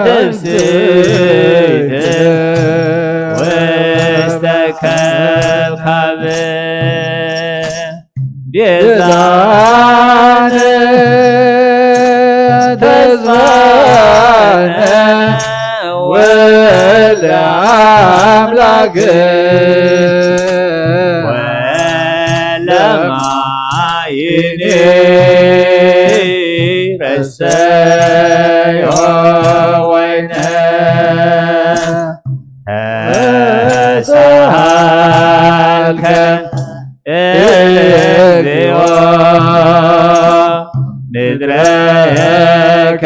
ትፍስሕት ውስተ ከብካብ ቤዛነ ተስፋነ ወልደ አምላክ ወለማይኒ ረሰዮ ወይነ ተሳሃልከ እግዚኦ ንድረከ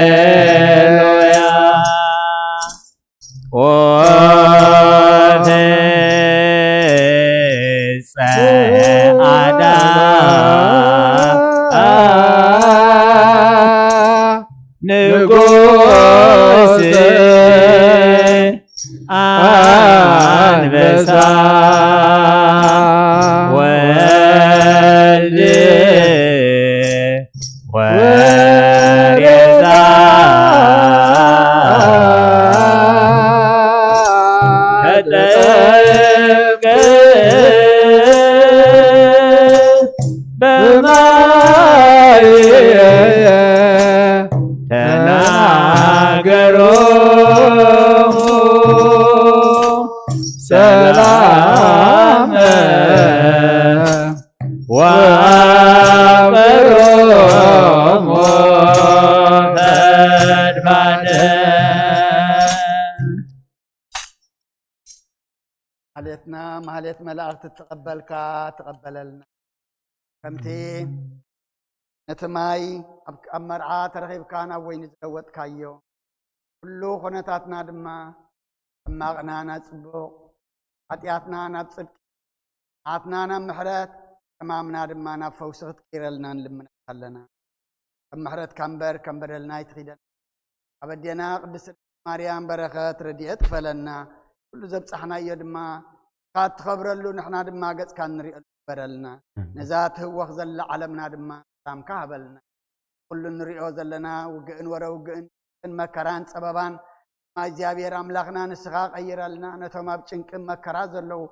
ሃሌሉያ። ኦተ ጸዓዳ ንጉስ ኣንበሳ ወልድ ወሬዛ ተጠምቀ በማየ ተናገሮሙ ሰላመ ወአምሮሙ ፈድፋደ። ማህሌትና ማህሌት መላእክቲ ትቐበልካ ትቐበለልና። ከምቲ ነቲ ማይ ኣብ፣ ኣብ መርዓ ተረኺብካ ናብ ወይኒ ዝለወጥካዮ፣ ኩሉ ኩነታትና ድማ ሕማቕና ናብ ጽቡቕ፣ ሓጢኣትና ናብ ጽድቂ፣ መዓትና ናብ ምሕረት፣ ሕማምና ድማ ናብ ፈውሲ ክትቅይረልና ንልምነካ ኣለና። ከም ምሕረትካ እምበር ከም በደልና ኣይትኺደና። ኣብ ኣዴና ቅድስቲ ማርያም በረኸት ረድኤት ክፈለና። ኩሉ ዘብጻሕናዮ ድማ ንስኻ እትኸብረሉ፣ ንሕና ድማ ገጽካ እንሪኦ ግበረልና። ኣሜን። ነዛ ትህወኽ ዘላ ዓለምና ድማ ሰላምካ ሃበልና። ኩሉ እንሪኦ ዘለና ውግእን ወረ ውግእን፣ ጭንቅን መከራን ጸበባን፣ እግዚኣብሔር ኣምላኽና ንስኻ ቀይረልና። ነቶም ኣብ ጭንቅን መከራ ዘለዉ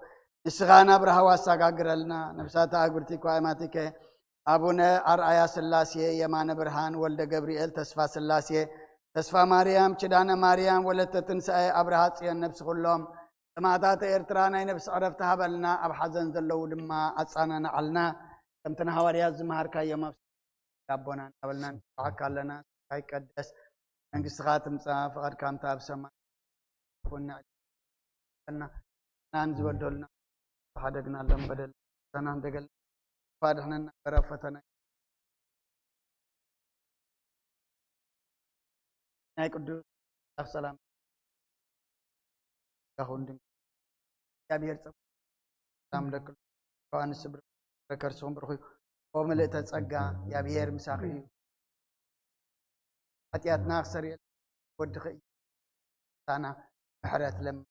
ንስኻ ናብ ራህዋ ኣሰጋግረልና። ነብሳት ኣግብርቲ እኳ ኣማቲከ ኣቡነ ኣርኣያ ስላሴ፣ የማነ ብርሃን፣ ወልደ ገብርኤል፣ ተስፋ ስላሴ፣ ተስፋ ማርያም፣ ኪዳነ ማርያም፣ ወለተ ትንሳኤ፣ ኣብርሃ ጽዮን፣ ነብሲ ኩሎም ሰማእታት ኤርትራ ናይ ነብሲ ዕረፍቲ ሃበልና። ኣብ ሓዘን ዘለዉ ድማ ኣጻናንዓልና። ከምቲ ንሃዋርያት ዝመሃርካዮም ኣብ ኣቦና እናበልና ንጽውዓካ ኣለና። ስምካ ይቀደስ፣ መንግስትኻ ትምጻእ፣ ፍቓድካ ከምቲ ኣብ ሰማይ ኮነ። እና ናን ዝበደሉና ሓደግና ኣሎም በደል ሰናን ደገል ፋድሕነና በረ ፈተና ናይ ቅዱስ ኣምላኽ ሰላም ይኹን። ድንግል እግዚኣብሔር ጸ-፣ ሰላም ለክል ዮሐንስ ብር-፣ ከርስኹም ብርኹ እዩ። ኦ ምልእተ ጸጋ፣ እግዚኣብሔር ምሳኺ እዩ። ሓጢኣትና ክሰርየልና ወድኺ እዩ። ሳና ምሕረት ለም-፣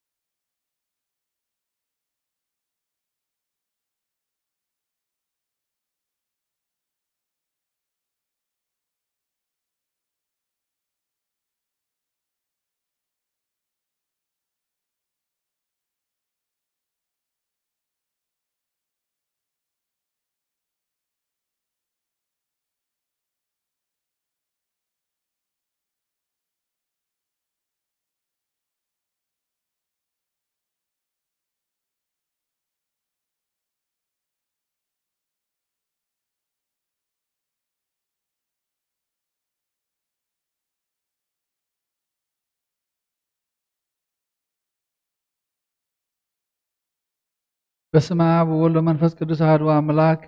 በስመ አብ ወወልድ ወመንፈስ ቅዱስ አሐዱ አምላክ።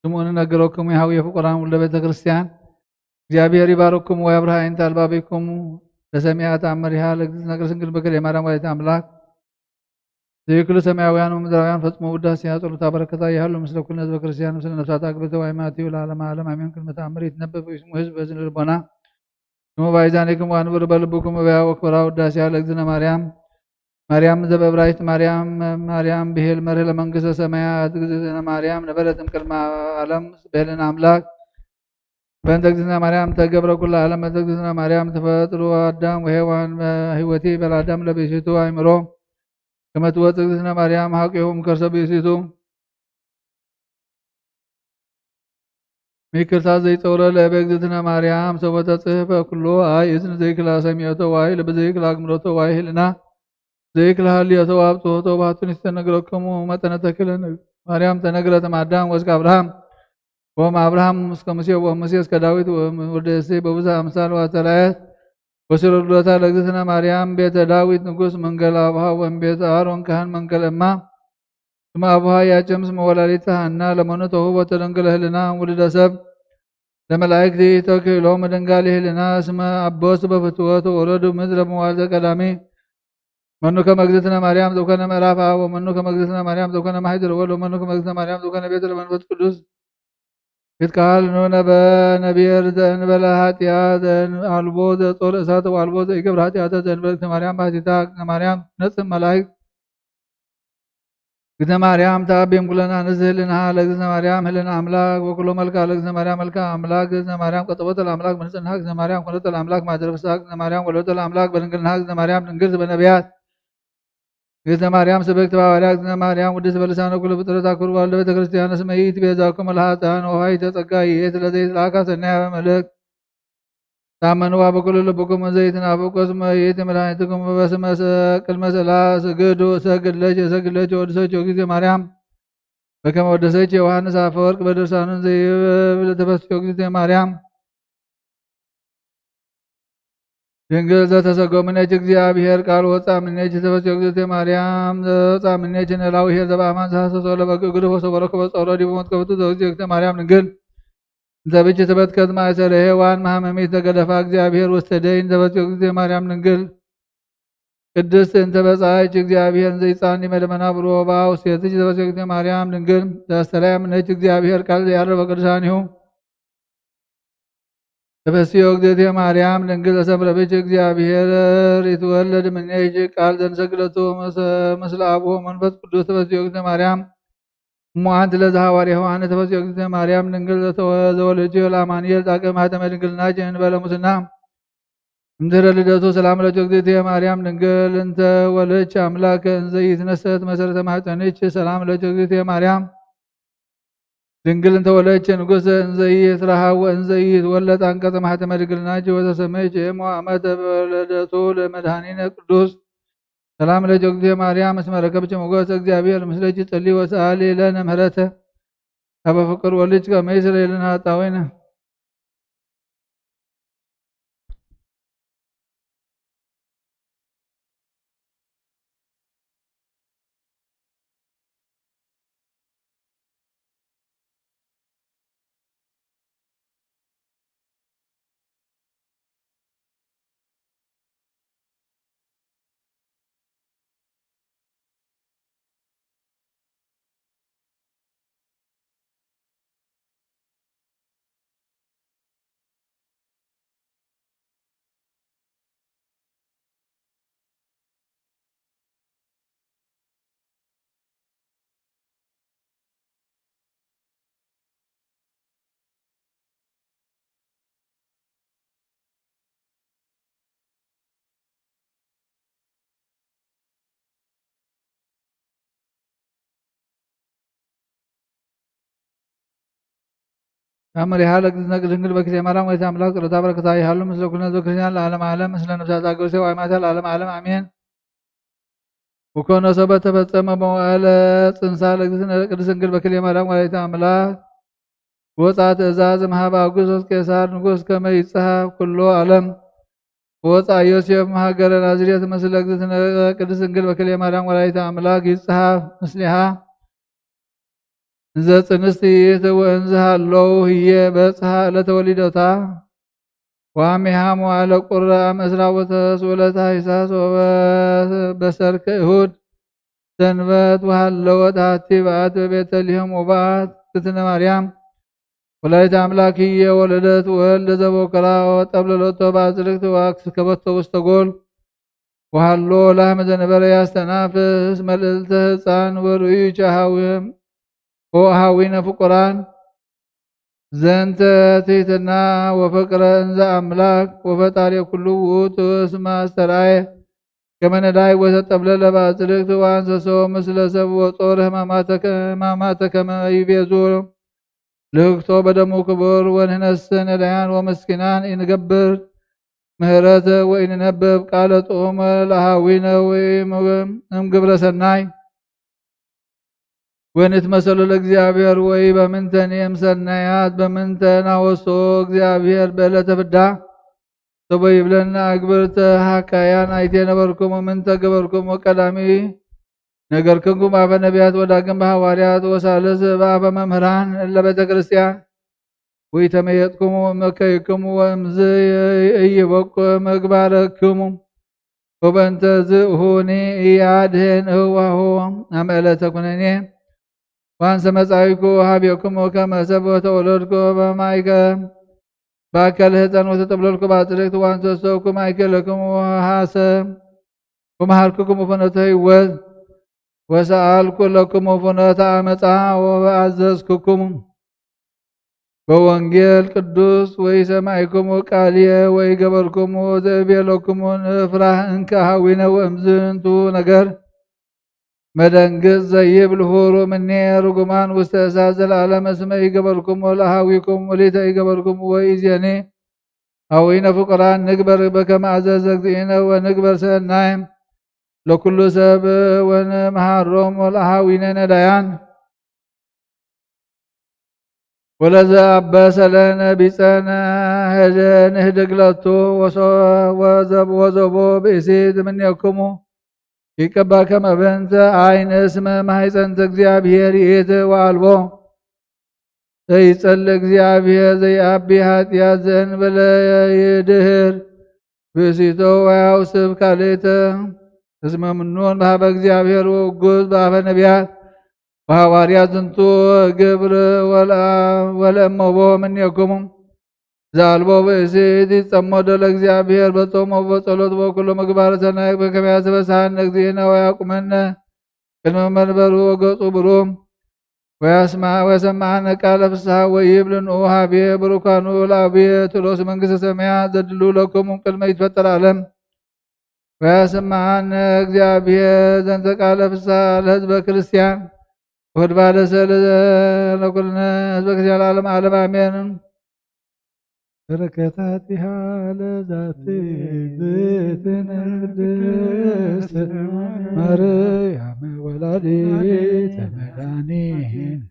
ስምዑኒ እነግረክሙ የሐውየ ፍቁራን ውሉደ ቤተ ክርስቲያን፣ እግዚኣብሔር ይባርክኩም ወያብርሃ አይንተ አልባቢክሙ። ለሰሚዐ ተአምሪሃ ለእግዝእትነ ቅድስት ድንግል በክልኤ ማርያም ወላዲተ አምላክ ዘይክሉ ሰማያውያን ወምድራውያን ፈጽሞ ውዳሴ ጸሎታ በረከታ ይሃሉ ምስለ ኩልነ ህዝበ ክርስቲያን ምስለ ነፍሳት አግብርተ ወአይማቲው ለዓለመ ዓለም አሜን። ቅድመ ተአምር ይትነበብ ወይስሙ ህዝብ በዝን ልቦና ስሙ ባይዛኒክም ወአንብር በልብኩም እበያ ወክብራ ውዳሴያ ለእግዝእነ ማርያም ማርያም ዘበብራይት ማርያም ማርያም ብሄል መርህ ለመንግስተ ሰማያት እግዝእትነ ማርያም ነበረት እምቅድመ ዓለም ብሄልን ኣምላክ በእንተ እግዝእትነ ማርያም ተገብረ ኩሉ ዓለም። በእንተ እግዝእትነ ማርያም ተፈጥሩ ኣዳም ወሔዋን ህይወቲ በል ኣዳም ለብእሲቱ ኣይምሮ ከመ ትወፅእ እግዝእትነ ማርያም ሀቂሁ እምከርሰ ብእሲቱ። ሚክርታ ዘይጸውረ ለእበ እግዝእትነ ማርያም ሰቦተ ጽህፈ ኩሉ ኣይ እዝን ዘይክላ ሰሚዖቶ ዋይ ልብ ዘይክላ ግምሮቶ ዋይ ህልና ዘይክላ ሃልዮቶ ኣብ ጽሆቶ ባቱን ይስተነግረክሙ መጠነ ተክልን ማርያም ተነግረት ማዳም ወስከ አብርሃም ወም አብርሃም እስከ ሙሴ ወሙሴ እስከ ዳዊት ወወልደ እሴይ በብዙ አምሳል ወተራየት ወስረ ልደታ ለእግዝእትነ ማርያም ቤተ ዳዊት ንጉስ መንገል አብሃ ወም ቤተ አሮን ካህን መንገል እማ ስመ አቡሃ ያጨም ስመ ወላዲተ ሃና ለመኑ ተውህቦ ተደንግለ ህልና ውልደ ሰብ ለመላእክት ተክህሎሙ ድንጋል ህልና ስመ አቦስ በፍትወ ተወረዱ ምድረ መዋልደ ቀዳሚ መኑ ከመ እግዝእትነ ማርያም ዘኮነ ምዕራፍ አብ ወመኑ ከመ እግዝእትነ ማርያም ዘኮነ ማሕደር ወልድ ወመኑ ከመ እግዝእትነ ማርያም ዘኮነ ቤተ ለመንፈስ ቅዱስ ይትካል ኖነ በነቢር ዘእንበለ ኃጢአት ዘእን አልቦ ዘጾር እሳት ወአልቦ ዘኢገብር ኃጢአተ ዘእንበለ እግዝእትነ ማርያም ባሕቲታ እግዝእትነ ማርያም ነጽም መላእክት እግዝእትነ ማርያም ተአቤን ኩለነ አንስት ህልናሃ ለእግዝእትነ ማርያም ህልነ አምላክ ወኩሎ መልክዓ ለእግዝእትነ ማርያም መልክዓ አምላክ እግዝእትነ ማርያም ቀጠወተ ለአምላክ በንጽህና እግዝእትነ ማርያም ኮነተ ለአምላክ ማደረ ፍስሐ እግዝእትነ ማርያም ወለደተ ለአምላክ በድንግልናሃ እግዝእትነ ማርያም ድንግል በነቢያት እግዝእትነ ማርያም ስብክት በሐዋርያ እግዝእትነ ማርያም ውድስት በልሳነ ኩሉ ፍጥረት አክብር ዋልደ ቤተ ክርስቲያን እስመ ይእቲ ቤዛኩም ለኃጥኣን ወውሃይተ ጸጋ ይእቲ ለዘይትለአካ ሰናያ በመልእክት ታመንዋ በኩሉ ልብኩም ዘይትናፍቁ እስመ ይእቲ መድኃኒትኩም በስመ ሰ- ቅድመ ስላ ስግዱ ሰግድለች የሰግድለች ወድሰች ጊዜ ማርያም በከመ ወደሰች ዮሐንስ አፈወርቅ በድርሳኑን ዘይብል ተፈስዮ ጊዜ ማርያም ድንግል ዘተሰጎምነች እግዚአብሔር ቃል ወፃ ምኔች ተፈስዮ ጊዜ ማርያም ዘወፃ ምኔች ነላዊ ኄር ዘበአማን ዘሐሰሶ ለበግ እግር ወሰበረኮ በጸሮ ዲቡ መትከፍቱ ዘጊዜ ማርያም ድንግል እንተ ብእሲ ተበትከት ማእሰረ ሔዋን መሐመሚት ተገደፋ እግዚአብሔር ውስተ ደይን ዘበጽዮ ጊዜ ማርያም ድንግል ቅድስት እንተ በጻይች እግዚአብሔር እንዘ ይጻኒ መለመና ብሎ በአውስቴትች ዘበጽዮ ጊዜ ማርያም ድንግል ዘስተላያ ምነች እግዚአብሔር ቃል ያረበ ቅዱሳኒሁ ተፈስዮ እግዝእትየ ማርያም ድንግል ዘሰምረ ብእሲ እግዚአብሔር ይትወለድ ምኔች ቃል ዘንሰግለቱ መሰ- ምስለ አቡሁ መንፈስ ቅዱስ ተፈስዮ ጊዜ ማርያም እሞ አንቲ ለዘ ሐዋርያ ዮሐንስ ተፈስዮ እግዝእትነ ማርያም ድንግል ዘተወ- ዘወለድዮ ለአማኑኤል ጻድቀ ማህተመ ድንግልናኪ እንበለ ሙስና። እምድህረ ልደቱ ሰላም ለኪ እግዝእትየ ማርያም ድንግል እንተ ወለድኪ አምላክ እንዘ ኢትነሰት መሰረተ ማህፀንኪ ሰላም ለኪ እግዝእትየ ማርያም ድንግል እንተ ወለድኪ ንጉሰ እንዘ ኢትረሃብ ወእንዘ ኢትወለድ አንቀጸ ማህተመ ድንግልናኪ ወተሰመይኪ እሞ አመተ በለደቱ ለመድኃኒነ ቅዱስ ሰላም ለኪ እግዝእትየ ማርያም እስመ ረከብኪ ሞገሰ እግዚአብሔር ምስለኪ ጸሊ ወሰአሊ ለነ ምህረተ ከመ ፍቅር ወልጅ ከመ ይስረይ ለነ ኃጣውኢነ። መሪሃ ለእግዝእትነ ድንግል በክልኤ ማርያም ወላዲተ አምላክ ጸሎታ በረከታ ይሃሉ ምስለ ኩልነ ህዝበ ክርስቲያን ለዓለመ ዓለም ምስለ ነፍሳት አገሪሰ ዋይማታ ለዓለመ ዓለም አሜን። ወኮነ ሰበ ተፈጸመ መዋዕለ ጽንሳ ለእግዝእትነ ቅድስት ድንግል በክልኤ ማርያም ወላዲተ አምላክ ወፃ ትእዛዝ እምሃበ አውግስጦስ ቄሳር ንጉስ ከመ ይጽሐፍ ኩሎ ዓለም ወፃ ዮሴፍ እምሃገረ ናዝሬት ምስለ እግዝእትነ ቅድስት ድንግል በክልኤ ማርያም ወላዲተ አምላክ ይጽሐፍ ምስሌሃ እንዘ ጽንስት ይእቲ ወእንዘ ሃለው ህዬ በጽሐ ዕለተ ወሊደታ ወአሜሃ መዋዕለ ቁረ አመ እስራ ወተስዑ ለታይሳስ ወበሰርክ እሁድ ሰንበት ወሃለወት አቲ በአት በቤተልሔም ወበአት እግዝእትነ ማርያም ወላዲተ አምላክ ህዬ ወለደት ወልደ ዘቦከራ ወጠብለለቶ በአዝርክት ወአስከበቶ ውስተ ጎል ወሃሎ ላህመ ዘነበረ ያስተናፍስ መልእልተ ህፃን ወርእዩ ቻሃዊ ወሃዊነ ፍቁራን ዘንተ ትሕትና ወፍቅረ እንዘ ኣምላክ ወፈጣሪ ኩሉ ውእቱ እስመ ኣስተርኣየ ከመ ነዳይ ወተጠብለለ ባጽድቅት ወአንሰሶ ምስለ ሰብ ወጾር ህማማተ ከ-፣ ህማማተ ከመ ይቤዙ ልህክቶ በደሙ ክቡር ወንህነስ ነዳያን ወመስኪናን ኢንገብር ምህረተ ወኢንነብብ ቃለ ጥዑመ ለሃዊነ ወእምግብረ ሰናይ ወንትመሰሎ ለእግዚኣብሔር ወይ በምንተን እም ሰናያት በምንተን ኣወሶ እግዚኣብሔር በዕለተ ፍዳ ሰቦ ይብለና። ኣግብርተ ሃካያን ኣይቴ ነበርኩም ምንተ ገበርኩም ቀዳሚ ነገርክንኩም ኣፈ ነቢያት ወዳግም በሃዋርያት ወሳልስ በኣፈ መምህራን እለ ቤተ ክርስቲያን ወይተመየጥክሙ እመከይክሙ ወእምዝ እይበቁ ምግባረክሙ ወበእንተ ዝእሁኒ እያድህን እህዋሁ ኣመ ዕለተ ኩነኔ ዋንሰ መጻይኩ ሃቤክሙ ከመ ሰብ ወተወለድኩ በማይከ ባከል ህፀን ወተጠብለልኩ ባጽድቅት ዋንሰ ሰብኩ ማይከለክሙ ሃሰ ወመሃርኩክሙ ፍኖተ ህይወት ወሰኣልኩ ለክሙ ፍኖተ ኣመፃ ወበኣዘዝኩክሙ በወንጌል ቅዱስ ወይ ሰማይክሙ ቃልየ ወይ ገበርክሙ ዘእቤለክሙ ንፍራህ እንከ ሃዊነ ወእምዝንቱ ነገር መደንግጽ ዘይብል ሁሩ ምኔ ርጉማን ውስተ እሳት ዘለዓለም እስመ ይገበርክሙ ለሃዊክሙ ወሊተ ይገበርክሙ ወይ እዜኒ ሃዊነ ፍቁራን ንግበር በከመ ኣዘዘ እግዚእነ ወንግበር ሰናይ ለኩሉ ሰብ ወንምሃሮም ወለሃዊነ ነዳያን ወለዘ ኣበሰለነ ቢጸነ ህደ ንህድግ ለቱ ወሶ-፣ ወዘብ-፣ ወዘቦ ብእሲ ዝምኔክሙ ይቀባ ከመ በንተ ዓይን እስመ ማሕፀንተ እግዚኣብሔር ይእቲ ወኣልቦ ዘይጸል እግዚኣብሔር ዘይኣቢ ኃጢአት ዘእንበለ ይድህር ብእሲቶ ወያውስብ ካልእተ እስመ ምኑን በሃበ እግዚኣብሔር ወእጉዝ በአፈ ነቢያት ወሐዋርያት ዝንቱ ግብር ወለአ-፣ ወለእመቦ ምኔክሙ ዘአልቦ ብእሲ ይጸመዶ ለእግዚኣብሔር በጾም ወበጸሎት ወኩሎ ምግባር ሰናይ በከመ ያስበስሐነ እግዚእነ ወያቁመነ ቅድመ መንበሩ ወገጹ ብሩህ ወያስማ-፣ ወያሰምዓነ ቃለ ፍስሐ ወይብል ንዑ ሀቤ ብሩካኑ ለአቡየ ትሎስ መንግስተ ሰማያት ዘድሉ ለክሙ ቅድመ ይትፈጠር ዓለም። ወያሰምዓነ እግዚአብሔር ዘንተ ቃለ ፍስሐ ለህዝበ ክርስቲያን ወድባለሰ ለኩልነ ህዝበ ክርስቲያን ለዓለም ዓለም አሜን። በረከታቲሃ ለዛቲ እግዝእትነ ቅድስት ማርያም ወላዲተ መድኃኒት።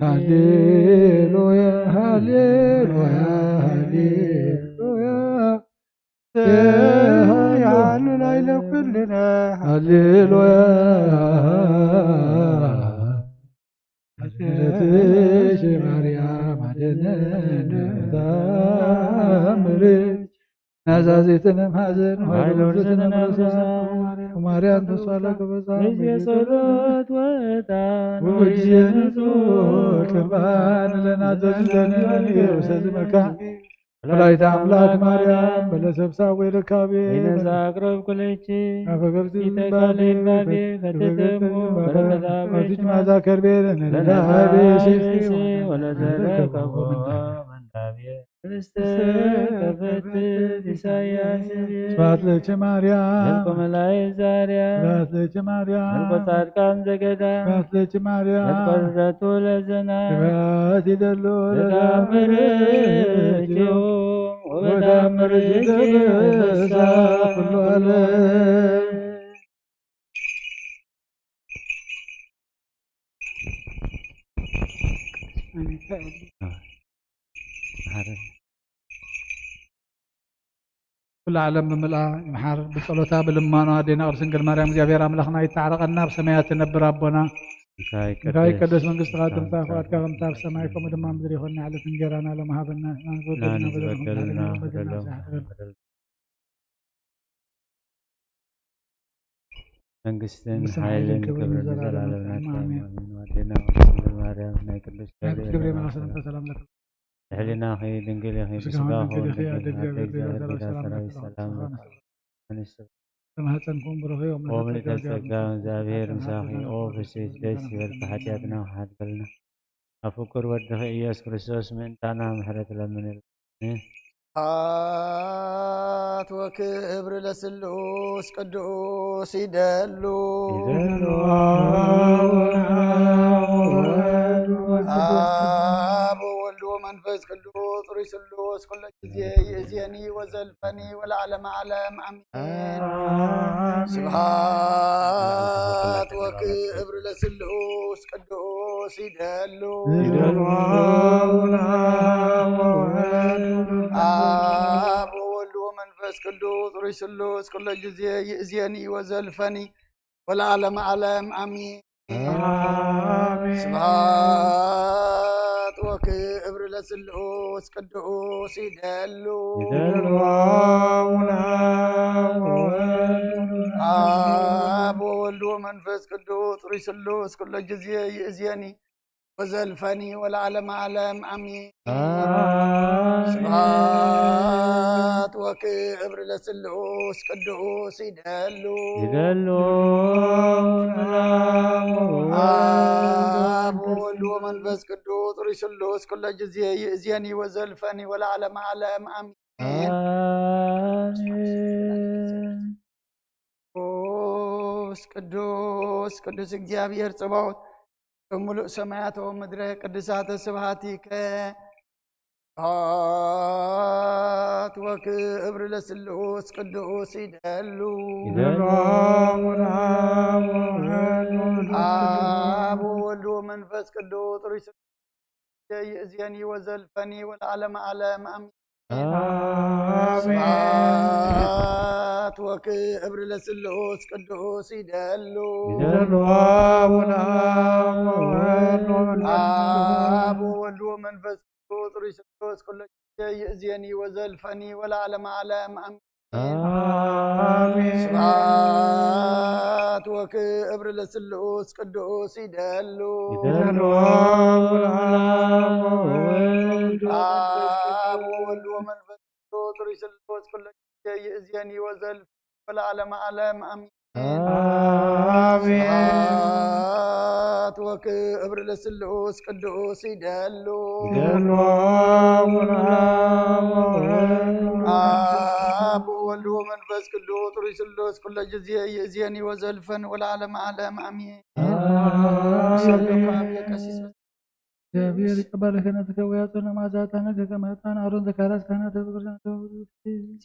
ሃሌሉያ፣ ሃሌሉያ፣ ሃሌሉያ። ሃሌሉያ። አድነትሽ ማርያም አድነን ታምርሽ ናዛዜትነ ማዘን ኃይለ ወርዝነ ማርያም ተስፋ ለገበዛ በጊዜ ጸሎት ወዕጣን ወጊዜ ንጹሕ ቁርባን ለናዘዝለነ መንገር ውሰዚ መካን ወላዲተ አምላክ ማርያም በለሰብሳ ወይ ለካቤ ይነዛ አቅረብ ኩለቺ አፈገብቲ ሲተ ዝምባቤ ቃሌ ባቤ ፈተተሙ በረከታ በረከታ በዚች ማዛ ከርቤ ለነዳቤ ለነዳቤ ወለዘረከቦ መንዳቤ ህብስተ ከፈትት ኢሳያስ ስብሐት ለኪ ማርያም። መልኮ መላእክት ዛርያ። ስብሐት ለኪ ማርያም። መልኮ ጻድቃን ዘገዳ። ስብሐት ለኪ ማርያም። መልኮ ርደቱ ለዘና። ስብሐት ይደሎ ለተአምርኪ ወበተአምርኪ ይትፈሳ ኩሉ ዓለም። ኩሉ ዓለም ብምልኣ ይምሓር። ብጸሎታ ብልማኖ ኣዴና ቅድስት ድንግል ማርያም እግዚኣብሔር ኣምላኽና ይተዓረቐና። ኣብ ሰማያት ትነብር ኣቦና እንታይ እንታይ ይቀደስ መንግስትኻ ትምጻእ፣ ፍቓድካ ከምታ ኣብ ሰማይ ከምኡ ድማ ኣብ ምድሪ ይኹን። ንዕለት እንጀራና ሎም ሃበና። ናንጎድና ናንዚ በደልና በደልና በደልና በደልና በደልና መንግስትን መንግስትን ሓይልን ሓይልን ክብርን ክብርን ንዘላለሙ ንዘላለሙ ናትካ እዩ። ኣሜን። ኣሜን። ኣዴና ቅድስት ድንግል ማርያም ናይ ቅዱስ ናይ ቅዱስ ገብርኤል ገብርኤል መልኣክ ሰላምታ ሰላም ለኪ። ልዕልናኺ ድንግል ኢኺ፣ ብስጋኺ ብስጋኺ ድንግል ኢኺ፣ ድንግል ኣደ ኢኺ፣ ኣደ እግዚኣብሔር ጌታ ሰራዊት ሰላም ለኪ። ሰላም ለኪ። ተማህፀንኩም ብሩኽ እዩ። ኦ ምልዕተ ጸጋ፣ እግዚኣብሔር ምሳኺ። ኦ ፍስሕቲ ደስ ይበልኪ፣ ሓጢኣትና ክሓድገልና። ኣብ ፍቁር ወድኺ ኢየሱስ ክርስቶስ ምእንታና ምሕረት ለምንልና። ስብሐት ወክብር ለስሉስ ቅዱስ ይደሉ። ይደሉ። አብ ወወልድ ወመንፈስ ቅዱስ ሩይ ስሉስ ኩሎ ጊዜ ይእዜኒ ወዘልፈኒ ወለዓለመ ዓለም አሜን። ስብሐት ወክብር ለስሉስ ቅዱስ ይደሉ። ይደሉ። አብ ወወልድ ወመንፈስ ቅዱስ ሩይ ስሉስ ኩሎ ጊዜ ይእዜኒ ወዘልፈኒ ወለዓለመ ዓለም አሜን። አሜን። ስብሐት ወክብር ለስሉስ ቅዱስ ይደሉ። ይደሉ። አብ ወወልድ ወመንፈስ ቅዱስ ሩይ ስሉስ ኩሎ ጊዜ ይእዜኒ ወዘልፈኒ ወለዓለመ ዓለም አሜን። አሜን። ስብሐት ወክብር ለስሉስ ቅዱስ ይደሉ። ይደሉ። አብ ወወልድ ወመንፈስ ቅዱስ ሩይ ስሉስ ኩሎ ጊዜ ይእዜኒ ወዘልፈኒ ወለዓለመ ዓለም አሜን። አሜን። ቅዱስ ቅዱስ ቅዱስ እግዚኣብሔር ጸባኦት፣ ምሉእ ሰማያት ወምድረ ቅዱሳተ ስብሐቲከ። ስብሐት ወክብር ለስሉስ ቅዱስ ይደሉ። ይደሉ። አብ ወወልድ ወመንፈስ ቅዱስ ሩይ ስሉስ ይእዜኒ ወዘልፈኒ ወለዓለመ ዓለም አሜን። አሜን። ስብሐት ወክብር ለስሉስ ቅዱስ ይደሉ። ይደሉ። አብ ወወልድ ወመንፈስ አብ ወወልድ ወመንፈስ ቅዱስ ሩይ ስሉስ ኩሎ ጊዜ ይእዜኒ ወዘልፈኒ ወለዓለመ ዓለም አሜን። አሜን። ስብሐት ወክብር ለስሉስ ቅዱስ ይደሉ። ይደሉ። አብ ወወልድ ወመንፈስ ቅዱስ ሩይ ስሉስ ኩሎ ጊዜ ይእዜኒ ወዘልፈኒ ወለዓለመ ዓለም አሜን። አሜን። ስብሐት ወክብር ለስሉስ ቅዱስ ይደሉ። ይደሉ። አብ ወወልድ ወመንፈስ ቅዱስ ሩይ ስሉስ ኩሎ ጊዜ ይእዜኒ ወዘልፈኒ ወለዓለመ ዓለም አሜን። አሜን። ቀሲስ እግዚአብሔር ይቀበል ክህነትከ ወያጽን መዓዛ ዕጣንከ ከመ ዕጣን አሮን ዘካርያስ ካህናተ በቅዱሳን ተዋሕዶ ቤተክርስቲያን።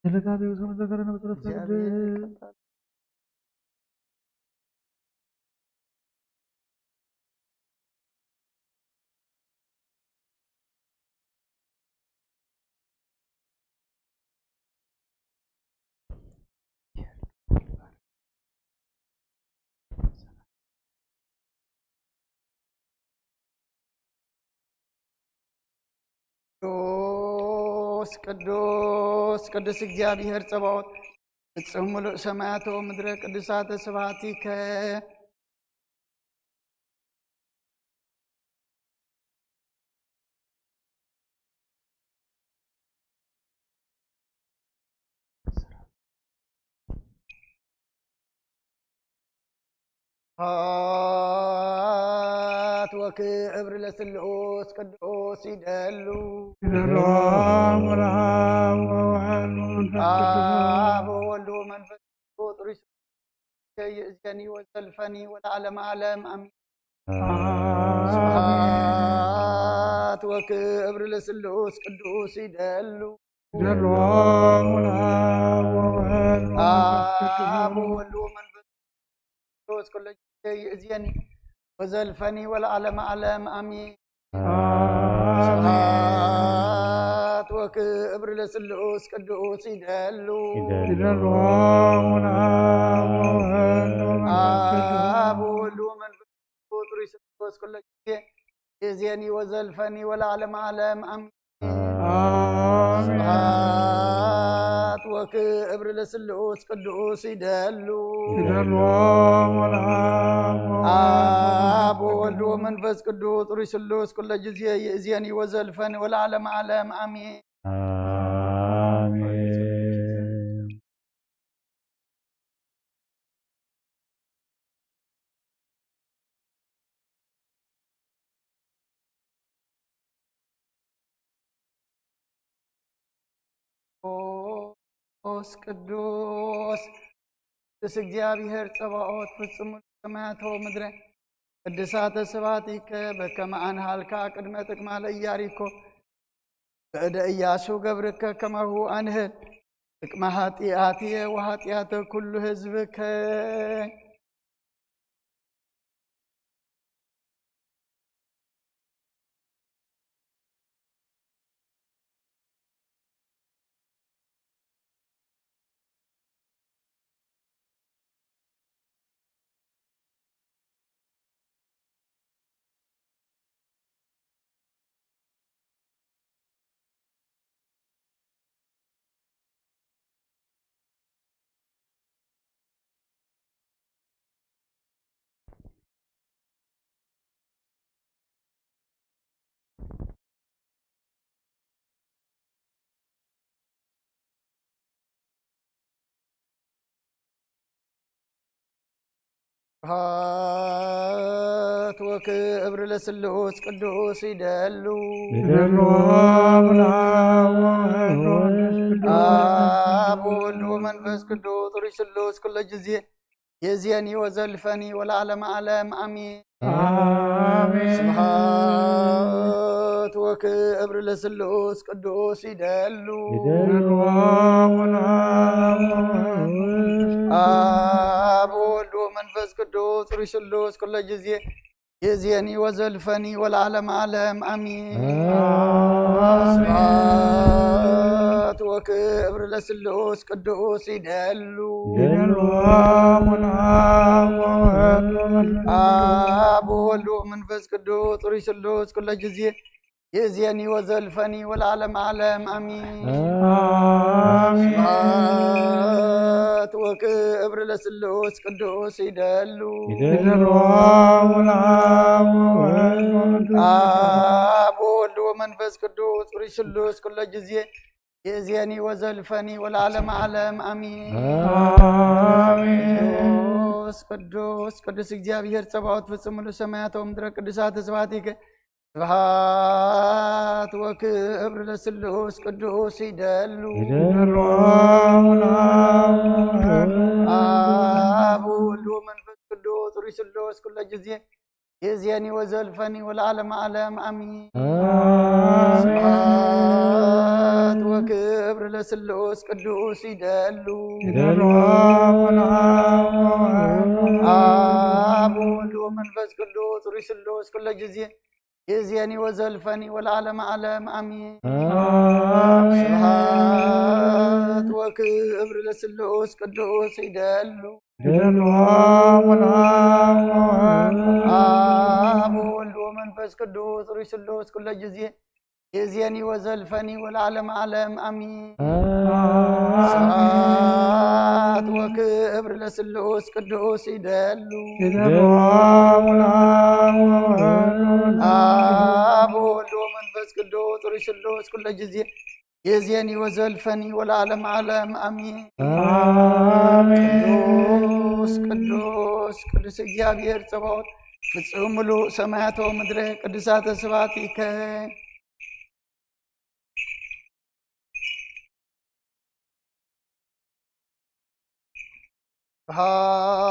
ተለካ ዘይወሰኑ ዘከረነ በጸሎት እግዚአብሔር ቅዱስ። ይቀበል። ቅዱስ ቅዱስ ቅዱስ እግዚኣብሔር ጸባኦት፣ ፍጹም ምሉእ ሰማያት ወምድረ ቅዱሳተ ስብሐቲከ። ስብሐት ወክብር ለስሉስ ቅዱስ ይደሉ። ይደሉ። አብ ወወልድ ወመንፈስ ቅዱስ። አብ ወወልድ ወመንፈስ ቅዱስ ሩይ ስሉስ ይእዜኒ ወዘልፈኒ ወለዓለመ ዓለም አሜን። አሜን። ስብሐት ወክብር ለስሉስ ቅዱስ ይደሉ። ይደሉ። አብ ወወልድ ወመንፈስ ቅዱስ። አብ ወወልድ ወመንፈስ ቅዱስ ኩሎ ጊዜ ይእዜኒ ወዘልፈኒ ወለዓለመ ዓለም አሜን። አሜን። ስብሐት ወክብር ለስሉስ ቅዱስ ይደሉ። ይደሉ። አብ ወወልድ ወመንፈስ ቅዱስ። አብ ወወልድ ወመንፈስ ቅዱስ ሩይ ስሉስ ኩሎ ጊዜ ይእዜኒ ወዘልፈኒ ወለዓለመ ዓለም አሜን። አሜን። ስብሐት ወክብር ለስሉስ ቅዱስ ይደሉ። ይደሉ። አብ ወወልድ ወመንፈስ ቅዱስ ሩይ ስሉስ ኩሎ ጊዜ ይእዜኒ ወዘልፈኒ ወለዓለመ ዓለም አሜን። አሜን። ቅዱስ፣ ቅዱስ እግዚኣብሔር ጸባኦት ፍጹም ሰማያት ወምድረ ቅድሳተ ስብሐቲከ በከመ አንሃልካ ቅድመ ጥቅማ ለኢያሪኮ በእደ ኢያሱ ገብርከ ከማሁ አንህል ጥቅመ ኃጢአትየ ወኃጢአተ ኩሉ ህዝብከ። ስብሐት ወክብር ለስሉስ ቅዱስ ይደሉ። ይደሉ አቡነ ወወልድ ወመንፈስ ቅዱስ። አብ ወወልድ ወመንፈስ ቅዱስ ሩይ ስሉስ ኩሎ ጊዜ የዚየኒ ወዘልፈኒ ወለዓለመ ዓለም አሚን። አሜን። ስብሐት ወክብር ለስሉስ ቅዱስ ይደሉ። ይደሉ አቡነ ወወልድ። አብ ወወልድ ወመንፈስ ቅዱስ ሩይ ስሉስ ኩሎ ጊዜ የዚየኒ ወዘልፈኒ ወለዓለመ ዓለም አሚን። አሜን። ስብሐት ወክብር ለስሉስ ቅዱስ ይደሉ። ይደሉ አቡነ ወወልድ። አብ ወወልድ ወመንፈስ ቅዱስ ሩይ ስሉስ ኩሎ ጊዜ የዚየኒ ወዘልፈኒ ወለዓለመ ዓለም አሚን። አሜን። ስብሐት ወክብር ለስሉስ ቅዱስ ይደሉ። ይደሉ አቡነ ወወልድ። አብ ወወልድ ወመንፈስ ቅዱስ ሩይ ስሉስ ኩሎ ጊዜ የዚየኒ ወዘልፈኒ ወለዓለመ ዓለም አሚን። አሜን። ቅዱስ ቅዱስ ቅዱስ እግዚኣብሔር ጸባኦት ፍጹም ምሉእ ሰማያት ወምድረ ቅዱሳት ስብሐቲከ። ስብሐት ወክብር ለስሉስ ቅዱስ ይደሉ። ይደሉ አቡነ ወወልድ። አብ ወወልድ ወመንፈስ ቅዱስ ሩይ ስሉስ ኩሎ ጊዜ የዚየኒ ወዘልፈኒ ወለዓለመ ዓለም አሚን። አሜን። ስብሐት ወክብር ለስሉስ ቅዱስ ይደሉ። ይደሉ አቡነ ወወልድ። አብ ወወልድ ወመንፈስ ቅዱስ ሩይ ስሉስ ኩሎ ጊዜ የዚየኒ ወዘልፈኒ ወለዓለመ ዓለም አሚን። አሜን። ስብሐት ወክብር ለስሉስ ቅዱስ ይደሉ። ይደሉ አቡነ ወወልድ። አብ ወወልድ ወመንፈስ ቅዱስ ሩይ ስሉስ ኩሎ ጊዜ የዚየኒ ወዘልፈኒ ወለዓለመ ዓለም አሚን። አሜን። ስብሐት ወክብር ለስሉስ ቅዱስ ይደሉ። ይደሉ አቡነ ወወልድ። አብ ወወልድ ወመንፈስ ቅዱስ ሩይ ስሉስ ኩሎ ጊዜ የዚየኒ ወዘልፈኒ ወለዓለመ ዓለም አሚን። አሜን። ቅዱስ ቅዱስ ቅዱስ እግዚኣብሔር ጸባኦት ፍጹም ምሉእ ሰማያት ወምድረ ቅዱሳተ ስብሐቲከ።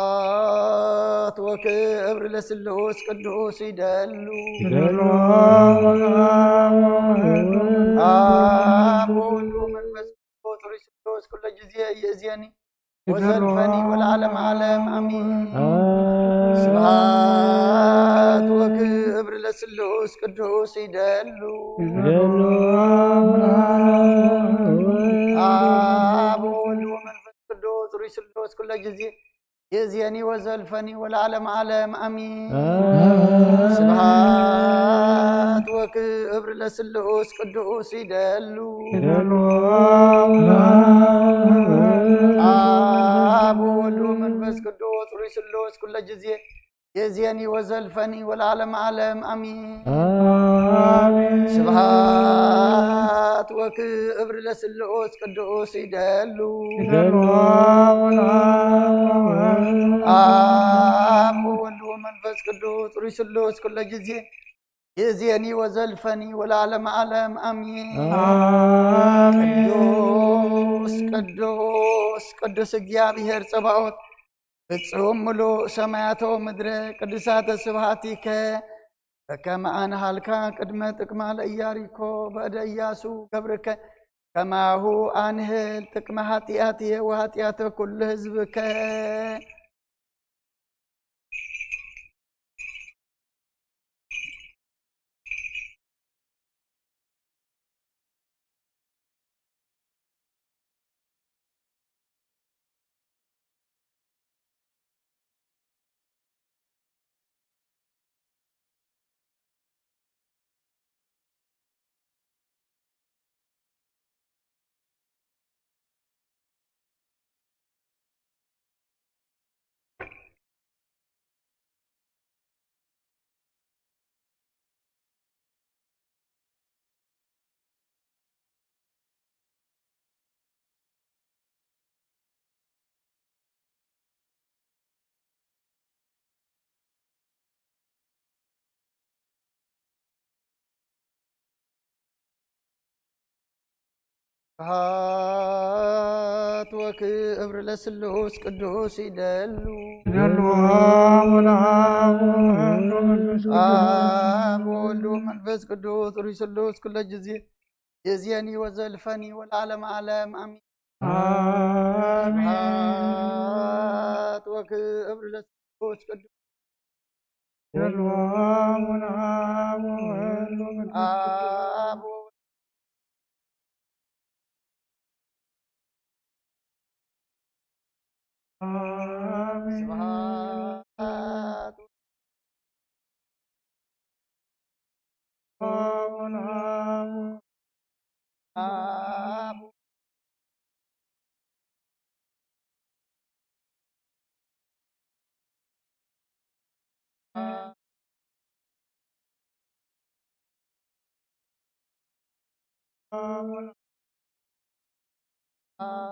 ስብሐት ወክብር ለስሉስ ቅዱስ ይደሉ። ይደሉ አቡነ ወወልድ። አብ ወወልድ ወመንፈስ ቅዱስ ሩይ ስሉስ ኩሎ ጊዜ የዚየኒ ይደሉ ወዘልፈኒ ወለዓለመ ዓለም አሚን። አሜን። ስብሐት ወክብር ለስሉስ ቅዱስ ይደሉ። ይደሉ አቡነ ወወልድ። አብ ወወልድ ወመንፈስ ቅዱስ ሩይ ስሉስ ኩሎ ጊዜ የዚየኒ ወዘልፈኒ ወለዓለመ ዓለም አሚን። አሜን። ስብሐት ወክብር ለስሉስ ቅዱስ ይደሉ። ይደሉ አቡነ ወወልድ። አብ ወወልድ ወመንፈስ ቅዱስ ሩይ ስሉስ ኩሎ ጊዜ የዚየኒ ወዘልፈኒ ወለዓለመ ዓለም አሚን። አሜን። ስብሐት ወክብር ለስሉስ ቅዱስ ይደሉ። ይደሉ አቡነ ወወልድ። አብ ወወልድ ወመንፈስ ቅዱስ ሩይ ስሉስ ኩሎ ጊዜ የዚየኒ ወዘልፈኒ ወለዓለመ ዓለም አሚን። አሜን። ቅዱስ ቅዱስ ቅዱስ እግዚኣብሔር ጸባኦት ፍጹም ምሉእ ሰማያቶ ምድረ ቅዱሳተ ስብሃቲከ በከመ ኣንሃልካ ቅድመ ጥቅማ ለኢያሪኮ በእደ ኢያሱ ገብርከ ከማሁ ኣንህል ጥቅመ ኃጢኣትየ ወኃጢኣተ ኩሉ ህዝብከ። ስብሐት ወክብር ለስሉስ ቅዱስ ይደሉ። ይደሉ። አብ ወወልድ ወመንፈስ ቅዱስ። አብ ወወልድ ወመንፈስ ቅዱስ ሩይ ስሉስ ኩለ ጊዜ የዚየኒ ወዘልፈኒ ወለዓለመ ዓለም አሚን። አሜን። ስብሐት ወክብር ለስሉስ ቅዱስ። ይደሉ። አብ ወወልድ ወመንፈስ ቅዱስ። አብ ወወልድ። አሜን። ስብሐት። አብ ወወልድ። አብ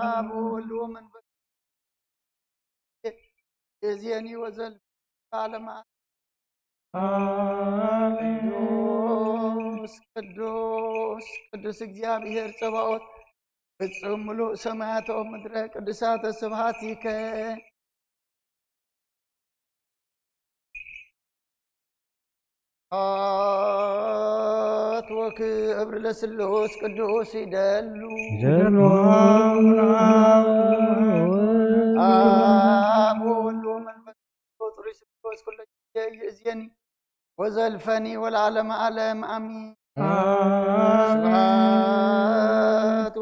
አብ ወወልድ ወመንፈስ የዚየኒ ወዘልፈኒ ለዓለመ ዓለም። አሜን። ቅዱስ ቅዱስ ቅዱስ እግዚአብሔር ጸባኦት ፍጹም ምሉእ ሰማያተ ወምድረ ቅዱሳተ ስብሐቲከ። ስብሐት ወክብር ለስሉስ ቅዱስ ይደሉ። ይደሉ። አብ ወወልድ ወመንፈስ ቅዱስ ሩይ ስሉስ ኩለ ጊዜ ይእዜኒ ወዘልፈኒ ወለዓለመ ዓለም አሚን። አሜን። ስብሐት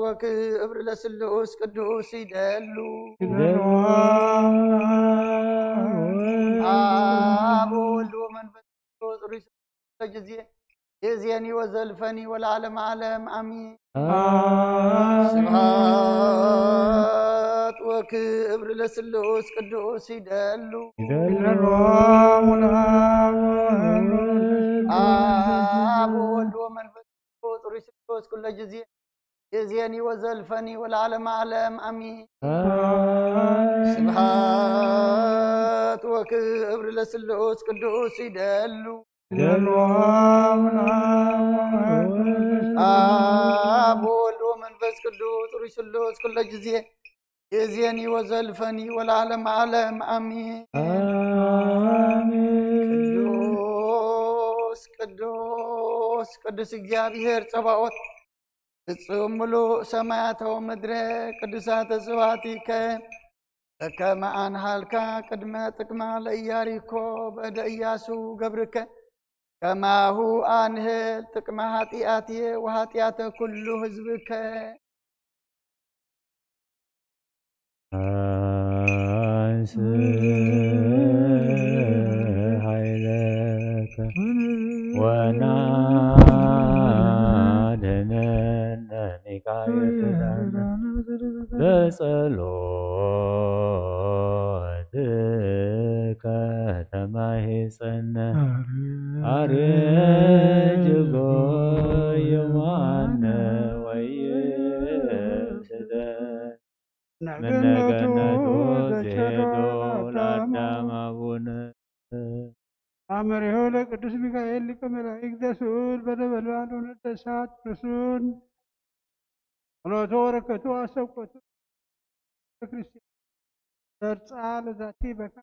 ወክብር ለስሉስ ቅዱስ ይደሉ። ይደሉ። አብ ወወልድ ወመንፈስ ቅዱስ ሩይ ስሉስ ኩለ ጊዜ ይእዜኒ ወዘልፈኒ ወለዓለመ ዓለም አሚን። አሜን። ስብሐት ወክብር ለስሉስ ቅዱስ ይደሉ። ይደሉ። አብ ወወልድ ወመንፈስ ቅዱስ ሩይ ስሉስ ኩለ ጊዜ ይእዜኒ ወዘልፈኒ ወለዓለመ ዓለም አሚን። አሜን። ስብሐት ወክብር ለስሉስ ቅዱስ ይደሉ። ይደሉ። አብ ወወልድ መንፈስ ቅዱስ ሩይ ስሉስ ኩሎ ግዜ የእዜኒ ወዘልፈኒ ወለዓለመ ዓለም ኣሜን። ኣሜን። ቅዱስ ቅዱስ ቅዱስ እግዚኣብሔር ጸባኦት ፍጹም ምሉእ ሰማያት ወምድረ ቅዱሳተ ስብሐቲከ በከመ ኣንሃልካ ቅድመ ጥቅማ ለኢያሪኮ በእደ ኢያሱ ገብርከ ከማሁ ኣንህል ጥቅመ ኃጢአትየ ወኃጢአተ ኩሉ ህዝብከ። አንስ ኃይለከ ወናድነነ ሚካኤል በጸሎትከ ተማሂጸነ አርጅጎ ይማነ ወይስደ ንገነቱ ምነገነቱ ዘቸዶ ዜዶ ለአዳም ለአዳም አቡነ አመሪሆ ለቅዱስ ሚካኤል ሊቀ መላእክት ዘስዑል በነበልባል ወነደ እሳት ርሱን ጸሎቱ ወረከቱ አሰብቆቱ ክርስቲያን ዘርጻ ለዛቲ በካ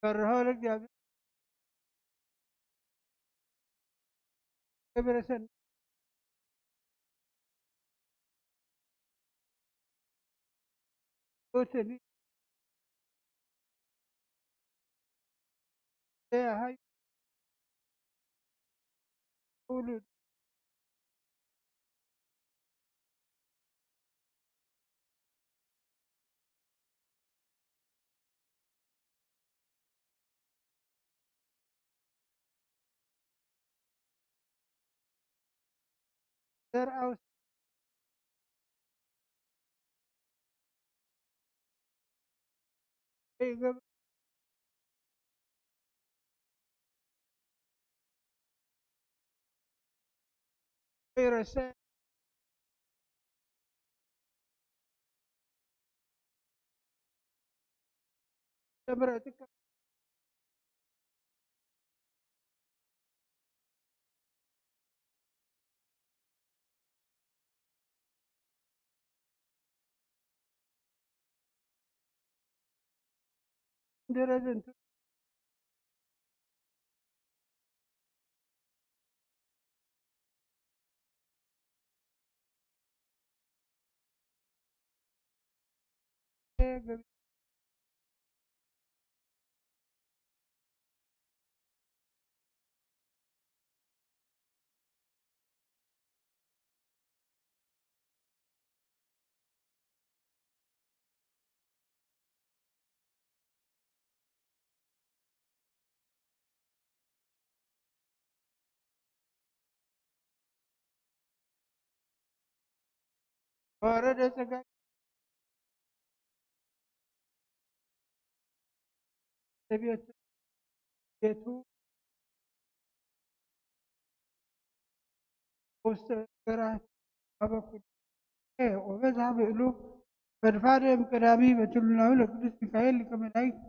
ፈርሆ ለእግዚአብሔር ግብረ ሰናይ ኦትኒ ሀይ ውሉድ ዘርአው ወረደ ጸጋ ቤቱ ውስተ እገራት አበኩሉ ወበዛ ብእሉ ፈድፋደ እምቀዳሚ በትሉናዊ ለቅዱስ ሚካኤል ሊቀ መላእክት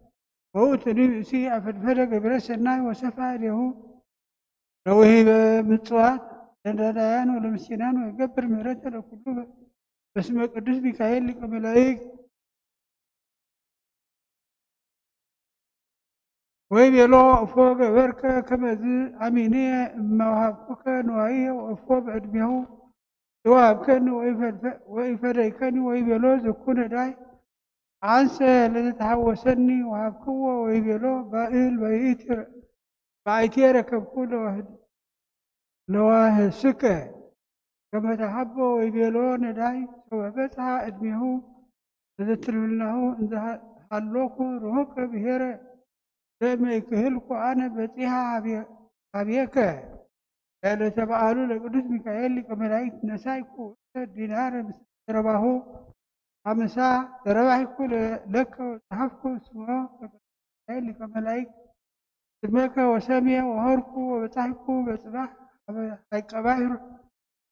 ወውእቱ ብእሲ አፈድፈደ ገብረ ሰናይ ወሰፋ እዴሁ ለውሂበ ምጽዋት ለነዳያን ወለምስኪናን ወገብር ምህረተ ለኩሉ በስመ ቅዱስ ሚካኤል ሊቀ መላእክት። ወይቤሎ እፎ ገበርከ ከመዝ አሚንየ እመ ወሃብኩከ ንዋይየ ወእፎ በዕድሜሁ ዘወሃብከኒ ወኢፈደይከኒ። ወይቤሎ ዝኩ ነዳይ አንሰ ለዘተሃወሰኒ ወሃብክዎ። ወይቤሎ ባእል ባይእቲ ባይትየ ረከብኩ ለዋህስከ ከመ ተሃቦ። ወይቤሎ ነዳይ ሶበ በጽሐ ዕድሜሁ ለዘትልብልናሁ እንዘ ሃሎኩ ርሁቀ ብሔረ ለእመ ኢክህልኩ አነ በጺሐ ሀቤከ። ለዕለተ በዓሉ ለቅዱስ ሚካኤል ሊቀ መላእክት ነሳይኩ ውእተ ዲናር ምስለ ዘረባሁ ሐምሳ ዘረባይኩ ለከ ወጸሐፍኩ ስሞ ሊቀ መላእክት ስመከ ወሰምየ ወሆርኩ ወበጻሕኩ በጽባሕ ሀይቀ ባሕር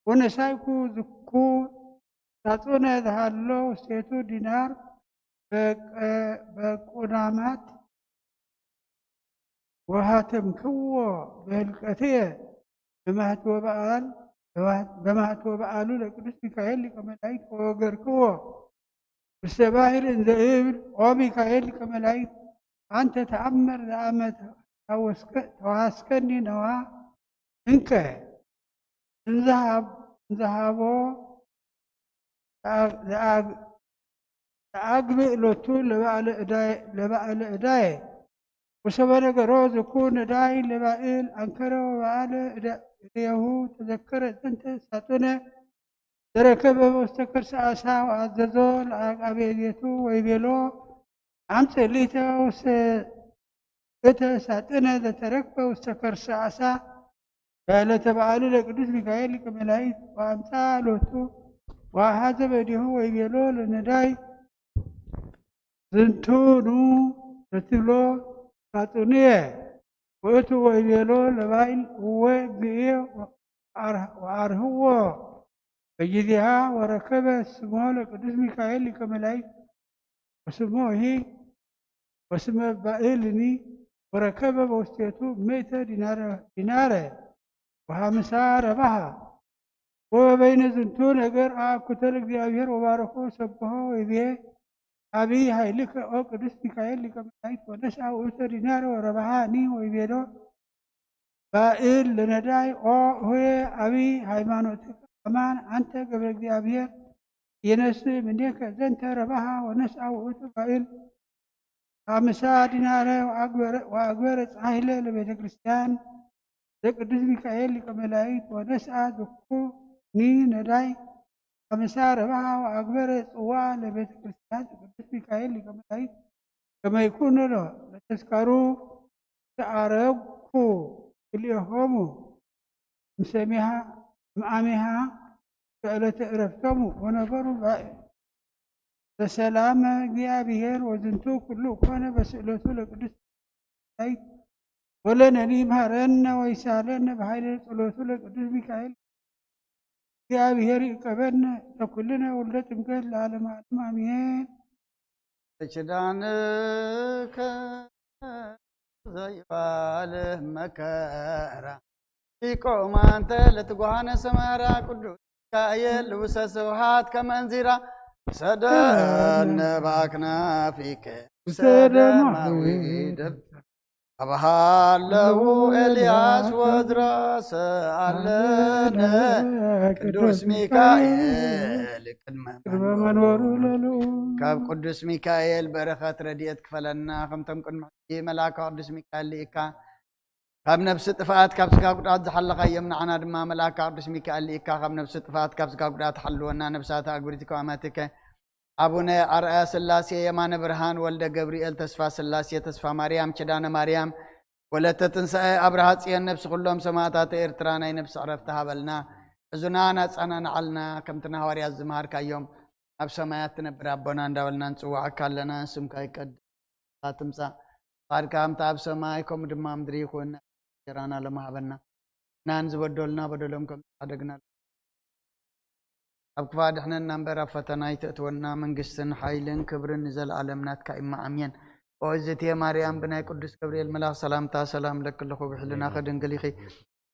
ወነሳይኩ ዝኩ ሳጹነ ዝሃሎ ውስቴቱ ዲናር በቀ-፣ በቁናማት ወሃተምክዎ በህልቀትየ በማህትወ በዓል፣ በማህትወ በዓሉ ለቅዱስ ሚካኤል ሊቀ መላእክት ወገርክዎ ውስተ ባሕር እንዘ እብል፣ ኦ ሚካኤል ሊቀ መላእክት፣ አንተ ተአምር ዘአመ ተዋስከ-፣ ተዋስከኒ ነዋ እንከ እንዘሃብ-፣ እንዘሃቦ ተአግ-፣ ተአግ-፣ ተአግብእ ሎቱ ለባእለ ዕዳየ፣ ለባእለ ዕዳየ። ወሰበ ነገሮ ዝኩ ነዳይ ለባእል አንከረ ወበአለ እደ-፣ እደየሁ ተዘከረ ዘንተ ሳጥነ ዘረከበ ውስተ ከርሰ አሳ ወአዘዞ ለአቃቤ ቤቱ ወይቤሎ፣ አምጽእ ሊተ ውስተ እተ ሳጥነ ዘተረክበ ውስተ ከርሰ አሳ በዕለተ በዓሉ ለቅዱስ ሚካኤል ሊቀ መላእክት ወአምጽአ ሎቱ ወአሐዘ በዲሁ ወይቤሎ ለነዳይ ዝንቱ ኑ ለትብሎ ሳጥኑየ። ውእቱ ወይቤሎ ለባይል እወ እግዚእየ ወአርህ-፣ ወአርህዎ በጊዜሃ ወረከበ ስሞ ለቅዱስ ሚካኤል ሊቀ መላእክት ወስሞ ሂ ወስመ ባእልኒ ወረከበ በውስቴቱ ምእተ ዲናረ፣ ዲናረ ወሃምሳ ረባሃ። ወበይነ ዝንቱ ነገር አኩተ ለእግዚአብሔር ወባረኮ ሰብሖ ወይቤ፣ አብይ ኃይልከ ኦ ቅዱስ ሚካኤል ሊቀ መላእክት ወነስአ ውእተ ዲናረ ወረባሃኒ ወይቤሎ፣ ባእል ለነዳይ ኦ ሆየ አብይ ሃይማኖትከ አማን አንተ ገብረ እግዚአብሔር ይነስእ ምኔከ ዘንተ ረባሃ ወነስአ ውእቱ ባእል ሐምሳ ዲናረ ወአግበረ፣ ወአግበረ ጻሕለ ለቤተ ክርስቲያን ዘቅዱስ ሚካኤል ሊቀ መላእክት ወነስአ ዝኩኒ ነዳይ ሐምሳ ረባሃ ወአግበረ ጽዋ ለቤተ ክርስቲያን ዘቅዱስ ሚካኤል ሊቀ መላእክት ከመ ይኩኑ ሎ ለተስካሩ ተአረግኩ ክልኤሆሙ እምሰሚሃ እምአሚሃ በዕለተ ዕረፍቶሙ ወነበሩ በ-፣ በሰላመ እግዚአብሔር ወዝንቱ ኩሉ ኮነ በስእለቱ ለቅዱስ ሚካኤል ወለነኒ ይምሃረነ ወይሳለነ በኃይለ ጸሎቱ ለቅዱስ ሚካኤል። እግዚአብሔር ይቀበነ ለኩልነ ወልደ ጥምቀት ለዓለመ ዓለም አሜን። ኪዳንከ ዘይባል መከራ ሊቆም አንተ ለትጓሃነ ሰማራ ቅዱስ ሚካኤል ልውሰ ስብሐት ከመንዚራ ውሰደነ በአክናፊከ ውሰደ ደማዊ ደብ አብሃለዉ ኤልያስ ወዝራ ሰአለነ ቅዱስ ሚካኤል ቅድመ ቅድመ መንበሩ መንበሩ ለልዑል። ካብ ቅዱስ ሚካኤል በረኸት ረድኤት ክፈለና። ከምቶም ቅድሚ ሕጂ መልኣከ ቅዱስ ሚካኤል ልኢካ ካብ ነፍሲ ጥፍኣት ካብ ስጋ ጉድኣት ዝሓለኻዮም ንዓና ድማ መልኣከ ቅዱስ ሚካኤል ልኢካ ካብ ነፍሲ ጥፍኣት ካብ ስጋ ጉድኣት ሓልወና። ነፍሳተ ኣግብርቲ ከማመትከ ኣቡነ ኣርኣያ ስላሴ የማነ ብርሃን ወልደ ገብርኤል ተስፋ ስላሴ ተስፋ ማርያም ኪዳነ ማርያም ወለተ ትንሳኤ ኣብርሃ ጽዮን ነፍሲ ኩሎም ሰማእታት ኤርትራ ናይ ነፍሲ ዕረፍቲ ሃበልና። ሕዙና ናጻና ንዓልና ከምቲ ንሃዋርያት ዝመሃርካዮም ኣብ ሰማያት ትነብር ኣቦና እንዳበልና ንጽውዓካ ኣለና። ስምካ ይቀድስ ትምጻእ ፍቓድካ ከምቲ ኣብ ሰማይ ከምኡ ድማ ኣብ ምድሪ ይኹን። እንጀራና ሎሚ ሃበና። ናን ዝበደሉና በደሎም ከም ዝሓደግና ኣብ ክፋ ድሕነና እምበር ኣብ ፈተና ይተእትወና። መንግስትን ሓይልን ክብርን ንዘለኣለም ናትካ እማ ኣሜን። ኦ እዝእትየ ማርያም ብናይ ቅዱስ ገብርኤል መልኣኽ ሰላምታ ሰላም ለኪ ኣለኹ። ብሕልናኺ ድንግል ኢኺ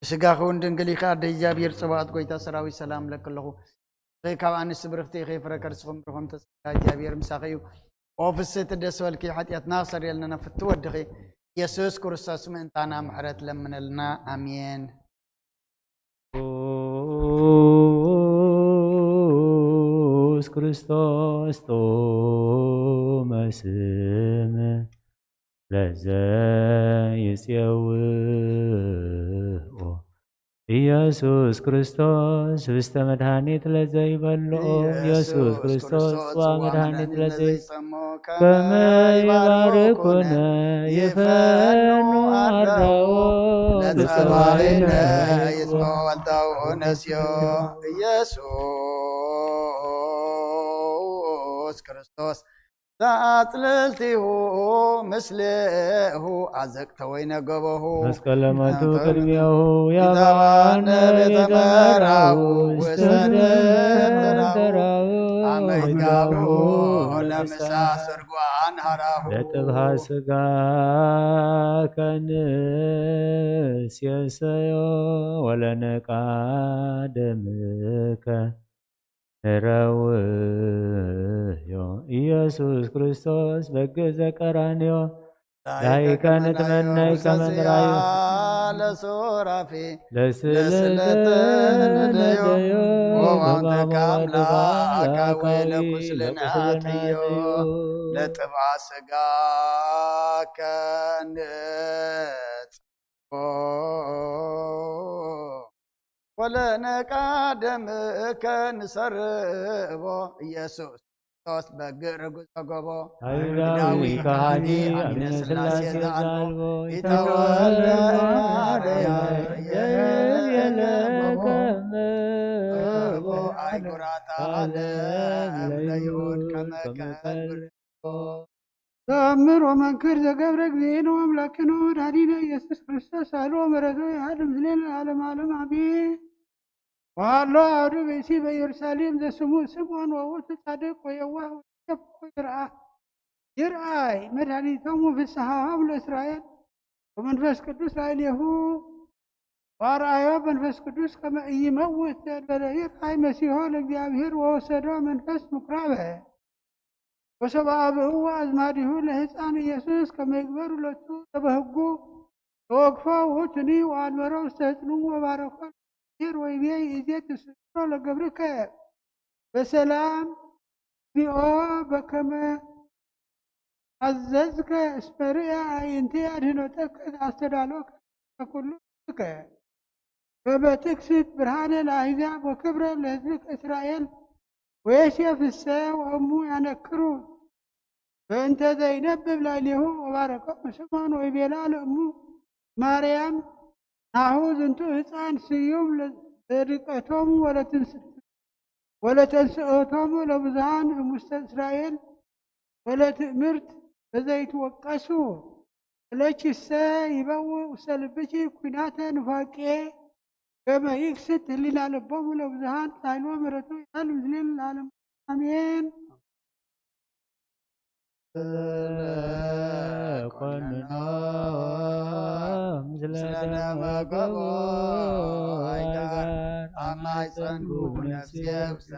ብስጋኺ እውን ድንግል ኢኺ። ኣደ እግዚኣብሔር ጽባኦት ጎይታ ሰራዊት ሰላም ለኪ ኣለኹ። ፍሬ ካብ ኣንስቲ ብርኽቲ ኢኺ፣ ፍረ ከርስኺ ብሩኽ ተጸጋ እግዚኣብሔር ምሳኺ እዩ። ኦ ፍስሕቲ ደስ በልኪ፣ ሓጢኣትና ክሰርየልና ፍቲ ወድኺ ኢየሱስ ክርስቶስ ምእንታና ምሕረት ለምነልና። ኣሜን። ኢየሱስ ክርስቶስ ጥዑመ ስም ለዘይጼውኦ ኢየሱስ ክርስቶስ ህብስተ መድኃኒት ለዘይበልኦ ኢየሱስ ክርስቶስ ጽዋ መድኃኒት ለዘይጸምኦ ከመ ይባርኩነ ይፈኑ አድራኦ ለጸባይነ ይጽምኦ ወልዳኡ ነስዮ ኢየሱስ ክርስቶስ ዘአጽልልቲሁ ምስሌሁ አዘቅተ ወይነ ገበሁ መስቀለ ሞቱ ቅድሜሁ ያባነ ቤተ መራሁ ውስተ ደብተራሁ ሥጋሁ ለምሳ ስርጓን ሀራሁ ለጥብሃ ሥጋ ከንሴሰዮ ወለነቃ ደምከ ንረውዮ። ኢየሱስ ክርስቶስ በግ ዘቀራንዮ ላይከ ንትመነይ ከመ ንራዮ ለሱራፊ ለስለተ ለስለተ ነደዮ ነደዮ ወማንተካ በማማ አምላካዊ ለኩስልና ለኩስልና ጥዮ ጥዮ ለጥብዓ ሥጋ ከንጽ ወለነቃ ደምከ ንሰርቦ ኢየሱስ ክርስቶስ በግ ርጉጽ ዘጎቦ አይሁዳዊ ካህኒ አሚነ ሥላሴ ዘአልቦ ይተወልደ ማርያም የለ የለ ከመ ከመ አይጉራት ዓለም ለይሁድ ከመ ከመ ከልብር ተአምር ወመንክር ዘገብረ እግዚእነ ወአምላክነ ወመድኃኒነ ኢየሱስ ክርስቶስ ሳሉ ወምሕረቱ ይሃሉ ምስሌነ ለዓለመ ዓለም አሜን። ወሃሎ አሐዱ ብእሲ በኢየሩሳሌም ዘስሙ ስምዖን ወውእቱ ጻድቅ ወየዋህ ወይሴፎ ይርአ ይርአይ መድኃኒቶሙ ፍስሐሆሙ ለእስራኤል ወመንፈስ ቅዱስ ላዕሌሁ ወአርአዮ መንፈስ ቅዱስ ከመ ኢይመውት ዘእንበለ ይርአይ መሲሖ ለእግዚአብሔር ወወሰዶ መንፈስ ምኩራበ ወሰብአ ብእዎ አዝማዲሁ ለሕፃን ኢየሱስ ከመ ይግበሩ ሎቱ ዘበህጉ ተወክፎ ውእቱኒ ወአንበሮ ውስተ ሕፅኑ ወባረኮ ለእግዚአብሔር ወይቤ ይእዜ ትስዕሮ ለገብርከ በሰላም እግዚኦ በከመ አዘዝከ እስመ ርእየ አዕይንቲ አድህኖተከ ዘአስተዳሎከ ከኩሉ ሕዝብከ በበትክስት ብርሃነ ለአሕዛብ ወክብረ ለሕዝብከ እስራኤል ወዮሴፍሰ ወእሙ ያነክሩ በእንተ ዘይነብብ ላዕሌሁ ወባረኮሙ ስምዖን ወይቤላ ለእሙ ማርያም ናሁ ዝንቱ ህፃን ስዩም ለድቀቶሙ ወለትንስ- ወለተንስኦቶሙ ለብዙሃን እሙስተ እስራኤል ወለትእምርት በዘይትወቀሱ እለኪሰ ይበውእ ውስተ ልብኪ ኩናተ ኑፋቄ ከመ ይክስት ህሊና ልቦሙ ለብዙሃን ላዕሌሁ ምሕረቱ ይሃሉ ምስሌነ ለዓለመ ዓለም አሜን። ኮንኖ ምስለ ምስለ ደመ ደመ ገቦ ገቦ አይጋር አይጋር አማይፀንኩ አማይፀንኩ ነፍሴ ነፍሴ ውስተ ውስተ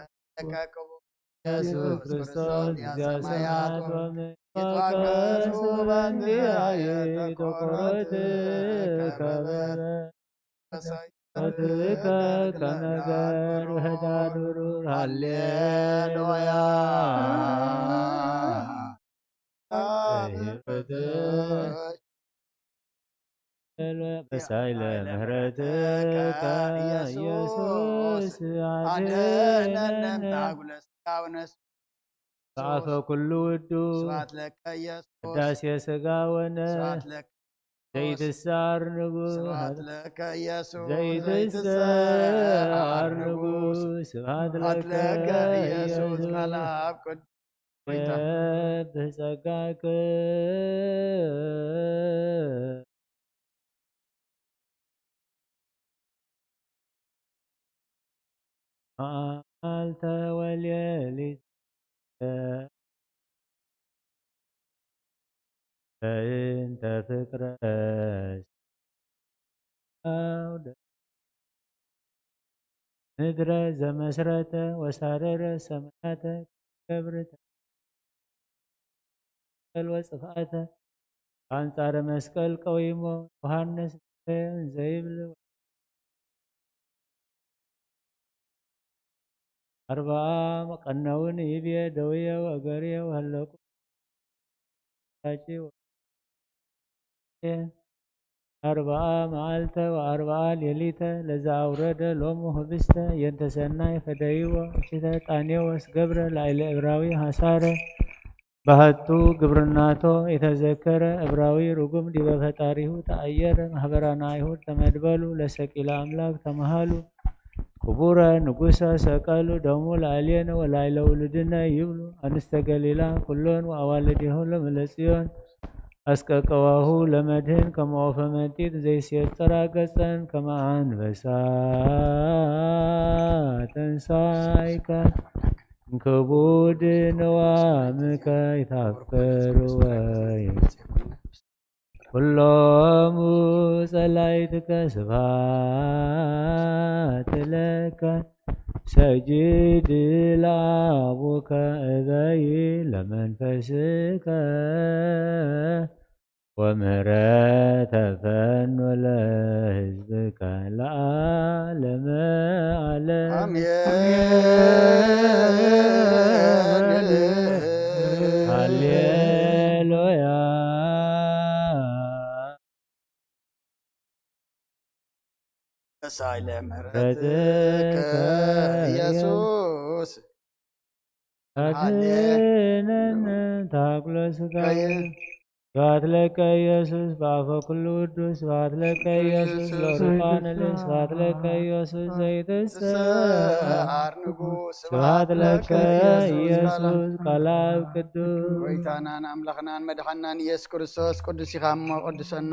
ኢየሱስ ኢየሱስ ክርስቶስ ክርስቶስ ያ ያ ሰማያት ሰማያት ወምድር ወምድር ይትዋቀሱ ይትዋቀሱ በእንቲአየ በእንቲአየ ተቆሮት ተቆሮት ከመ ከመ በረ በረ በትከ ከመ ገር ህዳድ ብሩር። ሃሌሉያ። በሳይለ ምሕረትከ ኢየሱስ አድነነ። አድነነ። በአፈ ኩሉ ውዱ ስብሐት ለከ ኢየሱስ። ቅዳሴ ሥጋ ወነ ስብሐት ለከ ዘይትሰዓር ንጉሥ ስብሐት ለከ ኢየሱስ። ዘይትሰዓር ዘይትሰዓር ንጉሥ ንጉሥ ስብሐት ስብሐት ለከ ለከ ኢየሱስ። ኢየሱስ። ቃለ አብ ቅዱስ ሆይታ። ብጸጋክ መዓልተ ወሌሊተ በእንተ ፍቅረ አውደ ምድረ ዘመስረተ ወሳረረ ሰማያተ ገብር መስቀል ወጽፍአተ በአንጻረ መስቀል ቀዊሞ ዮሐንስ ዘይብል አርብዓ ቀነውን ይቤ ደውየ ወእገርየ ወሀለቁ ታጪ አርብዓ መዓልተ ወአርብዓ ሌሊተ ለዘአውረደ ሎሙ ህብስተ የንተ ሰናይ ፈደይዎ እኪተ ጣኔዎስ ገብረ ላዕለ እብራዊ ሐሳረ። ባሕቱ ግብርናቶ የተዘከረ እብራዊ ርጉም ዲበ ፈጣሪሁ ተአየረ። ማህበራነ አይሁድ ተመድበሉ ለሰቂለ አምላክ ተመሃሉ። ክቡረ ንጉሰ ሰቀሉ ደሙ ላዕሌነ ወላዕለ ውሉድነ ይብሉ። አንስተ ገሊላ ኩሎን ወአዋልዴሁ ለምለጽዮን አስቀቀዋሁ ለመድህን ከመ ወፈ መጢጥ ዘይሴጥራ ገጸን ከመ አንበሳ ተንሳይከ። ክቡድ ንዋምከ ይታፍቅር ወይ ኩሎሙ ጸላይትከ ስብሐት ለከ ሰጅድ ለአቡከ እበይ ለመንፈስከ ወምህረተ ፈኑ ለህዝብከ ለዓለመ ዓለም። አሜን። ሃሌሉያ። ተሳኢለ ምህረትከ ኢየሱስ። አድነነ ታኩለ ስጋ። ስብሐት ለከ ኢየሱስ በአፈ ኩሉ ውዱስ። ስብሐት ለከ ኢየሱስ ለሩፋንል። ስብሐት ለከ ኢየሱስ ዘይትሰዓር ንጉስ። ስብሐት ለከ ኢየሱስ ቃል አብ ቅዱስ። ጎይታናን ኣምላኽናን መድሓናን ኢየሱስ ክርስቶስ ቅዱስ ኢኻ እሞ ቅዱሰና።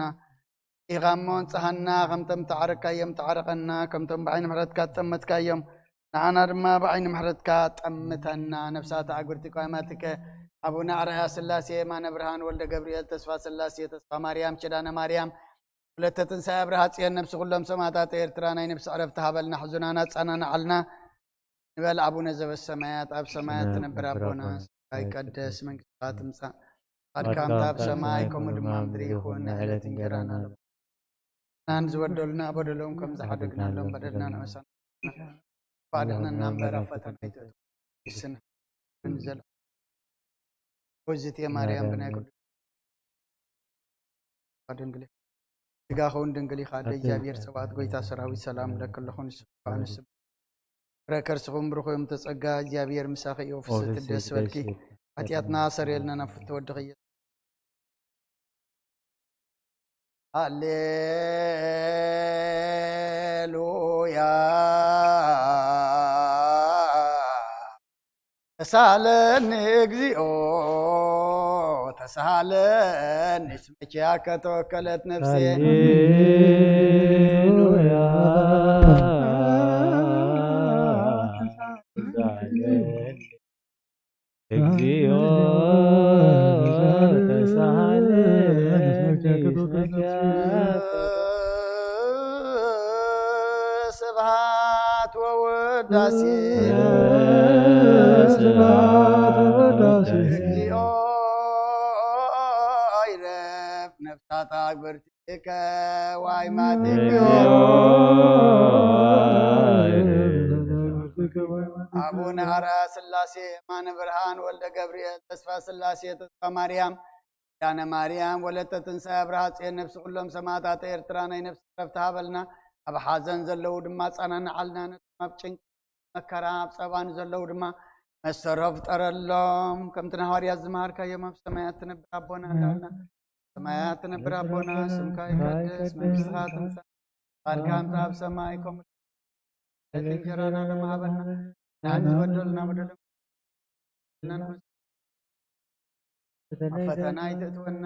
ኢኻ እሞ ንጽሃና፣ ከምቶም ተዓረካዮም ተዓረቀና፣ ከምቶም ብዓይኒ ምሕረትካ ትጠመትካዮም ንዓና ድማ ብዓይኒ ምሕረትካ ጠምተና። ነፍሳት ኣግብርቲ ቋማትከ ኣቡነ ኣርኣያ ስላሴ፣ የማነ ብርሃን፣ ወልደ ገብርኤል፣ ተስፋ ስላሴ፣ ተስፋ ማርያም፣ ኪዳነ ማርያም፣ ወለተ ትንሳኤ፣ ኣብርሃ ጽዮን፣ ነፍሲ ኩሎም ሰማዕታት ኤርትራ ናይ ነፍሲ ዕረፍቲ ሃበልና፣ ሕዙናን ኣጸናንዓልና። ንበል ኣቡነ ዘበሰማያት፣ ኣብ ሰማያት ትነብር ኣቦና፣ ስምካ ይቀደስ፣ መንግስትካ ትምጻእ፣ ፍቃድካ ከምታ ኣብ ሰማይ ከምኡ ድማ ኣብ ምድሪ ይኹን። ዕለት እንጀራና ናን ዝበደሉና በደሎም ከም ዝሓደግናሎም በደልና ንመሳና ባድሕነና እምበር ኣብ ፈተና ኣይትእቱ። ይስን ዘለ ወዝት የማርያም ብናይ ቅዱስ ድንግል ስጋ ኸውን ድንግል ኢኻ ኣደ እግዚኣብሔር ጸባኦት ጎይታ ሰራዊት ሰላም ለክለኹን ስፋንስ ፍረ ከርስኹም ብሩኽ እዮም ተጸጋ እግዚኣብሔር ምሳኺ እዩ ፍስቲ ደስ በልኪ ሓጢኣትና ሰረየልና ናብ ፍትወድኺ ሃሌሉያ። ተሳለኒ እግዚኦ ተሳለኒ እስመ ኪያከ ተወከለት ነፍሴ። ሃሌሉያ። እግዚኦ ተሳሃለኒ እስመ ኪያከ ስብሐት ወውዳሴ ስብሐት ወውዳሴ እግዚኦ ይረፍ ነፍሳት ኣግብርቲ ከዋይ ማቲከ አቡነ አርአያ ስላሴ የማነ ብርሃን ወልደ ገብርኤል ተስፋ ስላሴ ተስፋ ማርያም ዳነ ማርያም ወለተ ትንሳኤ አብርሃ ጽዮን ነፍሲ ኩሎም ሰማዕታት ኤርትራ ናይ ነፍሲ ዕረፍቲ ሃበልና። ኣብ ሓዘን ዘለዉ ድማ ኣጸናንዓልና። ነቶም ኣብ ጭንቂ መከራ ኣብ ጸባን ዘለዉ ድማ መሰሮ ፍጠረሎም። ከምቲ ንሃዋርያት ዝመሃርካዮም ኣብ ሰማያት ትነብር ኣቦና እንዳልና ሰማያት ትነብር ኣቦና ስምካ ይቀደስ መንግስትኻ ትምጻእ ፍቃድካ ከምቲ ኣብ ሰማይ ከምኡ ዕለት እንጀራና ሎም ሃበና። ንዓን ዝበደሉና በደሎም ናብ ፈተና ኣይተእትወና።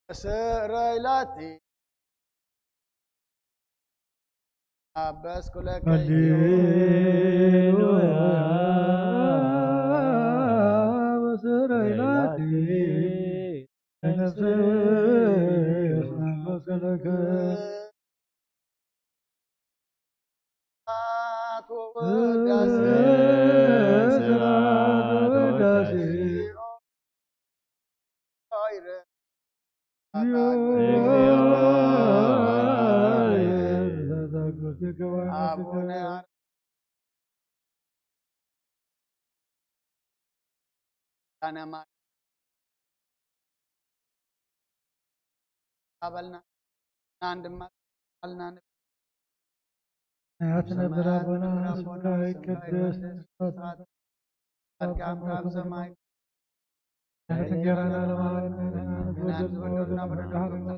ስረይላቲ ኣበስኩለከ ሃሌሉያ። ስረይላቲ ነፍስስ መሰለከ ኣቡነ ዳነ ማርያም ኣበልና ናን ድማ ኣልና ንብ ናይ ኣትነብር ኣቦና ስምካ ይቀደስ መንግስትኻ ጻድቃን ካብ ሰማይ፣ ምሕረት እንጌራና ለማለት ወደድና ወደድና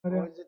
ወደድና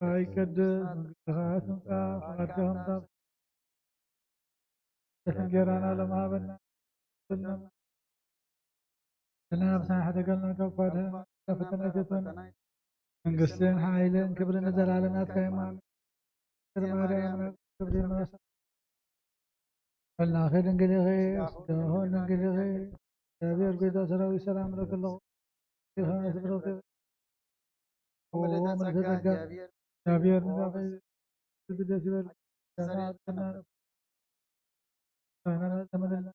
ኣይቀድስ መንግስትኻ ትምጻእ፣ ፍቓድካ ከም ኣብ ሰማይ። እንጌራና ለመሃበና ለናብሳ ሕደገልና ካብ ኳድህና ፈተና ኣይተትወና። መንግስትን ሓይልን ክብርን ንዘለኣለም ናትካ እዩ። ኣሜን። ድንግል ማርያም ክብሪ ይመለሳ። ፈላኺ ድንግል ኢኺ፣ ስጋሆን ድንግል ኢኺ። እግዚኣብሔር ጎይታ ሰራዊት ሰላም እልክለኹ። ኢኻ ዝብረኽ። ኦ፣ ምልእተ ጸጋ፣ እግዚኣብሔር ንዛኺ ደስ ይበል። ሰናይ ተመለላ።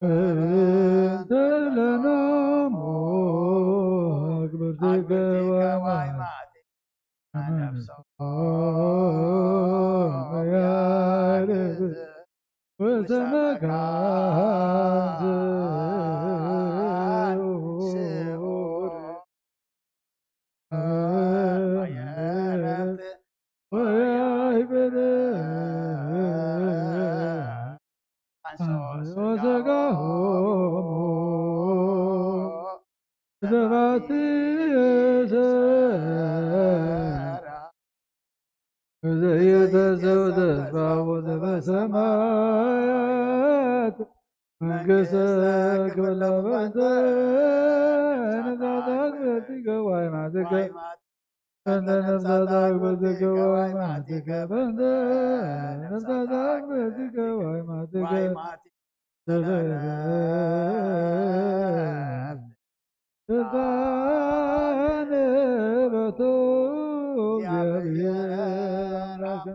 እንተ ለናሞ ኣግብርቲከ ዋይማቲ ነፍሶ መያልት ውስተ መካን ስዑር ወያይብር አንሶ ስጋሆሙ ዘባቲ ሰራ ዘይተሰው ተስፋው ዘበሰማያት መንግስተ ክብላ በንተ ነፍሳት ኣግብርቲከ ዋይማትከ በንተ ነፍሳት ኣግብርቲከ ዋይማትከ በንተ ነፍሳት ኣግብርቲከ ዋይማትከ ተዘረፍ ስልጣን በቶ እግዚአብሔር አምላክ።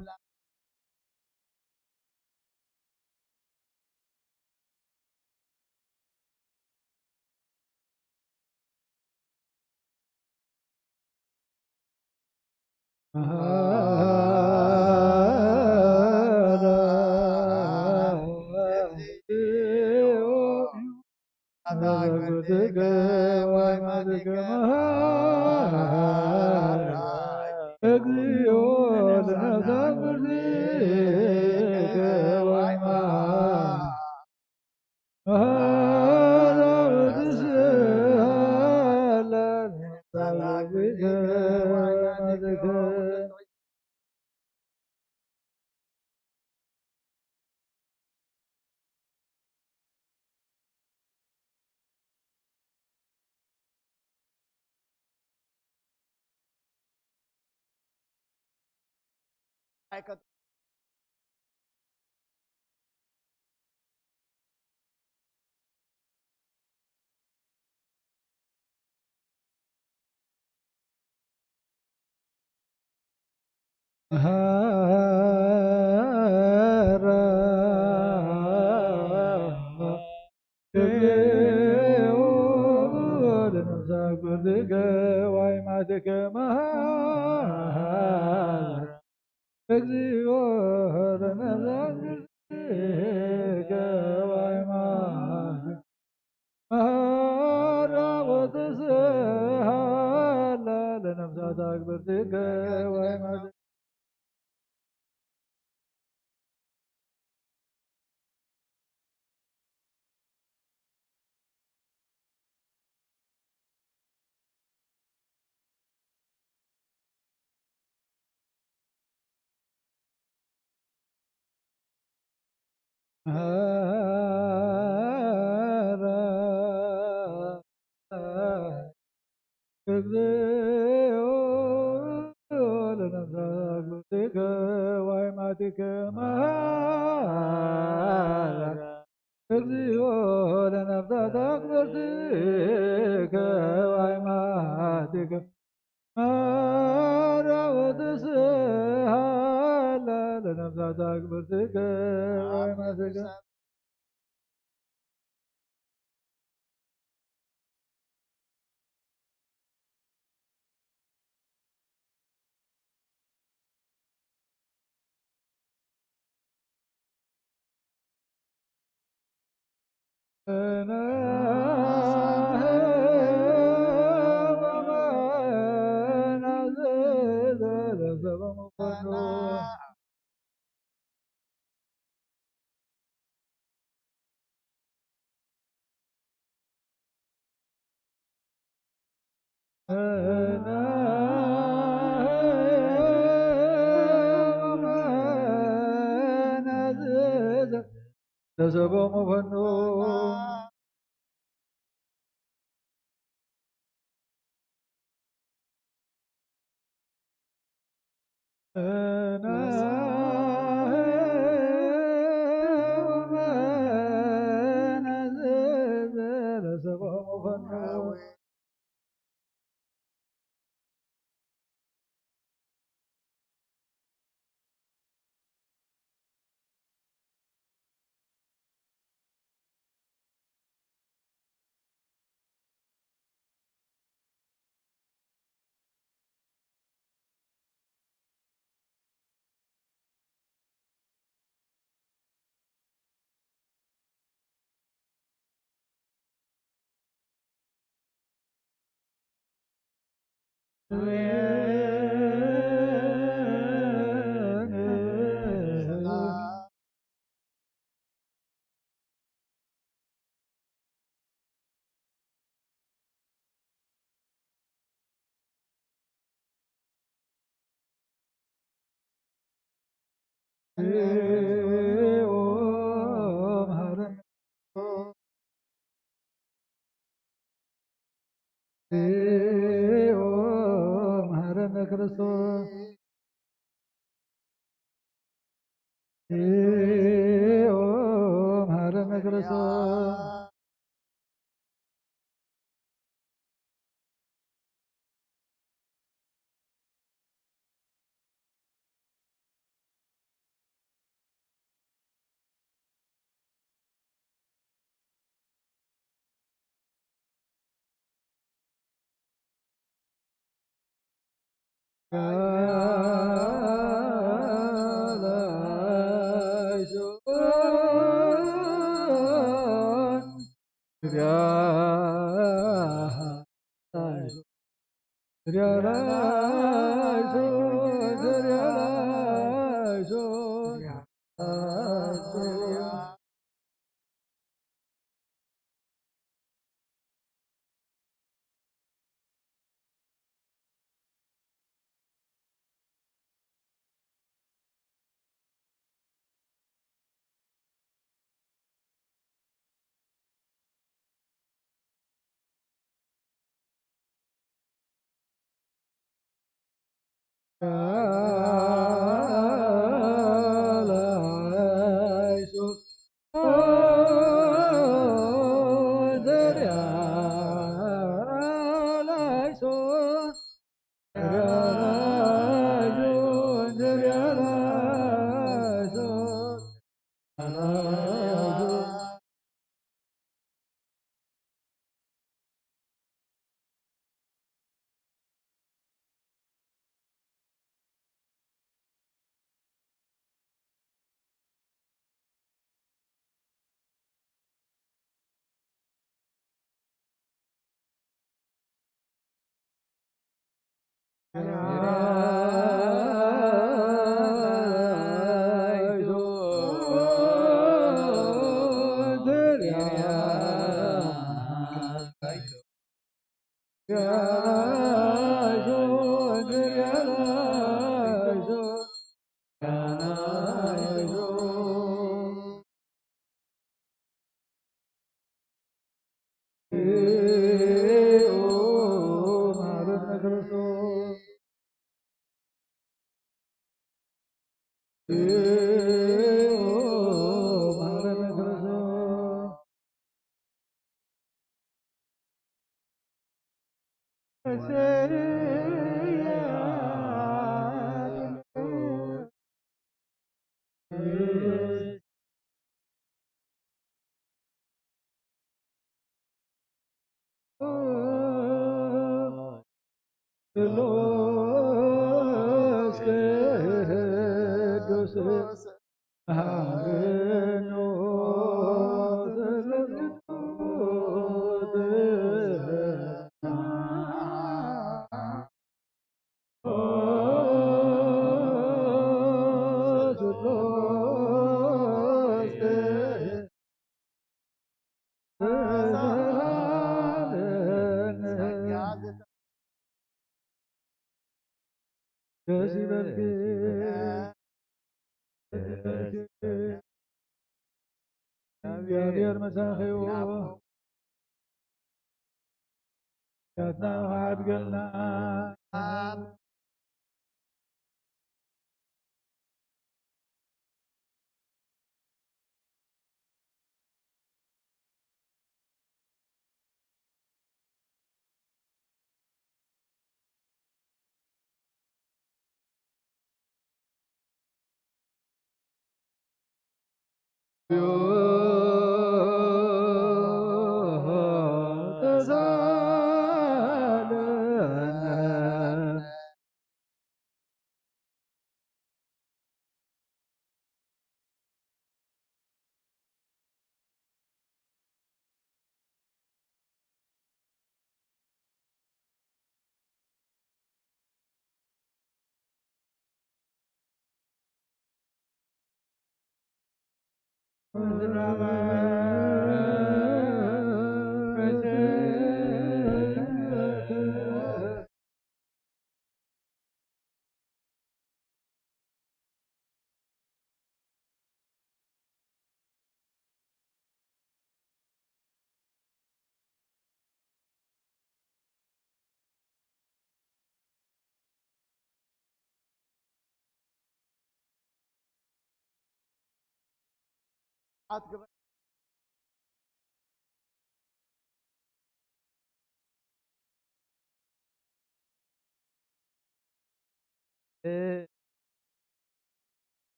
እግዚኦ ለነፍሳት አግብርቲከ ዋይማትከ መሐራ ወተስሃላ ለነፍሳት አግብርቲከ ዋይማትከ እግዚኦ ለነፍሳት አግብርቲከ ዋይማትከ መሐራ እግዚኦ ለነፍሳት አግብርቲከ ዋይማትከ መሐራ ወተስሃላ ለነፍሳት አግብርቲከ ዋይማትከ ተሰቦሙ ፈኑ እግዚኦ መሐረነ፣ እግዚኦ መሐረነ ክርስቶስ፣ እግዚኦ መሐረነ ክርስቶስ። ደስ ይበልኪ። እግዚኣብሔር መሳኺዎ ያትና ዓድገልና።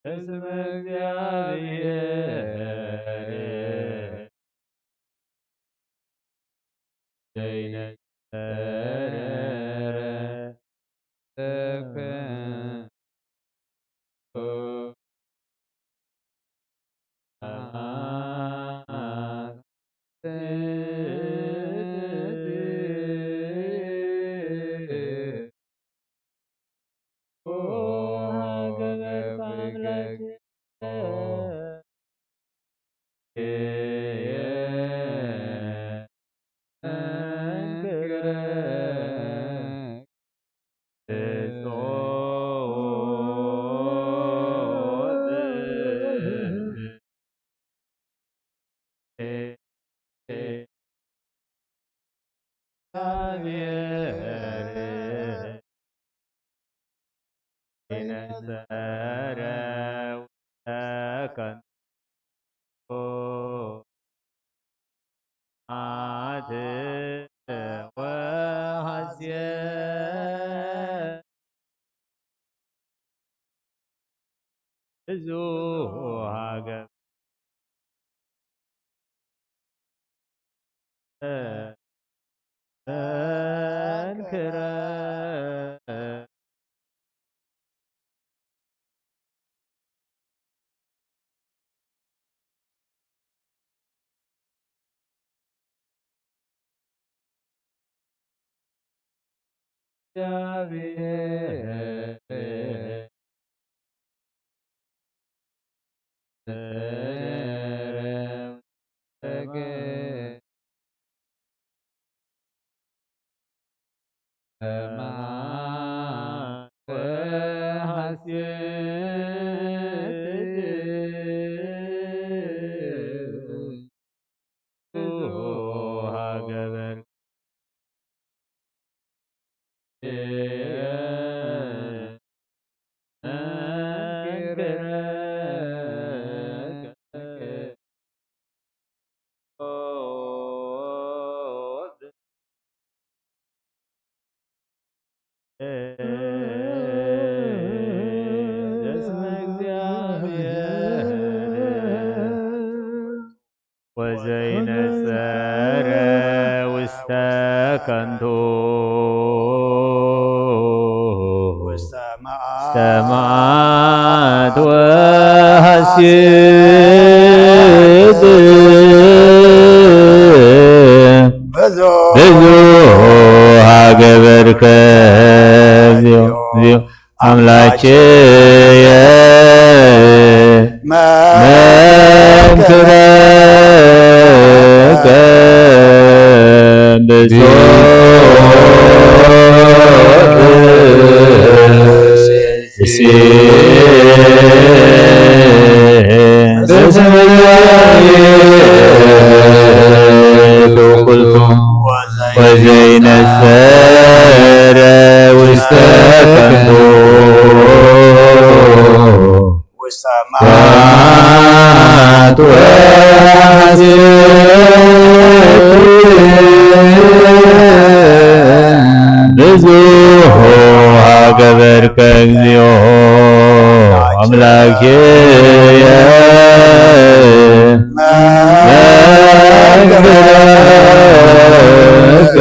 እስመ እግዚኣብሔር ዘይነጸረ ተከ ብዙሃ ገብ እንክረ ወዘይነጸረ ውስተ ከንቱ ውስተ መዓት ወሐሴት ብዙ ብዙ ሀገበርከ አምላኬየ መንክረከ ብሶት ወዘይነሰረ ውስተ ከንቱ ማት ወሐሴት ብዙኃ ገበርከ እግዚኦ አምላኬየ መግበርከ።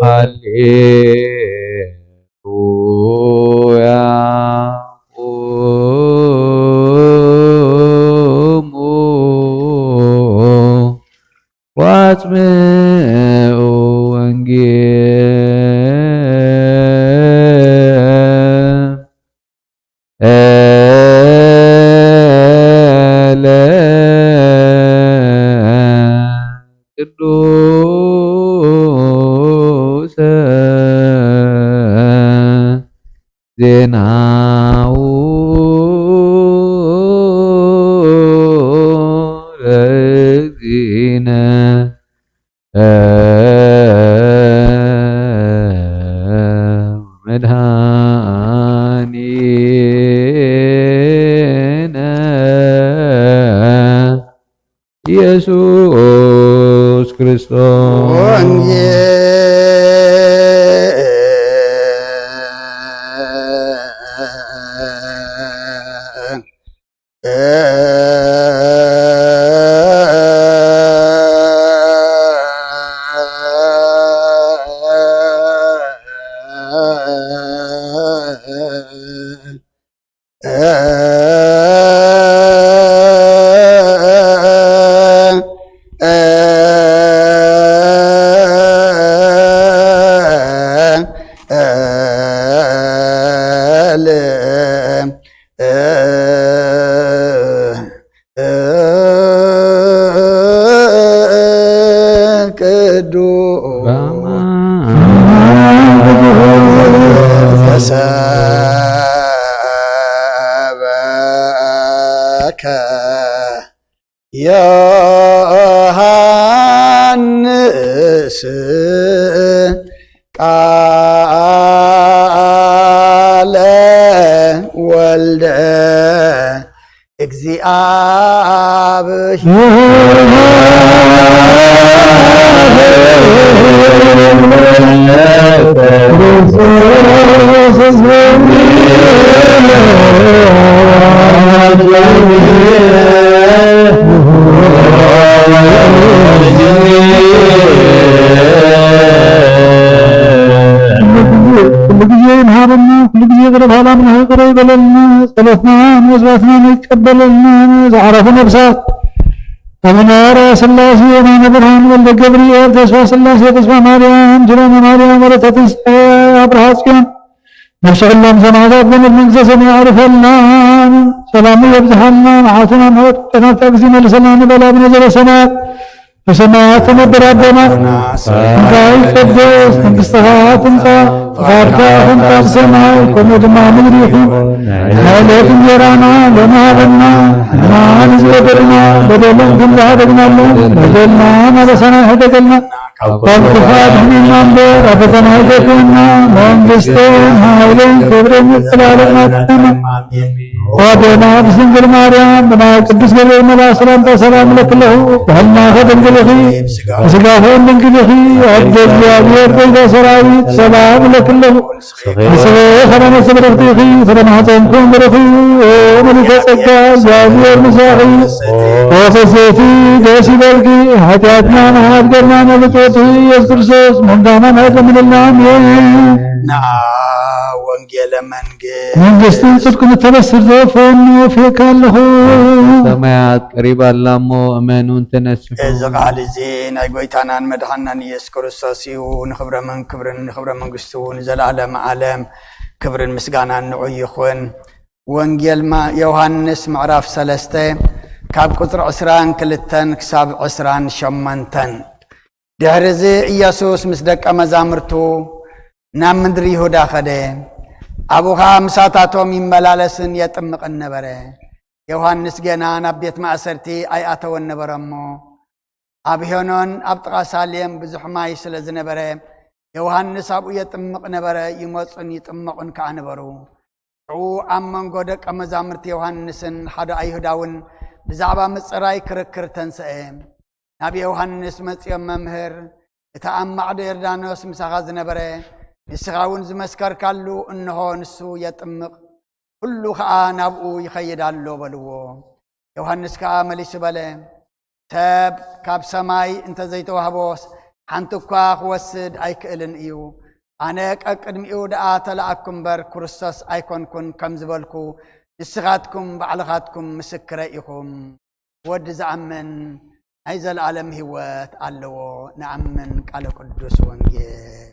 ሃሌ ሉያ ቁሙ ወአጽምዑ ወንጌል ለቅዱሰ ዜናሁ ለእግዚእነ ወመድኃኒነ ኢየሱስ ክርስቶስ። ቅዱስ ተሰበከ ዮሐንስ ቃለ ወልደ ኩሉ ግዜ ይምሃረና፣ ኩሉ ግዜ ገለ ባህላም ይቕረ ይበለልና፣ ጸሎትና ንወዝባትና ይቀበለልና። ዝዓረፉ ነብሳት ኣቡነ ኣርያ ሥላሴ፣ የማነ ብርሃን፣ ወልደ ገብርኤል፣ ተስፋ ሥላሴ፣ ተስፋ ማርያም፣ ኪዳነ ማርያም፣ ወለተ ትንሳኤ፣ ኣብርሃ ጽዮን፣ ነፍሲ ኩሎም ሰማዕታት ገነት መንግሥተ ሰማይ ኣዕርፈልና፣ ሰላሙ የብዝሓልና፣ መዓልትና ምሕረት ናብታ ግዜ መልሰና ንበል። ኣቡነ ዘበሰማያት፣ በሰማያት ትነብር ኣቦና፣ ስምካ ይቀደስ፣ መንግሥትኻ ትምጻእ፣ ፍቓድካ ከምታ ብሰማይ ከምኡ ድማ ምድሪ ይኹን። ናይ ዕለት እንጀራና ሎሚ ሃበና፣ ንሕና ንዝበደሉና በደሎም ከም ዝሃበናሎም፣ በደልና ናበሳና ኣይሕደገልና፣ ካብ ክፉ ኣድሕነና እምበር፣ ኣብ ፈተና ኣይተእትወና፣ መንግሥትን ሓይልን ክብርን ንጽላሎት ናትካ። ኣዴና ብድንግል ማርያም ብናይ ቅዱስ ገብርኤል መልኣክ ሰላምታ ሰላም እለኪ ኣለኹ። ብሕልናኺ ድንግል ኢኺ፣ ብስጋኺ እውን ድንግል ኢኺ። ኣደ እግዚኣብሔር፣ ጎይታ ሰራዊት፣ ሰላም እለኪ ኣለኹ። ንስኺ ከመ ነፍሲ ብርኽቲ ኢኺ፣ ፍረ ማሕፀንኪ እውን ብሩኽ እዩ። ኦ ምልዕተ ጸጋ፣ እግዚኣብሔር ምሳኺ፣ ኦ ፍስሕቲ ደስ ይበልኪ። ሓጢኣትና ንሓድገና፣ ነብጾቱ ኢየሱስ ክርስቶስ ሞንታና ናይ ለምንልና። ኣሜን። ንዓ ወንጌለ መንግስት መንግስትን ጽድቅን እተበስር ዘወፈወኒ ወፍየካ ኣለኹ። ሰማያት ቀሪባ ኣላ እሞ እመኑ እንተነስሑ። እዚ ቃል እዚ ናይ ጎይታናን መድሓናን ኢየሱስ ክርስቶስ እዩ። ንኽብረ መን-፣ ክብርን ንኽብረ መንግስቱ ንዘለዓለም ዓለም ክብርን ምስጋናን ንዑ ይኹን። ወንጌል ማ-፣ ዮሃንስ ምዕራፍ ሰለስተ ካብ ቁጽሪ ዕስራን ክልተን ክሳብ ዕስራን ሸሞንተን። ድሕሪ እዚ ኢየሱስ ምስ ደቀ መዛሙርቱ ናብ ምድሪ ይሁዳ ኸደ። ኣብኡ ኸኣ ምሳታቶም ይመላለስን የጥምቕን ነበረ። ዮሃንስ ገና ናብ ቤት ማእሰርቲ ኣይኣተወን ነበረ እሞ፣ ኣብ ሄኖን ኣብ ጥቓ ሳሌም ብዙሕ ማይ ስለ ዝነበረ፣ ዮሃንስ ኣብኡ የጥምቕ ነበረ፣ ይመጹን ይጥመቑን ከኣ ነበሩ። ሽዑ ኣብ መንጎ ደቀ መዛሙርቲ ዮሃንስን ሓደ ኣይሁዳውን ብዛዕባ ምጽራይ ክርክር ተንስአ። ናብ ዮሃንስ መጺኦም፣ "መምህር፣ እቲ ኣብ ማዕዶ ዮርዳኖስ ምሳኻ ዝነበረ፣ ንስኻ እውን ዝመስከርካሉ፣ እንሆ ንሱ የጥምቕ፣ ኩሉ ኸኣ ናብኡ ይኸይድ ኣሎ" በልዎ። ዮሃንስ ከኣ መሊሱ በለ፣ "ሰብ ካብ ሰማይ እንተ ዘይተዋህቦስ ሓንቲ እኳ ክወስድ ኣይክእልን እዩ። ኣነ ቀቅድሚኡ ደኣ ተለኣኩ እምበር ክርስቶስ ኣይኮንኩን ከም ዝበልኩ ንስኻትኩም ባዕልኻትኩም ምስክረይ ኢኹም።" ወዲ ዝኣምን ናይ ዘለኣለም ህይወት ኣለዎ። ንኣምን ቃለ ቅዱስ ወንጌል።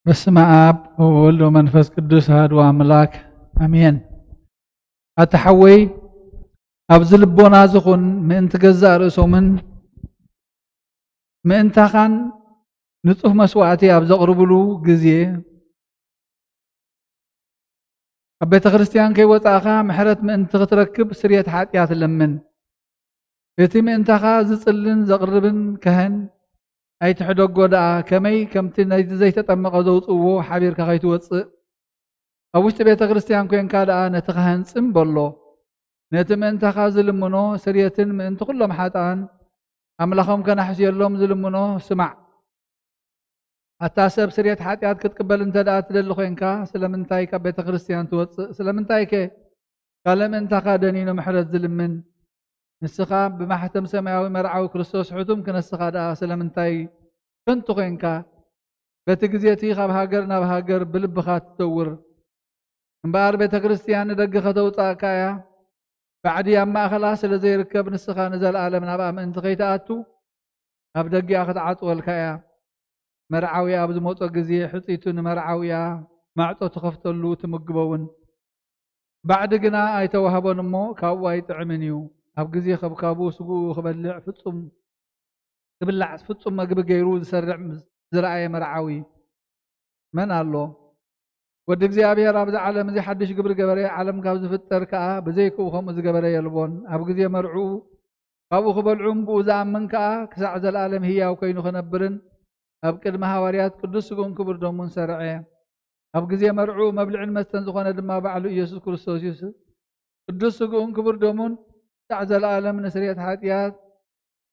በስመ አብ ወወልድ ወመንፈስ ቅዱስ አሐዱ አምላክ አሜን። ኣታ ሓወይ፣ ኣብዚ ልቦና ዝኹን ምእንቲ ገዛእ ርእሶምን ምእንታኻን ንጹህ መስዋዕቲ ኣብ ዘቕርብሉ ግዜ፣ ካብ ቤተ ክርስቲያን ከይወጻእኻ ምሕረት ምእንቲ ክትረክብ ስርየት ሓጢኣት ለምን። እቲ ምእንታኻ ዝጽልን ዘቕርብን ካህን ኣይትሕደጎ ደኣ፣ ከመይ ከምቲ ናይቲ ዘይተጠመቐ ዘውጽእዎ ሓቢርካ ከይትወጽእ። ኣብ ውሽጢ ቤተ ክርስቲያን ኮንካ ደኣ ነቲ ካህን ጽም በሎ። ነቲ ምእንታኻ ዝልምኖ ስርየትን ምእንቲ ኩሎም ሓጥኣን ኣምላኾም ከናሕስየሎም ዝልምኖ ስማዕ። ኣታ ሰብ፣ ስርየት ሓጢኣት ክትቅበል እንተ ደኣ ትደሊ ኾይንካ፣ ስለምንታይ ካብ ቤተ ክርስቲያን ትወጽእ? ስለምንታይከ ካልእ ምእንታኻ ደኒኑ ምሕረት ዝልምን? ንስኻ ብማሕተም ሰማያዊ መርዓዊ ክርስቶስ ሕቱም ክነስኻ ደኣ ስለምንታይ ከንቱ ኾይንካ፣ በቲ ግዜ እቲ ካብ ሃገር ናብ ሃገር ብልብኻ ትዘውር? እምበኣር ቤተ ክርስቲያን ንደገ ከተውጽኣካ እያ። ባዕዲ ኣብ ማእከላ ስለ ዘይርከብ፣ ንስኻ ንዘለኣለም ናብኣ ምእንቲ ከይትኣቱ፣ ኣብ ደጊኣ ክትዓጽወልካ እያ። መርዓውያ ኣብ ዝመጾ ግዜ፣ ሕጽይቱ ንመርዓውያ ማዕጾ ትኸፍተሉ፣ ትምግቦ እውን። ባዕዲ ግና ኣይተዋህቦን እሞ፣ ካብኡ ኣይጥዕምን እዩ። ኣብ ግዜ ከብካቡ ስግኡ ክበልዕ ፍጹም፣ ክብላዕ ፍጹም መግቢ ገይሩ ዝሰርዕ ምስ ዝረኣየ መርዓዊ መን ኣሎ? ወዲ እግዚኣብሔር ኣብዚ ዓለም እዚ ሓድሽ ግብሪ ገበረ፣ ዓለም ካብ ዝፍጠር ከኣ ብዘይክኡ ከምኡ ዝገበረ የልቦን። ኣብ ግዜ መርዕኡ ካብኡ ክበልዑን ብኡ ዝኣምን ከኣ ክሳዕ ዘለኣለም ህያው ኮይኑ ክነብርን ኣብ ቅድሚ ሃዋርያት ቅዱስ ስግኡን ክቡር ደሙን ሰርዐ። ኣብ ግዜ መርዕኡ መብልዕን መስተን ዝኾነ ድማ ባዕሉ ኢየሱስ ክርስቶስ እዩ። ቅዱስ ስግኡን ክቡር ደሙን ክሳዕ ዘለኣለም ንስርየት ሓጢኣት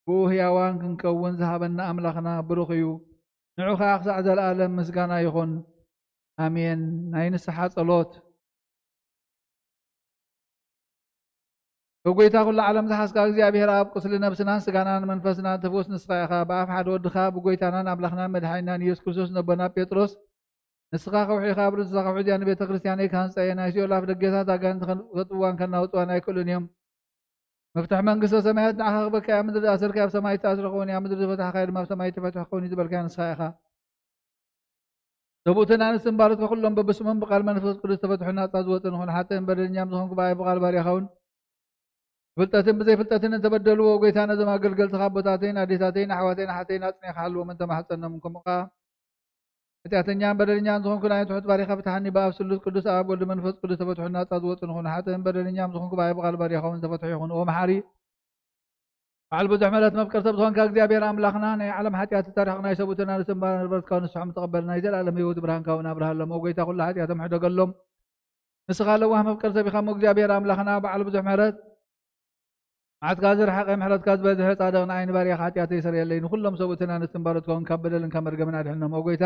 ብኡ ህያዋን ክንከውን ዝሃበና ኣምላኽና ብሩኽ እዩ። ንዑ ኸኣ ክሳዕ ዘለኣለም ምስጋና ይኹን። ኣሜን። ናይ ንስሓ ጸሎት። ብጎይታ ኩሉ ዓለም ዝሓዝካ እግዚኣብሔር ኣብ፣ ቁስሊ ነብስናን ስጋናን መንፈስናን ትፍውስ ንስኻ ኢኻ። ብኣፍ ሓደ ወድኻ ብጎይታናን ኣምላኽናን መድሓኒናን ኢየሱስ ክርስቶስ ነቦና ጴጥሮስ፣ ንስኻ ከውሒ ኢኻ፣ ኣብ ርእስኻ ከውሒ እዚኣ ንቤተ ክርስቲያነይ ክሃንጻ እየ። ናይ ሲኦል ኣፍ ደገታት ኣጋንንቲ ከጥፍእዋን ከናውጽዋን ኣይክእሉን እዮም። መፍትሕ መንግስተ ሰማያት ንዓኻ ክበካ እያ። ምድሪ ዝኣሰርካያ ኣብ ሰማይ እተኣስረ ክኸውን እያ፣ ምድሪ ዝፈታሕካዮ ድማ ኣብ ሰማይ እተፈትሐ ክኸውን እዩ ዝበልካዮ ንስኻ ኢኻ። ሰብኡትን ኣንስትን ባሮትካ ኩሎም በብስሞም ብቃል መንፈስ ቅዱስ ዝተፈትሑ ናጻ ዝወጽኡ ንኹን። ሓጥእን በደለኛም ዝኾንኩ ብኣይ ብቃል ባርያኻ እውን ብፍልጠትን ብዘይፍልጠትን እንተበደልዎ፣ ጎይታ ነዞም ኣገልገልትኻ ኣቦታተይን ኣዴታተይን ኣሕዋተይን ኣሓተይን ኣጽኒኻ ሓልዎም እንተማሕጸኖም፣ ከምኡ ከኣ ሓጢኣተኛን በደለኛን ዝኾንኩ ንኣይ ትሑት ባሪኻ ፍትሓኒ። ብኣብ ስሉስ ቅዱስ ኣብ ወልድ መንፈስ ቅዱስ ተፈትሑ ናጻ ዝወጽኡ ንኹን። ሓጥእን በደለኛም ዝኾንኩ ብኣይ ብቃል ባርያኻ እውን ዝተፈትሑ ይኹን። ኦ መሓሪ በዓል ብዙሕ ምሕረት መፍቀር ሰብ ዝኾንካ እግዚኣብሔር ኣምላኽና፣ ናይ ዓለም ሓጢኣት ተሪሕቕ ናይ ሰብኡትን ኣንስትን ባርነትካ ንስሖም ተቐበል፣ ናይ ዘለኣለም ህይወት ብርሃንካ እውን ኣብርሃሎም። ኦ ጎይታ ኩሉ ሓጢኣቶም ሕደገሎም። ንስኻ ለዋህ መፍቀር ሰብ ኢኻ እሞ እግዚኣብሔር ኣምላኽና በዓል ብዙሕ ምሕረት፣ መዓትካ ዝረሓቐ ምሕረትካ ዝበዝሐ ጻድቕ ንኣይ ንባርያኻ ሓጢኣተይ ሰርየለይ። ንኹሎም ሰብኡትን ኣንስትን ባሮትካ እውን ካብ በደልን ካብ መርገምን ኣድሕኖም። ኦ ጎይታ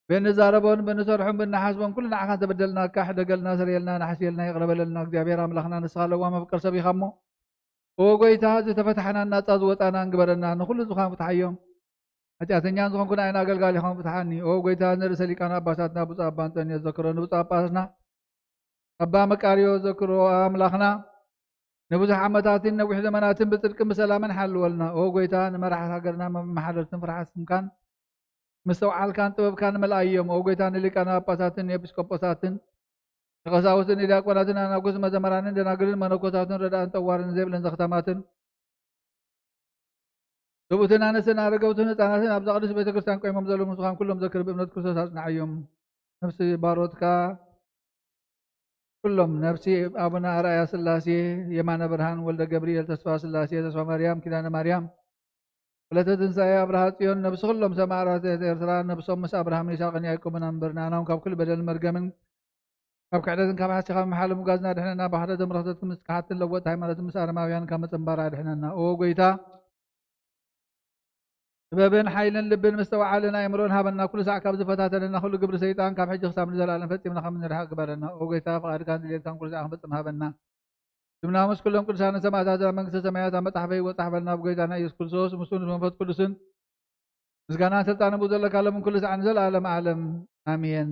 ብእንዛረቦን ብእንሰርሖን ብእንሓስቦን ኩሉ ንዓኻ እንተበደልናካ ሕደገልና፣ ሰርየልና፣ ንሓስየልና፣ ይቕረ በለልና። እግዚኣብሔር ኣምላኽና ንስኻ ለዋህ መፍቀር ሰብ ኢኻ እሞ ኦ ጎይታ፣ ዝተፈታሕናን ናጻ ዝወጻናን ግበረና። ንኹሉ ዝኻን ፍትሓዮም። ሓጢኣተኛን ዝኾንኩ ንኣይን ኣገልጋሊኻን ፍትሓኒ። ኦ ጎይታ፣ ንርእሰ ሊቃነ ጳጳሳትና ብፁዕ ኣባ እንጠንዮስ ዘክሮ፣ ንብፁዕ ጳጳስና ኣባ መቃርዮ ዘክሮ። ኣምላኽና፣ ንብዙሕ ዓመታትን ነዊሕ ዘመናትን ብጽድቅን ብሰላምን ሓልወልና። ኦ ጎይታ፣ ንመራሕቲ ሃገርና መመሓደርትን ፍርሓት ስምካን ምስትውዓልካን ጥበብካን መልኣዮም። ኦ ጎይታ፣ ንሊቃነ ጳጳሳትን ንኤጲስቆጶሳትን ንቀሳውስትን ንዲያቆናትን ኣናጉስ መዘምራንን ደናግልን መነኮሳትን ረዳእን ጠዋርን ዘይብለን ዘኽታማትን ሰብኡትን ኣንስትን ኣረገውትን ህፃናትን ኣብዛ ቅድስት ቤተ ክርስቲያን ቆይሞም ዘለዉ ምስኻን ኩሎም ዘክር ብእምነት ክርስቶስ ኣጽንዓዮም። ነፍሲ ባሮትካ ኩሎም ነፍሲ ኣቡነ ኣርኣያ ስላሴ፣ የማነ ብርሃን፣ ወልደ ገብርኤል፣ ተስፋ ስላሴ፣ ተስፋ ማርያም፣ ኪዳነ ማርያም፣ ወለተ ትንሳኤ፣ ኣብርሃ ጽዮን፣ ነፍሲ ኩሎም ሰማዕራት ኤርትራ፣ ነፍሶም ምስ ኣብርሃምን ይስሐቅን ያዕቆብን ኣንብርና። ኣናውን ካብ ኩሉ በደልን መርገምን ካብ ክሕደትን ካብ ሓሲኻ ምምሓል ምጓዝና ኣድሕነና። ብሓደ ዘምረኽተት ምስ ክሓትን ለወጥ ሃይማኖትን ምስ ኣረማውያን ካብ መጸንባራ ኣድሕነና። ኦ ጎይታ፣ ጥበብን ሓይልን ልብን ምስተውዓልን ኣእምሮን ሃበና። ኩሉ ሳዕ ካብ ዝፈታተነና ኩሉ ግብሪ ሰይጣን ካብ ሕጂ ክሳብ ንዘለኣለም ፈጺምና ከም ንርሕቕ ግበረና። ኦ ጎይታ፣ ፍቓድካን ድሌትካን ኩሉ ሳዕ ክንፈጽም ሃበና። ስምና ምስ ኩሎም ቅዱሳንን ሰማዕታትን ኣብ መንግስተ ሰማያት ኣብ መጽሓፈ ይወጻሕ በልና። ብጎይታና ኢየሱስ ክርስቶስ፣ ምስኡ ምስ መንፈስ ቅዱስን ምስጋናን ስልጣንን ብኡ ዘለካ ሎምን ኩሉ ሳዕ ንዘለኣለም ዓለም። ኣሜን።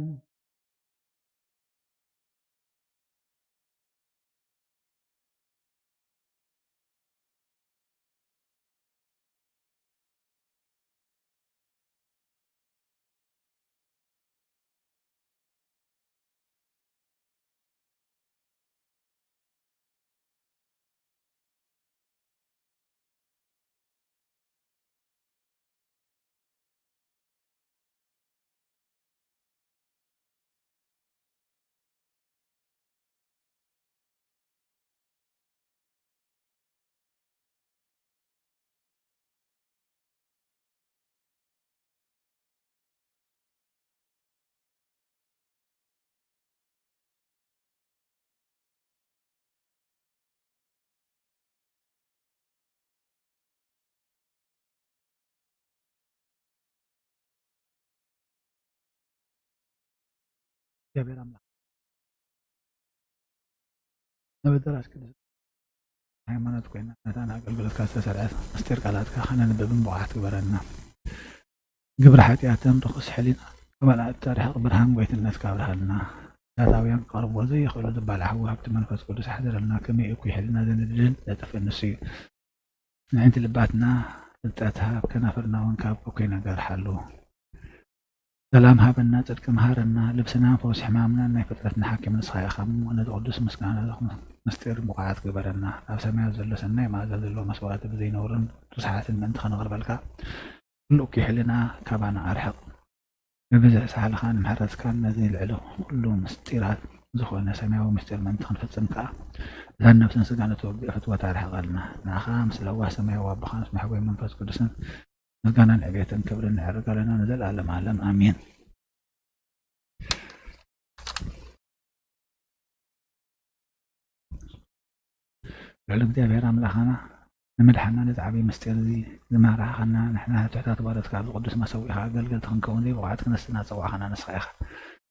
እግዚኣብሔር ኣምላኽ፣ ናብ ኣዳራሽ ቅዱስ ሃይማኖት ኮይና ነታ ንኣገልግሎትካ ዝተሰርዐት ምስጢር ቃላትካ ከነንብብን ብቑዓት ግበረና። ግብሪ ሓጢኣትን ርኹስ ሕሊና ካብ መላእክቲ ኣርሕቕ፣ ብርሃን ጎይትነትካ ኣብርሃልና። ዳታውያን ክቐርብዎ ዘይኽእሉ ዝባላሕዎ ሃብቲ መንፈስ ቅዱስ ኣሕድረልና። ከመይ እኩይ ሕልና ዘንድድን ዘጥፍእ ንሱ እዩ። ንዕንቲ ልባትና ፍልጠት ሃብ፣ ከናፍርና እውን ካብ እኩይ ነገር ሓሉ። ሰላም ሃበና፣ ጽድቂ መሃረና፣ ልብስና ፈውሲ ሕማምና፣ ናይ ፍጥረትና ሓኪም ንስኻ ኢኻ እሞ፣ ነዚ ቅዱስ ምስጋና ምስጢር ብቑዓት ግበረና። ኣብ ሰማያት ዘሎ ሰናይ መኣዛ ዘለዎ መስዋእቲ ብዘይነውርን ርስሓትን ምእንቲ ከነቕርበልካ፣ ኩሉ እኩይ ሕልና ካባና ኣርሕቕ። ብብዝሒ ሳህልኻን ምሕረትካን ነዚ ልዕሊ ኩሉ ምስጢራት ዝኾነ ሰማያዊ ምስጢር ምእንቲ ክንፍጽም ከኣ፣ እዛን ነፍስን ስጋን እተወግእ ፍትወት ኣርሕቐልና። ንኣኻ ምስ ለዋህ ሰማያዊ ኣቦኻ ምስ መሕጎይ መንፈስ ቅዱስን ምስጋናን ዕቤትን ክብርን ነዕርግ ኣለና ንዘለኣለም ዓለም ኣሜን። ልዑል እግዚኣብሔር ኣምላኽና ንምድሓና ነዚ ዓብዪ ምስጢር እዚ ዝመራሕኻና ንሕና ትሑታት ባሮትካ ኣብዚ ቅዱስ መሰዊእኻ ኣገልገልቲ ክንከውን ዘይብቑዓት ክነስና ዝጸዋዕኻና ንስኻ ኢኻ።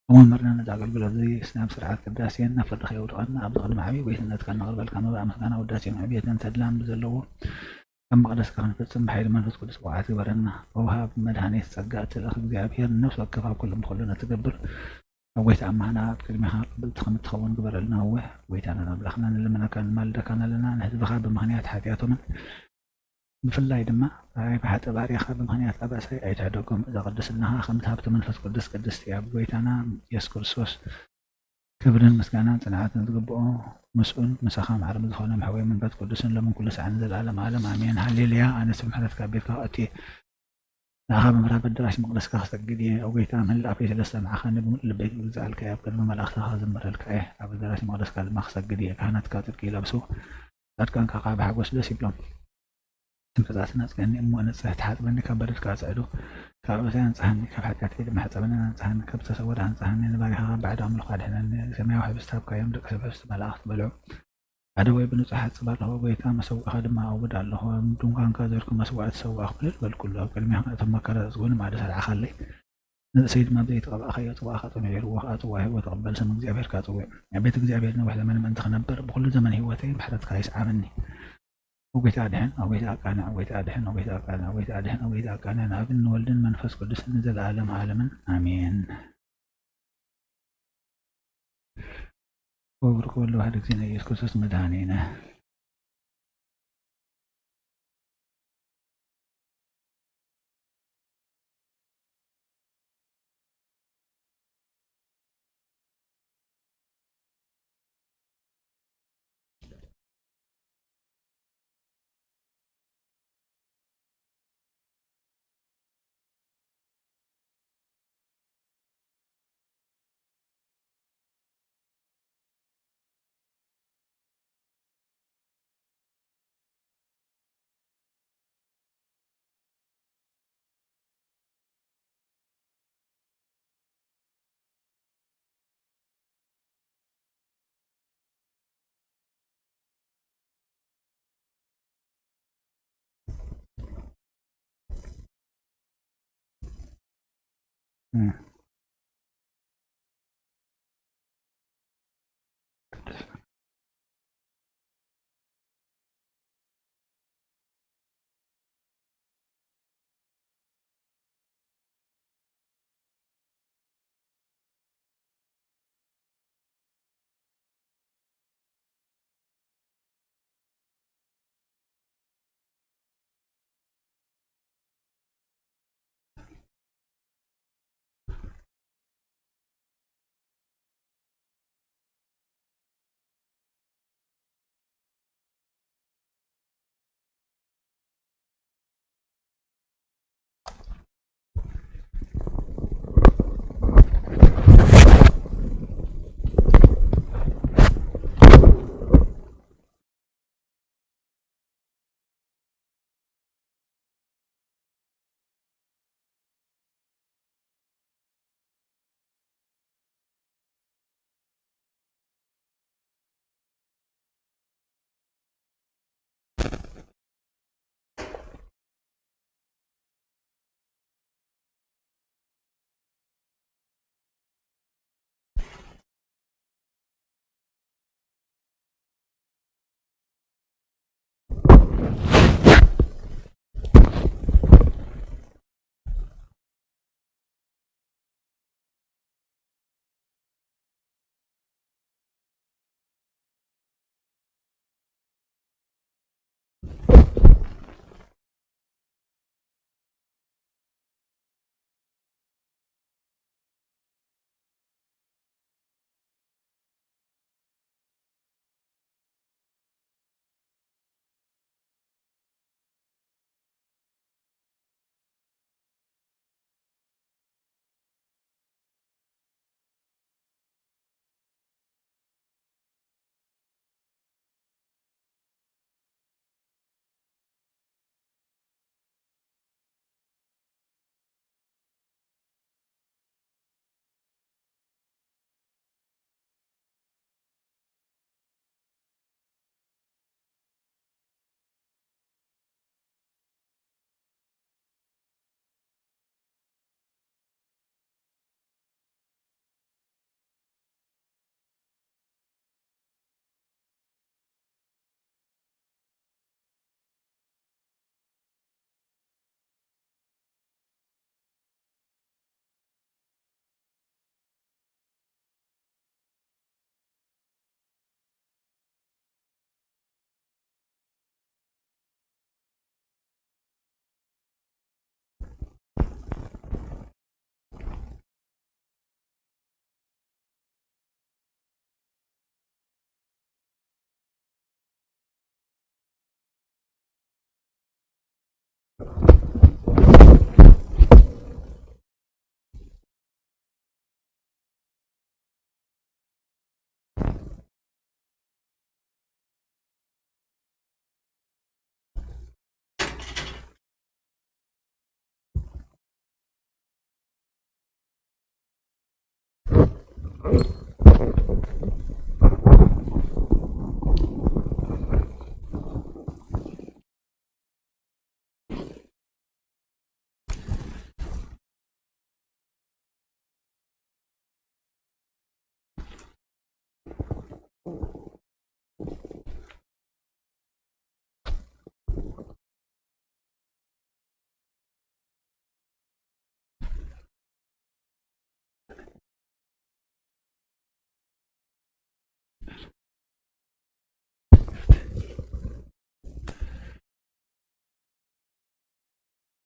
እሞ መርና ነዚ ኣገልግሎት እዚ ናብ ስርዓት ቅዳሴን ናብ ፍርድኻ የውድቐና ኣብዚ ቅድሚ ዓብዪ ጎይትነትካ ነቕርበልካ መባእ ምስጋና ውዳሴን ዕብየትን ተድላን ብዘለዎ ኣብ መቕደስካ ክንፍጽም ብሓይሊ መንፈስ ቅዱስ ብቕዓት ግበረና። ወውሃብ መድኃኒት ጸጋ እቲ ልእኽ እግዚኣብሔር ንነፍሲ ወከፍ ኣብ ኩሉ ብኹሉ ነትገብር ኣብ ጎይታ ኣማህና ኣብ ቅድሚኻ ቅብልቲ ከም እትኸውን ግበረልና። እወ ጎይታናን ኣምላኽና ንልምነካ ንማልደካን ኣለና። ንህዝብኻ ብምኽንያት ሓጢኣቶምን ብፍላይ ድማ ብሓጢ ባርያኻ ብምኽንያት ኣባሳይ ኣይትሕደጎም። እዛ ቅድስናኻ ከምቲ ሃብቲ መንፈስ ቅዱስ ቅድስቲ እያ። ብጎይታና ኢየሱስ ክርስቶስ ክብርን ምስጋናን ጽንዓትን ዝግብኦ ምስኡን ምሳኻ ማዕረ ብዝኾነ ምሕወይ መንፈስ ቅዱስን ሎምን ኩሉ ሰዓን ንዘለዓለም ዓለም ኣሜን። ሃሌሉያ። ኣነስ ብምሕረትካ ኣብ ቤትካ ክኣቱ እየ። ንኣኻ ብምሕረት ኣዳራሽ መቕደስካ ክሰግድ እየ። ኦ ጎይታ፣ ምህላፈይ ስለ ዝሰማዕኻኒ ብምሉእ ልበይ ክግዛኣልካ እየ። ኣብ ቅድሚ መላእኽትኻ ክዝምረልካ እየ። ኣብ ኣዳራሽ መቕደስካ ድማ ክሰግድ እየ። ካህናትካ ጽድቂ ይለብሱ፣ ጻድቃንካ ከኣ ብሓጎስ ደስ ይብሎም። ትምሕጻጽን ኣጽግኒ እሞ ንጽህ፣ ተሓጽበኒ ካብ በደልካ ኣጽዕዶ፣ ካብ ኣበሳይ ኣንጽሃኒ፣ ካብ ሓጢኣተይ ድማ ሕጸበኒ ኣንጽሃኒ፣ ካብ ዝተሰወረ ኣንጽሃኒ፣ ንባሪኻ ካብ ባዕዲ ኣምልኾ ኣድሕነኒ። ሰማያዊ ሕብስቲ ሃብካዮም፣ ደቂ ሰብ ሕብስቲ መላእኽቲ በልዑ። ኣደወይ ብንጹሕ ሓጽብ ኣለኹ፣ ጎይታ መሰውእኻ ድማ ኣውድ ኣለኹ። ኣብ ድንኳንካ ዘርኩ መስዋእቲ ሰዋእኹ፣ እልል በልኩሉ። ኣብ ቅድሜኻ እቶም መከራ ዘጽግቡኒ ማዕዶ ሰርዓኻለይ። ንርእሰይ ድማ ብዘይተቐባእካዮ ጽዋእኻ ጽኑዕ ይርዎ፣ ከኣ ጽዋእ ህይወት እቕበል፣ ስም እግዚኣብሔር ከኣ ጽውዕ። ኣብ ቤት እግዚኣብሔር ነዊሕ ዘመን ምእንቲ ክነብር፣ ብኹሉ ዘመን ህይወተይ ምሕረትካ ይስዓበኒ። ኦ ጎይታ ኣድሕን፣ ኦ ጎይታ ኣቃንዕ፣ ኦ ጎይታ ኣድሕን፣ ኦ ጎይታ ኣቃንዕ፣ ኦ ጎይታ ኣድሕን፣ ኦ ጎይታ ኣቃንዕ፣ ንኣብን ንወልድን መንፈስ ቅዱስን ንዘለዓለም ዓለምን ኣሜን። ወብርክ ወልድ ዋሕድ እግዚእነ ኢየሱስ ክርስቶስ መድኃኒነ።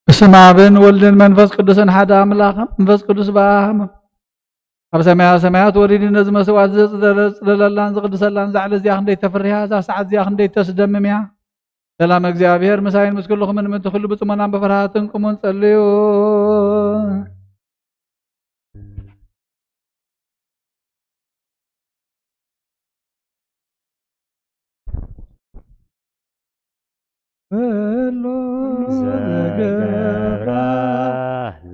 በስመ ኣብን ወልድን መንፈስ ቅዱስን ሓደ ኣምላኽ። መንፈስ ቅዱስ በኣም ኣብ ሰማያ ሰማያት ወሪዱ ነዚ መስዋዕት ዘጽደለላን ዝቕድሰላን ዛዕለ እዚኣ ክንደይ ተፍርያ፣ እዛ ሰዓት እዚኣ ክንደይ ተስደምም እያ። ሰላም እግዚኣብሔር ምሳይን ምስ ኩልኹምን ምእንቲ ኩሉ ብጽሞናን ብፍርሃትን ቁሙን ጸልዩ። ኩሉ ዘገብራ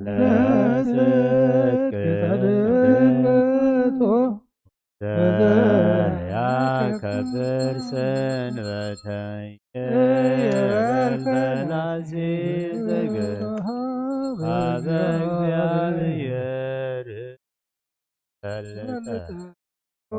ለጽድቅ ተደለቶ ዘያከብር ሰንበተይ የበልተላሲ ዝግብ ኣብ እግዚኣብሔር ፈልጠ። ኦ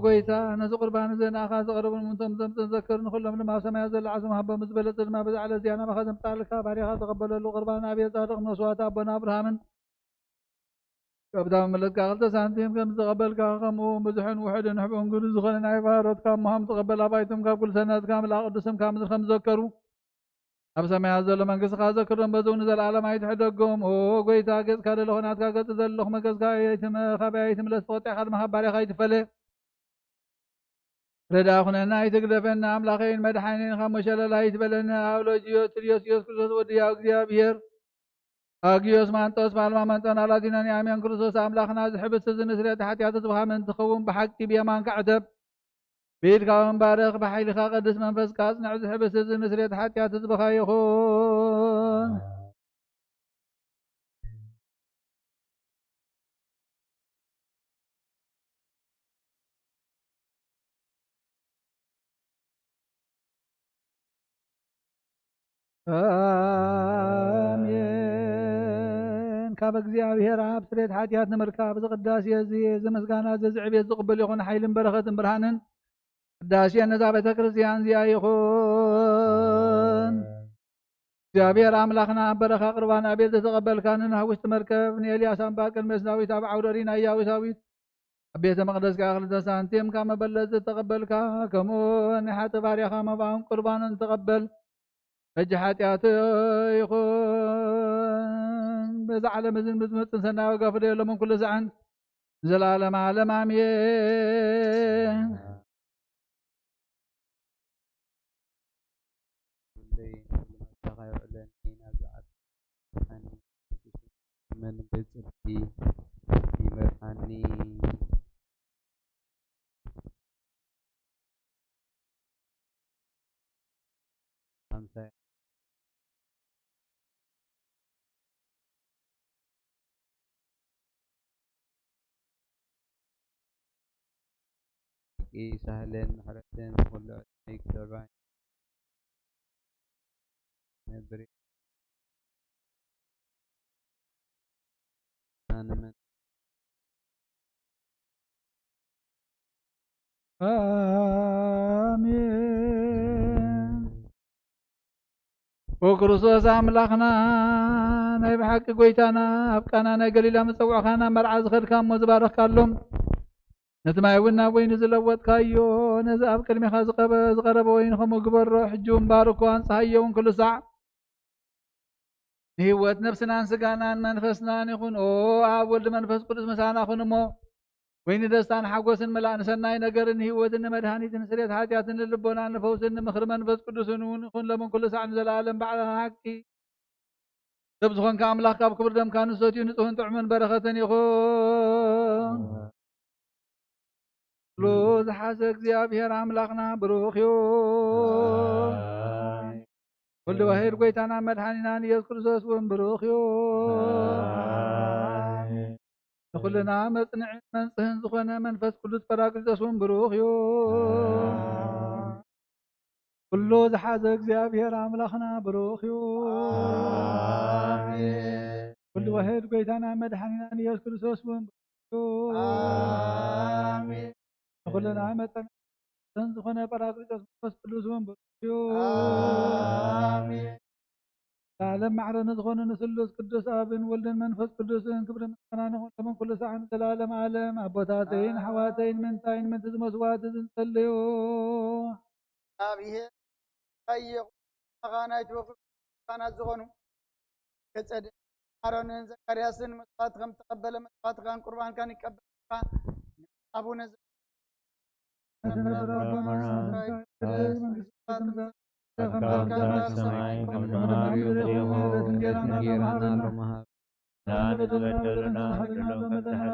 ጎይታ፣ ነዚ ቁርባን እዚ ንኣኻ ዘቕረቡ ንምንቶም ዘምጽእን ዘክር፣ ንኹሎም ድማ ኣብ ሰማያት ዘሎ ዓስም ሃቦም። ዝበለጸ ድማ በዛ ዕለት እዚኣ ናባኻ ዘምጻልካ ባሪኻ ተቐበለሉ። ቁርባን ኣብየ ጻድቕ መስዋዕቲ ኣቦና ኣብርሃምን ካብታ መመለጥካ ክልተ ሳንቲም ከም ዝተቐበልካ፣ ከምኡ እውን ብዙሕን ውሑድን ንሕቡን ግዱ ዝኾነ ናይ ባሮትካ እሞሃም ተቐበል። ኣባይቶም ካብ ኩሉ ሰናትካ ምልኣ ቅዱስም ካብ ምድሪ ከም ዝዘከሩ፣ ኣብ ሰማያት ዘሎ መንግስትኻ ዘክሮም፣ በዚ እውን ንዘለኣለም ኣይትሕደጎም። ኦ ጎይታ፣ ገጽካ ደለኹ ናትካ ገጽ ዘለኹ መገዝካ ኣይትመ-፣ ካባይ ኣይትምለስ፣ ተቆጢዕካ ድማ ካብ ባርያኻ ኣይትፈለ። ረዳ ኩነና፣ ኣይትግደፈና። ኣምላኸይን መድሓኒን ካብ መሸለል ኣይትበለና። ኣብ ሎጅዮ ትልዮስ ኢየሱስ ክርስቶስ ወዲ ያው እግዚኣብሔር፣ ኣግዮስ ማንጦስ፣ ፓልማ መንጦን፣ ኣላዲኖን የኣምዮን፣ ክርስቶስ ኣምላኽና፣ እዚ ሕብስቲ እዚ ንስርየት ሓጢኣት ህዝብኻ ምእንቲ ክኸውን ብሓቂ ብየማንካ ዕተብ። ብኢድካ እውን ባርኽ፣ ብሓይልኻ ቅዱስ መንፈስካ ኣጽንዕ፣ እዚ ሕብስቲ እዚ ንስርየት ሓጢኣት ህዝብኻ ይኹን። ኣሜን። ካብ እግዚኣብሔር ኣብ ስርየት ሓጢኣት ንምርካብ፣ እዚ ቅዳሴ እዚ፣ እዚ ምስጋና እዚ፣ እዚ ዕቤት ዝቕበል ይኹን፣ ሓይልን በረኸትን ብርሃንን ቅዳሴ ነዛ ቤተ ክርስቲያን እዚኣ ይኹን። እግዚኣብሔር ኣምላኽና፣ ኣብ በረኻ ቁርባን ኣቤል ዝተቐበልካ፣ ንኖህ ኣብ ውሽጢ መርከብ፣ ንኤልያስ ኣንባ ቅድሚ እስናዊት ኣብ ዓውደ ሪናያ ውሳዊት፣ ቤተ መቕደስካ ክልተ ሳንቲም ካብ መበለት ዝተቐበልካ፣ ከምኡ ናይ ሓጢእ ባርያኻ መባእን ቁርባንን ተቐበል። በጃ ሓጢኣተይ ይኹን፣ በዛ ዓለም እዝን ብዝመጽእ ሰናይ ዋጋ ፍደየሎምን ኩሉ ሳዕን ንዘለዓለመ ዓለም ኣሜን። ኩለይ ንልማድካ የውዕለኒ፣ ናብዚ ዓቢ መን ብጽድቂ ይመርሓኒ። ሓምሳ ሳህልን ምሕረትን ኩሉ ዕድመይ ክደርባይ ነብሪ። ኣነመን ኣሜን። ኦ ክርስቶስ ኣምላኽና፣ ናይ ብሓቂ ጎይታና፣ ኣብ ቃና ናይ ገሊላ መጸውዕኻና መርዓ ዝኸድካ እሞ ዝባረኽካሎም፣ ነቲ ማይ እውን ናብ ወይኒ ዝለወጥካዮ፣ ነዚ ኣብ ቅድሜኻ ዝቐበ-፣ ዝቐረበ ወይኒ ከምኡ ግበሮ። ሕጂ እውን ባርኮ፣ ኣንጽሃዮ እውን ኩሉ ሳዕ ንህይወት ነፍስናን ስጋናን መንፈስናን ይኹን። ኦ ኣብ ወልድ መንፈስ ቅዱስ ምሳና ኩን እሞ፣ ወይኒ ደስታን ሓጎስን መላእ፣ ንሰናይ ነገርን ንህይወትን ንመድሃኒትን ንስርየት ሓጢኣትን ንልቦናን ንፈውስን ንምኽሪ መንፈስ ቅዱስን እውን ይኹን፣ ሎምን ኩሉ ሳዕ ንዘለኣለም ባዕልኻ ሓቂ ሰብ ዝኾንካ ኣምላኽ ካብ ክቡር ደምካ ንሰትዩ ንጹህን ጥዑምን በረኸትን ይኹን። ኩሉ ዝሓዘ እግዚኣብሔር ኣምላኽና ብሩኽ እዩ። ወልድ ዋሕድ ጎይታና መድሓኒናን ኢየሱስ ክርስቶስ እውን ብሩኽ እዩ። ንኹልና መጽንዕን መንጽህን ዝኾነ መንፈስ ቅዱስ ጳራቅሊጦስ እውን ብሩኽ እዩ። ኩሉ ዝሓዘ እግዚኣብሔር ኣምላኽና ብሩኽ እዩ። ኩሉ ዋሕድ ጎይታና መድሓኒናን ኢየሱስ ክርስቶስ እውን ብሩኽ እዩ። ንኹልና መጽንዕን መንጽህን ዝኾነ ጳራቅሊጦስ መንፈስ ቅዱስ እውን ብሩኽ እዩ። ኣሜን። ለዓለም ማዕረ ንዝኾነ ንስሉስ ቅዱስ ኣብን ወልድን መንፈስ ቅዱስን ክብሪ ምስጋና ንኹን ሎምን ኩሉ ሳዕን ዘላለም ዓለም። ኣቦታተይን ኣሓዋተይን ምንታይን ምንቲ ዝመስዋዕት ዝንጸልዩ። እግዚኣብሔር ኣየኹ ናይቲ ወፍሪ ካህናት ዝኾኑ ከጸድቅ ኣሮንን ዘካርያስን መስዋዕት ከም ተቐበለ መስዋዕትካን ቁርባንካን ይቀበልካ። ኣቡነ ዘ-፣ ሰማይ ከም ንማር እዩ። እንጀራና ሎሚ ሃብ። ንበደልና በደልና ንበደልና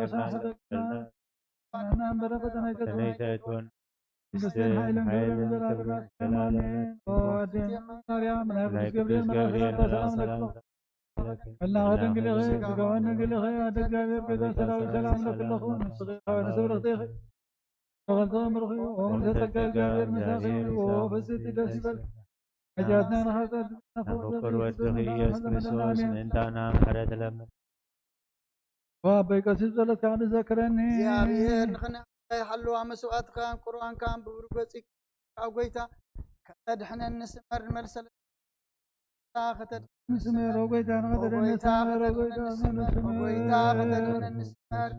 ፈተነ ኣይተእትወና። መንግስትን ሓይልን ክብርን ንዘለዓለሙ። ኣሜን። ኦ ኣዴና ማርያም፣ ናይ ቅዱስ ገብርኤል መልኣኽ ሰላም ለኪ። ህላወ ድንግል ኢኺ፣ ስጋወ ድንግል ኢኺ፣ ኣደ እግዚኣብሔር ቤዛ ሰራዊት ሰላም ለኪ ኣለኹ። ንስኺ ከወነ ስብርኽቲ ኢኺ። ተኸልተ ምርኺ፣ ኦ ምልዕተ ጸጋ እግዚኣብሔር ምሳኺ፣ ኦ ፍጽምቲ ደስ ይበልኪ። ሓጢኣትና ንኻሕጸር ናብ ፍቁር ወድኺ ኢየሱስ ክርስቶስ ምእንታና ምሕረት ለምን። ኦ ኣቦይ ቀሲስ ጸሎትካ ንዘክረኒ። እግዚኣብሔር ንኽንዕቀ ሓለዋ መስዋእትካን ቁርባንካን ብብሩህ ገጽካ ኣብ ጎይታ ከተድሕነኒ ስመር ንመልሰለ። ከተድሕነኒ ስመር፣ ኦ ጎይታ፣ ንኸተድሕነኒ ስመር፣ ኦ ጎይታ፣ ንኸተድሕነኒ ስመር።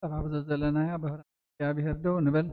ጠባብ ዘዘለናያ ብፍርሃት እግዚኣብሔር ደው ንበል።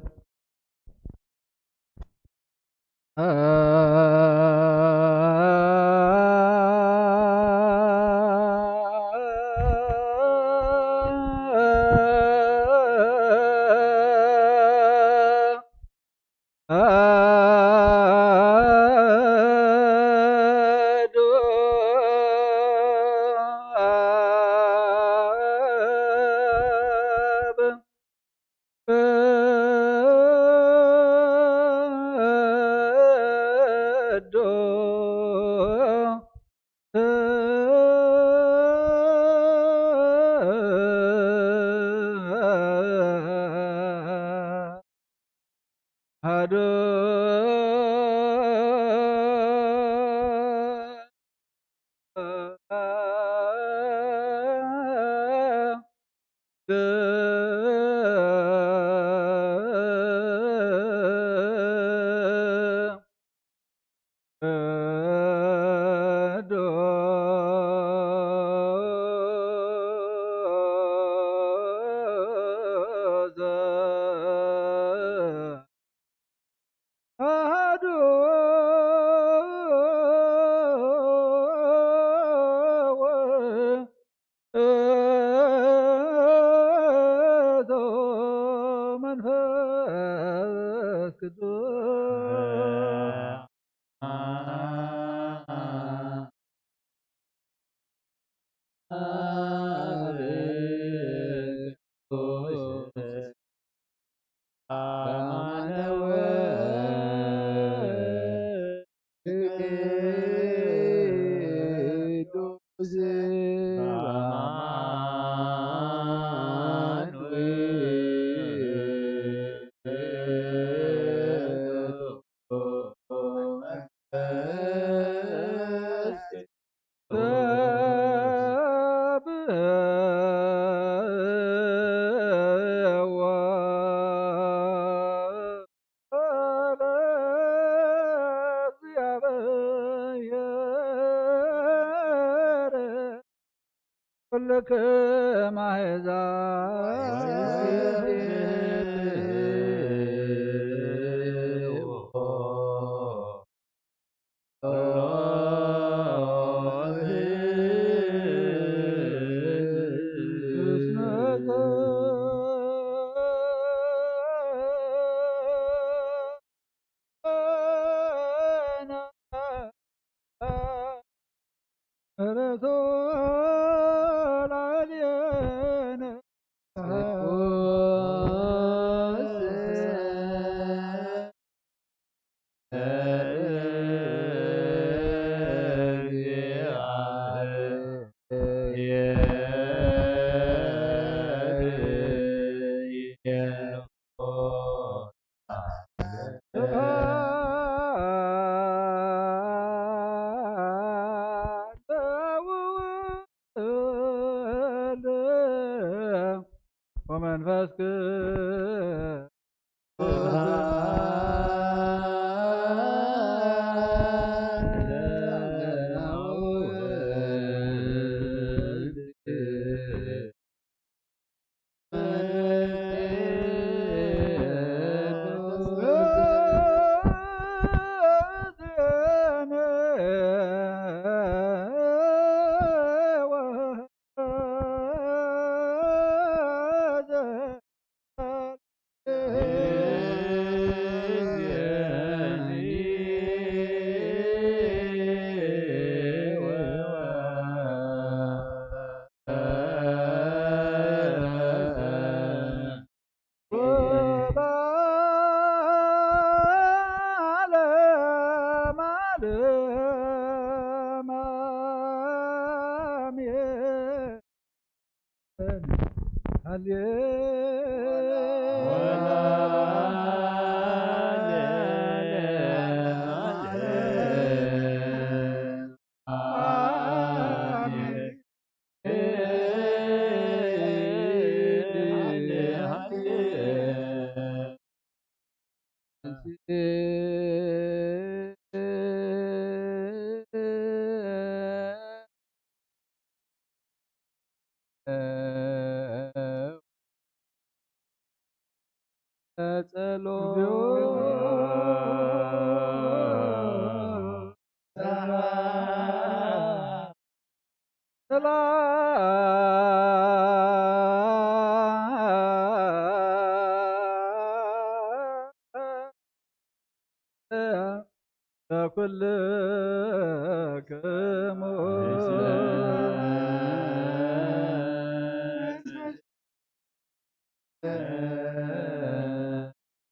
ኩልክም ኣሕዛብ ወመንፈስ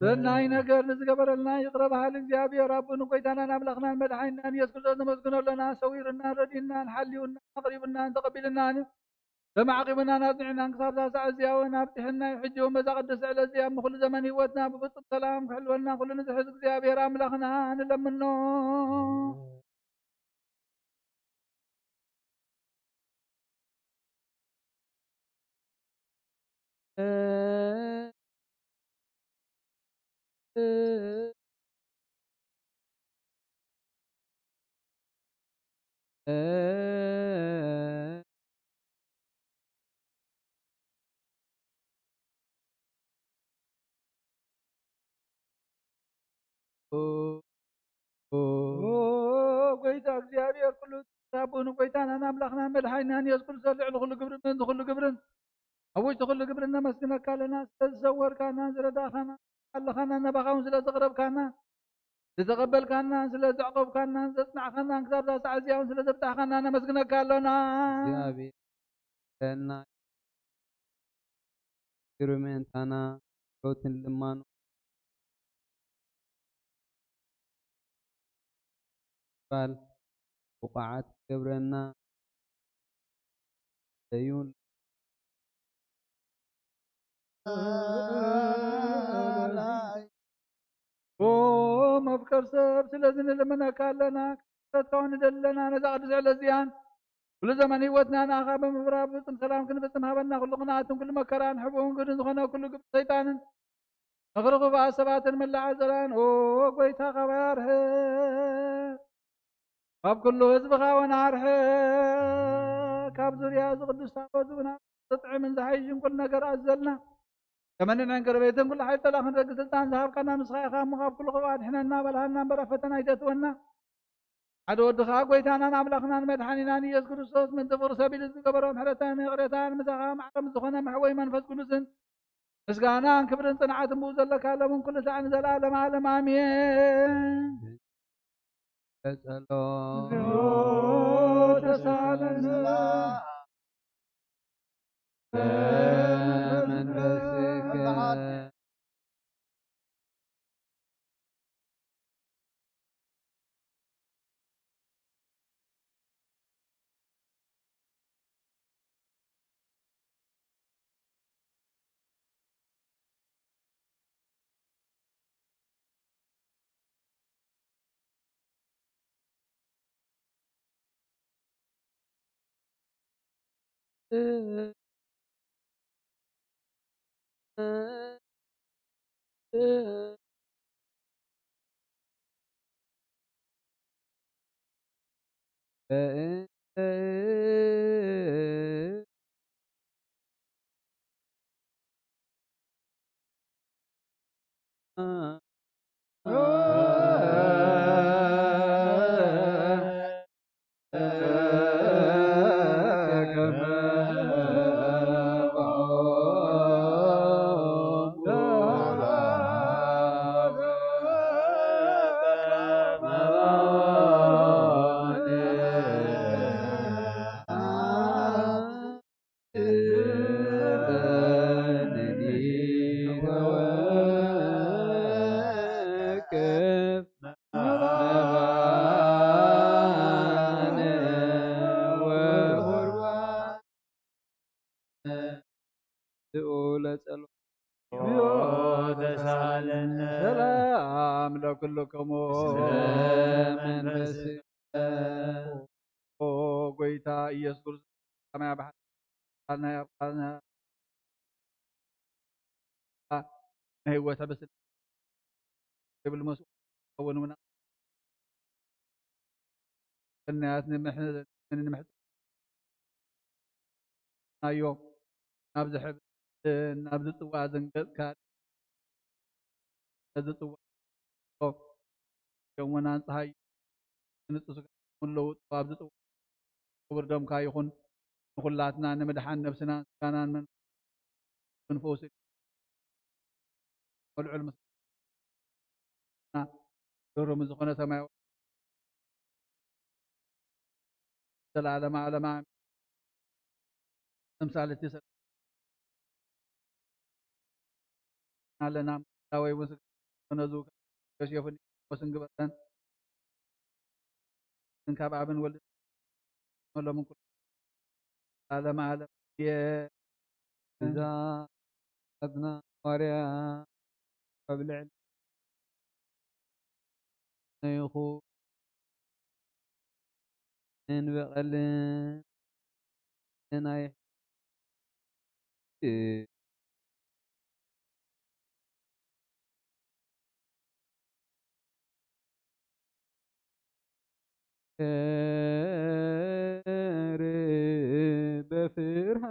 ሰናይ ነገር ንዝገበረልና ይቕረ በሃሊ እግዚኣብሔር ኣቦን ጎይታናን ኣምላኽናን መድሓኒናን ኢየሱስ ክርስቶስ ነመስግኖ ኣለና። ሰዊሩናን ረዲኡናን ሓልዩናን ኣቕሪቡናን ተቐቢሉናን ተማዕቂቡናን ኣጽኒዑናን ክሳብ እዛ ሰዓት እዚኣ እውን ኣብጺሑና እዩ። ሕጂ እውን በዛ ቅድስቲ ዕለት እዚኣ ኣብ ኩሉ ዘመን ህይወትና ብፍጹም ሰላም ክሕልወልና ኩሉ ንዝሕዝ እግዚኣብሔር ኣምላኽና ንለምኖ። ኦ ጎይታ እግዚኣብሔር ኩሉ ኣቦን ጎይታናን ኣምላኽናን መድሓኒናን የሱስ ክርስቶስ ልዕሊ ኩሉ ግብሪ ምእንቲ ኩሉ ግብርን ኣብ ውሽጢ ኩሉ ግብርን ነመስግነካ ኣለና። ስለ ዝሰወርካና፣ ዝረዳእካና፣ ኣለኻና፣ ናባኻ እውን ስለ ዘቕረብካና፣ ዝተቐበልካና፣ ስለ ዘዕቆብካና፣ ዘጽናዕካና፣ ክሳብ እዛ ሰዓት እዚኣ እውን ስለ ዘብጻሕካና ነመስግነካ ኣሎና። እግዚኣብሔር ለና ግርሜንታና ሎትን ልማኑ ባል ብቑዓት ገብረና እዩ። ኦ መፍቀር ሰብ፣ ስለዚ ንልምነካ ኣለና፣ ክትረከብ ንደሊ ኣለና። ነዛ ቅዱስ ዕለት እዚኣን ኩሉ ዘመን ህይወትና ንኣኻ ብምብራር ፍጹም ሰላም ክንፍጽም ሃበና። ኩሉ ቅንኣትን ኩሉ መከራን ሕቡእን ግህድን ዝኾነ ኩሉ ግብሪ ሰይጣንን ምኽሪ ክፉኣት ሰባትን መላዓ ዘላን ኦ ጎይታ ካባይ ኣርሕቕ። ካብ ኩሉ ህዝብኻ እውን ኣርሕቕ። ካብ ዙርያ እዚ ቅዱስ ታቦት ዝብና ዝጥዕምን ዝሓይሽን ኩሉ ነገር ኣዘልና። ተመንዕን ከርቤትን ኩሉ ሓይሊ ጠላኽን ደቂ ስልጣን ዝሃብካና ንስኻ ኢኻ እሞ ካብ ኩሉ ክፉእ ኣድሕነና፣ በልሃና እምበር ኣብ ፈተና ኣይተእትወና። ሓደ ወድኻ ጎይታናን ኣምላኽናን መድሓኒናን ኢየሱስ ክርስቶስ ምእንቲ ፍቕሪ ሰብ ኢሉ ዝገበሮ ምሕረትን ይቕሬታን ምሳኻ ማዕረ ምስ ዝኾነ መሕወይ መንፈስ ቅዱስን ምስጋናን ክብርን ጽንዓትን ብኡ ዘለካ ሎምን ኩሉ ሳዕ ንዘለኣለም ዓለም ኣሜን። ተሳለና መንፈስከ ሰላም ለኩልክሙ። ኦ ጎይታ ኢየሱስ ክርስቶስ፣ ሰማይ ኣባሕርና ናይ ኣባና ናይ ህይወት ሕብስና ይብል መስዋዕት ክኸውን እውን ቅንያት ንምሕ-፣ ንምሕጽናዮ ናብዚ ሕብስትን ናብዚ ጽዋእን ገጽካ ነዚ ጽዋእ ዮሙናን ጸሃይ ንጹህ ስጋን ለውጦ ኣብዚ ጽዋእ ክቡር ደምካ ይኹን። ንኹላትና ንምድሓን ነብስናን ስጋናን መን-፣ መንፈስ መልዑል ምስጋና ርሩም ዝኾነ ሰማያዊ ዘላለማ ዓለማ ኣሜን። ተምሳሌት ይሰጥ ኣለና። ዳወይ እውን ስጋ ነዙ ዮሴፍን ወስን ግበረን። ካብ ኣብን ወልድ መሎምን ኩሉ ዓለም ዓለም እየ። እዛ ኣትና ማርያ ኣብ ልዕሊ ነይኹ እንበቐልን ናይ ር በፍርሃ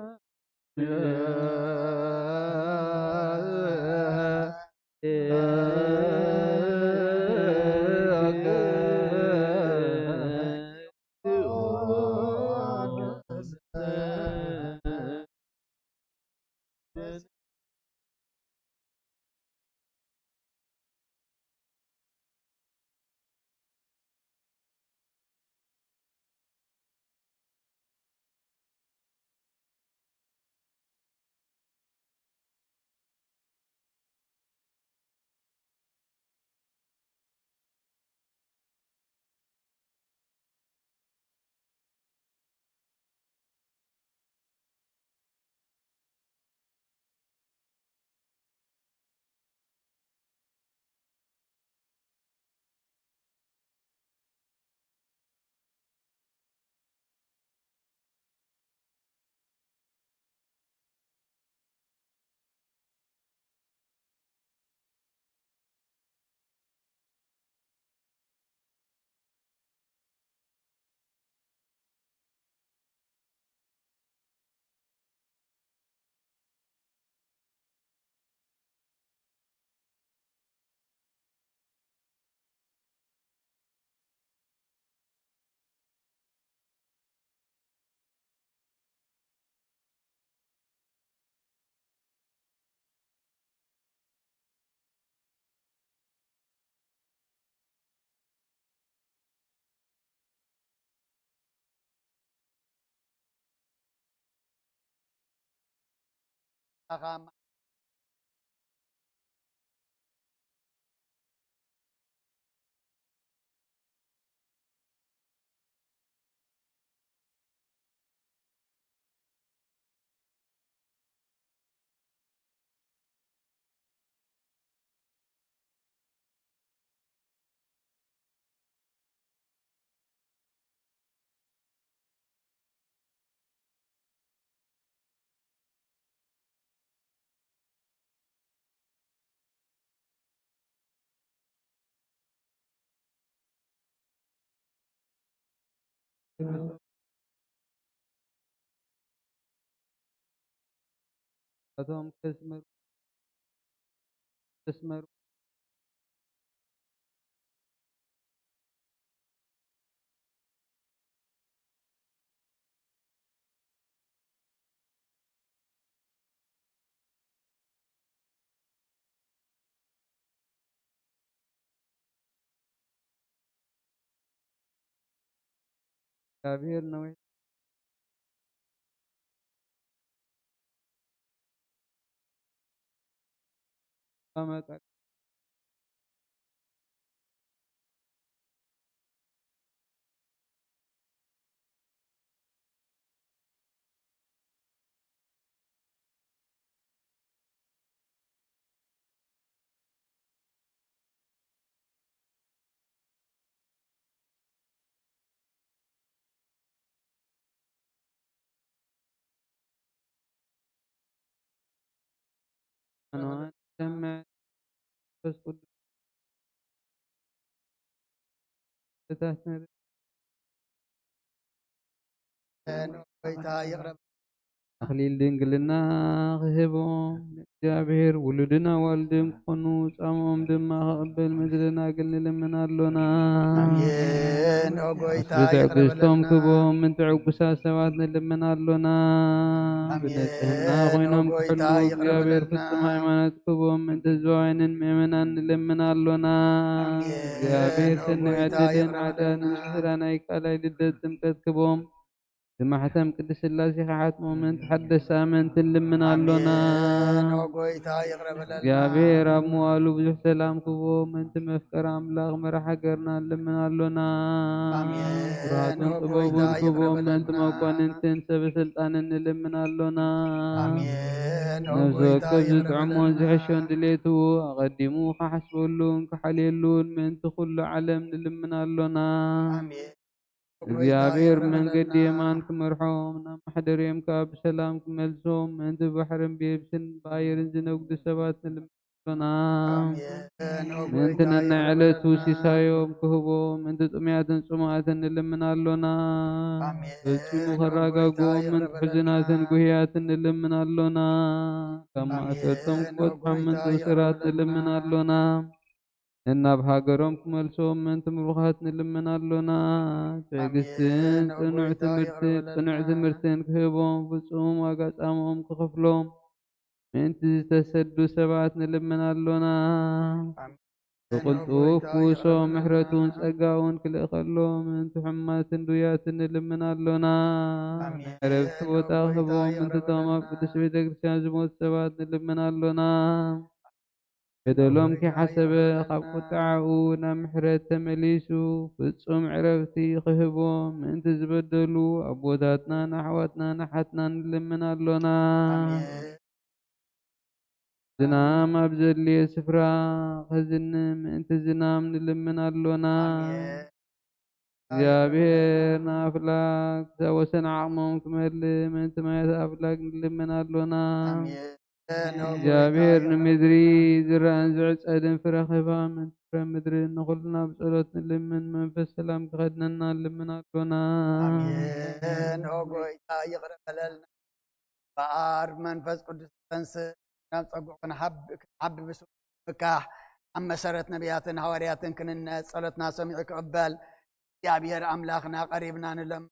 ኣኻ እቶም ከስመሩ ከስመሩ እግዚኣብሔር ነዊሕ ዓመታት ኣነ ሰምዕ መንፈስ ቅዱስ እታ ትነብር ጎይታ ይቕረ ኣኽሊል ድንግልና ክህቦም ንእግዚኣብሔር ውሉድን ኣዋልድን ክኾኑ ጻምኦም ድማ ክቕበል ምድሪ ደናግል ንልምን ኣሎና። ኣሜን። ኦ ጎይታ ኣስቢ ይቕረ ትዕግስቶም በለልና። ክህቦም ምእንቲ ዕጉሳት ሰባት ንልምን ኣሎና። ኣሜን። ብንጽህና ኦ ኮይኖም ጎይታ ክሕልዉ ይቕረ እግዚኣብሔር በለልና። ፍጹም ሃይማኖት ክህቦም ምእንቲ ህዝባውያንን ምእመናን ንልምን ኣሎና። ኣሜን። እግዚኣብሔር ኦ ሰኒ ጎይታ ዕድልን ይቕረ ዓዳን በለልና። ምስላ ናይ ካልኣይ ልደት ጥምቀት ክህቦም ብማሕተም ቅድስት ሥላሴ ክሓትሞምን ተሓደስቲ ኣመንትን ልምን ኣሎና። ኣሜን። ኦ ጎይታ ይቕረ በለልና። እግዚኣብሔር ኣብ መዋሉ ብዙሕ ሰላም ክህቦ ምእንቲ መፍቀር ኣምላኽ መራሕ ሃገርና ልምን ኣሎና። ኣሜን። ብርሃቱን ኦ ጥበቡን ጎይታ ይቕረ ክህቦ ምእንቲ በለልና። መኳንንትን ሰበ ስልጣንን ንልምን ኣሎና። ኣሜን። ኦ ነፍሲ ጎይታ ወከፍ ይቕረ ዝጥዕሞን በለልና። ዝሕሾን ድሌቱ ኣቐዲሙ ክሓስበሉን ክሓልየሉን ምእንቲ ኩሉ ዓለም ንልምን ኣሎና። ኣሜን። እግዚኣብሔር ብመንገዲ የማን ክመርሖም፣ ናብ ማሕደርዮም ከኣ ብሰላም ክመልሶም፣ ምእንቲ ባሕርን ብየብስን ብኣየርን ዝነግዱ ሰባት ንልምን ኣሎና። ኣሜን። ምእንቲ ነናይ ዕለቱ ሲሳዮም ክህቦም፣ ምእንቲ ጥሙያትን ጽሙኣትን ንልምን ኣሎና። ኣሜን። ፈጺሙ ከረጋግኦም፣ ምእንቲ ሕዙናትን ጉህያትን ንልምን ኣሎና። ካብ ማእሰርቶም ክፈትሖም፣ ምእንቲ እሱራት ንልምን ኣሎና። ነናብ ሃገሮም ክመልሶም ምእንቲ ምሩኻት ንልምን ኣሎና። ትዕግስትን ኣሜን። ጽኑዕ ትምህርትን ክህቦም፣ ፍጹም ዋጋ ጻምኦም ክኸፍሎም ምእንቲ ዝተሰዱ ሰባት ንልምን ኣሎና። ኣሜን። ብቕልጡፍ ፍውሶም ምሕረቱን ጸጋውን ክልእኸሎም ምእንቲ ሕሙማትን ድውያትን ንልምን ኣሎና። ኣሜን። ዕረፍቲ ቦታ ክህቦም ምእንቲ እቶም ኣብ ቅድስት ቤተ ክርስቲያን ዝሞቱ ሰባት ንልምን ኣሎና። በደሎም ከይሓሰበ ካብ ቁጥዓኡ ናብ ምሕረት ተመሊሱ ፍጹም ዕረፍቲ ክህቦም ምእንቲ ዝበደሉ ኣቦታትናን ኣሕዋትናን ኣሓትናን ንልምን ኣሎና። ኣሜን። ዝናም ኣብ ዘድልዮ ስፍራ ከዝንም ምእንቲ ዝናም ንልምን ኣሎና። ኣሜን። እግዚኣብሔር ንኣፍላግ ክሳብ ወሰን ዓቕሞም ክመልእ ምእንቲ ማያት ኣፍላግ ንልምን ኣሎና። ኣሜን። እግዚኣብሔር ንምድሪ ዝረኣን ዝዕጸድን ፍረ ክህባ ምእንቲ ፍረ ምድሪ ንኹልና ብጸሎት ንልምን። መንፈስ ሰላም ክኸድነና ንልምን ኣሎና። ኣሜን። ኦ ጎይታ ይቕረ በለልና። በኣር መንፈስ ቅዱስ ተንስእ ናብ ጸጉዕ ክንሓብ-፣ ክንሓቢ ብስሙ ምካሕ ኣብ መሰረት ነቢያትን ሃዋርያትን ክንነጽ ጸሎትና ሰሚዑ ክቕበል እግዚኣብሔር ኣምላኽና ቀሪብና ንለምኖ።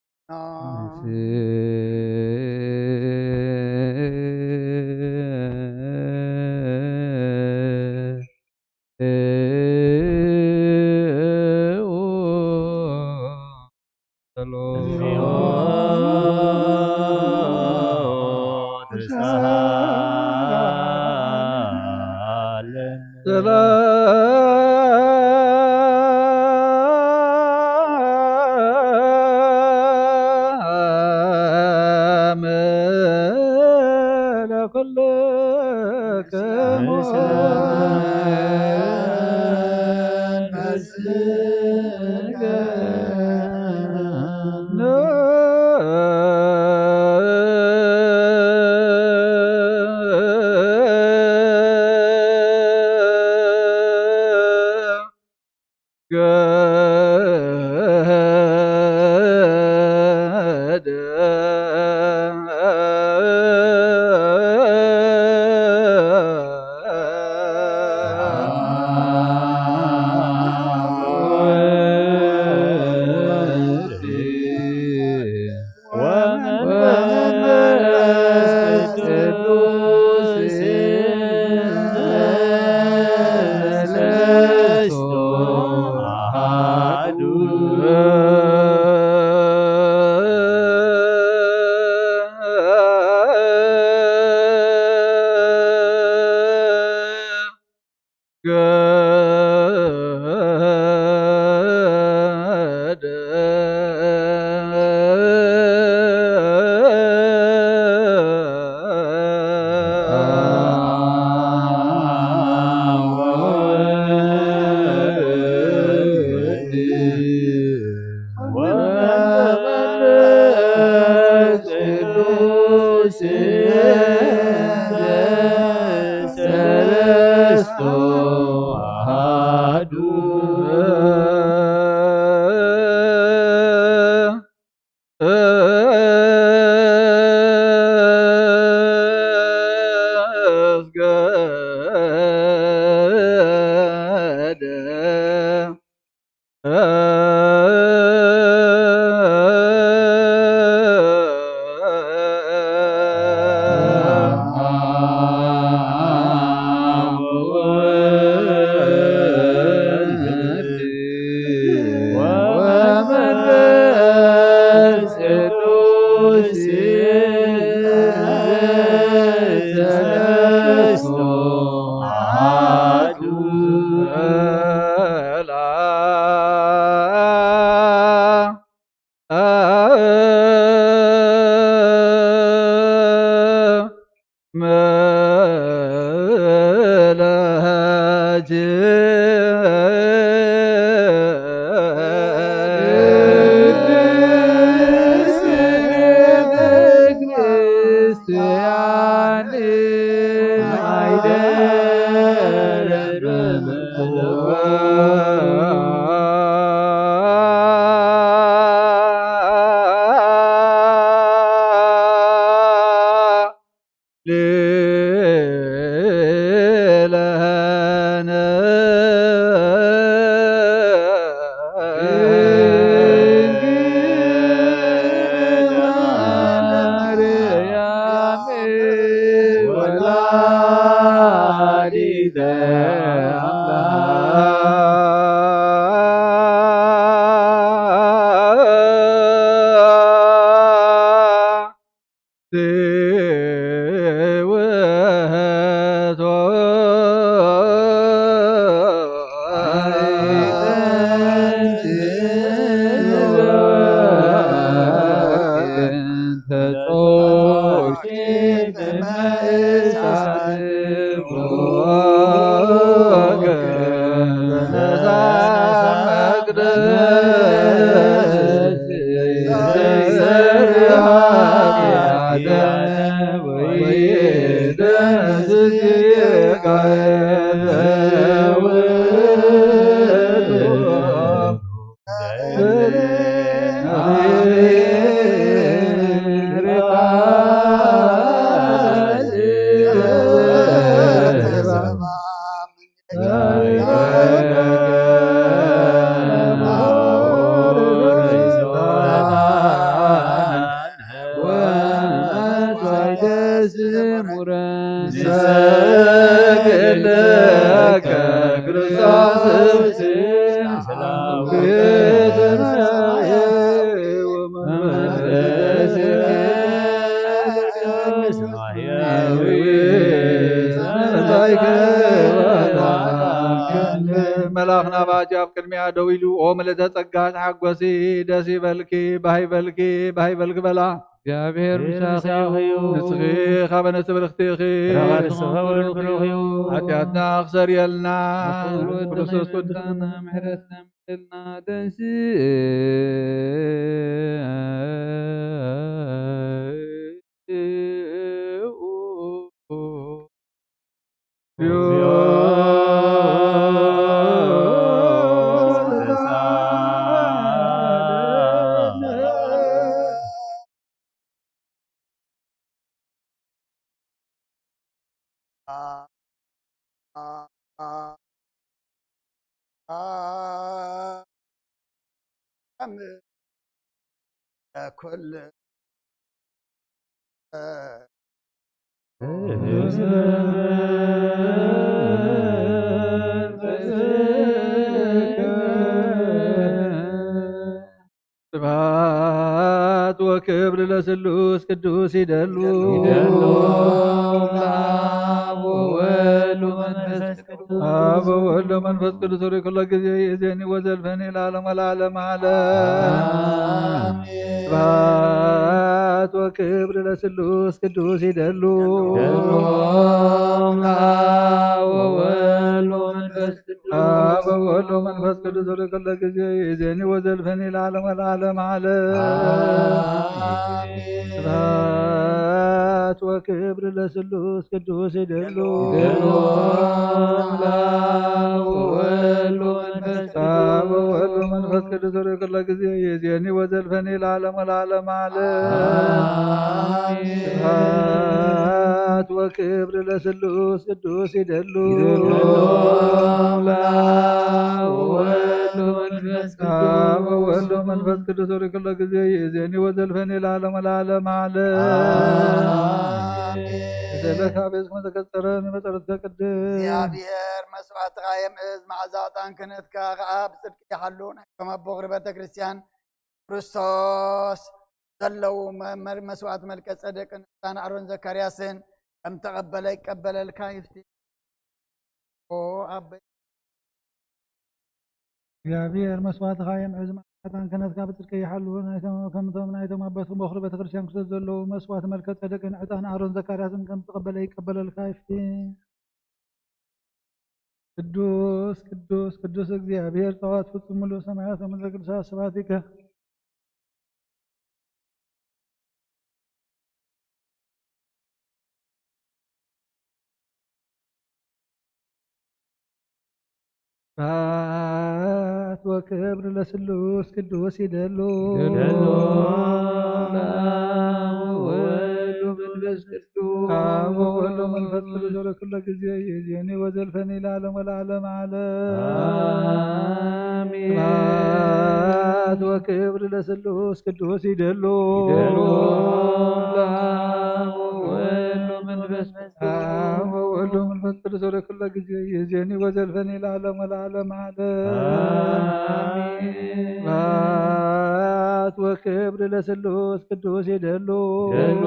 መልኣኽ ናባቲ ኣብ ቅድሚኣ ደው ኢሉ፣ "ኦ ምልእተ ጸጋ ተሓጎሲ፣ ደስ ይበልኪ፣ ባህ ይበልኪ፣ ባህ ይበልኪ" በላ። እግዚኣብሔር ምሳኺ እዩ። ንስኺ ኻበ ነፍሲ ብርኽቲ ኢኺ። ርሑቕ እዩ። ሓጢኣትና ክሰርየልና። ብክቡር ወዲ ክርስቶስ ወድኻ ምሕረት ለምንልና። ደንሲ ስብሐት ወክብር ለስሉስ ቅዱስ ይደሉ። ይደሉ ለአብ ወወልድ ወመንፈስ ቅዱስ። አብ ወወልድ ወመንፈስ ቅዱስ ሩይ ኩሎ ጊዜ ይእዜኒ ወዘልፈኒ ለዓለም ወለዓለም ዓለም። አሜን። ስብሐት ወክብር ለስሉስ ቅዱስ ይደሉ። ይደሉ ለአብ ወወልድ ወመንፈስ አብ ወወልድ ወመንፈስ ቅዱስ ሩይ ኩሎ ጊዜ ይእዜኒ ወዘልፈኒ ለዓለም ወለዓለም ዓለም። አሜን። ስብሐት ወክብር ለስሉስ ቅዱስ ይደሉ። ይደሉ ለአብ ወወልድ ወመንፈስ ቅዱስ። አብ ወወልድ ወመንፈስ ቅዱስ ሩይ ኩሎ ጊዜ ይእዜኒ ወዘልፈኒ ለዓለም ወለዓለም ዓለም። አሜን። ስብሐት ወክብር ለስሉስ ቅዱስ ይደሉ። ይደሉ ለአብ ወወልድ ወመንፈስ ቅዱስ። አብ ወወልድ ወመንፈስ ቅዱስ ሩይ ኩሎ ጊዜ ይእዜኒ ወዘልፈኒ ለዓለም ወለዓለም ዓለም። አሜን። ዘለካ ቤትኩም ተከጸረን በጸሎትከ ቅድስ። እግዚኣብሔር መስዋዕትኻ የምእዝ፣ መዓዛ ዕጣን ክህነትካ ከኣ ብጽድቂ ይሓሉ። ናይቶም ኣቦ ኽሪ ቤተ ክርስቲያን ክርስቶስ ዘለዉ መ-፣ መር-፣ መስዋዕት መልከ ጸደቅን ዕጣን ኣሮን ዘካርያስን ከም ተቐበለ ይቀበለልካ ይፍቲ። ኦ ኣበይ እግዚኣብሔር መስዋዕትኻ የምዕዝ፣ መዓዛን ክህነትካ ብጽድቂ ይሓሉ። ናይቶም፣ ከምቶም ናይቶም ኣቦ ኽሪ ቤተ ክርስቲያን ክርስቶስ ዘለዉ መስዋዕት መልከ ጸደቅን ዕጣን ኣሮን ዘካርያስን ከም ተቐበለ ይቀበለልካ ይፍቲ። ቅዱስ፣ ቅዱስ፣ ቅዱስ እግዚኣብሔር ጸባኦት ፍጹም ምሉእ ሰማያት ወምድሪ ቅዱሳት ስብሐት ይከ ስብሐት ወክብር ለስሉስ ቅዱስ ይደሉ። ይደሉ ለአብ ወወልድ ወመንፈስ ቅዱስ። አብ ወወልድ ወመንፈስ ቅዱስ ወለኩሎ ጊዜ ይእዜኒ ወዘልፈኒ ለዓለም ወለዓለም ዓለም። አሜን። ስብሐት ወክብር ለስሉስ ቅዱስ ይደሉ። ይደሉ ለአብ ወወልድ ወመንፈስ ቅዱስ። አብ ወወልድ ወመንፈስ ቅዱስ ወለኩሎ ጊዜ ይእዜኒ ወዘልፈኒ ለዓለም ወለዓለም ዓለም። አሜን። ስብሐት ወክብር ለስሉስ ቅዱስ ይደሉ። ይደሉ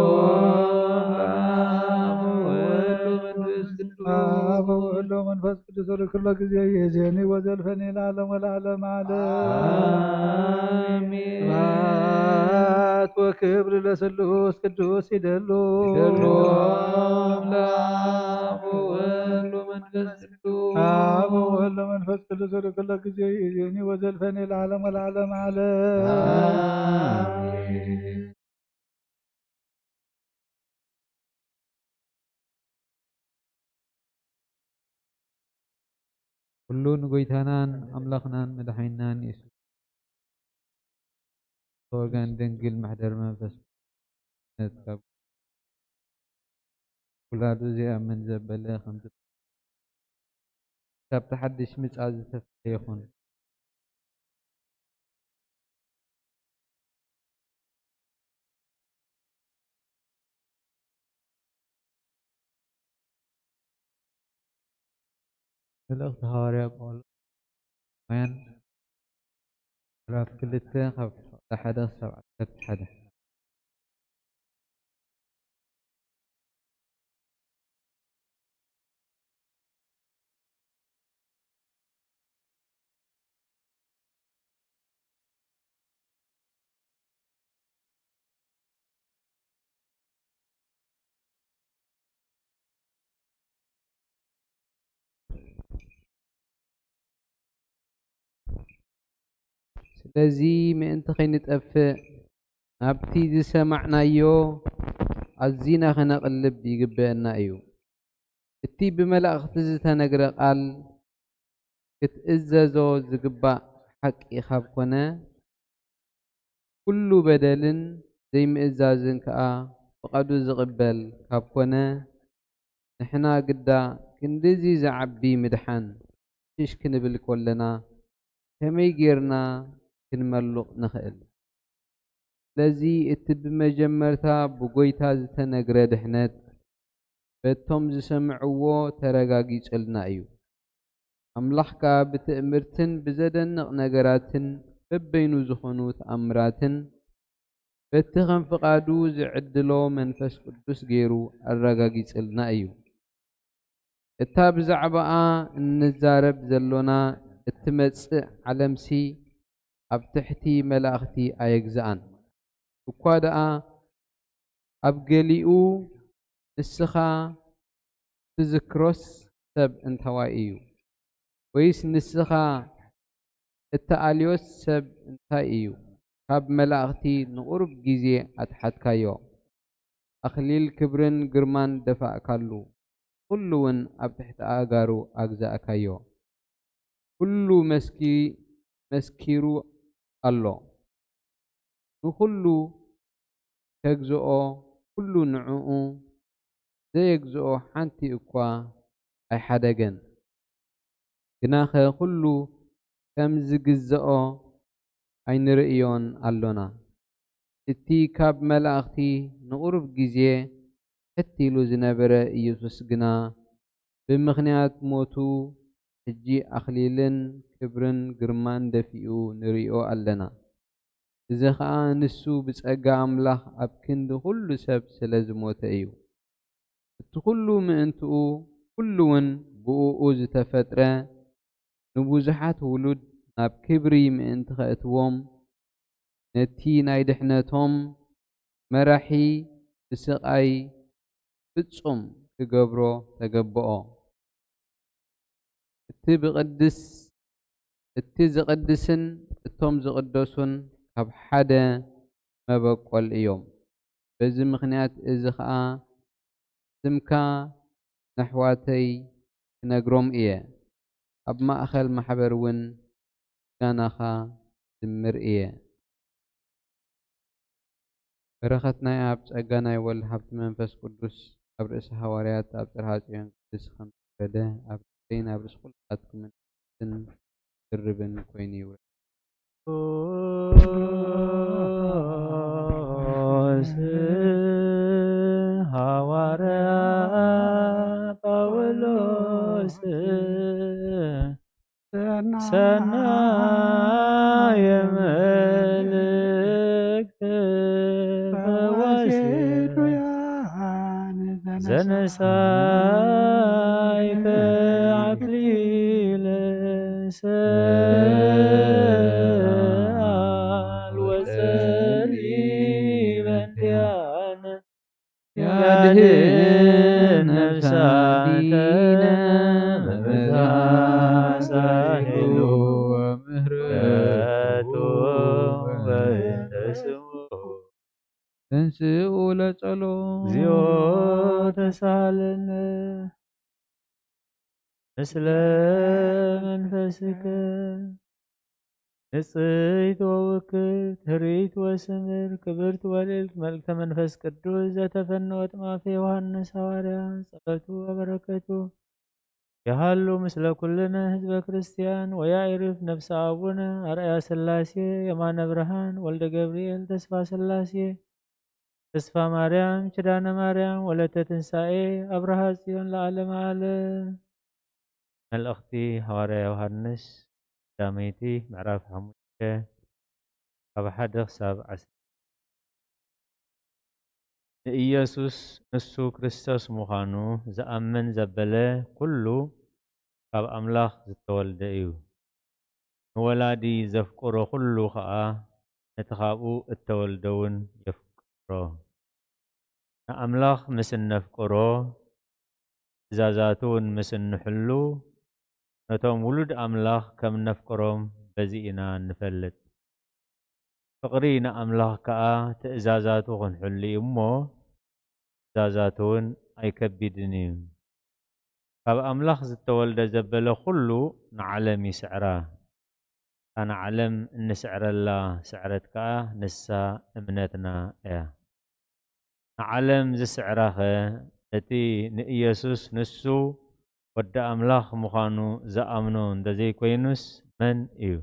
ለአብ ወወልድ ወመንፈስ ቅዱስ። አብ ወወልድ ወመንፈስ ቅዱስ ወለኩሎ ጊዜ ይእዜኒ ወዘልፈኒ ለዓለም ወለዓለም ዓለም። አሜን። ስብሐት ወክብር ለስሉስ ቅዱስ ይደሉ። ይደሉ ለአብ ወወልድ ወመንፈስ ቅዱስ። አብ ወወልድ ወመንፈስ ቅዱስ ወለኩሎ ጊዜ ይእዜኒ ወዘልፈኒ ለዓለም ወለዓለም ዓለም። አሜን። ኩሉ ንጎይታናን ኣምላኽናን መድሓኒናን የሱስ ወገን ድንግል መሕደር መንፈስ ቅዱስ ካብ ውላዱ ዘይኣምን ዘበለ ከምቲ ካብቲ ሓድሽ ምጻእ ዝተፈለየ ይኹን። መልእኽቲ ሃዋርያ ጳውሎስ ሮማውያን ምዕራፍ ክልተ ካብ ቁጽሪ ሓደ ክሳብ ዓሰርተ ሓደ። ስለዚ ምእንቲ ከይንጠፍእ ናብቲ ዝሰማዕናዮ ኣዚና ከነቕልብ ይግብአና እዩ። እቲ ብመላእኽቲ ዝተነግረ ቃል ክትእዘዞ ዝግባእ ሓቂ ካብ ኮነ፣ ኩሉ በደልን ዘይምእዛዝን ከኣ ፍቓዱ ዝቕበል ካብ ኮነ፣ ንሕና ግዳ ክንድዚ ዝዓቢ ምድሓን ሽሽ ክንብል ከለና ከመይ ጌርና ክንመሉቕ ንኽእል? ስለዚ እቲ ብመጀመርታ ብጎይታ ዝተነግረ ድሕነት በቶም ዝሰምዕዎ ተረጋጊጹልና እዩ። ኣምላኽ ከኣ ብትእምርትን ብዘደንቕ ነገራትን በበይኑ ዝኾኑ ተኣምራትን በቲ ከም ፍቓዱ ዝዕድሎ መንፈስ ቅዱስ ገይሩ ኣረጋጊጽልና እዩ። እታ ብዛዕባኣ እንዛረብ ዘሎና እትመጽእ ዓለምሲ ኣብ ትሕቲ መላእኽቲ ኣየግዝኣን። እኳ ደኣ ኣብ ገሊኡ ንስኻ ትዝክሮስ ሰብ እንታዋይ እዩ? ወይስ ንስኻ እተኣልዮስ ሰብ እንታይ እዩ? ካብ መላእኽቲ ንቑሩብ ግዜ ኣትሓትካዮ። ኣኽሊል ክብርን ግርማን ደፋእካሉ። ኩሉ እውን ኣብ ትሕቲ ኣእጋሩ ኣግዛእካዮ። ኩሉ መስኪ-፣ መስኪሩ ኣሎ። ንኹሉ ከግዝኦ፣ ኩሉ ንዕኡ ዘየግዝኦ ሓንቲ እኳ ኣይሓደገን። ግናኸ ኩሉ ከም ዝግዝኦ ኣይንርእዮን ኣሎና። እቲ ካብ መላእኽቲ ንቑሩብ ግዜ ሕት ኢሉ ዝነበረ ኢየሱስ ግና፣ ብምኽንያት ሞቱ ሕጂ ኣኽሊልን ክብርን ግርማን ደፊኡ ንርእዮ ኣለና። እዚ ኸኣ ንሱ ብጸጋ ኣምላኽ ኣብ ክንዲ ኹሉ ሰብ ስለ ዝሞተ እዩ። እቲ ኹሉ ምእንትኡ፣ ኩሉ እውን ብእኡ ዝተፈጥረ፣ ንብዙሓት ውሉድ ናብ ክብሪ ምእንቲ ኸእትዎም፣ ነቲ ናይ ድሕነቶም መራሒ ብስቓይ ፍጹም ክገብሮ ተገብኦ። እቲ ብቕድስ-፣ እቲ ዝቕድስን እቶም ዝቕደሱን ካብ ሓደ መበቆል እዮም። በዚ ምኽንያት እዚ ኸኣ ስምካ ነሕዋተይ ክነግሮም እየ። ኣብ ማእከል ማሕበር እውን ምስጋናኻ ዝምር እየ። በረኸት ናይ ኣብ ጸጋ ናይ ወልድ ሃብቲ መንፈስ ቅዱስ ኣብ ርእሲ ሃዋርያት ኣብ ጽርሃ ጽዮን ቅድስቲ ከም ዝወረደ ኣብ ርእሰይን ኣብ ርእሲ ኩላትኩምን ድርብን ኮይኑ ይውረድ። ስ-፣ ሃዋርያ ጳውሎስ ሰናየ መልእክት ፈዋሲ ዘነሳይከ ኣክሊለ ሰኣል ወጸሊበ እንዲያነ ያድህን ነፍሳተ በመዛሳይሉ ምሕረቱ በእንተ ስሙ። ተንስኡ ለጸሎት። እግዚኦ ተሳለነ ምስለ መንፈስከ። ንጽሕት ወውክብት፣ ህርይት ወስምር፣ ክብርት ወልዕልት መልእክተ መንፈስ ቅዱስ ዘተፈነወት ማፈ ዮሃንስ ሃዋርያ፣ ጸሎቱ ወበረከቱ ይሃሉ ምስለ ኩልነ ህዝበ ክርስቲያን። ወያዕርፍ ነፍሰ ኣቡነ ኣርኣያ ስላሴ፣ የማነ ብርሃን፣ ወልደ ገብርኤል፣ ተስፋ ስላሴ፣ ተስፋ ማርያም፣ ኪዳነ ማርያም፣ ወለተ ትንሳኤ፣ ኣብርሃ ጽዮን ለዓለመ ዓለም። መልእኽቲ ሃዋርያ ዮሃንስ ቀዳመይቲ ምዕራፍ ሓሙሽተ ካብ ሓደ ክሳብ ዓሰርተ። ንኢየሱስ ንሱ ክርስቶስ ምዃኑ ዝኣምን ዘበለ ኩሉ ካብ ኣምላኽ ዝተወልደ እዩ። ንወላዲ ዘፍቅሮ ኩሉ ኸኣ ነቲ ኻብኡ እተወልደ እውን የፍቅሮ። ንኣምላኽ ምስ እነፍቅሮ፣ ትእዛዛቱ እውን ምስ እንሕሉ፣ ነቶም ውሉድ ኣምላኽ ከም እነፍቅሮም በዚ ኢና እንፈልጥ። ፍቕሪ ንኣምላኽ ከኣ ትእዛዛቱ ክንሕሉ እዩ እሞ፣ ትእዛዛቱ እውን ኣይከቢድን እዩ። ካብ ኣምላኽ ዝተወልደ ዘበለ ኩሉ ንዓለም ይስዕራ። እታ ንዓለም እንስዕረላ ስዕረት ከኣ ንሳ እምነትና እያ። ንዓለም ዝስዕራኸ እቲ ንኢየሱስ ንሱ ወዲ ኣምላኽ ምዃኑ ዝኣምኖ እንተዘይኮይኑስ መን እዩ?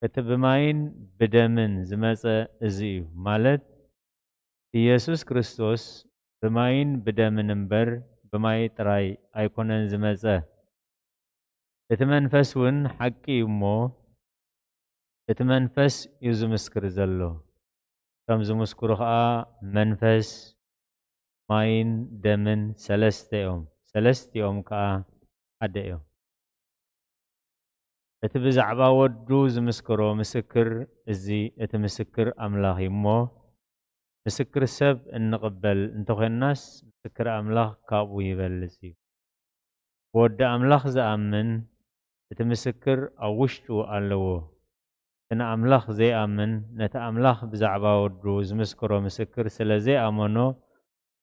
እቲ ብማይን ብደምን ዝመጸ እዚ እዩ፣ ማለት ኢየሱስ ክርስቶስ ብማይን ብደምን እምበር ብማይ ጥራይ ኣይኮነን ዝመጸ። እቲ መንፈስ እውን ሓቂ እዩ እሞ፣ እቲ መንፈስ እዩ ዝምስክር ዘሎ። ከም ዝምስክሩ ኸኣ መንፈስ፣ ማይን ደምን ሰለስተ እዮም፣ ሰለስቲኦም ከኣ ሓደ እዮም። እቲ ብዛዕባ ወዱ ዝምስክሮ ምስክር፣ እዚ እቲ ምስክር ኣምላኽ እዩ እሞ፣ ምስክር ሰብ እንቕበል እንተኾንናስ፣ ምስክር ኣምላኽ ካብኡ ይበልጽ እዩ። ብወዲ ኣምላኽ ዝኣምን፣ እቲ ምስክር ኣብ ውሽጡ ኣለዎ። እቲ ንኣምላኽ ዘይኣምን፣ ነቲ ኣምላኽ ብዛዕባ ወዱ ዝምስክሮ ምስክር ስለ ዘይኣመኖ፣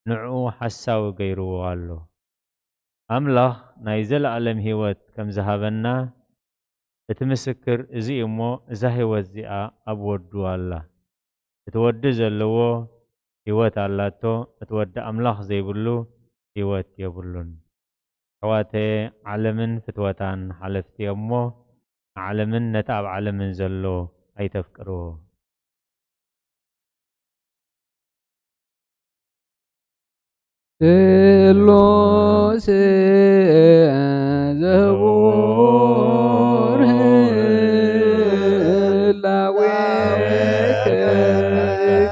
ንዕኡ ሓሳዊ ገይርዎ ኣሎ። ኣምላኽ ናይ ዘለኣለም ህይወት ከም ዝሃበና፣ እቲ ምስክር እዚ እዩ እሞ፣ እዛ ህይወት እዚኣ ኣብ ወዱ ኣላ። እቲ ወዲ ዘለዎ ህይወት ኣላቶ፣ እቲ ወዲ ኣምላኽ ዘይብሉ ህይወት የብሉን። ኣሕዋተየ፣ ዓለምን ፍትወታን ሓለፍቲ እዮም እሞ፣ ንዓለምን ነቲ ኣብ ዓለምን ዘሎ ኣይተፍቅርዎ። ስሉስ ዘቡር ህላዌ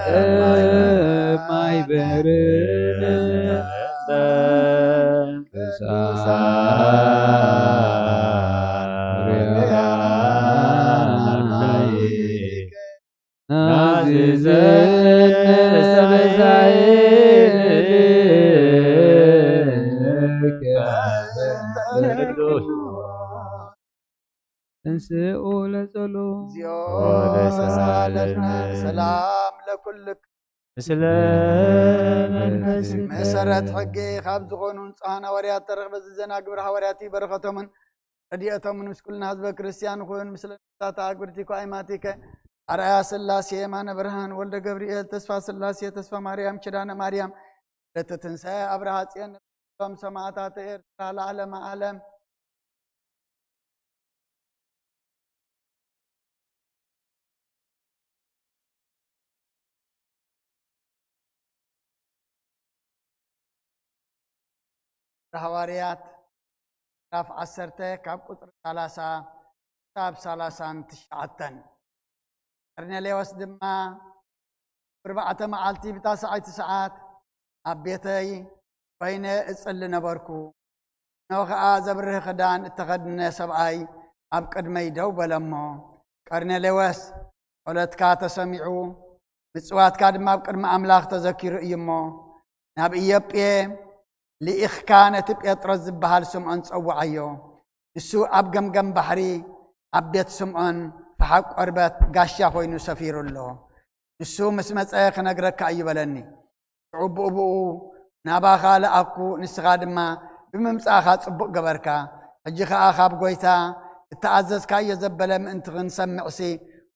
ከማይ በርነ ተንስኡ ለጸሎ። እግዚኦ መሳለነ። ሰላም ለኩልክ። ምስለ መንፈስ መሰረት ሕጊ ካብ ዝኾኑ ንጹሃን ሃዋርያት ተረኽበ። ዝዘና ግብረ ሃዋርያት በረኸቶምን ረድኤቶምን ምስ ኩልና ህዝበ ክርስቲያን ይኹን። ምስለ ነፍሳት ኣግብርቲ ኳይማቲከ ኣርኣያ ስላሴ፣ የማነ ብርሃን፣ ወልደ ገብርኤል፣ ተስፋ ስላሴ፣ ተስፋ ማርያም፣ ኪዳነ ማርያም፣ ለተትንሳኤ፣ ኣብርሃ ጽዮን፣ ነቶም ሰማዕታት ኤርትራ ለዓለመ ዓለም። ሃዋርያት ምዕራፍ ዓሰርተ ካብ ቁጽሪ ሰላሳ ክሳብ ሰላሳን ትሽዓተን። ቀርኔሌዎስ ድማ፣ "ብርባዕተ መዓልቲ ብታስዓይቲ ሰዓት ኣብ ቤተይ ኮይነ እጽሊ ነበርኩ። እንሆ ኸኣ ዘብርህ ክዳን እተኸድነ ሰብኣይ ኣብ ቅድመይ ደው በለ እሞ፣ 'ቀርኔሌዎስ፣ ጸሎትካ ተሰሚዑ፣ ምጽዋትካ ድማ ኣብ ቅድሚ ኣምላኽ ተዘኪሩ እዩ እሞ፣ ናብ ኢዮጴ ልኢኽካ ነቲ ጴጥሮስ ዝበሃል ስምዖን ጸውዓዮ። ንሱ ኣብ ገምገም ባሕሪ ኣብ ቤት ስምዖን ፈሓቕ ቈርበት ጋሻ ኾይኑ ሰፊሩ ኣሎ። ንሱ ምስ መጸ ክነግረካ እዩ' በለኒ። ሽዑ ብኡ ብኡ ናባኻ ለኣኩ፣ ንስኻ ድማ ብምምጻእኻ ጽቡቕ ገበርካ። ሕጂ ኸኣ ካብ ጐይታ እተኣዘዝካዮ ዘበለ ምእንቲ ክንሰምዕሲ፣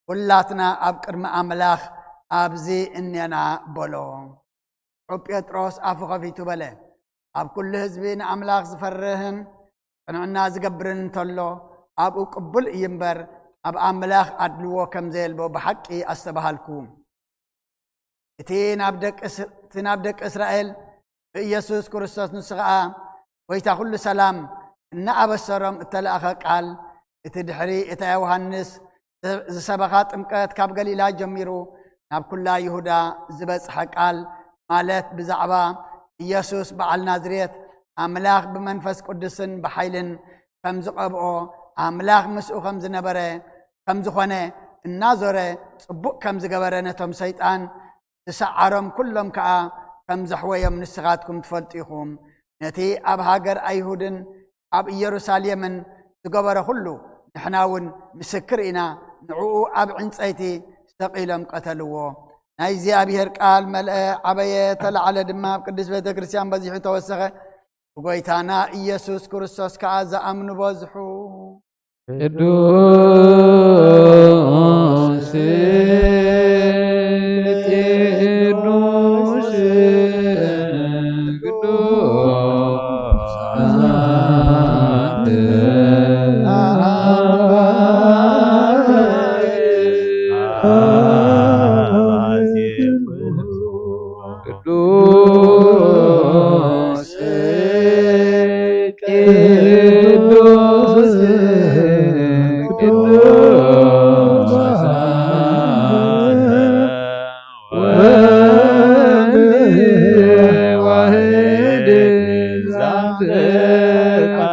ኵላትና ኣብ ቅድሚ ኣምላኽ ኣብዚ እኔና" በሎ። ሽዑ ጴጥሮስ ኣፉ ኸፊቱ በለ፣ ኣብ ኩሉ ህዝቢ ንኣምላኽ ዝፈርህን ቅንዕና ዝገብርን እንተሎ፣ ኣብኡ ቅቡል እዩ እምበር፣ ኣብ ኣምላኽ ኣድልዎ ከም ዘየልቦ ብሓቂ ኣስተብሃልኩ። እቲ ናብ ደቂ እስ-፣ እቲ ናብ ደቂ እስራኤል ብኢየሱስ ክርስቶስ፣ ንሱ ኸኣ ጐይታ ኵሉ ሰላም እናኣበሰሮም እተላእኸ ቃል፣ እቲ ድሕሪ እታ ዮሃንስ ዝ-፣ ዝሰበኻ ጥምቀት ካብ ገሊላ ጀሚሩ ናብ ኵላ ይሁዳ ዝበጽሐ ቃል፣ ማለት ብዛዕባ ኢየሱስ በዓል ናዝሬት፣ ኣምላኽ ብመንፈስ ቅዱስን ብሓይልን ከም ዝቐብኦ፣ ኣምላኽ ምስኡ ከም ዝነበረ፣ ከም ዝኾነ እናዞረ ጽቡቕ ከም ዝገበረ፣ ነቶም ሰይጣን ዝሰዓሮም ኩሎም ከኣ ከም ዘሕወዮም ንስኻትኩም ትፈልጡ ኢኹም። ነቲ ኣብ ሃገር ኣይሁድን ኣብ ኢየሩሳሌምን ዝገበሮ ኩሉ ንሕና እውን ምስክር ኢና። ንዕኡ ኣብ ዕንጸይቲ ሰቒሎም ቀተልዎ። ናይ እግዚኣብሔር ቃል መልአ፣ ዓበየ፣ ተላዕለ ድማ፣ ኣብ ቅድስት ቤተ ክርስቲያን በዚሑ ተወሰኸ። ብጎይታና ኢየሱስ ክርስቶስ ከኣ ዝኣምኑ በዝሑ። ቅዱስ፣ ቅዱስ፣ ቅዱስ ቅዱስ፣ ቅዱስ፣ ቅዱስ ወልድ ዋሕድ ዛንተ ቃል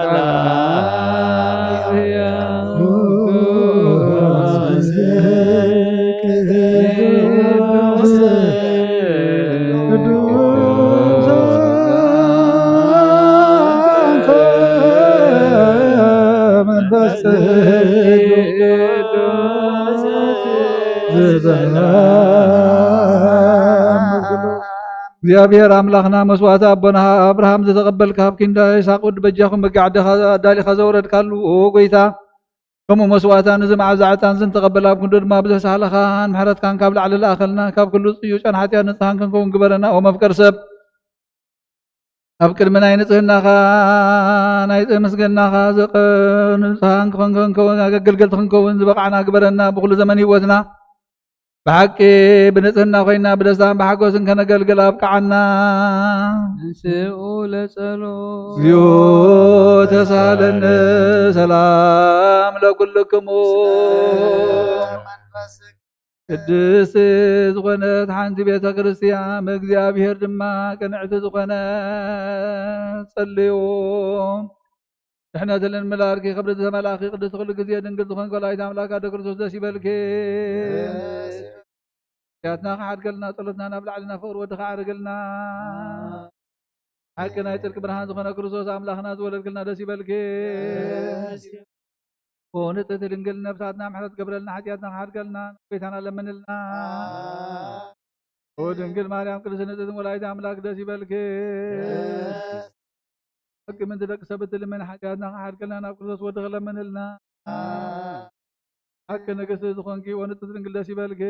መንፈስ ቅዱስ። እግዚኣብሔር ኣምላኽና መስዋዕቲ ኣቦና ኣብርሃም ዝተቐበልካ፣ ኣብ ኪንዳ ይስሐቅ ወዲ በጃኹም መጋዕድኻ ኣዳሊኻ ዘውረድካሉ፣ ኦ ጎይታ፣ ከምኡ መስዋዕታ ነዚ መዓዛ ዕጣን ዝንተቐበል፣ ኣብ ክንዱ ድማ ብዙሕ ሳህለኻን ምሕረትካን ካብ ላዕሊ ለኣኸልና፣ ካብ ኩሉ ጽዩጫን ሓጢኣት ንጽሃን ክንከውን ግበረና። ኦ መፍቀር ሰብ፣ ኣብ ቅድሚ ናይ ንጽህናኻ፣ ናይ ምስጋናኻ ዘቐ-፣ ንጹሃን ክኾን ክንከውን፣ ኣገልገልቲ ክንከውን ዝበቓዕና ግበረና። ብኹሉ ዘመን ህይወትና ብሓቂ ብንጽህና ኮይና ብደስታን ብሓጎስን ከነገልግል ኣብቅዓና። ንስኡ ለጸሎ። እግዚኦ ተሳለነ። ሰላም ለኩልክሙ። ቅድስት ዝኾነት ሓንቲ ቤተ ክርስቲያን፣ ብእግዚኣብሔር ድማ ቅንዕቲ ዝኾነት ጸልዩ። ድሕነትን ልምላርኪ ክብሪ ዝተመላእኪ ቅድስቲ ኩሉ ግዜ ድንግል ዝኾንኪ ወላዲተ ኣምላክ ኣደ ክርስቶስ ደስ ይበልኪ። ያትና ክሓድገልና፣ ጸሎትና ናብ ላዕልና፣ ፍቕሪ ወድኻ ኣዕርግልና። ሓቂ ናይ ጽድቂ ብርሃን ዝኾነ ክርስቶስ ኣምላኽና ዝወለድክልና ደስ ይበልኪ። ኦ ንጽሕቲ ድንግል ነፍሳትና ምሕረት ገብረልና፣ ሓጢኣትና ክሓድገልና፣ ጎይታና ለምንልና። ኦ ድንግል ማርያም ቅድስት ንጽሕቲ ወላዲተ ኣምላክ ደስ ይበልኪ። ደስ። ሕቂ ምእንቲ ደቂ ሰብ እትልምን ሓጢኣትና ክሓድገልና ናብ ክርስቶስ ወድኺ ለምንልና። ሓቂ ንግስቲ ዝኾንኪ ኦ ንጽሕቲ ድንግል ደስ ይበልኪ።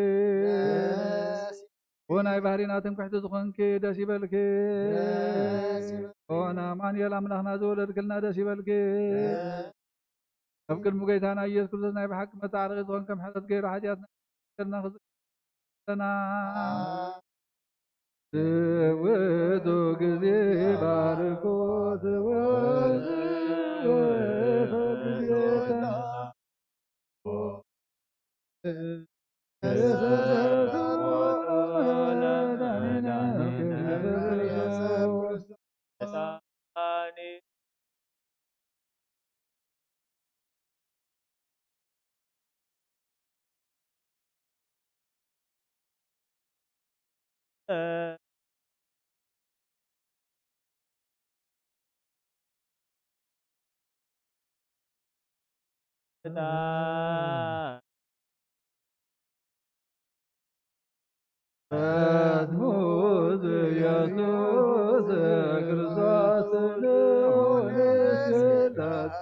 ደስ። ኦ ናይ ባህሪና ትምክሕቲ ዝኾንኪ ደስ ይበልኪ። ደስ። ኦ ንኣማኑኤል ኣምላኽና ዝወለድክልና ደስ ይበልኪ። ደስ። ኣብ ቅድሚ ጎይታና ኢየሱስ ክርስቶስ ናይ ብሓቂ መተዓረቒ ዝኾንከ ምሕረት ገይሩ ሓጢኣትና ክዝክረና። ትውቱ ግዜ ባርኮት ወዝወ ግዜታ ፈትሙ ኢየሱስ ክርስቶስ ልዑል ስላት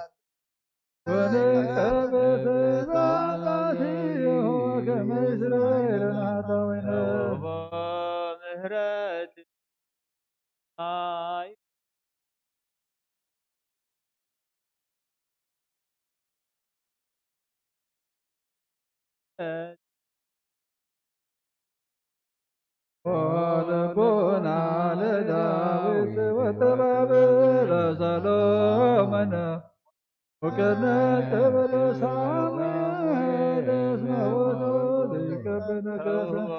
ወንቀብር ዛዛትሁ ከመ እስራኤል ናታዊነ። ምህረት ልቦና ለዳዊት ወጥበብ ለሰሎሞን ወቀነ ጥበብ ሳሙኤል እስመ ውእቱ ሊቀ ነገሥት።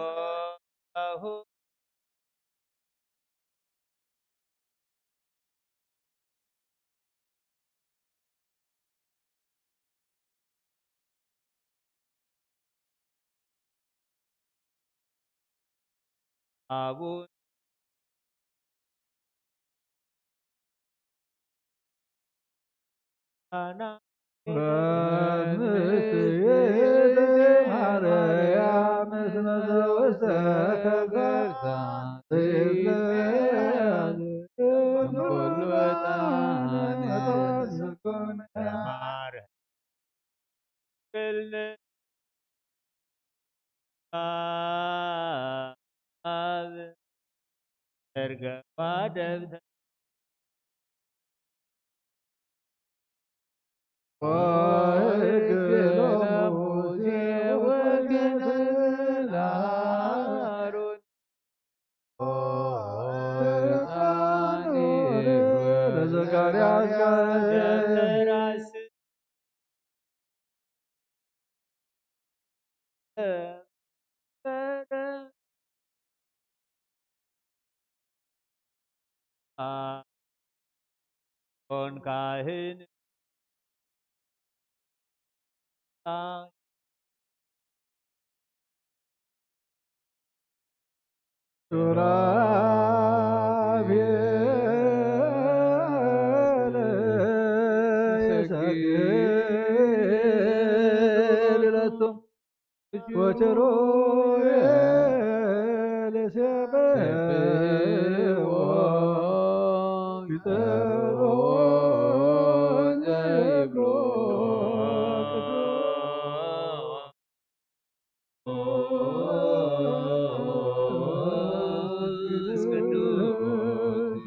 አቡነ ዘርገባ ደብተር ኦን ካህን ሱራፌል ይሰግድ ለቱ ወኪሩቤል ይሴብሕዎ ይጸርዎ ዘይብሎ ቅዱስ ቅዱስ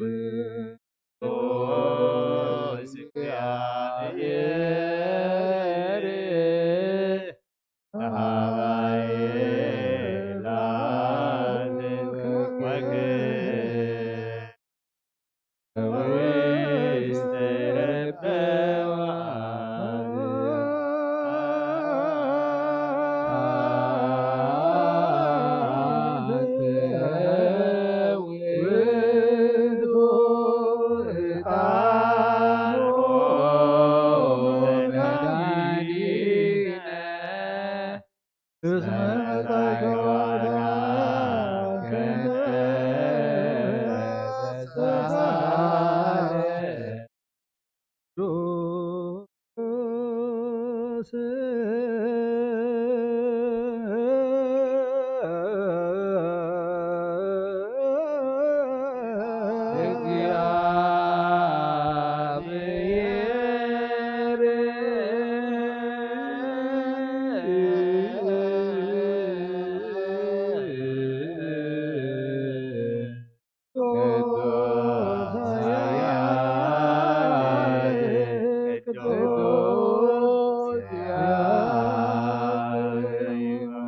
እግዚአብሔር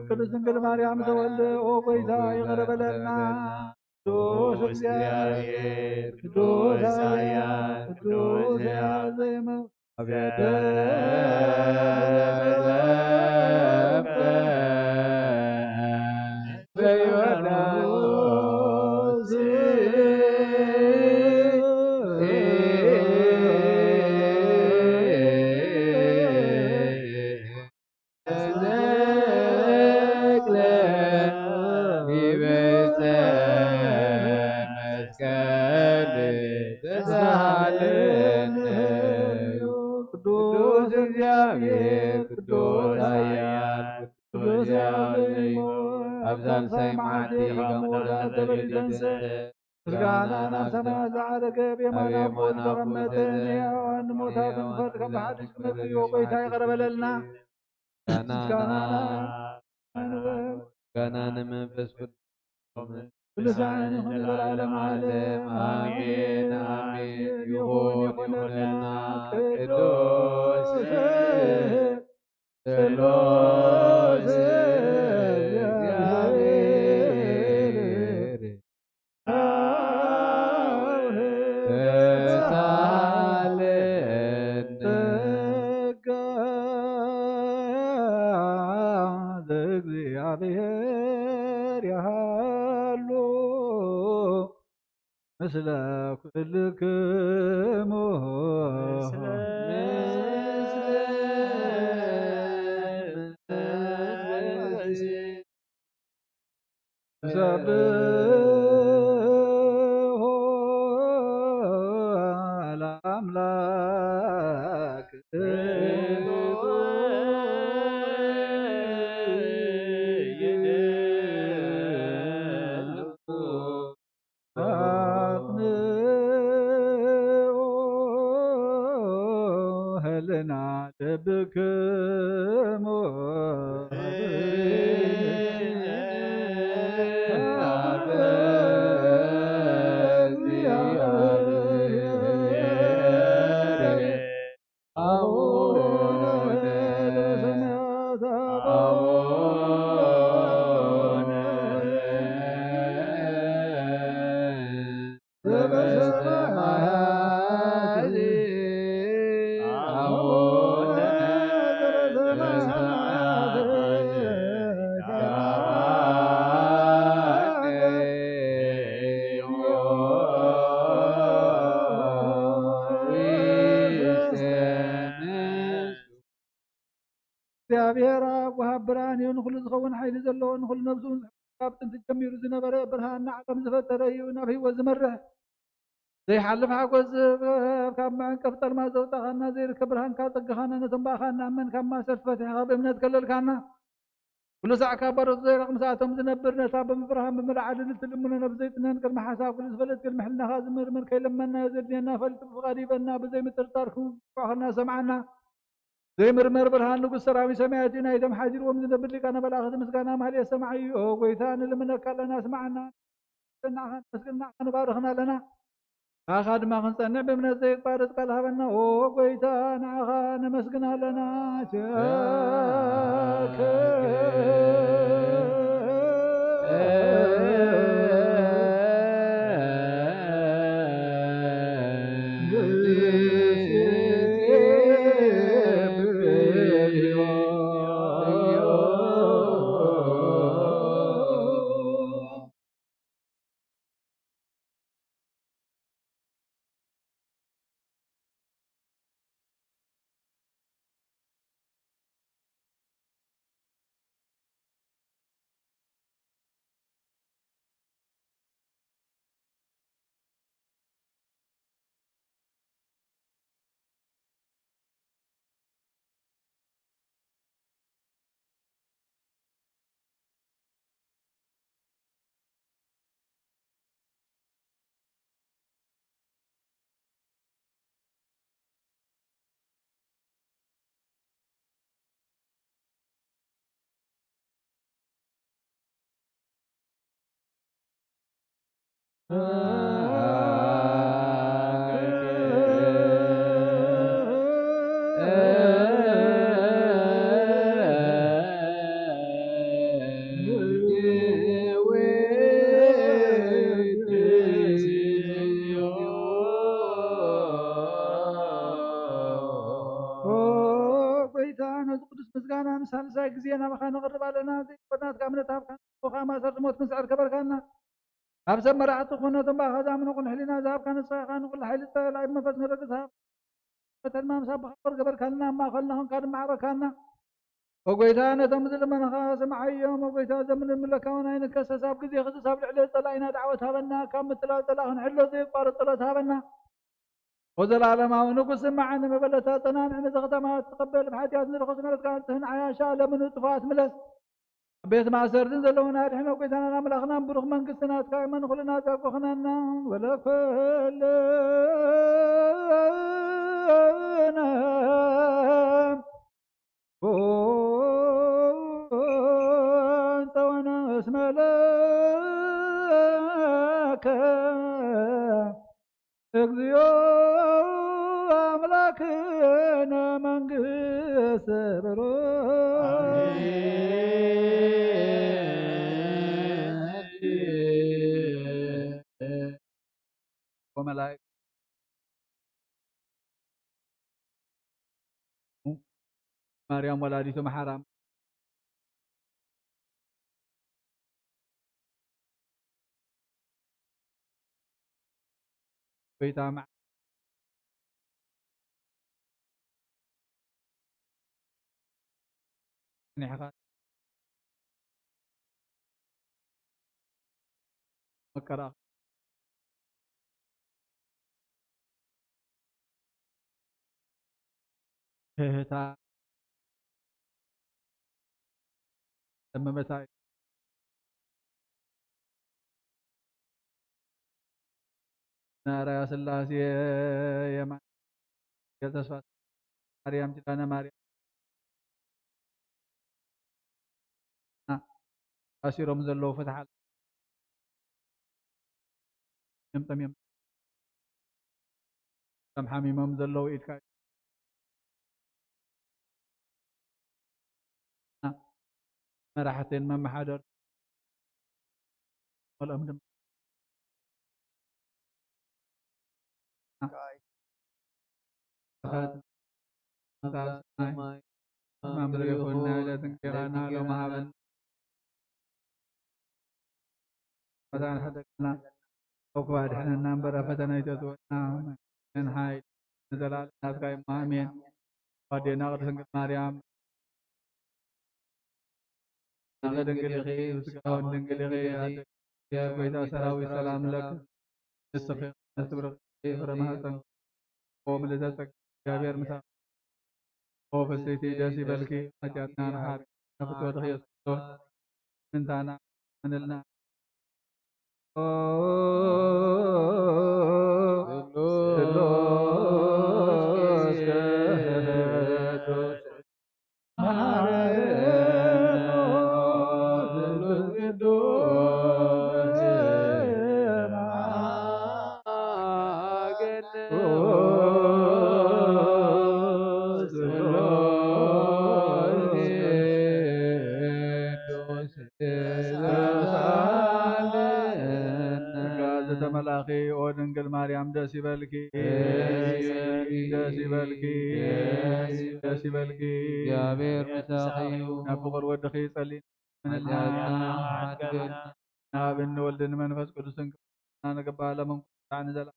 ቅዱስ ድንግል ማርያም ተወልደ። ኦ ጎይታ ይቕረ በለልና። ቅዱስ እግዚኣብሔር ቅዱስ ኃያል ቅዱስ ሕያው ዘይመውት ቅዱስ እግዚኣብሔር ቅዱስ ኃያል ቅዱስ ሕያው ዘይመውት ኣብ ሳልሳይ መዓልቲ ካብ ሞት ተበሊጸ ምስጋና ናብ ሰማያት ዝዓረገ ብየማን ኣቦ ዝተቐመጠ ንሕያዋን ንሙታትን ዝፈርድ ካብ ሓድሽ ክመጽእ እዩ። ጎይታ ይቕረ በለልና። ምስጋና ንመንፈስ ቅዱስ ብልሳን ይኹን ዘለዓለም ዓለም ኣሜን፣ ኣሜን። ይኹን፣ ይኹነልና። ቅዱስ ስሉስ እግዚኣብሔር ተሳለነ። ጸጋ ዘእግዚኣብሔር ይሃሉ ምስለ ኩልክሙ። ሰብሖ ለአምላክ። አጽንዑ ህልና ልብክሙ። በሰማያት አቡነ ዘበሰማያት እግዚኣብሔር ኣብ ወሃብ ብርሃን እዩ። ንኹሉ ዝኸውን ሓይሊ ዘለዎ፣ ንኹሉ ነብሱ እውን ካብ ጥንቲ ጀሚሩ ዝነበረ፣ ብርሃን ንዓለም ዝፈጠረ እዩ። ናብ ህይወት ዝመርሕ፣ ዘይሓልፍ ሓጎስ ዝህብ፣ ካብ መዕንቀፍ ጸልማት ዘውጻኻና፣ ዘይርከብ ብርሃንካ ጸግኻና፣ ነቶም ብኣኻ እናመን ካብ ማእሰርቲ ፈቲሕኻ ብእምነት ከለልካና፣ ኩሉ ሳዕ ካብ ባሮት ዘይረቕ ምስኣቶም ዝነብር፣ ነታ ብምፍርሃን ብምልዓልን እትልምኖ ነብሲ ዘይትነን፣ ቅድሚ ሓሳብ ኩሉ ዝፈለጥ፣ ቅድሚ ሕልናኻ ዝምርምር፣ ከይለመንናዮ ዘድልየና ፈልጥ ብፍቓድ ይበና፣ ብዘይ ምጥርጣር ክውክዖኸልና ሰምዓና። ዘይምርመር ብርሃን ንጉስ ሰራዊት ሰማያት እዩ። ናይቶም ሓዲርዎም ዝነብር ሊቃነ መላእኽቲ ምስጋና ማህሌት ሰማዒ እዩ። ኦ ጎይታ፣ ንልምነካ ኣለና፣ ስምዓና። ንዓኻ ነመስግን፣ ንዓኻ ንባርኽን ኣለና። ንዓኻ ድማ ክንጸንዕ ብእምነት ዘይቋረጽ ቃል ሃበና። ኦ ጎይታ፣ ንዓኻ ነመስግን ኣለና። ቸከ ኦ ጎይታ፣ ነዚ ቅዱስ ምስጋና ንሳልሳይ ግዜ ናባኻ ነቕርብ ኣለና። ዘይኮናትካ እምነት ሃብካ፣ ንስኻ ማእሰርቲ ሞት ክንስዕር ገበርካና። ካብ ሰብ መራሕቲ ኩነቶም ብኣኻ ዝኣምኑ ቅኑዕ ሕሊና ዝሃብካ ንስኻ ኢኻ። ንኹሉ ሓይሊ ጸላኢ ብመንፈስ መረግጽ ሃብ። ፈተና ምሳብ ብኻበር ገበርካልና፣ ኣብ ማእኸልና ኾንካ ድማ ዓበርካና። ኦ ጎይታ፣ ነቶም ዝልመንኻ ስምዓዮም። ኦ ጎይታ፣ ዘምልምለካ እውን ኣይንከሰስ። ኣብ ግዜ ክስስ ኣብ ልዕሊ ጸላኢና ዳዕወት ሃበና። ካብ ምትላል ጸላኢ ክንሕሎ ዘይቋረጽ ጸሎት ሃበና። ኦ ዘላለማዊ ንጉስ፣ ስምዓኒ። መበለታ ጸናንዕኒ። እዚ ከተማ ትቐበል፣ ብሓጢኣት ንርኹስ ምሕረትካ ኣንጽህን። ዓያሻ ለምኑ ጥፉኣት ምለስ። ኣብ ቤት ማእሰርትን ዘለዉና ኣድሕኖ። ጎይታናን ኣምላኽናን ብሩኽ መንግስቲ ናትካ እመን። ኩልና ጸጉ ኹነና። ወለኮለነ ኩን ጸወነ እስመ ለከ እግዚኦ አምላክነ መንግስት ብሩክ። ወመላእክት ማርያም ወላዲቱ መሓራ ጎይታ መዓ-፣ ጸኒሕኻ መከራ ህህታ መመታ ናራያ ስላሴ የማን ተስፋ ማርያም ኪዳነ ማርያም ኣሲሮም ዘለዉ ፍትሓ እዮም ጠምዮም። እቶም ሓሚሞም ዘለዉ ኢድካ መራሕትን መመሓደር መልኦም ድማ ኣባታትና ኣብ ሰማይ፣ ሰማይ ብሩኽ ይኹን። ናይ ዕለት እንጀራና ሎሚ ሃበና። ፈተና ሕደገና፣ ካብ ክፉእ ኣድሕነና እምበር፣ ኣብ ፈተና ኣይተእትወና። መንግስትን ሓይልን ንዘለኣለም ናትካ እዩ። ኣሜን። ኣዴና ቅድስት ድንግል ማርያም፣ ኣነ ድንግል ኢኺ፣ ብስጋውን ድንግል ኢኺ፣ ኣደ ጎይታ ሰራዊት ሰላም ለኪ። ንስኺ ቅድስቲ ብርኽቲ ፍረ ማህፀንኪ፣ ኦ ምልዕተ ጸጋ፣ እግዚኣብሔር ምሳኺ። ኦ ፍስሕቲ ደስ ይበልኪ፣ ሓጢኣትና ንሓሪ፣ ፍትወትኺ የስቶ ምንታና ምንልና። ኦ ስሉስ ቅዱስ ጸጋ ዝተመላኺ ኦ ድንግል ማርያም ደስ ይበልኪ፣ ደስ ይበልኪ፣ ደስ ይበልኪ። እግዚኣብሔር ምሳኺ እዩ። ናብ ፍቕር ወድኺ ጸሊና ምንልና። ሓጢኣትና ሓድገና። ናብ ንወልድን መንፈስ ቅዱስን ክብርና ንግባእ ለመንኩ ንዘለዓለም።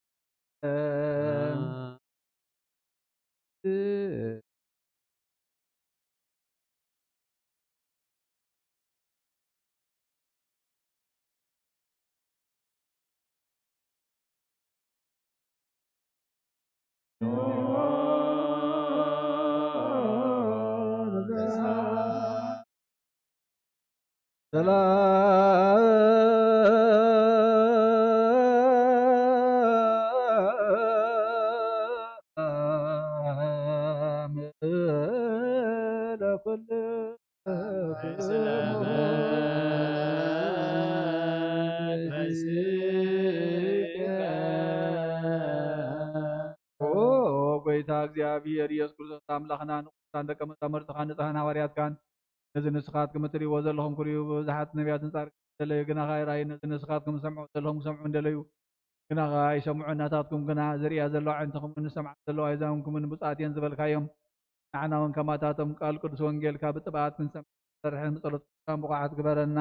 ሰላም ለኩሉ ኦ ጎይታ እግዚኣብሔር ኢየሱስ ክርስቶስ ኣምላኽና፣ ንቅዱሳን ደቀ መዛሙርትኻ፣ ንጽሃን ሃዋርያትካን፣ ነዚ ንስኻትኩም እትርእይዎ ዘለኹም ክርእዩ፣ ብዙሓት ነቢያትን ጻድቃን ደለዩ፣ ግና ኸኣ ኣይረኣዩን። ነዚ ንስኻትኩም ትሰምዑ ዘለኹም ክሰምዑ እንደለዩ፣ ግና ኸኣ ኣይሰምዑን። ናታትኩም ግና ዝርእያ ዘለዋ ኣዒንትኹምን ዝሰምዓ ዘለዋ ኣእዛንኩምን ብፁዓት እየን ዝበልካዮም፣ ንዓና እውን ከማታቶም ቃል ቅዱስ ወንጌልካ ብጥብኣት ክንሰምዕ፣ ክንሰርሕን ብጸሎት ቅዱሳን ብቑዓት ግበረና።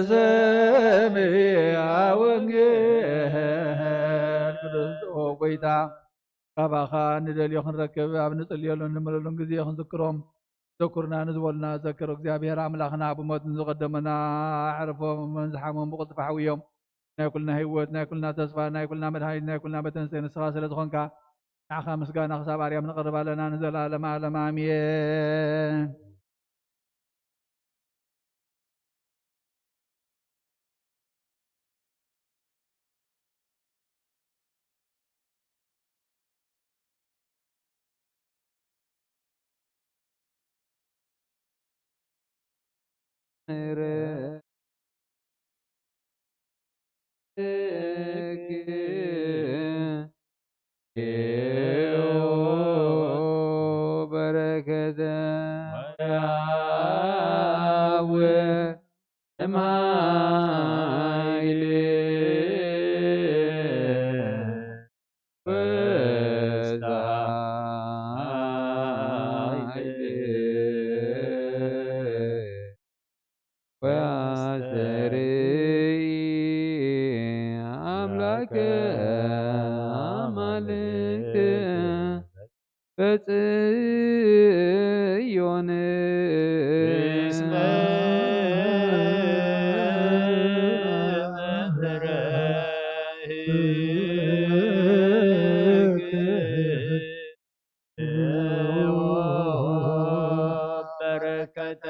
ስምዐ ወንጌል ክርስቶስ። ኦ ጎይታ፣ ካባኻ ንደልዮ ክንረክብ፣ ኣብ ንጽልየሉን ንልምነሉን ግዜ ክንዝክሮም፣ ዘኩርና ንዝበሉና ዘክር። እግዚኣብሔር ኣምላኽና፣ ብሞት ንዝቐደሙና ኣዕርፎም፣ ንዝሓመሙ ብቕልጥፍ ሓውዮም። ናይ ኩልና ህይወት፣ ናይ ኩልና ተስፋ፣ ናይ ኩልና መድሃኒት፣ ናይ ኩልና መተንሰይ ንስኻ ስለ ዝኾንካ፣ ንዓኻ ምስጋና ክሳብ ኣርያም ነቕርብ ኣለና፣ ንዘለኣለመ ዓለም ኣሜን። በረከተ ወያው እምኃይል ውስተ ኃይል ወያስተርኢ አምላከ አማልክት በጽዮን እስመ በረከተ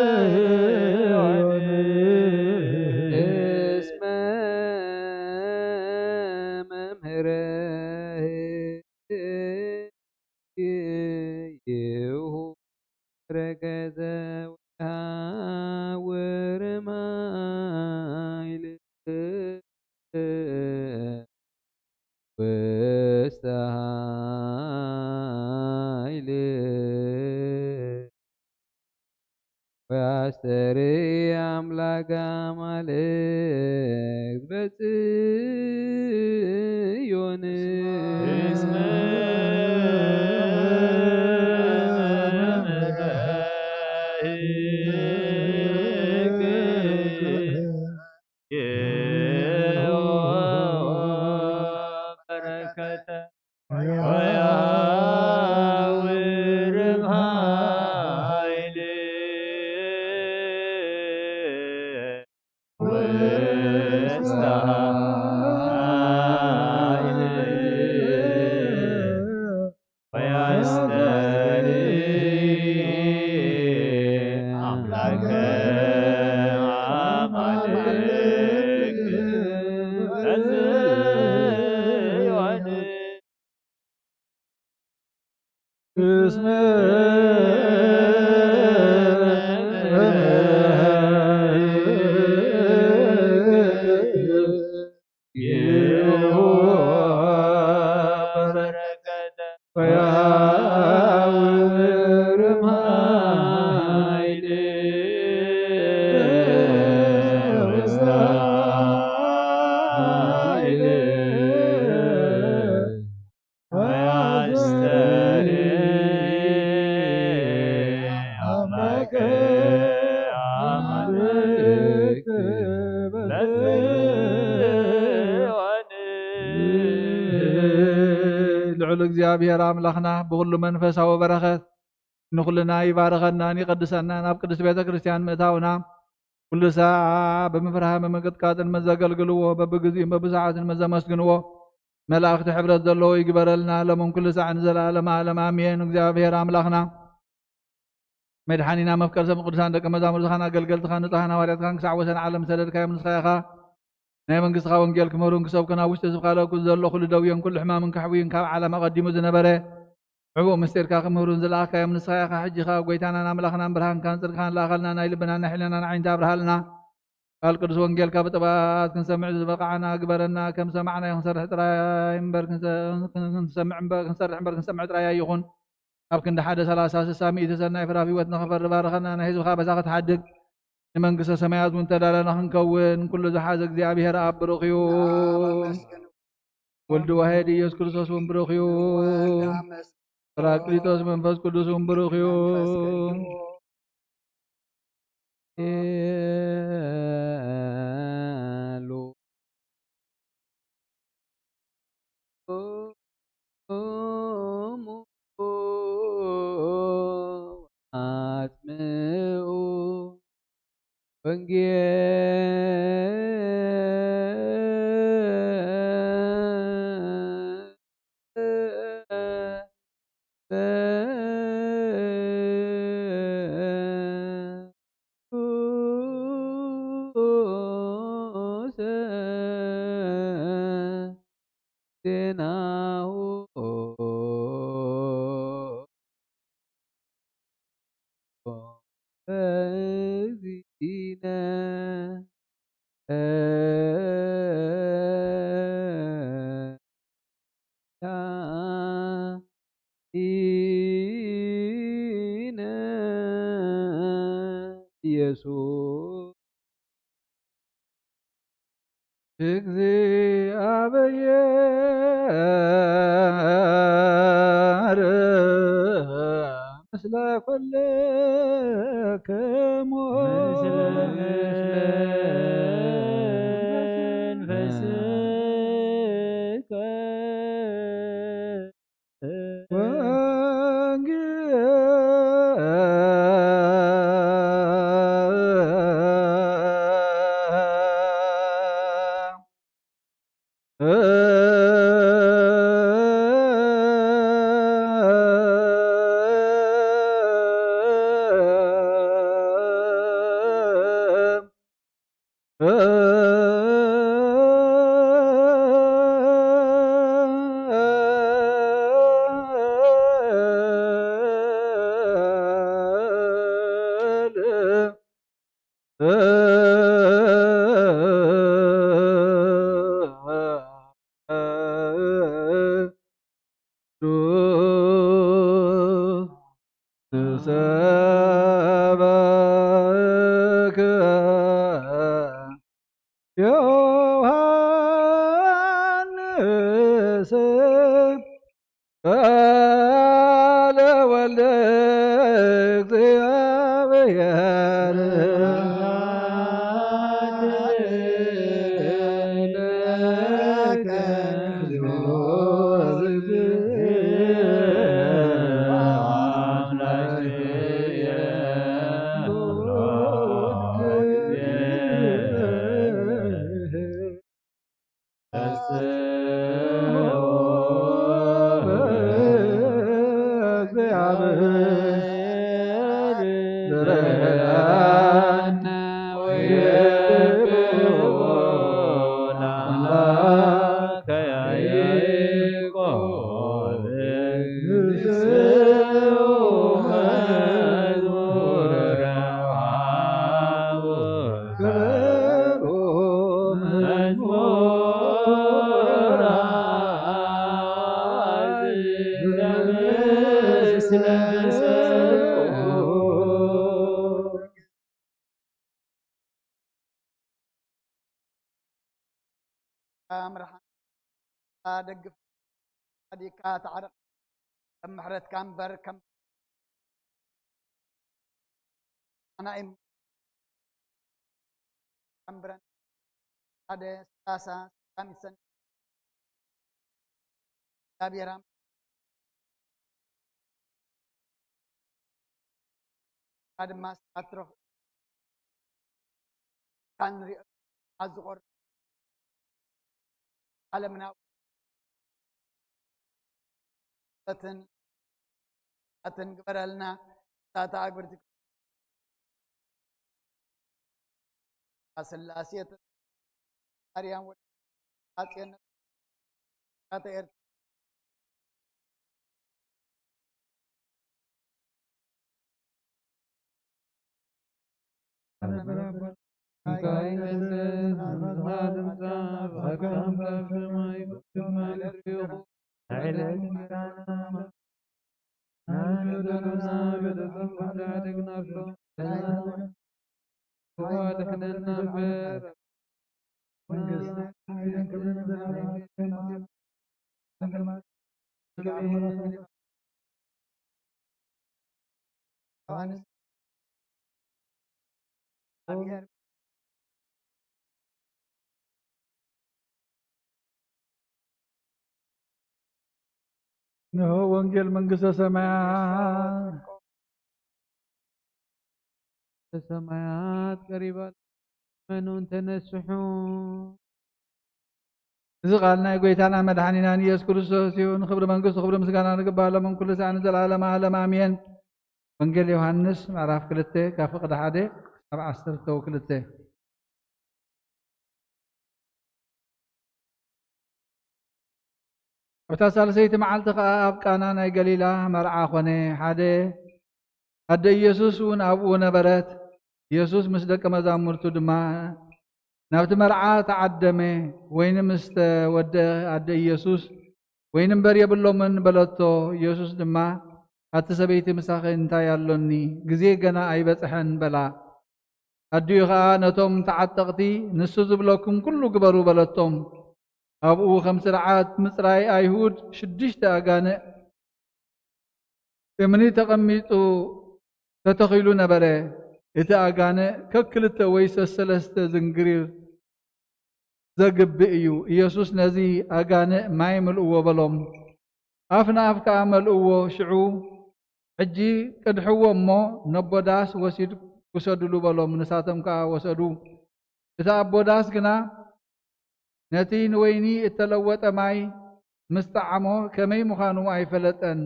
በጽዮን እስመ መምህረ ይሁ በረከተ ወይሃውር ማይል ውስተ ኃይል ወያስተሪ አምላክ አማልክት በጽዮን። እስመ በረከተ ወያውርም ኃይል ውስተ ኃይል ወያስተሪ አምላከ አማልክት በጽዮን። እስመ በረከተ ወያውርም ኃይል ውስተ ኃይል ወያስተሪ አምላከ አማልክት በጽዮን። ልዑል እግዚኣብሔር ኣምላኽና ብኹሉ መንፈሳዊ በረኸት ንኹልና ይባርኸናን ይቐድሰናን። ኣብ ቅድስት ቤተ ክርስቲያን ምእታውና ኩሉ ሳዕ ብምፍርሃን ብምንቅጥቃጥን መዘገልግልዎ፣ በብግዚኡን በብሰዓቱን መዘመስግንዎ፣ መላእኽቲ ሕብረት ዘለዎ ይግበረልና፣ ሎምን ኩሉ ሳዕ ንዘለዓለመ ዓለም ኣሜን። እግዚኣብሔር ኣምላኽና መድሓኒና መፍቀር ሰብ ቅዱሳን ደቀ መዛሙርትኻን ኣገልገልትኻን ንጹሓን ሃዋርያትካን ክሳዕ ወሰን ዓለም ሰደድካዮም ንስኻ ኢኻ። ናይ መንግስትኻ ወንጌል ክምህሩን ክሰብኩን ኣብ ውሽጢ ህዝብኻ ለኩ ዘሎ ኩሉ ደውዮን ኩሉ ሕማምን ከሕውዩን ካብ ዓለም ኣቐዲሙ ዝነበረ ሕቡእ ምስጢርካ ክምህሩን ዝለኣኽካዮም ንስኻ ኢኻ። ሕጂ ኸኣ ጐይታናን ኣምላኽናን ብርሃንካን ጽድቅኻን ለኣኸልና፣ ናይ ልብናን ናይ ሕልናናን ዓይንቲ ኣብርሃልና። ቃል ቅዱስ ወንጌልካ ብጥብዓት ክንሰምዕ ዝበቓዕና ግበረና። ከም ሰማዕናዮ ክንሰርሕ ጥራይ እምበር ክንሰ-፣ ክንሰምዕ እምበር፣ ክንሰርሕ እምበር ክንሰምዕ ጥራይ ኣይኹን። ኣብ ክንዲ ሓደ ሰላሳ፣ ስሳ፣ ሚእቲ ሰናይ ፍረ ኣብ ህይወት ንኸፈሪ ባርኸና። ናይ ህዝብኻ በሳ ክትሓድግ ንመንግስተ ሰማያት እውን ተዳለና ክንከውን ኩሉ ዝሓዘ እግዚኣብሔር ኣብ ብሩኽ እዩ። ወልድ ዋሕድ ኢየሱስ ክርስቶስ እውን ብሩኽ እዩ። ጳራቅሊጦስ መንፈስ ቅዱስ እውን ብሩኽ እዩ። ሄሉ አጽምዑ ወንጌል ዜናሁ በእግዚእነ ኢነ ኢየሱስ እግዚአብሔር ምስለ ኩልክሙ። ምስለ መንፈስከ። ወንጌል ቅዱስ ትሰበክ ዮሐንስ ቃለ ወልደ እግዚአብሔር። ኣምርሓ ደግፍ ዲካ ተዓረቕ ከም ምሕረትካ እምበር ከም ኣናኢም ኣምብረን ሓደ ሰላሳ ሰላም ይሰን እግዚኣብሔር ኣም- ድማ ስራትሮኽ ካንሪኦ ኣዝቆር ዓለምና ኣትን ኣትን ግበረልና። ሳታ ኣግብርቲ ስላሴ ኣርያም ወ ኣጼነ ሳታ ኤርትራ እንሆ ወንጌል መንግስተ ሰማያት ሰማያት ቀሪባ፣ መኑን ተነስሑ። እዚ ቃል ናይ ጎይታና መድሓኒናን ኢየሱስ ክርስቶስ እዩ። ንኽብሪ መንግስቱ ክብሪ ምስጋና ንግባእ ሎምን ኩሉ ሰዓትን ንዘለዓለመ ዓለም ኣሜን። ወንጌል ዮሃንስ ምዕራፍ ክልተ ካብ ፍቕዲ ሓደ ኣብ ዓሰርተ ክልተ። ኣብታ ሳልሰይቲ መዓልቲ ኸኣ ኣብ ቃና ናይ ገሊላ መርዓ ኾነ። ሓደ ኣደ ኢየሱስ እውን ኣብኡ ነበረት። ኢየሱስ ምስ ደቀ መዛሙርቱ ድማ ናብቲ መርዓ ተዓደመ። ወይኒ ምስ ተወድአ ኣደ ኢየሱስ ወይኒ እምበር የብሎምን በለቶ። ኢየሱስ ድማ ኣቲ ሰበይቲ ምሳኺ እንታይ ኣሎኒ? ግዜ ገና ኣይበጽሐን በላ። ኣዲኡ ኸኣ ነቶም ተዓጠቕቲ ንሱ ዝብለኩም ኩሉ ግበሩ በለቶም። ኣብኡ ከም ስርዓት ምጽራይ ኣይሁድ ሽዱሽተ ኣጋንእ እምኒ ተቐሚጡ ተተኺሉ ነበረ። እቲ ኣጋንእ ከክልተ ወይ ሰሰለስተ ዝንግሪር ዘግብእ እዩ። ኢየሱስ ነዚ ኣጋንእ ማይ ምልእዎ በሎም። ኣፍ ንኣፍ ከኣ መልእዎ። ሽዑ ሕጂ ቅድሕዎ እሞ ነቦ ዳስ ወሲድ ውሰዱሉ በሎም። ንሳቶም ከኣ ወሰዱ። እቲ ኣቦ ዳስ ግና ነቲ ንወይኒ እተለወጠ ማይ ምስ ጠዓሞ ከመይ ምዃኑ ኣይፈለጠን።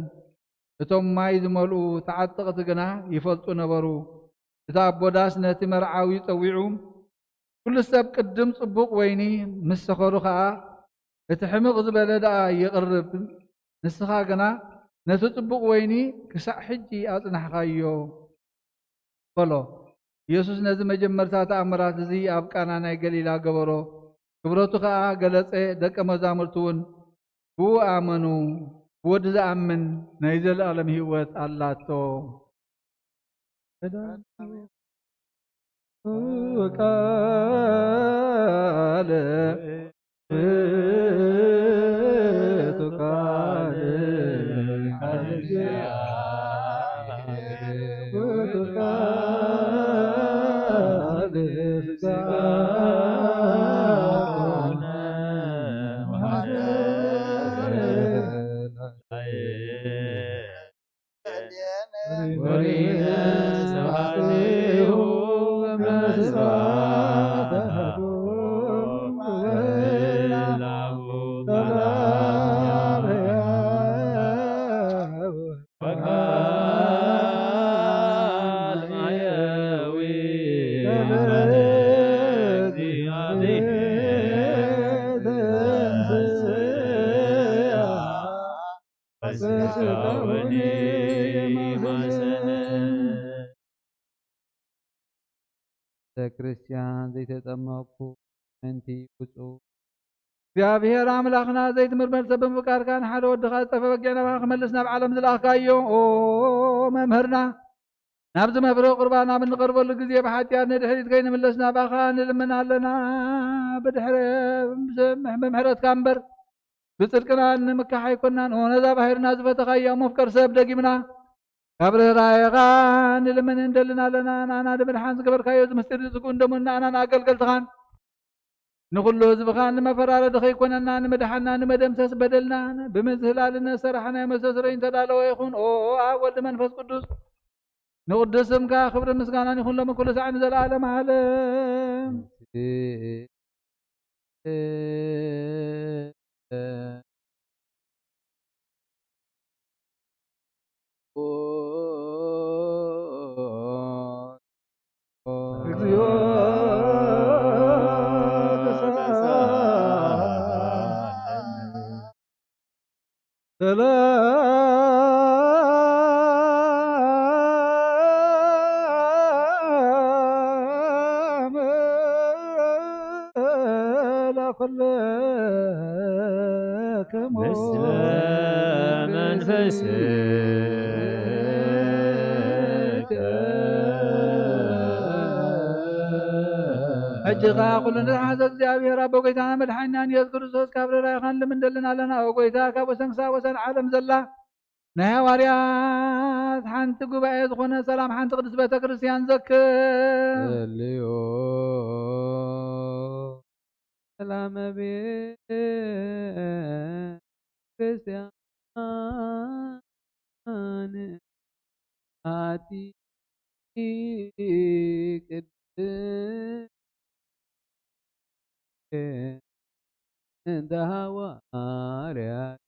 እቶም ማይ ዝመልኡ ተዓጠቕቲ ግና ይፈልጡ ነበሩ። እቲ ኣቦ ዳስ ነቲ መርዓዊ ጸዊዑ ኩሉ ሰብ ቅድም ጽቡቕ ወይኒ ምስ ሰኸሩ ኸኣ፣ እቲ ሕምቕ ዝበለ ደኣ የቕርብ። ንስኻ ግና ነቲ ጽቡቕ ወይኒ ክሳዕ ሕጂ ኣጽናሕካዮ። በሎ። ኢየሱስ ነዚ መጀመርታ ተኣምራት እዚ ኣብ ቃና ናይ ገሊላ ገበሮ። ክብረቱ ኸኣ ገለጸ፣ ደቀ መዛሙርቱ እውን ብኡ ኣመኑ። ብወዲ ዝኣምን ናይ ዘለኣለም ህይወት ኣላቶ። ቃል ውእቱ ቃል ቃል እግዚአብሔር ውእቱ ቃል ሥጋ ኮነ ወሐደረ። ቤተ ክርስቲያን ዘይተጠመቕኩ ምእንቲ ውጹ። እግዚኣብሔር ኣምላኽና ዘይትምርመር ሰብ ብምፍቃርካ ንሓደ ወድኻ ዝጠፍአ በጊዕ ናባኻ ክመልስ ናብ ዓለም ዝለኣኽካዮ፣ ኦ መምህርና፣ ናብዚ መፍረ ቁርባን ኣብ እንቐርበሉ ግዜ ብሓጢኣት ንድሕሪት ከይንምለስ ናባኻ ንልምን ኣለና። ብድሕረ-፣ ብምሕረትካ እምበር ብጽድቅና ንምካሕ ኣይኮናን። ኦ ነዛ ባሕርና ዝፈተኻያ መፍቀር ሰብ ደጊምና ካብ ርህራሄኻ ንልምን እንደልን ኣለና። ንኣና ንምድሓን ዝገበርካዮ እዚ ምስጢር እዚ ስጉን ደሙን ንኣናን ኣገልገልትኻን ንኹሉ ህዝብኻን ንመፈራረዲ ከይኮነና ንምድሓና ንመደምሰስ በደልና ብምዝህላል ንሰራሕናዮ መስተስረይ ዝተዳለወ ይኹን። ኦ ኣብ ወልድ መንፈስ ቅዱስ ንቕዱስ ስምካ ክብርን ምስጋናን ይኹን ሎሚ ኩሉ ሳዕ ንዘለኣለም ዓለም። እግዚኦ ተሳሃለነ። ሰላም ለኩልክሙ ምስለ መንፈስከ። ሕጂ ኸኣ ኩሉ ንዝሓዘ እግዚኣብሔር ኣቦ፣ ጎይታና መድሓኒናን ኢየሱስ ክርስቶስ፣ ካብ ርራይኻን ልምንደልን ኣለና። ኦ ጎይታ፣ ካብ ወሰን ክሳብ ወሰን ዓለም ዘላ ናይ ሃዋርያት ሓንቲ ጉባኤ ዝኾነ ሰላም ሓንቲ ቅድስት ቤተ ክርስቲያን ዘክር። ሰላም ቤተ ክርስቲያን ኣቲ ቅድስት እንተ ሃዋርያት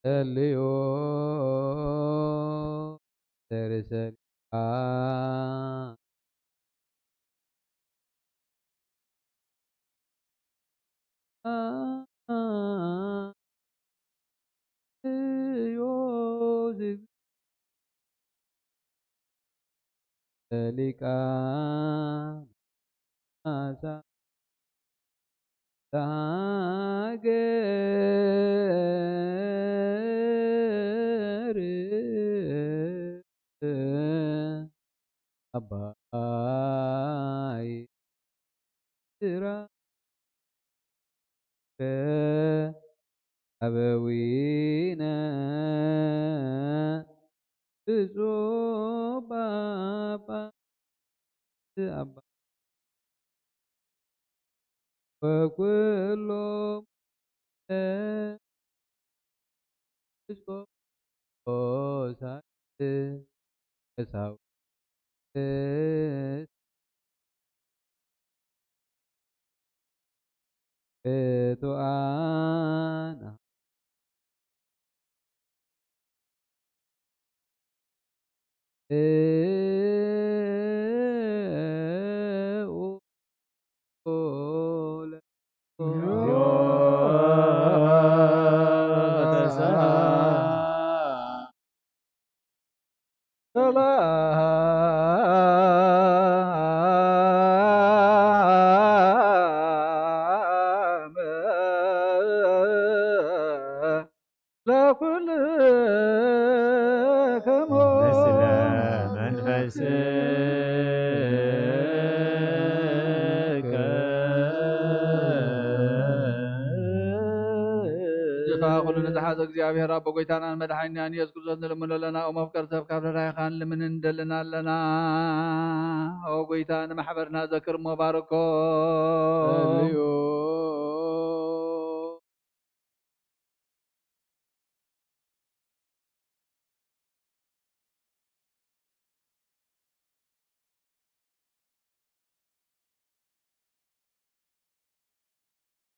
ጸልዮ ተርሰልካ ዮዝግ ሊቃ ማሳ ተሃገር ኣባይ ስራ ኣበዊነ ብፁዕ ጳጳስ ኣባ ወኩሎም ኤጲስቆጶሳት ቀሳውስት ብፁዓን ሰላም ለኩልክሙ። ምስለ መንፈስከ። ጅፋ ኩሉ ንዝሓዘ እግዚኣብሔር ኣቦ ጎይታናን መድሓኒናን ኢየሱስ ክርስቶስ ንልምኖ ኣለና። ኦ መፍቀር ሰብ ካብ ርህራሄኻ ንልምን እንደልን ኣለና። ኦ ጎይታ ንማሕበርና ዘክር እሞ ባርኮ። ጸልዩ።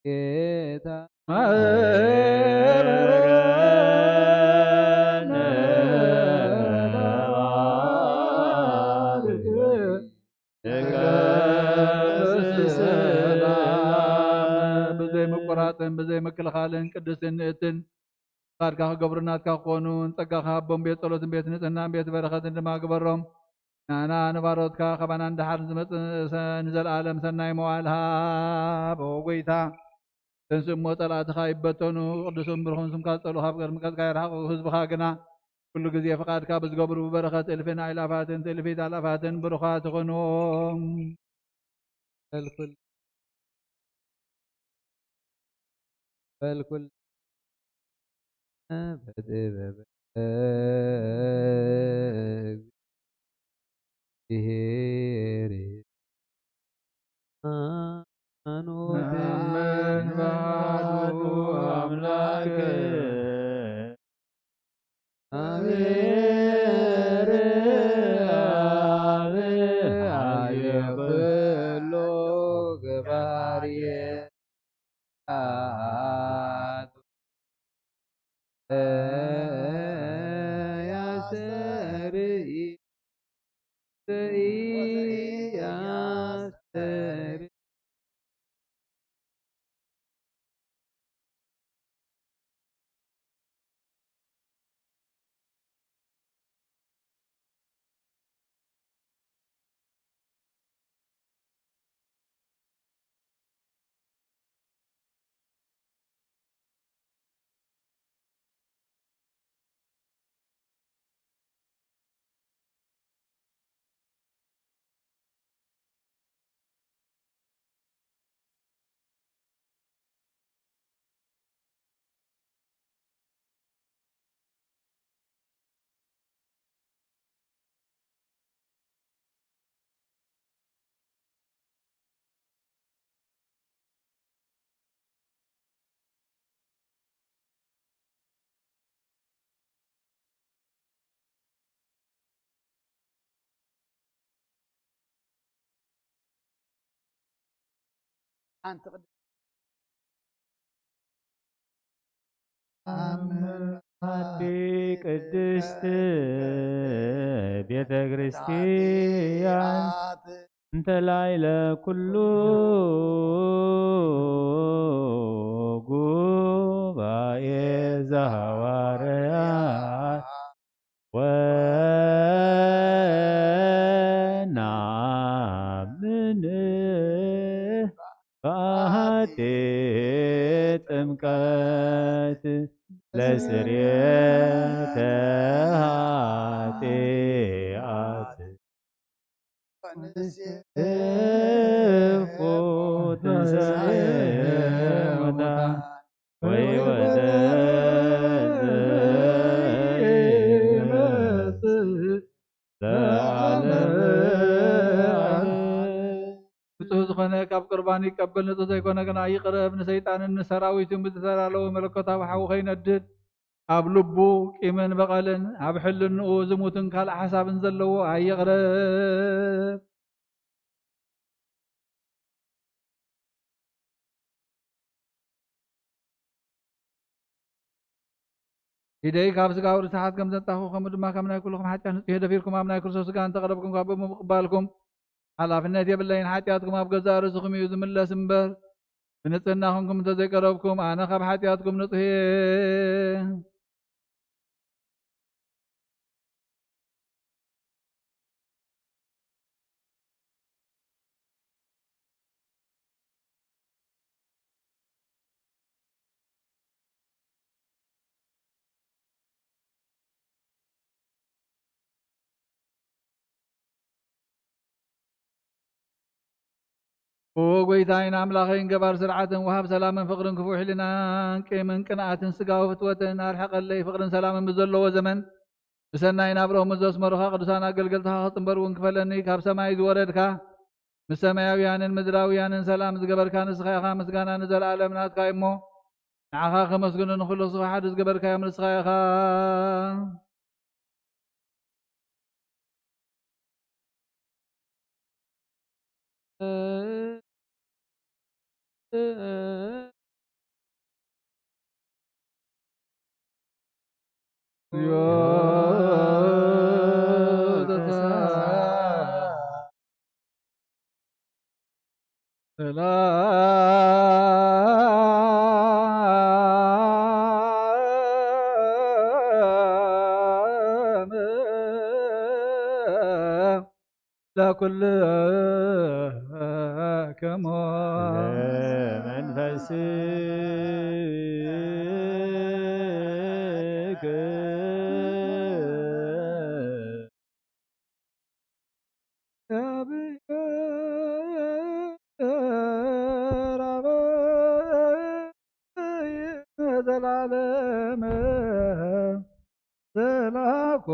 ጌታ ብዘይ ምቁራጽን ብዘይ ምክልኻልን ቅድስትን ንእትን ፍቃድካ ክገብሩ ናትካ ክኾኑ ንጸጋኻ ሃቦም። ቤት ጸሎትን ቤት ንጽህናን ቤት በረኸትን ድማ ግበሮም። ንኣና ንባሮትካ ካባና ንደሓር ንዝመጽእ ሰ-፣ ንዘለኣለም ሰናይ መዋእል ሃብ። ኦ ጎይታ፣ ተንስእ እሞ ጸላእትኻ ይበተኑ። ቅዱስን ብሩኽን ስምካ ዝጸልኡ ካብ ቅድሚ ገጽካ ይርሓቑ። ህዝብኻ ግና ኩሉ ግዜ ፍቃድካ ብዝገብሩ ብበረኸት እልፍን ኣእላፋትን ትእልፊት ኣእላፋትን ብሩኻት ይኹኑ። በልኩል በልኩል በጥበብ እግዚአብሔር ሃይማኖት ነአምን በአሐዱ አምላክ አብሔር አብ አየ ኩሉ ገባርየ አቱ ያስተርኢ ዘኢያስተርኢ ሓንቲ ቅድሚ ኣመ ኣቲ ቅድስት ቤተ ክርስቲያን እንተ ላዕለ ኩሉ ጉባኤ ዘሐዋርያት ወናምን በአሐቲ ጥምቀት ለስርየተ ኃጢአት። ወንሴፎ ትንሣኤ ሙታን ወሕይወተ ዘይመጽእ ለዓለመ ዓለም። ንጹህ ዝኾነ ካብ ቁርባን ይቀበል፣ ንጹህ ዘይኮነ ግና ይቕረብ። ንሰይጣንን ንሰራዊቱን ብዝተዳለወ መለኮታዊ ሓዊ ከይነድድ፣ ኣብ ልቡ ቂምን በቐልን፣ ኣብ ሕልንኡ ዝሙትን ካልእ ሓሳብን ዘለዎ ኣይቕረብ። ኢደይ ካብ ስጋዊ ርስሓት ከም ዘንጻኹ፣ ከምኡ ድማ ካብ ናይ ኩልኹም ሓጢኣት ንጹሕ እየ። ደፊርኩም ኣብ ናይ ክርስቶስ ስጋ እንተ ቀረብኩም፣ ካብ ብምቕባልኩም ሓላፍነት የብለይን። ሓጢኣትኩም ኣብ ገዛእ ርእስኹም እዩ ዝምለስ እምበር፣ ብንጽህና ኹንኩም እንተ ዘይቀረብኩም፣ ኣነ ካብ ሓጢኣትኩም ንጹሕ እየ። ኦ ጎይታይን ኣምላኸይን፣ ገባር ስርዓትን ወሃብ ሰላምን ፍቕርን ክፉእ ሕልናን ቂምን ቅንኣትን ስጋዊ ፍትወትን ኣርሕቐለይ። ፍቕርን ሰላምን ብዘለዎ ዘመን ብሰናይ ናብርኦም ዘስመሩኻ ቅዱሳን ኣገልገልትኻ ክጽንበር እውን ክፈለኒ ካብ ሰማይ ዝወረድካ፣ ምስ ሰማያውያንን ምድራውያንን ሰላም ዝገበርካ ንስኻ ኢኻ። ምስጋና ንዘለኣለም ናትካ እዩ እሞ፣ ንዓኻ ከመስግኑ ንኹሉ ስኻ ሓድስ ገበርካዮም ንስኻ ኢኻ። ሰላም ለኩልክሙ ለመንፈስክ ዘላለም ዘላኮ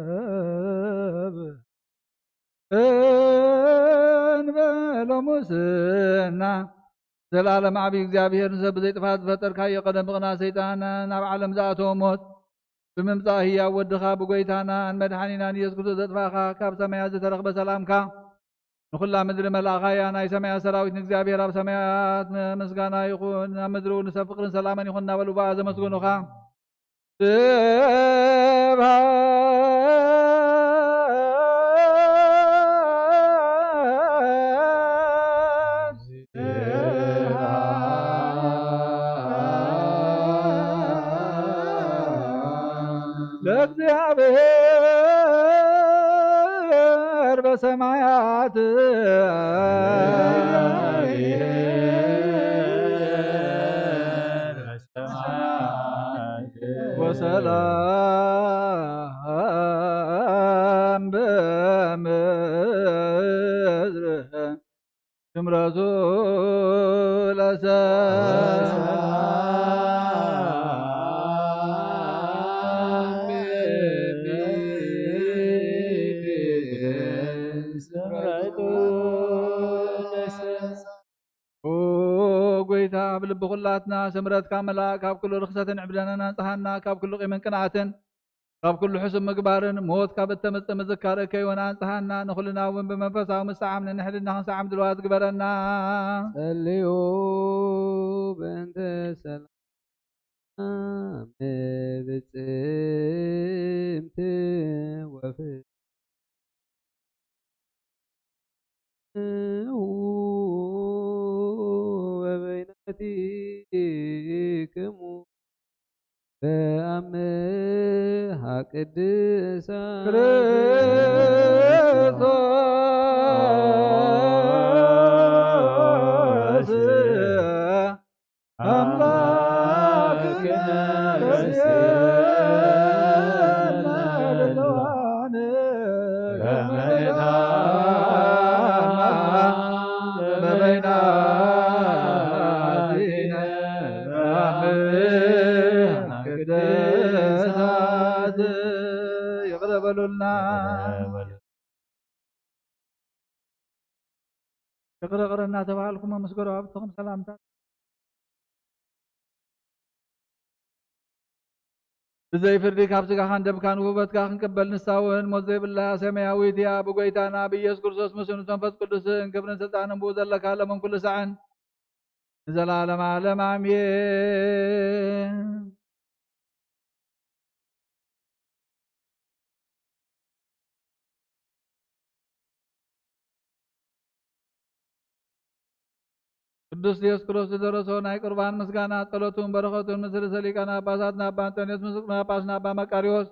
ለሰብ እንበሎ ሙስና። ዘላለም ዓቢ እግዚኣብሔር፣ ንሰብ ብዘይ ጥፋት ዝፈጠርካዮ፣ ቀደም ብቕና ሰይጣን ናብ ዓለም ዝኣተወ ሞት ብምምጻእ ህያው ወድኻ ብጎይታናን መድሓኒናን ኢየሱስ ክርስቶስ ዘጥፋእኻ፣ ካብ ሰማያት ዝተረኽበ ሰላምካ ንኹላ ምድሪ መልኣኻያ። ናይ ሰማያት ሰራዊት ንእግዚኣብሔር ኣብ ሰማያት ምስጋና ይኹን፣ ኣብ ምድሪ እውን ንሰብ ፍቕርን ሰላምን ይኹን እናበሉ ብኣ ዘመስገኑኻ። ስብሐት ለእግዚኣብሔር በሰማያት ወሰላም በምድር ስምረቱ ለሰብ ስምረቱ ለሰብ። ኦ ጎይታ፣ ኣብ ልቢ ኩላትና ስምረትካ መላእ፣ ካብ ኩሉ ርኽሰትን ዕብደናን ኣንጽሃና፣ ካብ ኩሉ ቂምን ቅንኣትን ካብ ኩሉ ሕሱም ምግባርን ሞት ካብ እተመጽእ ምዝካር እከይውን ኣንጽሃና። ንኹልና እውን ብመንፈሳዊ ምስዓም ንንሕድና ክንሰዓም ድልዋት ግበረና። ጸልዩ ብእንተ ሰላም ብጽምቲ ወፍትሕቲ ወበይናቲክሙ በአምሃ ቅድሳት ክርስቶስ አምላክነ ርእስነ ለለዋን ይቕረ በሉልና። ይቕረ ይቕረ እናተባሃልኩም ምስ ጎረባብትኹም ሰላምታ ብዘይ ፍርዲ ካብ ስጋኻን ደምካን ውህበትካ ክንቅበል፣ ንሳ እውን ሞት ዘይብላ ሰማያዊት እያ። ብጎይታና ብኢየሱስ ክርስቶስ ምስሉን መንፈስ ቅዱስን ክብርን ስልጣንን ብኡ ዘለካ ለምን ኩሉ ሳዕን ንዘለዓለመ ዓለም ኣሜን። ቅዱስ ዲዮስቆሮስ ዝደረሶ ናይ ቁርባን ምስጋና፣ ጸሎቱን በረኸቱን ምስ ርእሰ ሊቃነ ጳጳሳትና ኣባ እንጦንዮስ፣ ምስ ሊቀ ጳጳስና ኣባ መቃርዮስ፣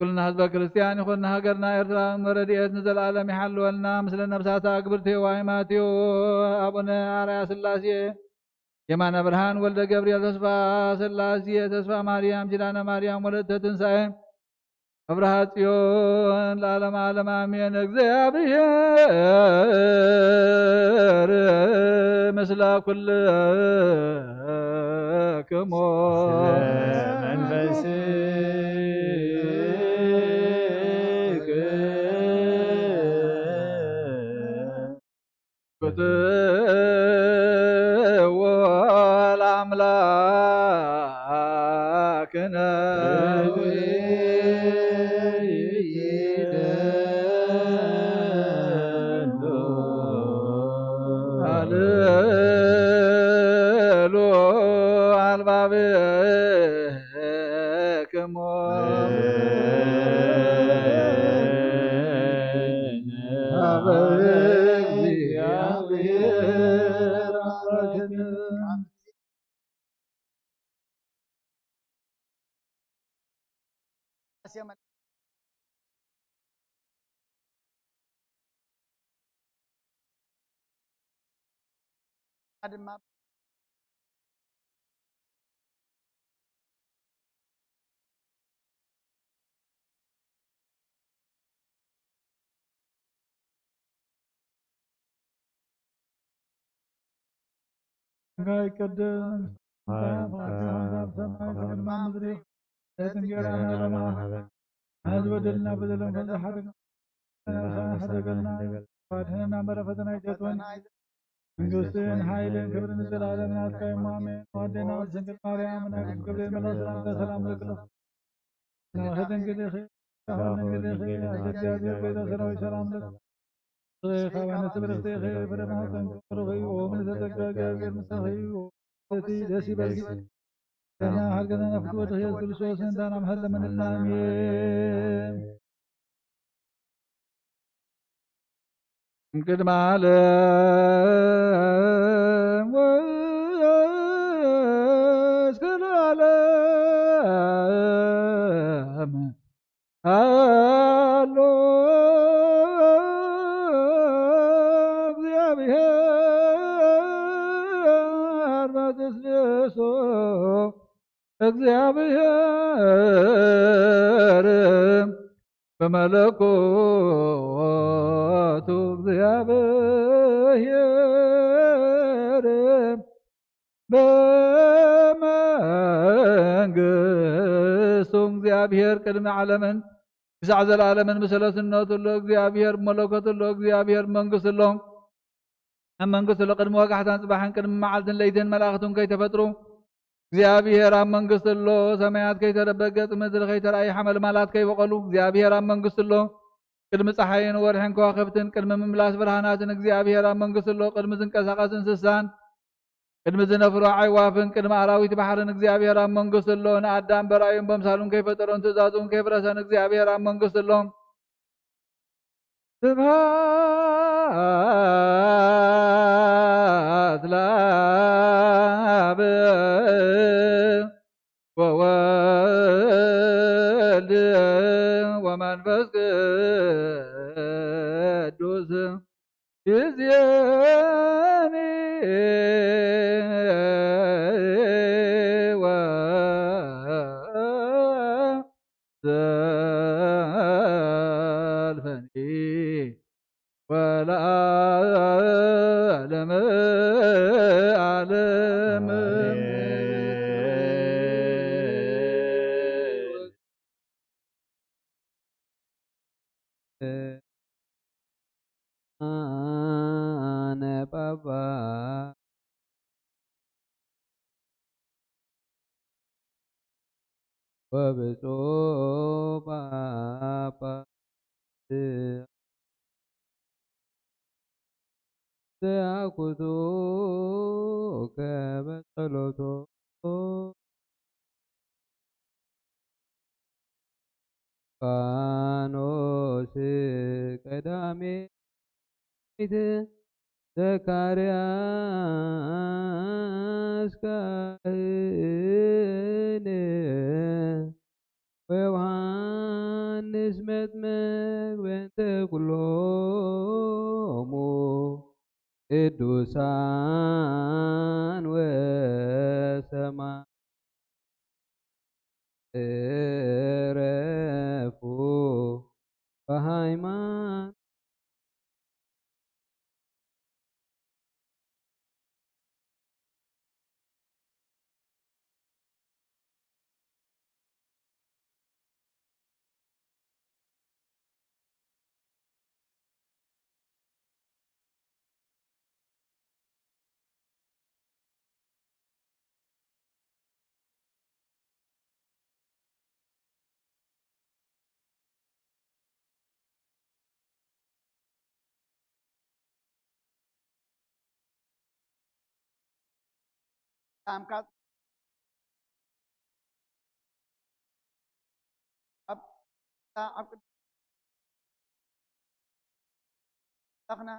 ኩልና ህዝበ ክርስቲያን ይኹን፣ ንሃገርና ኤርትራ መረድኤት ንዘለዓለም ይሓልወልና። ምስለ ነፍሳት ኣግብርቲ ዋይ ማቴዎ፣ ኣቡነ ኣርያ ስላሴ፣ የማነ ብርሃን፣ ወልደ ገብርኤል፣ ተስፋ ስላሴ፣ ተስፋ ማርያም፣ ኪዳነ ማርያም፣ ወለተ ትንሳኤ፣ ኣብርሃ ጽዮን ለዓለመ ዓለም ኣሜን። እግዚኣብሔር ምስለ ኩልክሙ። ፍትዎ ለአምላክነ። አልሉ አልባብክሙ። ጸጋ ይቀደም። ሰማይ ከምድሪ። ዕለት እንጀራና ለማህበን። አዝበደልና በደለን ከንዘሓደገ ሓደገልና። አድህነና በረፈተና ይተትወን። መንግስትን ኃይልን ክብርን ዘላለምን ናትካ እዩ። አሜን። ወአዴና ወድንግል ማርያም፣ መናግል ገብርኤል፣ መልአክ ሰላምታ ሰላም ለኪ። ናኸ ድንግል ኢኺ፣ ናኸ ድንግል ኢኺ፣ አብ እግዚአብሔር ቤተ ሰራዊት ሰላም ለኪ። ኻበነ ትብርኽቲ ኢኺ፣ ፍሬ ማህፀንኪ ብሩኽ እዩ። ኦ ምልዕተ ጸጋ፣ እግዚአብሔር ምሳኺ እዩ። እቲ ደስ ይበልኪ። ዳና ሀገርና ፍትወት ኢየሱስ ክርስቶስ እንታና መሀለ መንላ። አሜን። እምቅድመ ዓለም ወእስከ ለዓለም ሃሎ እግዚአብሔር በትስብእቶ እግዚአብሔር በመለኮቱ እግዚአብሔር በመንግስቱ። እግዚአብሔር ቅድሚ ዓለምን ክሳዕ ዘለዓለምን ብሰለስነቱ ኣሎ። እግዚአብሔር መለኮት ኣሎ። እግዚአብሔር መንግስት ኣሎ። ኣብ መንግስቱ ኣሎ። ቅድሚ ወጋሕታን ጽባሕን ቅድሚ መዓልትን ለይትን መላእኽቱን ከይተፈጥሩ እግዚኣብሔር ኣብ መንግስቲ ኣሎ። ሰማያት ከይተረበገጽ፣ ምድሪ ከይተራእየ፣ ሓመልማላት ከይበቐሉ፣ እግዚኣብሔር ኣብ መንግስቲ ኣሎ። ቅድሚ ጸሓይን ወርሕን ከዋኽብትን፣ ቅድሚ ምምላስ ብርሃናትን፣ እግዚኣብሔር ኣብ መንግስቲ ኣሎ። ቅድሚ ዝንቀሳቐስ እንስሳን፣ ቅድሚ ዝነፍሮ ኣዕዋፍን፣ ቅድሚ ኣራዊት ባሕርን፣ እግዚኣብሔር ኣብ መንግስቲ ኣሎ። ንኣዳም በራእዩን በምሳሉን ከይፈጠሮን፣ ትእዛዙን ከይፍረሰን፣ እግዚኣብሔር ኣብ መንግስቲ ኣሎ። ስብሐት ለአብ ወወልድ ወመንፈስ ቅዱስ። ይእዜኒ ወዘልፈኒ ወለዓለመ ዓለም። አነ ጳጳስ ወብፁዕ ጳጳስ ዘያኩቱ ከበ ጸሎቶ ፋኖስ ቀዳሜት ዘካርያስ ካህን ወዮሃንስ መጥምቅ በእንተ ኩሎሙ ቅዱሳን ወሰማዕት ዕረፉ በሃይማኖት። ታምካ ኣብ ኣብ ቅድሚ ኣምላኽና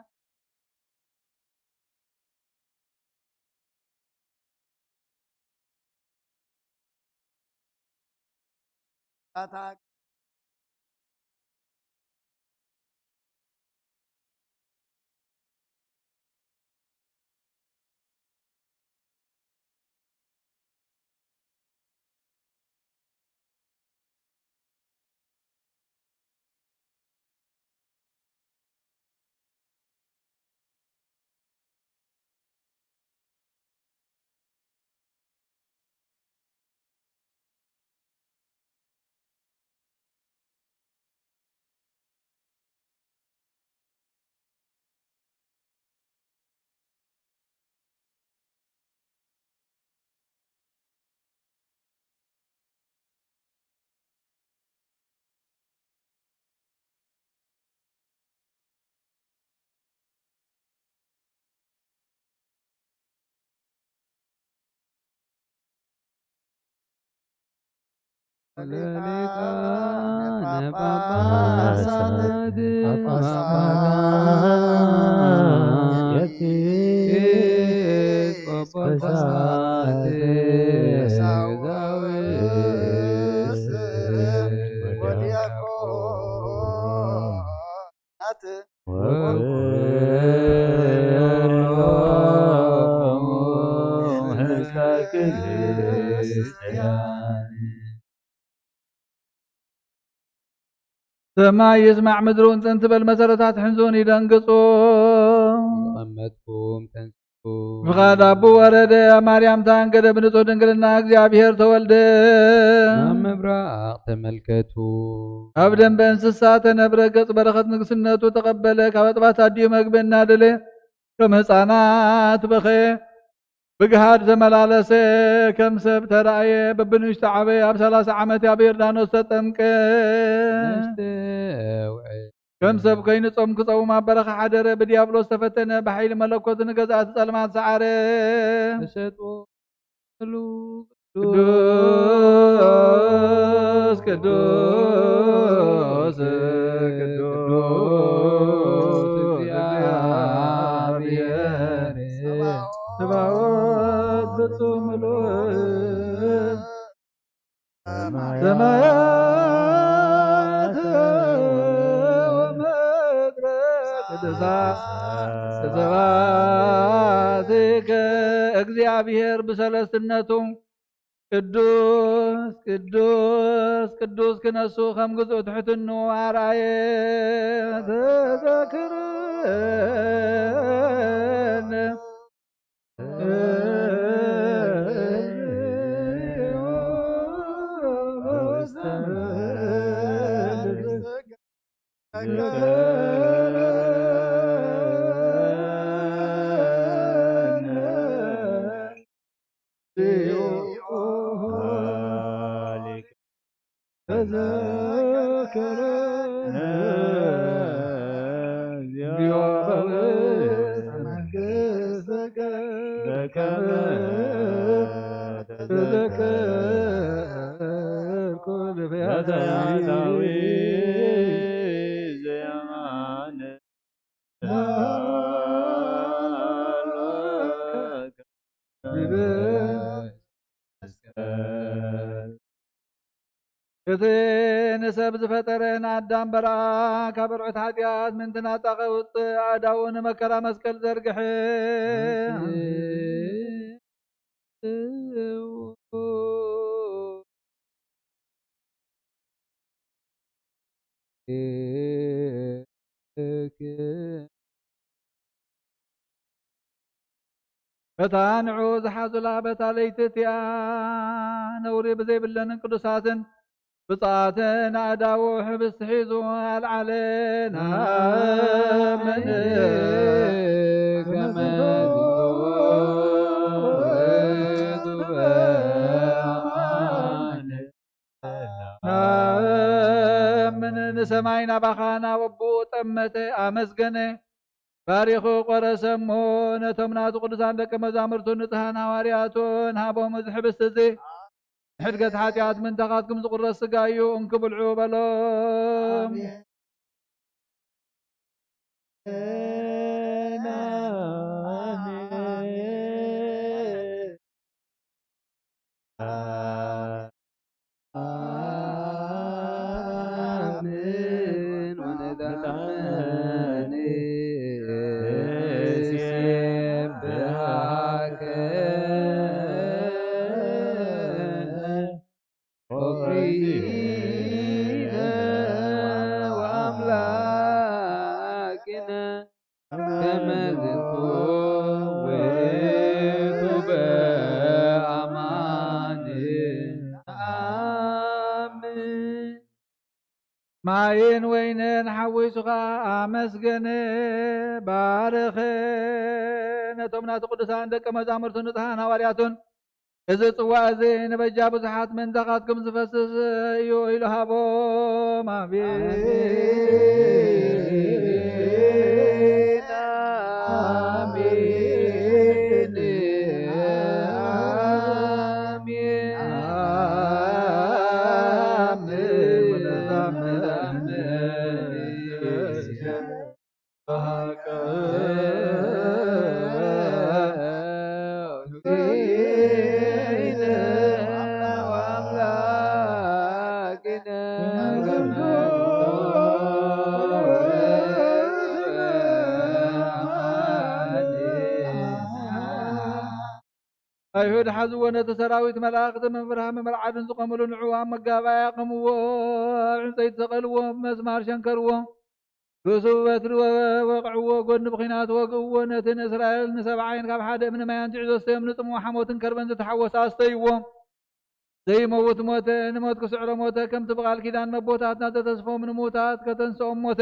ሊቃነ ጳጳሳት ጳጳሳት ኤጲስቆጶሳት ቀሳውስት ወዲያቆናት ወኩሎሙ ህዝበ ክርስቲያን። ሰማይ ይስማዕ ምድሪ እውን ጽን ትበል፣ መሰረታት ሕንዝውን ይደንግጹ። ተቐመጥኩም ተንስኡ። ፍቓድ ኣቦ ወረደ፣ ኣብ ማርያም ተኣንገደ፣ ብንጹህ ድንግልና እግዚኣብሔር ተወልደ። ናብ ምብራቕ ተመልከቱ። ኣብ ደንበ እንስሳ ተነብረ፣ ገጽ በረኸት ንግስነቱ ተቐበለ፣ ካብ ኣጥባት ኣዲኡ መግቢ እናደለየ ከም ህፃናት በኸየ። ብግሃድ ተመላለሰ፣ ከም ሰብ ተራእየ፣ በብንእሽቶ ዓበየ፣ ኣብ ሠላሳ ዓመት ኣብ ዮርዳኖስ ተጠምቀ። ንእሽተውዐ ከም ሰብ ኮይኑ ጾም ክጸውም ኣብ በረኻ ሓደረ፣ ብዲያብሎስ ተፈተነ፣ ብሓይሊ መለኮቱ ንገዛእቲ ጸልማት ሰዓረ። ተሰጥኦ ሉ ቅዱስ ቅዱስ ቅዱስ ቅዱስ እግዚአብሔር ሰባኦት ፍጹም ምሉእ ሰማያት ወምድረ ቅዱሳት ስብሐትከ። እግዚአብሔር ብሰለስትነቱ ቅዱስ ቅዱስ ቅዱስ ክነሱ ከም ግዝኡ ትሕትኑ ኣርኣየ። ተዘክረነ ተዘከረነ እግዚኦ በውስተ መንግሥትከ በከመ ተዘከርኩ ነቢያተ ዳዊት ዘየማነ እቲ ንሰብ ዝፈጠረ ንኣዳም በርኣ ካብ ብርዕት ሓጢኣት ምእንቲ ናጻ ከውጽእ ኣእዳዉ ንመከራ መስቀል ዘርግሐ። በታ ንዑ ዝሓዙላ በታ ለይቲ እቲኣ ነውሪ ብዘይብለንን ቅዱሳትን ብፅኣትን ኣእዳዉ ሕብስቲ ሒዙ ኣልዓለ። ናምን ከመ ናምን ንሰማይ ናባኻ ናብ ኣቦኡ ጠመተ፣ ኣመስገነ፣ ባሪኹ ቆረሰ እሞ ነቶም ናቱ ቅዱሳን ደቀ መዛሙርቱ ንጽሃን ሃዋርያቱን ሃቦም። እዚ ሕብስቲ እዚ ንሕድገት ሓጢኣት ምንታኻትኩም ዝቑረስ ስጋ እዩ፣ እንኪ ብልዑ በሎም። ኣሜን። ወንትሐመኒ ንሴብሐከ ወእግዚእነ ወአምላክነ ከመ ዝንቱ ውእቱ በአማን። ኣሜን። ማይን ወይንን ሓዊሱ ኸኣ ኣመስገነ፣ ባረኸ። ነቶም ናቱ ቅዱሳን ደቀ መዛሙርቱን ንጹሓን ሃዋርያቱን፣ እዚ ጽዋ እዚ ንበጃ ብዙሓት ምእንታኻትኩም ዝፈስስ እዩ ኢሉ ሃቦም። ኣሜን። ኣሜን። ኣሜን። ኣሜን። ኣይሁድ ሓዝዎ፣ ነቲ ሰራዊት መላእኽቲ ምፍራህ ምምርዓድን ዝቖምሉ ንዑ ኣብ መጋባእያ ኣቐምዎ፣ ኣብ ዕንጸይቲ ሰቐልዎ፣ ብመስማር ሸንከርዎ፣ ርእሱ ብበትሪ ወ-፣ ወቕዕዎ፣ ጎድኒ ብኲናት ወግእዎ። ነቲ ንእስራኤል ንሰብዓይን ካብ ሓደ እምኒ ማይ ኣንቲዑ ዘስተዮም ንጽምዋ ሓሞትን ከርበን ዝተሓወሰ ኣስተይዎ። ዘይመውት ሞተ፣ ንሞት ክስዕሮ ሞተ፣ ከምቲ ብቓል ኪዳን መቦታትና ዘተስፎም ንምውታት ከተንስኦም ሞተ።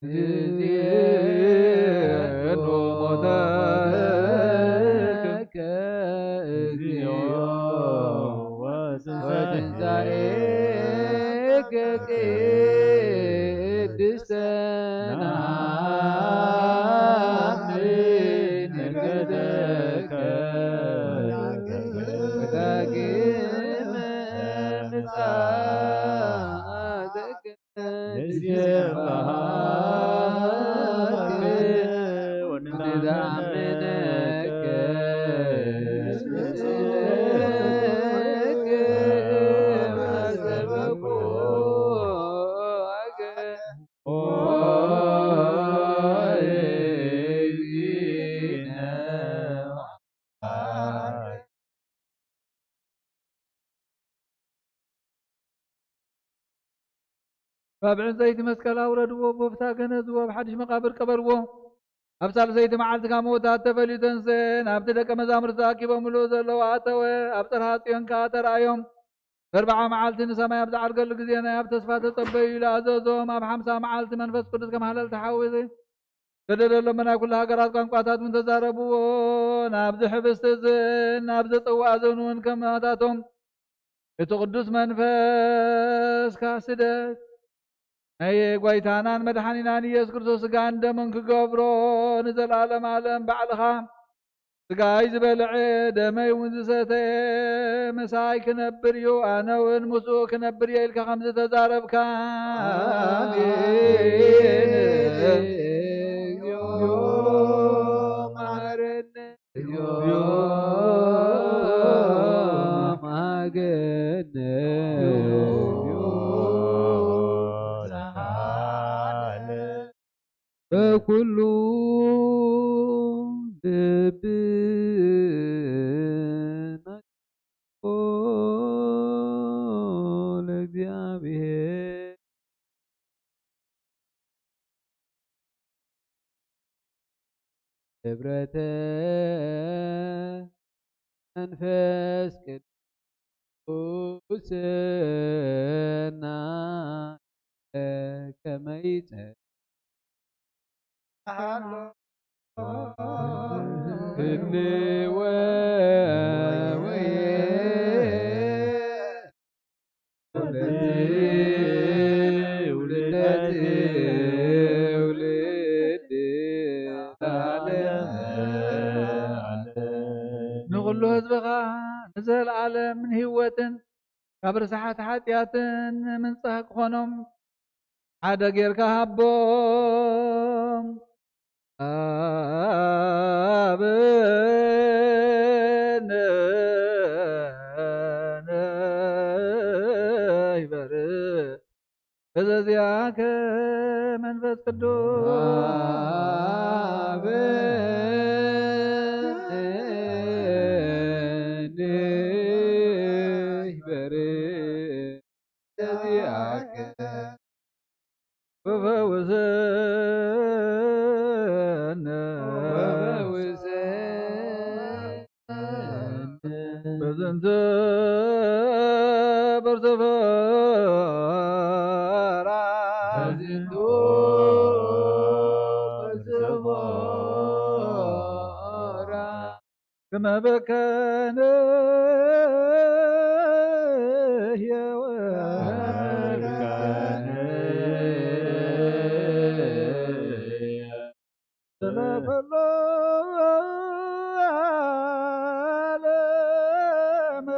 እዚኤኑ ሞተ። ካብ ዕንጸይቲ መስቀል ኣውረድዎ፣ ቦፍታ ገነዝዎ፣ ኣብ ሓድሽ መቓብር ቀበርዎ። ኣብ ሳልሰይቲ መዓልቲ ካብ ምዉታት ተፈልዩ ተንስኤ፣ ናብቲ ደቀ መዛሙርቲ ተኣኪቦምሉ ዘለዉ ኣተወ። ኣብ ጽርሃ ጽዮን ከኣ ተራእዮም። በርብዓ መዓልቲ ንሰማይ ኣብ ዝዓርገሉ ግዜ ናይ ኣብ ተስፋ ተጸበዩ ኢሉ ኣዘዞም። ኣብ ሓምሳ መዓልቲ መንፈስ ቅዱስ ከም ሃለልቲ ሓዊ ሰደደሎም። ናይ ኩሉ ሃገራት ቋንቋታት እውን ተዛረብዎ። ናብዚ ሕብስቲ እዝን ናብዚ ጽዋ እዝን እውን ከም ናታቶም እቲ ቅዱስ መንፈስካ ስደድ። ናይ ጓይታናን መድሓኒናን ኢየሱስ ክርስቶስ ስጋን ደምን ክገብሮ ንዘለዓለም ዓለም ባዕልኻ ስጋይ ዝበልዐ ደመይ እውን ዝሰተየ ምሳይ ክነብር እዩ፣ ኣነ እውን ምስኡ ክነብር እየ ኢልካ ከም ዝተዛረብካ። ኣሜን። በኩሉ ልብና ለእግዚኣብሔር። ክብረተ መንፈስ ቅዱስና ከመይጸ ክብልዎ ንኹሉ ህዝብኻ ንዘለዓለም ንህይወትን ካብ ርስሓት ሓጢኣትን ንምንጻህ ክኾኖም ሓደ ጌርካ ሃቦም። ኣብነ ይበር እዘዚኣከ መንፈስ ቅዱስ። ኣብነ ይበር እዘዚኣከ ወፈውሰነ። ወፈውሰነ። በዝንቱ በርሰፈራ። በዝንቱ በርሰፈራ። ከመ በከነ ሕያወ ለፈሎ ዓለመ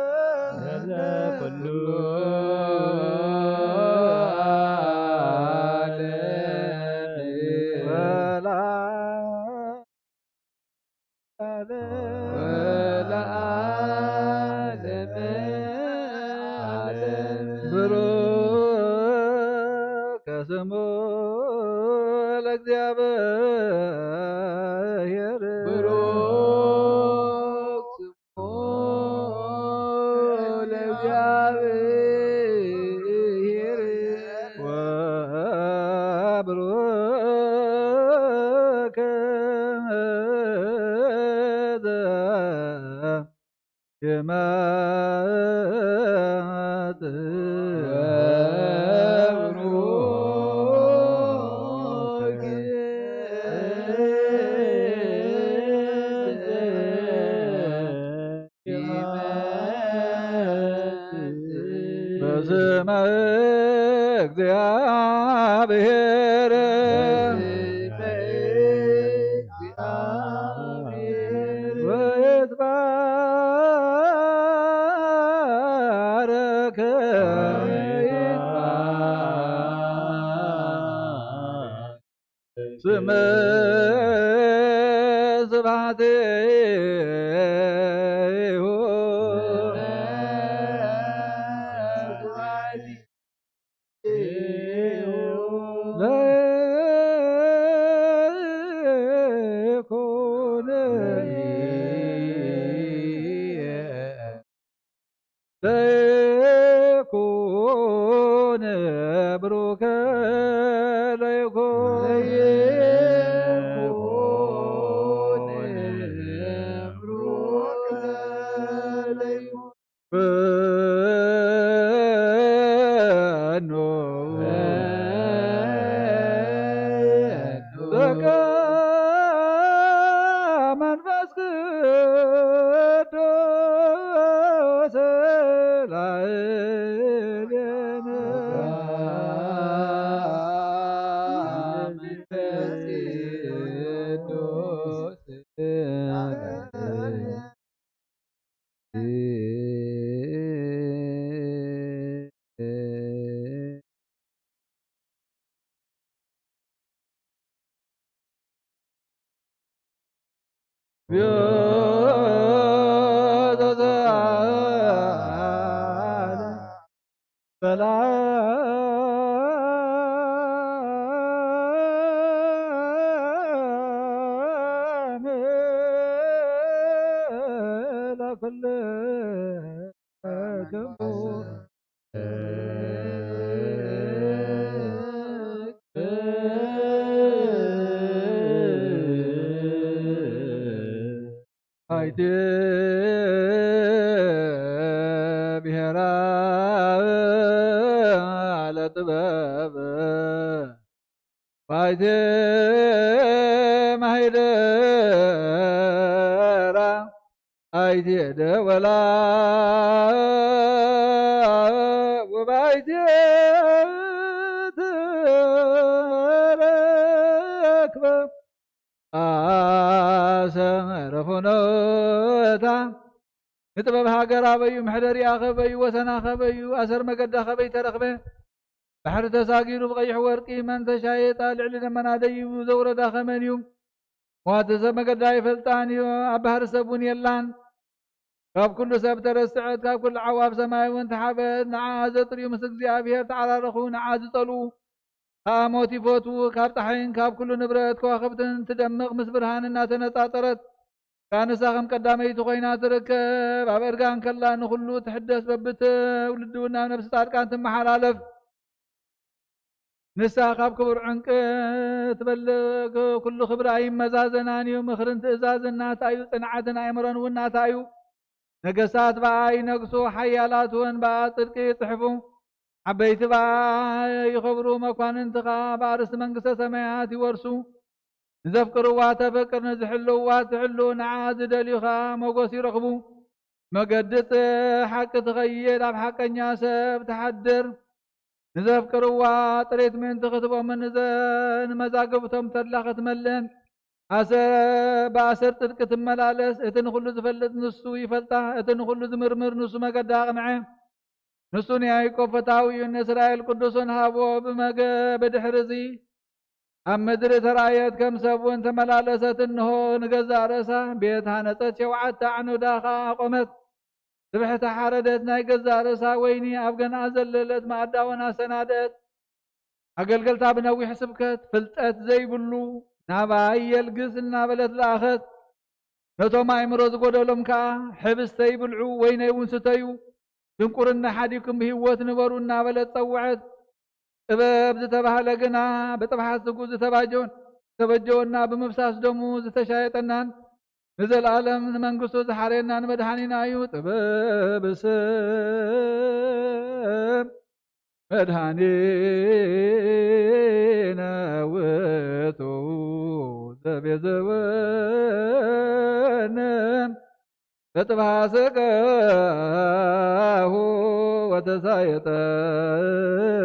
ለፈሎ ዓለመ ወላ ዓለም ወለዓለመ ዓለም። ብሩክ ስሙ ለእግዚኣብሔር። ብሩክ ስሙ ለእግዚኣብሔር። ወብሩክ ይመጽእ ወብሩክ በስመ እግዚአብሔር። ወይትባረክ ስመ ስብሐቲሁ። ለይኩን ለይኩን ብሩከ ኣይቴ ብሔራ ለጥበብ ባይቴ ማሂደራ ኣይቴ ደወላ ውባይቴ ተረክበ ኣሰረ ፍኖታ ንጥበብ ሃገር ኣበዩ ምሕደሪኣ ከበዩ ወሰና ከበዩ ኣሰር መገዳ ከበይ ተረኽበ ባሕሪ ተሳጊሩ ብቐይሕ ወርቂ መን ተሻየጣ ልዕሊ ደመና ደይቡ ዘውረዳ ከመን እዩ። ሟቲ ሰብ መገዳ ኣይፈልጣን እዩ ኣብ ባህሪ ሰብ እውን የላን። ካብ ኩሉ ሰብ ተረስዐት ካብ ኩሉ ዓዋብ ሰማይ እውን ተሓበት ንዓ ዘጥርዩ ምስ እግዚኣብሔር ተዓራረኹ ንዓ ዝጸልኡ ከኣ ሞት ይፈትዉ ካብ ጸሓይን ካብ ኩሉ ንብረት ከዋኽብትን ትደምቕ ምስ ብርሃን እናተነጻጸረት ከኣ ንሳ ከም ቀዳመይቲ ኮይና ትርከብ ኣብ እርጋን ከላ ንኹሉ ትሕደስ በብትውልዲ እውን ናብ ነብሲ ጻድቃን ትመሓላለፍ ንሳ ካብ ክቡር ዕንቂ ትበልግ ኩሉ ክብራ ይመዛዘናን እዩ ምኽርን ትእዛዝን ናታ እዩ ጽንዓትን ኣእምሮን እውን ናታ እዩ ነገስታት ብኣ ይነግሱ ሓያላት እውን ብኣ ጽድቂ ይጽሕፉ ዓበይቲ ብኣ ይኸብሩ መኳንንቲ ኸኣ ብኣርስቲ መንግስተ ሰማያት ይወርሱ ንዘፍቅርዋ ተፍቅር ንዝሕልውዋ ትሕሉ ንዓ ዝደልዩ ኸኣ ሞጎስ ይረኽቡ መገዲ ሓቂ ትኸይድ ኣብ ሓቀኛ ሰብ ትሓድር ንዘፍቅርዋ ጥሪት ምእንቲ ክትቦምን ንዘ- ንመዛግብቶም ተድላ ክትመልእን ኣሰ- ብኣሰር ጽድቂ ትመላለስ እቲ ንኹሉ ዝፈልጥ ንሱ ይፈልጣ እቲ ንኹሉ ዝምርምር ንሱ መገዳ ኣቕንዐ ንሱ ንያዕቆብ ፈታዊኡን ንእስራኤል ቅዱሱን ሃቦ ብመገ ብድሕሪ እዚ ኣብ ምድሪ ተራእየት ከም ሰብ እውን ተመላለሰት እንሆ ንገዛእ ርእሳ ቤት ሃነጸት ሸውዓተ ዓኖዳ ኸኣ ኣቆመት ስብሕቲ ሓረደት ናይ ገዛእ ርእሳ ወይኒ ኣብ ገንኣ ዘለለት መኣዳ እውን ኣሰናደት ኣገልገልታ ብነዊሕ ስብከት ፍልጠት ዘይብሉ ናባይ የልግስ እናበለት ለኣኸት ነቶም ኣእምሮ ዝጎደሎም ከኣ ሕብስተ ይብልዑ ወይነይ እውን ስተዩ ድንቁርና ሓዲኩም ብህይወት ንበሩ እናበለት ጸውዐት ጥበብ ዝተባህለ ግና ብጥብሓት ስጉ ዝተባጀወን ዝተበጀወና ብምፍሳስ ደሙ ዝተሻየጠናን ንዘለኣለም ንመንግስቱ ዝሓረየና ንመድሓኒና እዩ ጥበብ ስም መድሓኒነ ውእቱ ዘቤዘወነ በጥብሓ ስጋሁ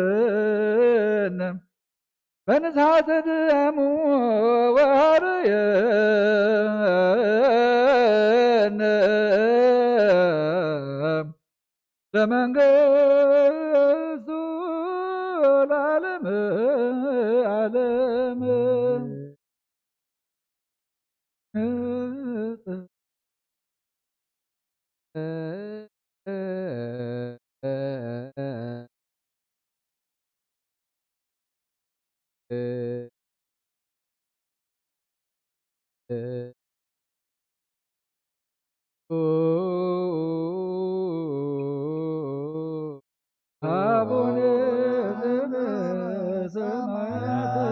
ወተሳየጠነ በንስሓተ ደሙ ወሃረየነ ለመንግስቱ ለዓለመ ዓለም አቡነ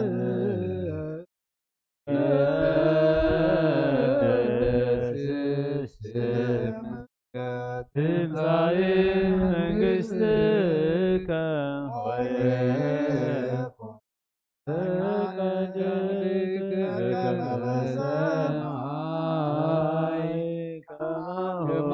ዘበሰማያት ትምጻእ መንግስትከ ወይኩን ፈቃድከ በከመ በሰማይ ከማሁ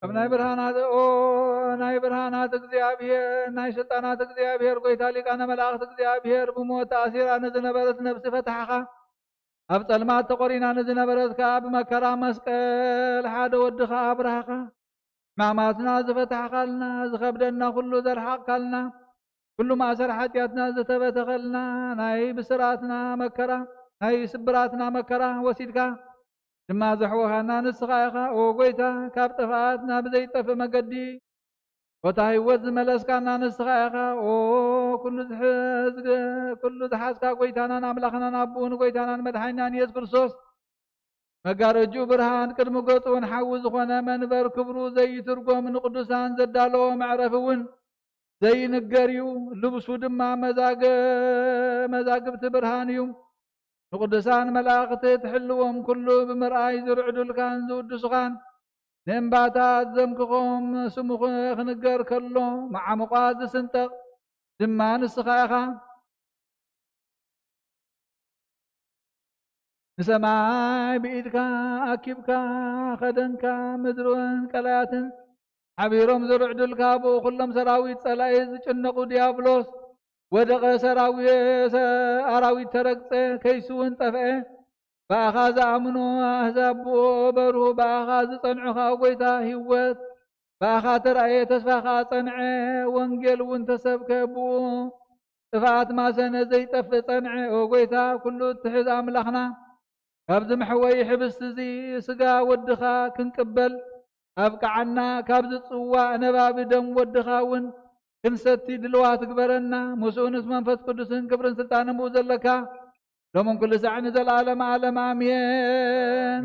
ኣብ ናይ ብርሃናት ኦ ናይ ብርሃናት እግዚኣብሔር ናይ ስልጣናት እግዚኣብሔር ጎይታ ሊቃነ መላእክት እግዚኣብሔር ብሞት ተኣሲራ ንዝነበረት ነብሲ ፈታሕኻ። ኣብ ጸልማት ተቆሪና ንዝነበረት ከኣ ብመከራ መስቀል ሓደ ወድኻ ኣብራህኻ። ሕማማትና ዝፈታሕካልና፣ ዝኸብደና ኩሉ ዘርሓቕካልና፣ ኩሉ ማእሰር ሓጢኣትና ዝተበተኸልና፣ ናይ ብስራትና መከራ፣ ናይ ስብራትና መከራ ወሲድካ ድማ ዘሕወኻና ንስኻ ኢኻ። ኦ ጎይታ፣ ካብ ጥፍኣት ናብ ዘይጠፍእ መገዲ፣ ቦታ ህይወት ዝመለስካና ንስኻ ኢኻ። ኦ ኩሉ ዝሕዝ-፣ ኩሉ ዝሓዝካ ጎይታናን ኣምላኽናን ኣቦኡ ንጎይታናን መድሓኒናን የሱስ ክርስቶስ፣ መጋረጅኡ ብርሃን ቅድሚ ገጹ እውን ሓዊ ዝኾነ መንበር ክብሩ ዘይትርጎም ንቅዱሳን ዘዳለዎ መዕረፊ እውን ዘይንገር እዩ። ልብሱ ድማ መዛገ-፣ መዛግብቲ ብርሃን እዩ። ንቅዱሳን መላእኽቲ ትሕልዎም ኩሉ ብምርኣይ ዝርዕዱልካን ዝውድሱኻን ንእምባታት ዘምክኾም ስሙ ኽ-፣ ክንገር ከሎ መዓሙቋት ዝስንጠቕ ድማ ንስኻ ኢኻ። ንሰማይ ብኢድካ ኣኪብካ ኸደንካ፣ ምድርን ቀላያትን ሓቢሮም ዝርዕዱልካ፣ ብኡ ኹሎም ሰራዊት ጸላኢ ዝጭነቑ፣ ዲያብሎስ ወደቐ፣ ሰራዊ-፣ ሰ-፣ ኣራዊት ተረግጸ፣ ከይሱ እውን ጠፍአ። ብኣኻ ዝኣምኑ ኣህዛብ ብኡ በርሁ፣ ብኣኻ ዝጸንዑ ኸኣ ጎይታ ህይወት ብኣኻ ተራእየ፣ ተስፋ ኸኣ ጸንዐ፣ ወንጌል እውን ተሰብከ፣ ብኡ ጥፍኣት ማሰነ ዘይጠፍእ ጸንዐ። ኦ ጐይታ፣ ኩሉ እትሕዝ ኣምላኽና፣ ካብዚ መሕወዪ ሕብስቲ እዚ ስጋ ወድኻ ክንቅበል ኣብቅዓና፣ ካብዚ ጽዋእ ነባቢ ደም ወድኻ እውን ክንሰቲ ድልዋት ግበረና። ምስኡ ምስ መንፈስ ቅዱስን ክብርን ስልጣንን ብኡ ዘለካ ሎምን ኩሉ ሳዕ ንዘለዓለመ ዓለም ኣሜን።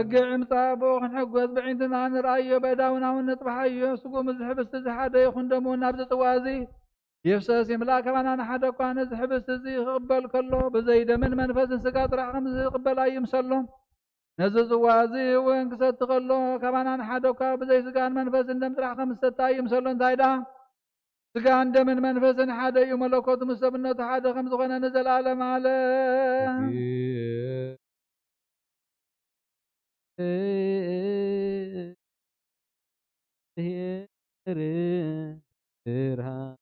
በጊዕ ምጻእ ብኡ ክንሕጎስ ብዒንትና ንርኣዮ፣ በእዳውና እውን ንጥብሓዮ። ስጉም እዚ ሕብስቲ እዚ ሓደ ይኹን ደሙ እውን ናብዚ ጽዋ እዚ ይፍሰስ ይምላእ። ካባና ንሓደ እኳ ነዚ ሕብስቲ እዚ ክቕበል ከሎ፣ ብዘይ ደምን መንፈስን ስጋ ጥራሕ ከም ዝቕበል ኣይምሰሎ። ነዚ ጽዋ እዚ እውን ክሰቲ ከሎ፣ ካባና ንሓደ እኳ ብዘይ ስጋን መንፈስን ደም ጥራሕ ከም ዝሰቲ ኣይምሰሎ። እንታይ ደኣ? ስጋን ደምን መንፈስን ሓደ እዩ። መለኮቱ ምስ ሰብነቱ ሓደ ከም ዝኾነ ንዘለኣለም ዓለም። እግዚአብሔር ብርሃን።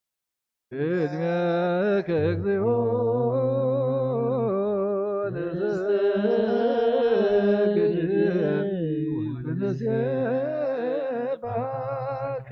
ቅድሜከ እግዚኦ ንሰግድ ወንሴብሐከ።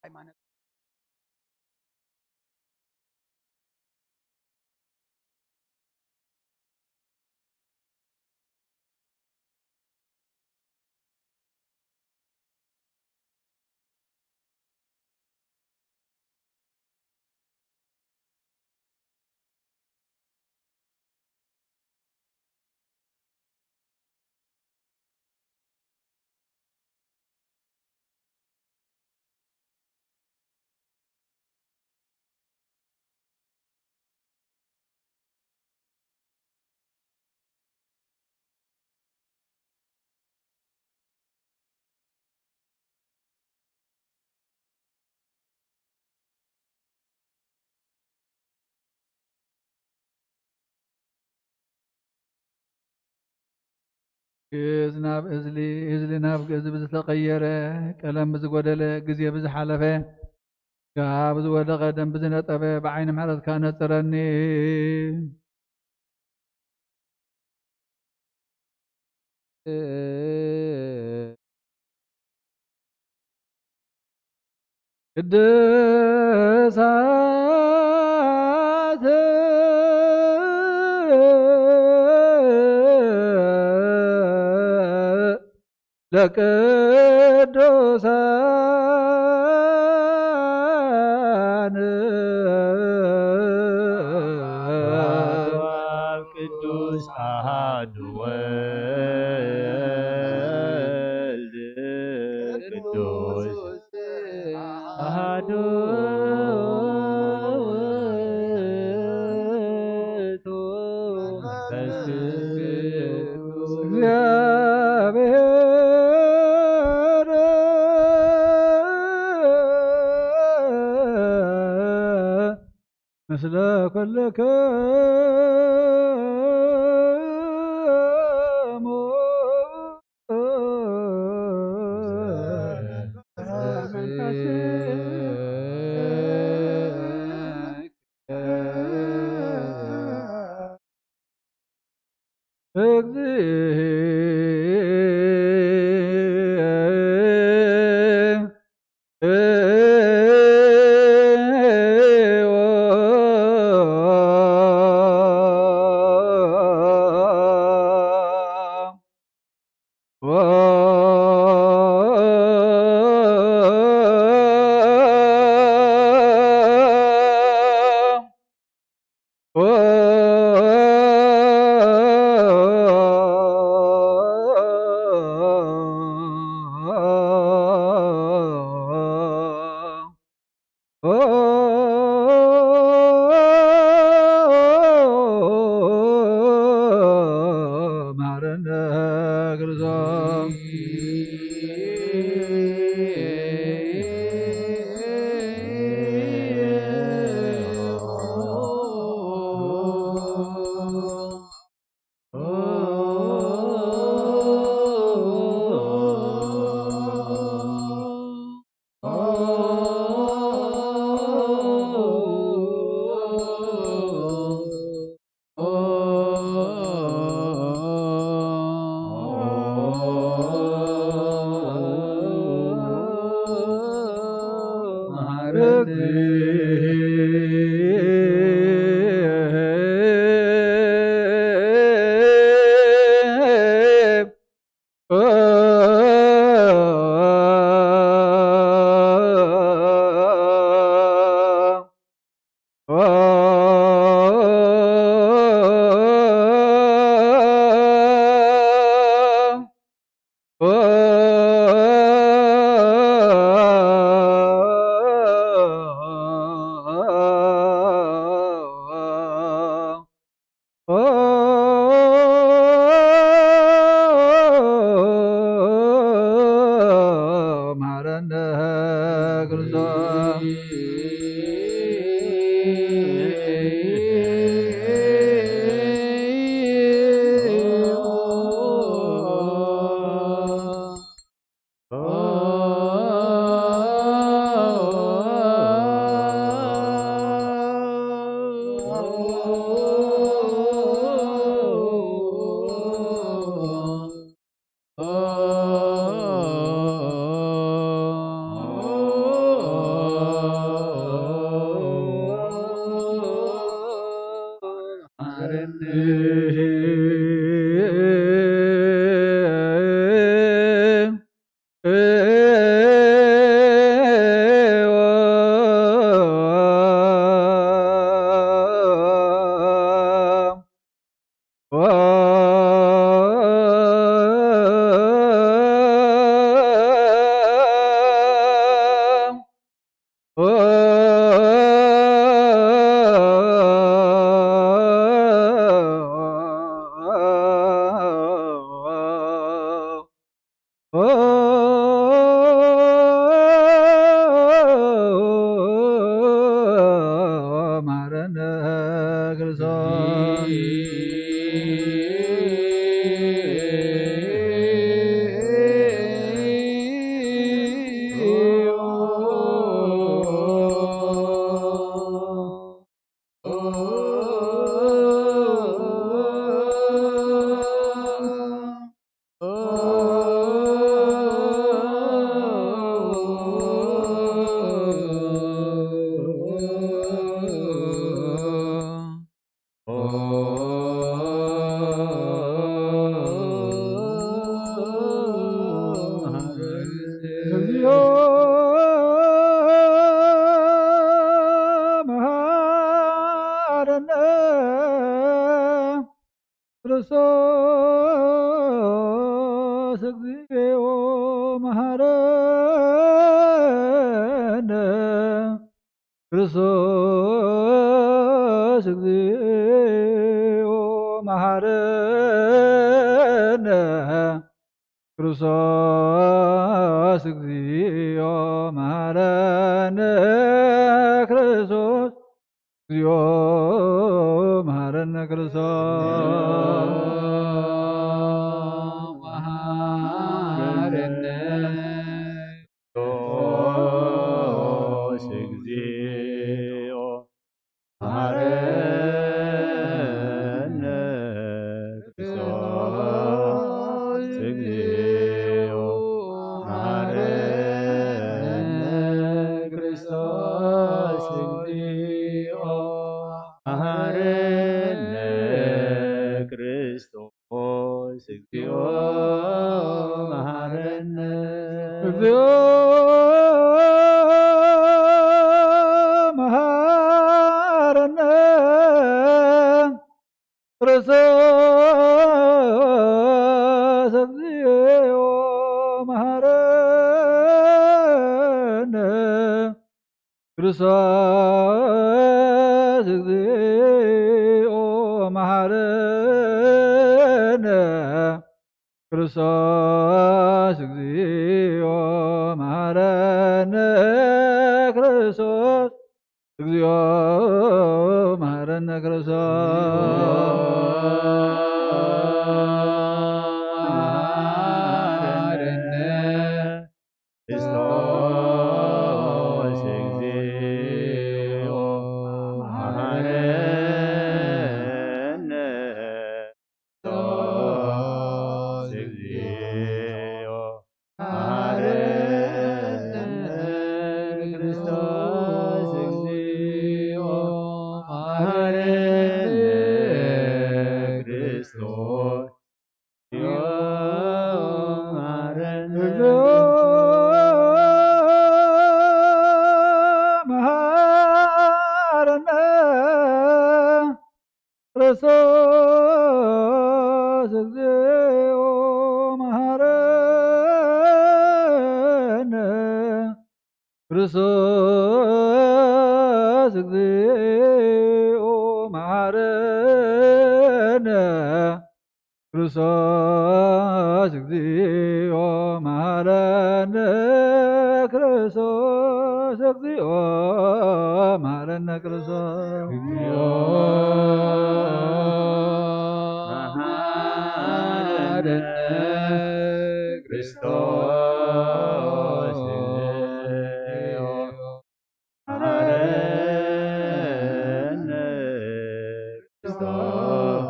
ሃይማኖት ግእዝ ናብ እዝሊ፣ እዝሊ ናብ ግእዝ ብዝተቐየረ ቀለም ብዝጎደለ ግዜ ብዝሓለፈ ካብ ዝወደቐ ደም ብዝነጠበ ብዓይኒ ምሕረትካ ነጽረኒ። ቅድሳት ለቅዱሳን ቅዱስ አሃዱ ወልድ ቅዱስ አሃዱ ውእቱ መንፈስ ቅዱስ እግዚአብሔር ምስለ ኩልክሙ። መሐረነ ክርስቶስ። መሐረነ ክርስቶስ። መሐረነ ክርስቶስ። እግዚኦ መሐረነ ክርስቶስ፣ እግዚኦ መሐረነ ክርስቶስ፣ እግዚኦ መሐረነ ክርስቶስ፣ እግዚኦ መሐረነ ክርስቶስ፣ እግዚኦ መሐረነ ክርስቶስ። መሐረነ ክርስቶስ፣ እግዚኦ መሐረነ ክርስቶስ፣ እግዚኦ መሐረነ ክርስቶስ፣ እግዚኦ መሐረነ ክርስቶስ። እግዚኦ መሐረነ ክርስቶስ፣ እግዚኦ መሐረነ ክርስቶስ፣ እግዚኦ መሐረነ ክርስቶስ፣ እግዚኦ መሐረነ ክርስቶስ፣ እግዚኦ መሐረነ ክርስቶስ። መሐረነ ክርስቶስ፣ እግዚኦ መሐረነ ክርስቶስ፣ እግዚኦ መሐረነ ክርስቶስ፣ እግዚኦ መሐረነ ክርስቶስ፣ እግዚኦ መሐረነ። መሐረነ ክርስቶስ፣ እግዚኦ መሐረነ ክርስቶስ፣ እግዚኦ መሐረነ ክርስቶስ፣ እግዚኦ መሐረነ ክርስቶስ፣ እግዚኦ መሐረነ ክርስቶስ። እግዚኦ መሐረነ ክርስቶስ፣ መሐረነ ክርስቶስ፣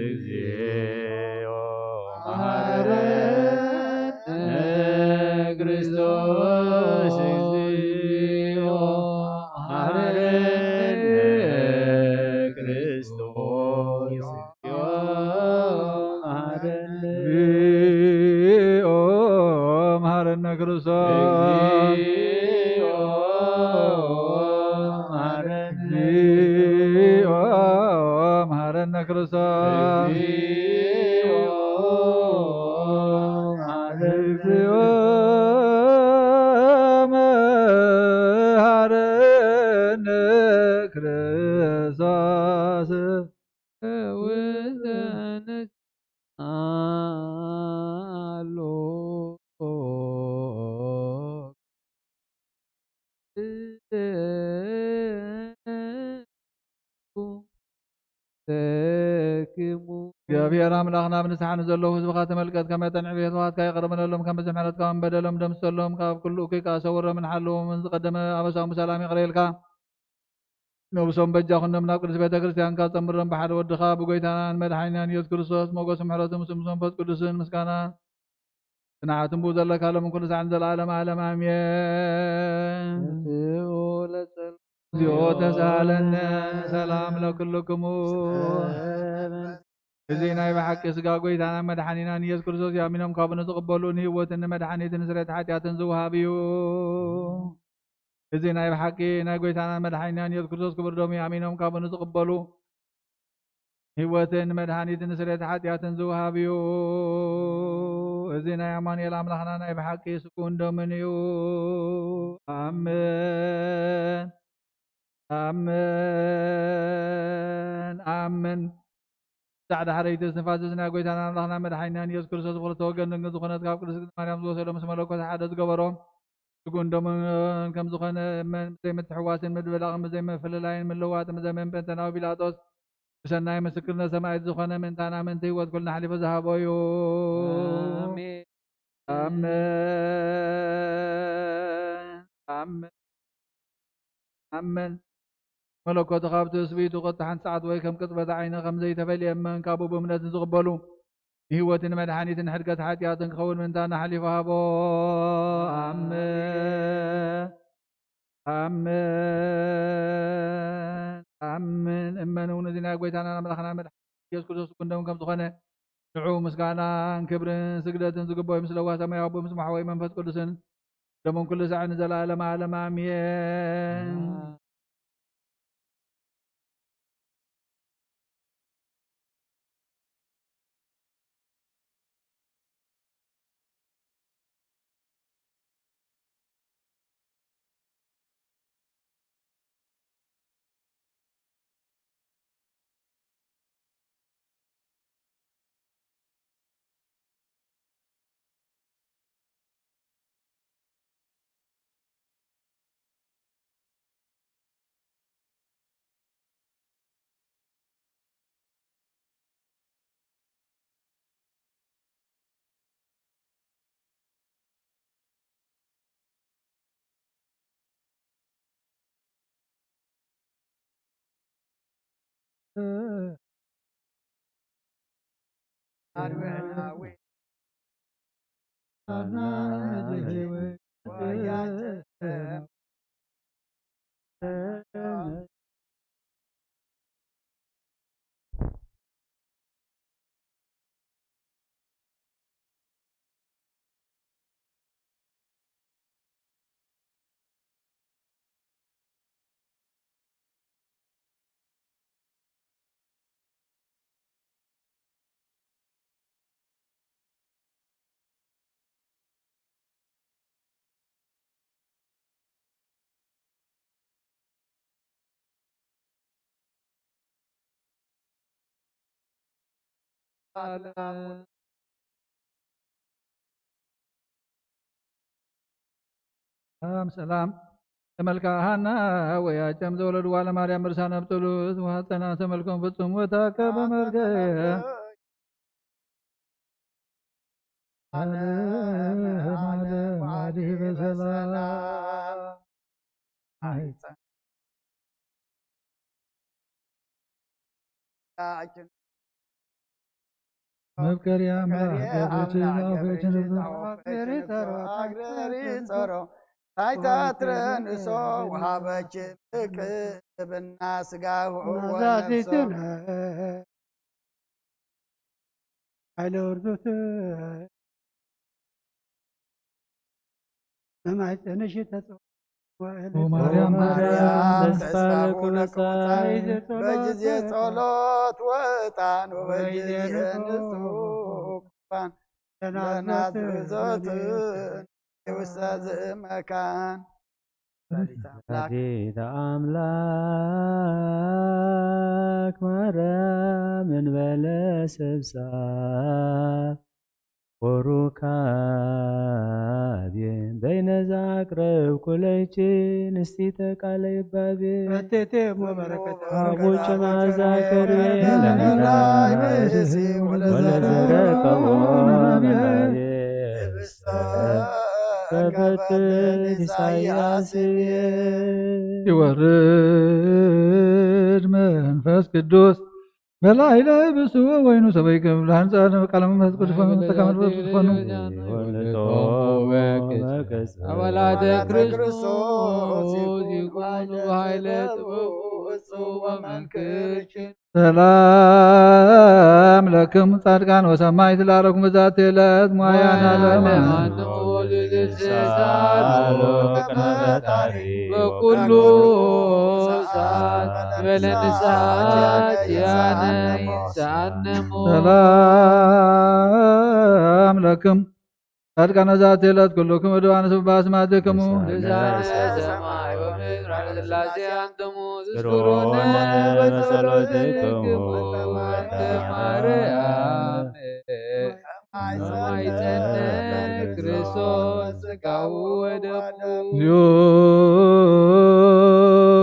እግዚኦ መሐረነ ክርስቶስ፣ እግዚኦ መሐረነ ክርስቶስ። እግዚኦ መሐረነ። እግዚኦ መሐረነ ክርስቶስ። እግዚኦ መሐረነ። እግዚኦ መሐረነ ክርስቶስ። እግዚኦ መሐረነ። እግዚኦ መሐረነ ክርስቶስ። ውስተ ንስሓ ኣሎ። ተክሙ። እግዚኣብሔር ኣምላኽና፣ ብንስሓ ንዘለዉ ህዝብኻ ተመልከት፣ ከመ ተንዕብ የሕዋትካ ይቕረ በለሎም፣ ከም ብዝሒ ምሕረትካ እውን በደሎም ደምስሰሎም፣ ካብ ኩሉ እኩይ ከኣ ሰውሮምን ሓልዎምን፣ ዝቐደመ ኣበሳኦም ብሰላም ይቕረ ኢልካ፣ ነብሶም በጃ ኩኖም ናብ ቅድስት ቤተ ክርስቲያንካ ጸምብሮም፣ ብሓደ ወድኻ ብጎይታናን መድሓኒናን ኢየሱስ ክርስቶስ ሞገስ ምሕረቱ ምስ መንፈስ ቅዱስን ምስጋና ጽንዓትን ብኡ ዘለካ ሎምን ኩሉ ሳዕን ዘለዓለም ዓለም ኣሜን። እግዚኦ ተሳሃለነ ሰላም ለክልክሙ። እዚ ናይ ብሓቂ ስጋ ጎይታና መድሓኒናን ኢየሱስ ክርስቶስ እዩ። ኣሚኖም ካብኡ ንዝቕበሉ ንህይወትን ንመድሓኒትን ንስርየት ሓጢኣትን ዝወሃብ እዩ። እዚ ናይ ብሓቂ ናይ ጎይታናን መድሓኒናን ኢየሱስ ክርስቶስ ክቡር ደሙ ኣሚኖም ካብኡ ንዝቕበሉ ህይወትን መድሓኒትን ስርየት ሓጢኣትን ዝወሃብ እዩ። እዚ ናይ ኣማኑኤል ኣምላኽና ናይ ብሓቂ ስግኡን ደሙን እዩ። ኣምን፣ ኣምን፣ ኣምን። ጻዕዳ ሕረይቲ እስትንፋስ እዚ ናይ ጎይታና ኣምላኽና መድሓኒናን ኢየሱስ ክርስቶስ ብኽልተ ወገን ድንግል ዝኾነት ካብ ቅድስት ድንግል ማርያም ዝወሰዶ ምስ መለኮት ሓደ ዝገበሮ ስግኡን ደሙን ከም ዝኾነ እመን። ብዘይምትሕዋስን ምድብላቕን ብዘይምፍልላይን ምልዋጥን ብዘመን ጴንጠናዊ ጲላጦስ ብሰናይ ምስክርነት ሰማዕት ዝኾነ ምእንታና ምእንቲ ህይወት ኩልና ኣሕሊፉ ዝሃቦ እዩ። ኣሜን። ኣሜን። ኣሜን። ኣመን። መለኮቱ ካብ ትስብእቱ ቅጥቲ ሓንቲ ሰዓት ወይ ከም ቅጽበት ዓይኒ ከም ዘይተፈልየ እመን። ካብኡ ብእምነት ንዝቕበሉ ንህይወትን መድሓኒትን ሕድገት ሓጢኣትን ክኸውን ምእንታና ሓሊፉ ሃቦ። ኣመን። ኣመን። ኣመን። እመን እውን እዚ ናይ ጎይታናን ኣምላኽናን መድሓኒት ኢየሱስ ክርስቶስ ስግኡን ደሙን ከም ዝኾነ ንዑ ምስጋናን ክብርን ስግደትን ዝግበኦ ምስ ለዋህ ሰማያዊ ኣቦ ምስ ማሕወይ መንፈስ ቅዱስን ደሞም ኩሉ ሳዕ ንዘለዓለመ ዓለም ኣሜን። ሰላም ሰላም። ተመልካ ሃና ወይ ኣጨም ዘወለድዋ ለማርያም እርሳነ ብጥሉት ውሃ ጸና ተመልኮም ፍጹም ወታ ከበ መርገያ ዓለም ዓለም ዓዲ በሰላም። መፍቀሪ ኣምላኽ ገብርትን ኣውፈችን ጸሮ ታይታትረን እሶ ውሃበችን ቅብና ስጋሁ ወነፍሶ ኃይለ ውርዙት መማይፀንሽ ተጸዋዕል ኦ ማርያም፣ ማርያም፣ ተስፋ ተስፋ ለኩነጻይ ለኩነጻይ በጊዜ ጸሎት ወጣን ወበጊዜ ንጹፋን ለናዝዞትን ውስተ ዝእመካን ወላዲተ ኣምላክ ማርያም እንበለ ሰብሳ ወሩካቤ በይነዛ ኣቅረብኩ ለኪ ንስቲተ ቃለ ይባቤ። ኣቴቴ እሞ በረከት ኣቡጭና ዛከርቤ ለመዳይ መይሲ ወለዘረቀቦ መናቤ ሰበት ኢሳያስ ይወርድ መንፈስ ቅዱስ በላዕለ ብስወ ወይኑ ሰበይ ክብል ሃንጻ ቃለ መንፈስ ቅዱስ ፈኑ ተካ መንፈስ ቅዱስ ፈኑ። ወልዶ መቅጽ አባላተ ክርስቶስ ይኩኑ ኃይለ ጽቡጽ ወመልክችን ሰላም ለክሙ ጻድቃን ወሰማዕት ላረኩም በዛቲ ዕለት ሞያን ዓለም። በኩሉ ሰዓት በለንሳት ያነ ይንሳነ ሞት። ሰላም ለክሙ ጻድቃነ ዛቲ ዕለት ኩልክሙ ዕዱዋነ ስቡሕ በአስማቲክሙ። ልሳነ ሰማይ ወምድር ኃይለ ሥላሴ አንትሙ ትዝክሩነ በጸሎትክሙ። እንተ ማርያም ማይጸነ ክርስቶስ ሥጋሁ ወደሙ።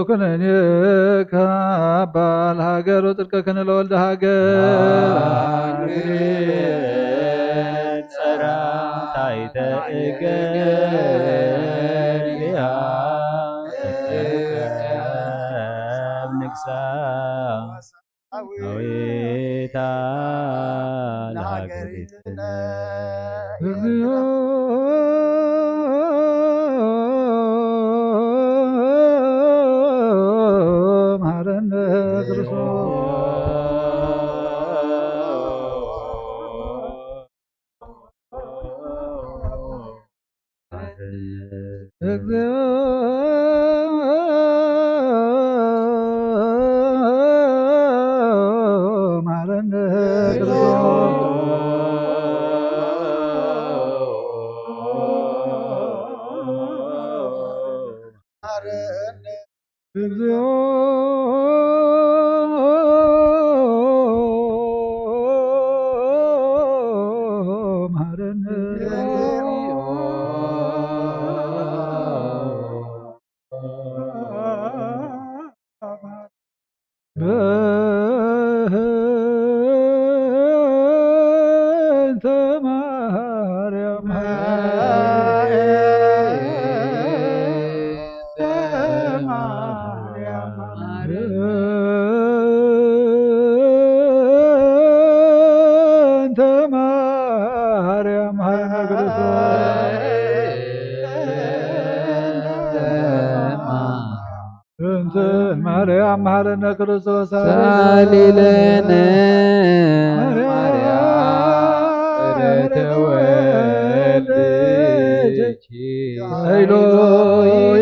ኩነኔ ካባ ለሃገር ወጽድቀ ከነ ለወልደ ሃገር። ጸራ ታይተ እገሪያ ንግሳ አዊታ ለሃገሪትነ። እግዚኦ መሐረነ ክርስቶስ። እግዚኦ መሐረነ ክርስቶስ። እግዚኦ መሐረነ። በእንተ ማርያም በእንተ ማርያም ኃይለ ክርስቶስ። በእንተ ማርያም መሐረነ ክርስቶስ። ሳሊለነ ማርያም ማርያም ተወልድኪ ኃይሎ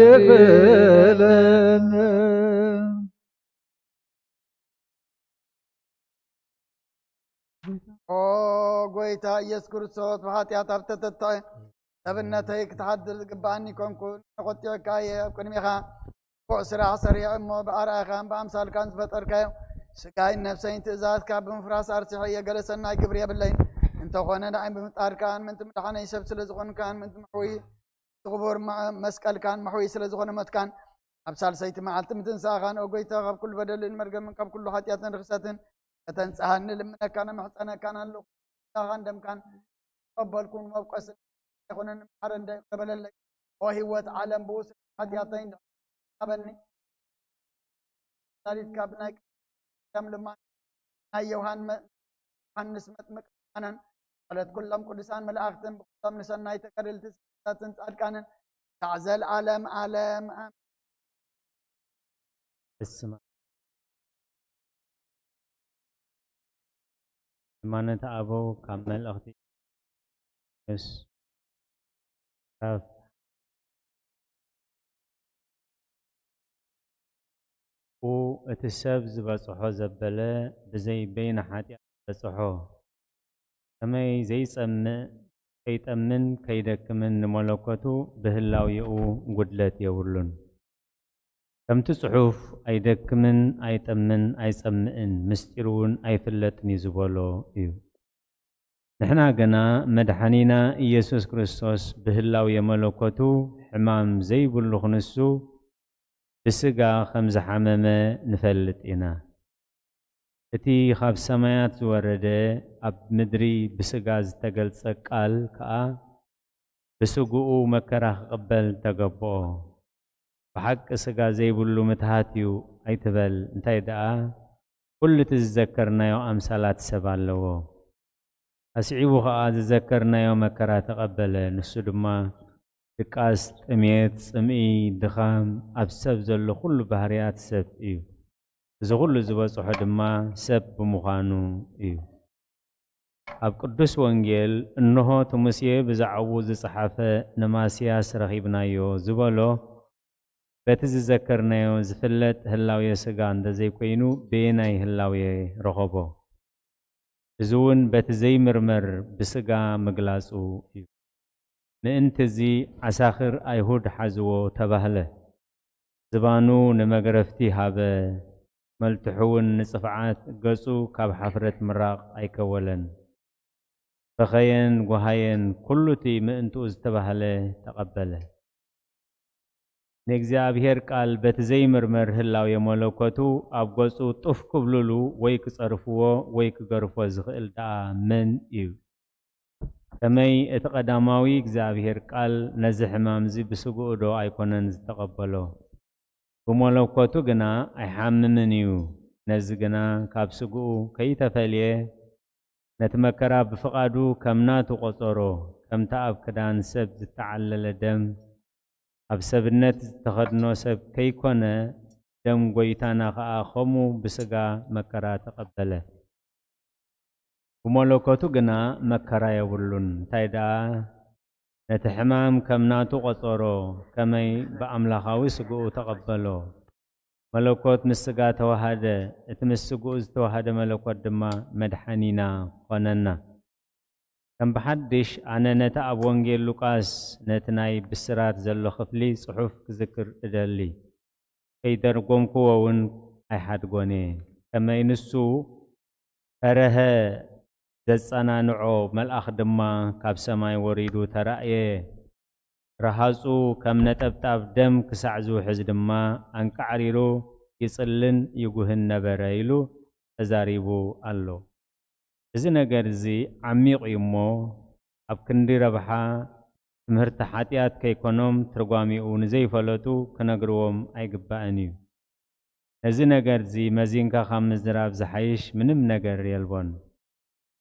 ይግበለነ። ኦ ጎይታ ኢየሱስ ክርስቶስ፣ ብሓጢኣት ኣብ ተተትዐ ሰብነተይ ክትሓድር ዝግብኣኒ ኮንኩ። ንቖጢዕካ እየ ኣብ ቅድሜኻ። ክፉእ ስራሕ ሰሪሐ እሞ ብኣርኣያኻን ብኣምሳልካን ዝፈጠርካዮ ስጋይን ነፍሰይን ትእዛዝካ ብምፍራስ ኣርሲሐ እየ። ገለ ሰናይ ግብሪ የብለይን። እንተኾነ ንዓይ ብምፍጣርካን ምእንቲ ምድሓነይ ሰብ ስለ ዝኾንካን ምእንቲ መሕውይ እቲ ክቡር መ-፣ መስቀልካን መሕውይ ስለ ዝኾነ ሞትካን ኣብ ሳልሰይቲ መዓልቲ ምትንሳእኻን፣ ኦ ጎይታ፣ ካብ ኩሉ በደልን መርገምን ካብ ኩሉ ሓጢኣትን ርኽሰትን ከተንጽሃኒ ልምነካን እምሕጸነካን ኣለኹ። ስጋኻን ደምካን ተቐበልኩን መብቆስን ኣይኮነን፣ ማሕረ እንደ ገበለለይ። ኦ ህይወት ዓለም ብኡ ስለ ሓጢኣተይ እንድሕር ሃበኒ። ሳሊትካ ብናይ ከም ልማን ናይ ዮሃን መ-፣ ዮሃንስ መጥምቅ ኣነን ጸሎት ኩሎም ቅዱሳን መላእኽትን ብኩሎም ንሰናይ ተጋደልቲ ሰማዕታትን ጻድቃንን ክሳዕ ዘልኣለም ዓለም ኣሜን። እስማ ሃይማኖተ ኣበው ካብ መልእኽቲ ዮስ-፣ ካብ ኡ እቲ ሰብ ዝበጽሖ ዘበለ ብዘይ በይነ ሓጢኣት ዝበጽሖ። ከመይ ዘይጸምእ፣ ከይጠምን ከይደክምን ንመለኮቱ ብህላዌኡ ጉድለት የብሉን። ከምቲ ጽሑፍ ኣይደክምን ኣይጠምን ኣይጸምእን ምስጢሩ እውን ኣይፍለጥን እዩ ዝበሎ እዩ። ንሕና ግና መድሓኒና ኢየሱስ ክርስቶስ ብህላዌ መለኮቱ ሕማም ዘይብሉ ክንሱ ብስጋ ከም ዝሓመመ ንፈልጥ ኢና። እቲ ካብ ሰማያት ዝወረደ ኣብ ምድሪ ብስጋ ዝተገልጸ ቃል ከኣ ብስግኡ መከራ ክቕበል ተገብኦ። ብሓቂ ስጋ ዘይብሉ ምትሃት እዩ ኣይትበል፣ እንታይ ደኣ ኩሉ እቲ ዝዘከርናዮ ኣምሳላት ሰብ ኣለዎ። ኣስዒቡ ኸኣ ዝዘከርናዮ መከራ ተቐበለ። ንሱ ድማ ድቃስ፣ ጥሜት፣ ጽምኢ፣ ድኻም፣ ኣብ ሰብ ዘሎ ኩሉ ባህርያት ሰብ እዩ። እዚ ኩሉ ዝበጽሖ ድማ ሰብ ብምዃኑ እዩ። ኣብ ቅዱስ ወንጌል እንሆ እቲ ሙሴ ብዛዕባኡ ዝጸሓፈ ንማስያስ ረኺብናዮ ዝበሎ በቲ ዝዘከርናዮ ዝፍለጥ ህላዌ ስጋ እንተዘይኮይኑ በየናይ ህላዌ ረኸቦ? እዚ እውን በቲ ዘይምርመር ብስጋ ምግላጹ እዩ። ምእንቲ እዚ ዓሳኽር ኣይሁድ ሓዝዎ ተባህለ። ዝባኑ ንመግረፍቲ ሃበ፣ መልትሑ እውን ንጽፍዓት፣ ገጹ ካብ ሓፍረት ምራቕ ኣይከወለን። በኸየን ጓሃየን፣ ኩሉ እቲ ምእንትኡ ዝተባህለ ተቐበለ። ንእግዚኣብሔር ቃል በቲ ዘይምርመር ህላዌ መለኮቱ ኣብ ገጹ ጡፍ ክብልሉ ወይ ክጸርፍዎ ወይ ክገርፎ ዝኽእል ደኣ መን እዩ? ከመይ እቲ ቀዳማዊ እግዚኣብሔር ቃል ነዚ ሕማምዚ ብስግኡ ዶ ኣይኮነን ዝተቐበሎ? ብመለኮቱ ግና ኣይሓምምን እዩ። ነዚ ግና ካብ ስግኡ ከይተፈልየ ነቲ መከራ ብፍቓዱ ከም ናቱ ቆጸሮ። ከምቲ ኣብ ክዳን ሰብ ዝተዓለለ ደም ኣብ ሰብነት ዝተኸድኖ ሰብ ከይኮነ፣ ደም ጐይታና ኸኣ ኸምኡ ብስጋ መከራ ተቐበለ። ብመለኮቱ ግና መከራ የብሉን። እንታይ ደኣ ነቲ ሕማም ከም ናቱ ቖጸሮ፣ ከመይ ብኣምላኻዊ ስግኡ ተቐበሎ። መለኮት ምስ ስጋ ተዋሃደ፣ እቲ ምስ ስግኡ ዝተዋሃደ መለኮት ድማ መድሓኒና ኾነና። ከም ብሓድሽ ኣነ ነቲ ኣብ ወንጌል ሉቃስ ነቲ ናይ ብስራት ዘሎ ክፍሊ ጽሑፍ ክዝክር እደሊ። ከይደርጎምክዎ እውን ኣይሓድጎን እየ። ከመይ ንሱ ፈረሀ፣ ዘጸናንዖ መልኣኽ ድማ ካብ ሰማይ ወሪዱ ተራእየ። ረሃጹ ከም ነጠብጣብ ደም ክሳዕ ዝውሕዝ ድማ ኣንቃዕሪሩ ይጽልን ይጉህን ነበረ ኢሉ ተዛሪቡ ኣሎ። እዚ ነገር እዚ ዓሚቕ እዩ እሞ፣ ኣብ ክንዲ ረብሓ ትምህርቲ ሓጢኣት ከይኮኖም ትርጓሜኡ ንዘይፈለጡ ክነግርዎም ኣይግባእን እዩ። ነዚ ነገር እዚ መዚንካ ካብ ምዝራብ ዝሓይሽ ምንም ነገር የልቦን።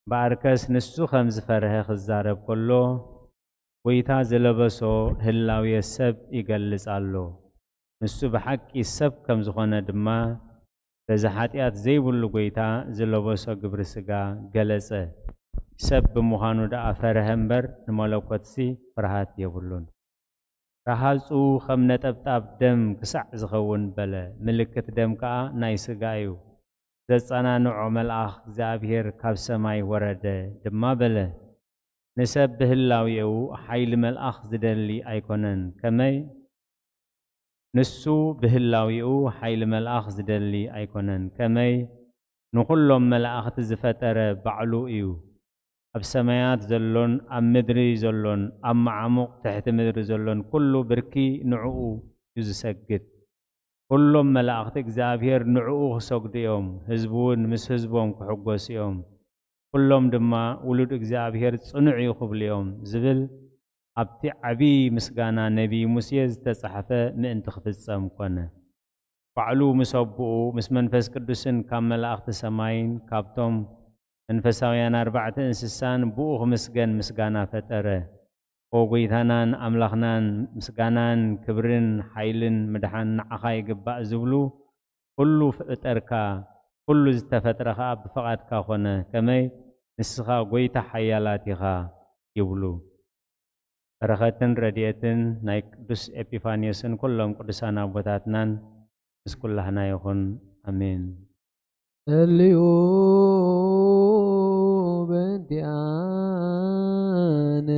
እምበኣርከስ ንሱ ከም ዝፈርሀ ክዛረብ ከሎ፣ ጎይታ ዝለበሶ ህላዌ ሰብ ይገልጽ ኣሎ። ንሱ ብሓቂ ሰብ ከም ዝኾነ ድማ፣ በዚ ሓጢኣት ዘይብሉ ጎይታ ዝለበሶ ግብሪ ስጋ ገለጸ። ሰብ ብምዃኑ ደኣ ፈርሀ እምበር፣ ንመለኮትሲ ፍርሃት የብሉን። ረሃጹ ከም ነጠብጣብ ደም ክሳዕ ዝኸውን በለ። ምልክት ደም ከኣ ናይ ስጋ እዩ። ዘጸናንዖ መልኣኽ እግዚኣብሔር ካብ ሰማይ ወረደ ድማ በለ። ንሰብ ብህላዌኡ ሓይሊ መልኣኽ ዝደሊ ኣይኮነን። ከመይ? ንሱ ብህላዌኡ ሓይሊ መልኣኽ ዝደሊ ኣይኮነን። ከመይ? ንኹሎም መላእኽቲ ዝፈጠረ ባዕሉ እዩ። ኣብ ሰማያት ዘሎን ኣብ ምድሪ ዘሎን ኣብ መዓሙቕ ትሕቲ ምድሪ ዘሎን ኩሉ ብርኪ ንዕኡ እዩ ዝሰግድ። ኩሎም መላእኽቲ እግዚኣብሔር ንዕኡ ክሰግዱ እዮም፣ ህዝቡ እውን ምስ ህዝቦም ክሕጎሱ እዮም። ኩሎም ድማ ውሉድ እግዚኣብሔር ጽኑዕ እዩ ክብሉ እዮም ዝብል ኣብቲ ዓቢ ምስጋና ነቢይ ሙሴ ዝተጻሕፈ ምእንቲ ክፍጸም ኮነ። ባዕሉ ምስ ኣቦኡ ምስ መንፈስ ቅዱስን ካብ መላእኽቲ ሰማይን ካብቶም መንፈሳውያን ኣርባዕተ እንስሳን ብኡ ክምስገን ምስጋና ፈጠረ። ኦ ጎይታናን ኣምላኽናን፣ ምስጋናን ክብርን ሓይልን ምድሓን ንዓኻ ይግባእ ዝብሉ፣ ኩሉ ፈጠርካ፣ ኩሉ ዝተፈጥረ ኸኣ ብፍቓድካ ኾነ። ከመይ? ንስኻ ጎይታ ሓያላት ኢኻ ይብሉ። በረኸትን ረድኤትን ናይ ቅዱስ ኤጲፋንዮስን ኩሎም ቅዱሳን ኣቦታትናን ምስ ኩላህና ይኹን። ኣሜን። እልዩ በእንቲኣነ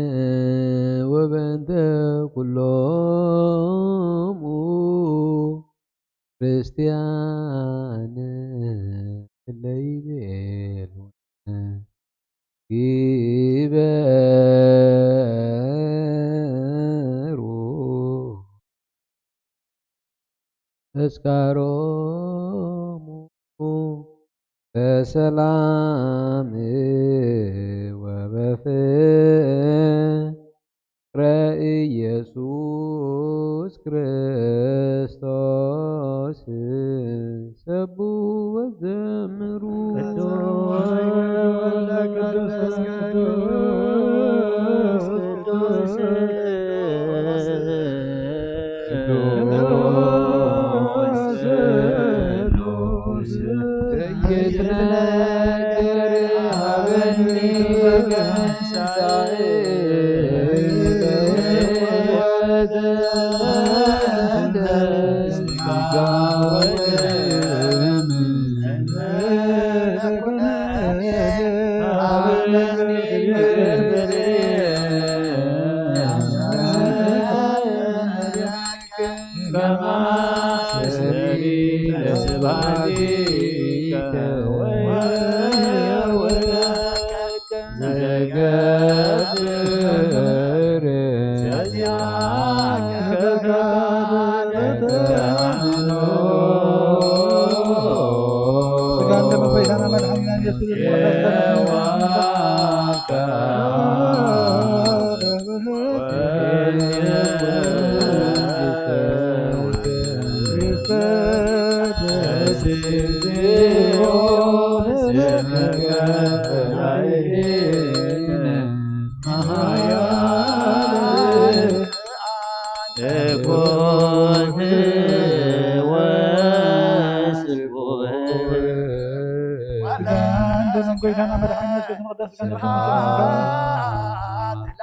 ወበእንተ ኩሎሙ ክርስቲያን ለይቤሉ ግበሩ ተስካሮሙ በሰላም ወበፍቅረ ኢየሱስ ክርስቶስ ሰቡ ወዘምሩ።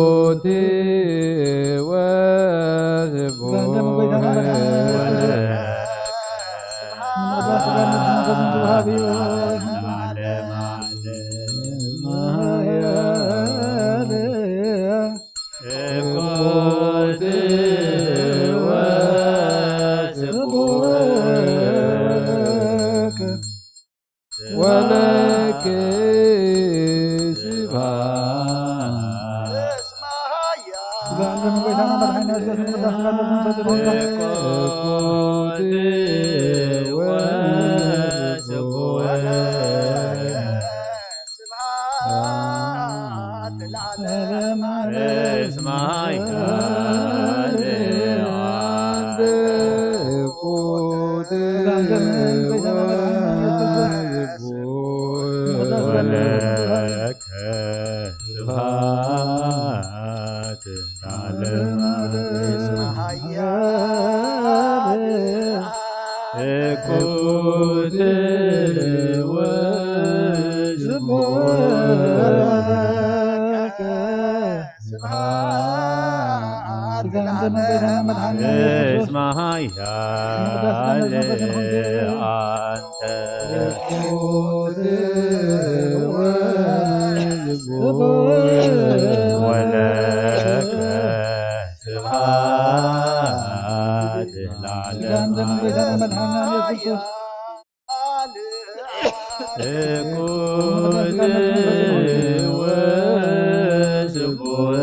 እኩት ወስቡሕ ወለኪ ስብሐት። ወለከ ስብሐት ለዓለመ ዓለም። እኩት ወስቡሕ ስብሐት ለዓለመ ዓለም። እስመ ኃያል አንተ ወለከ ስብሐት ለዓለመ ዓለም። እኩት ወስቡሕ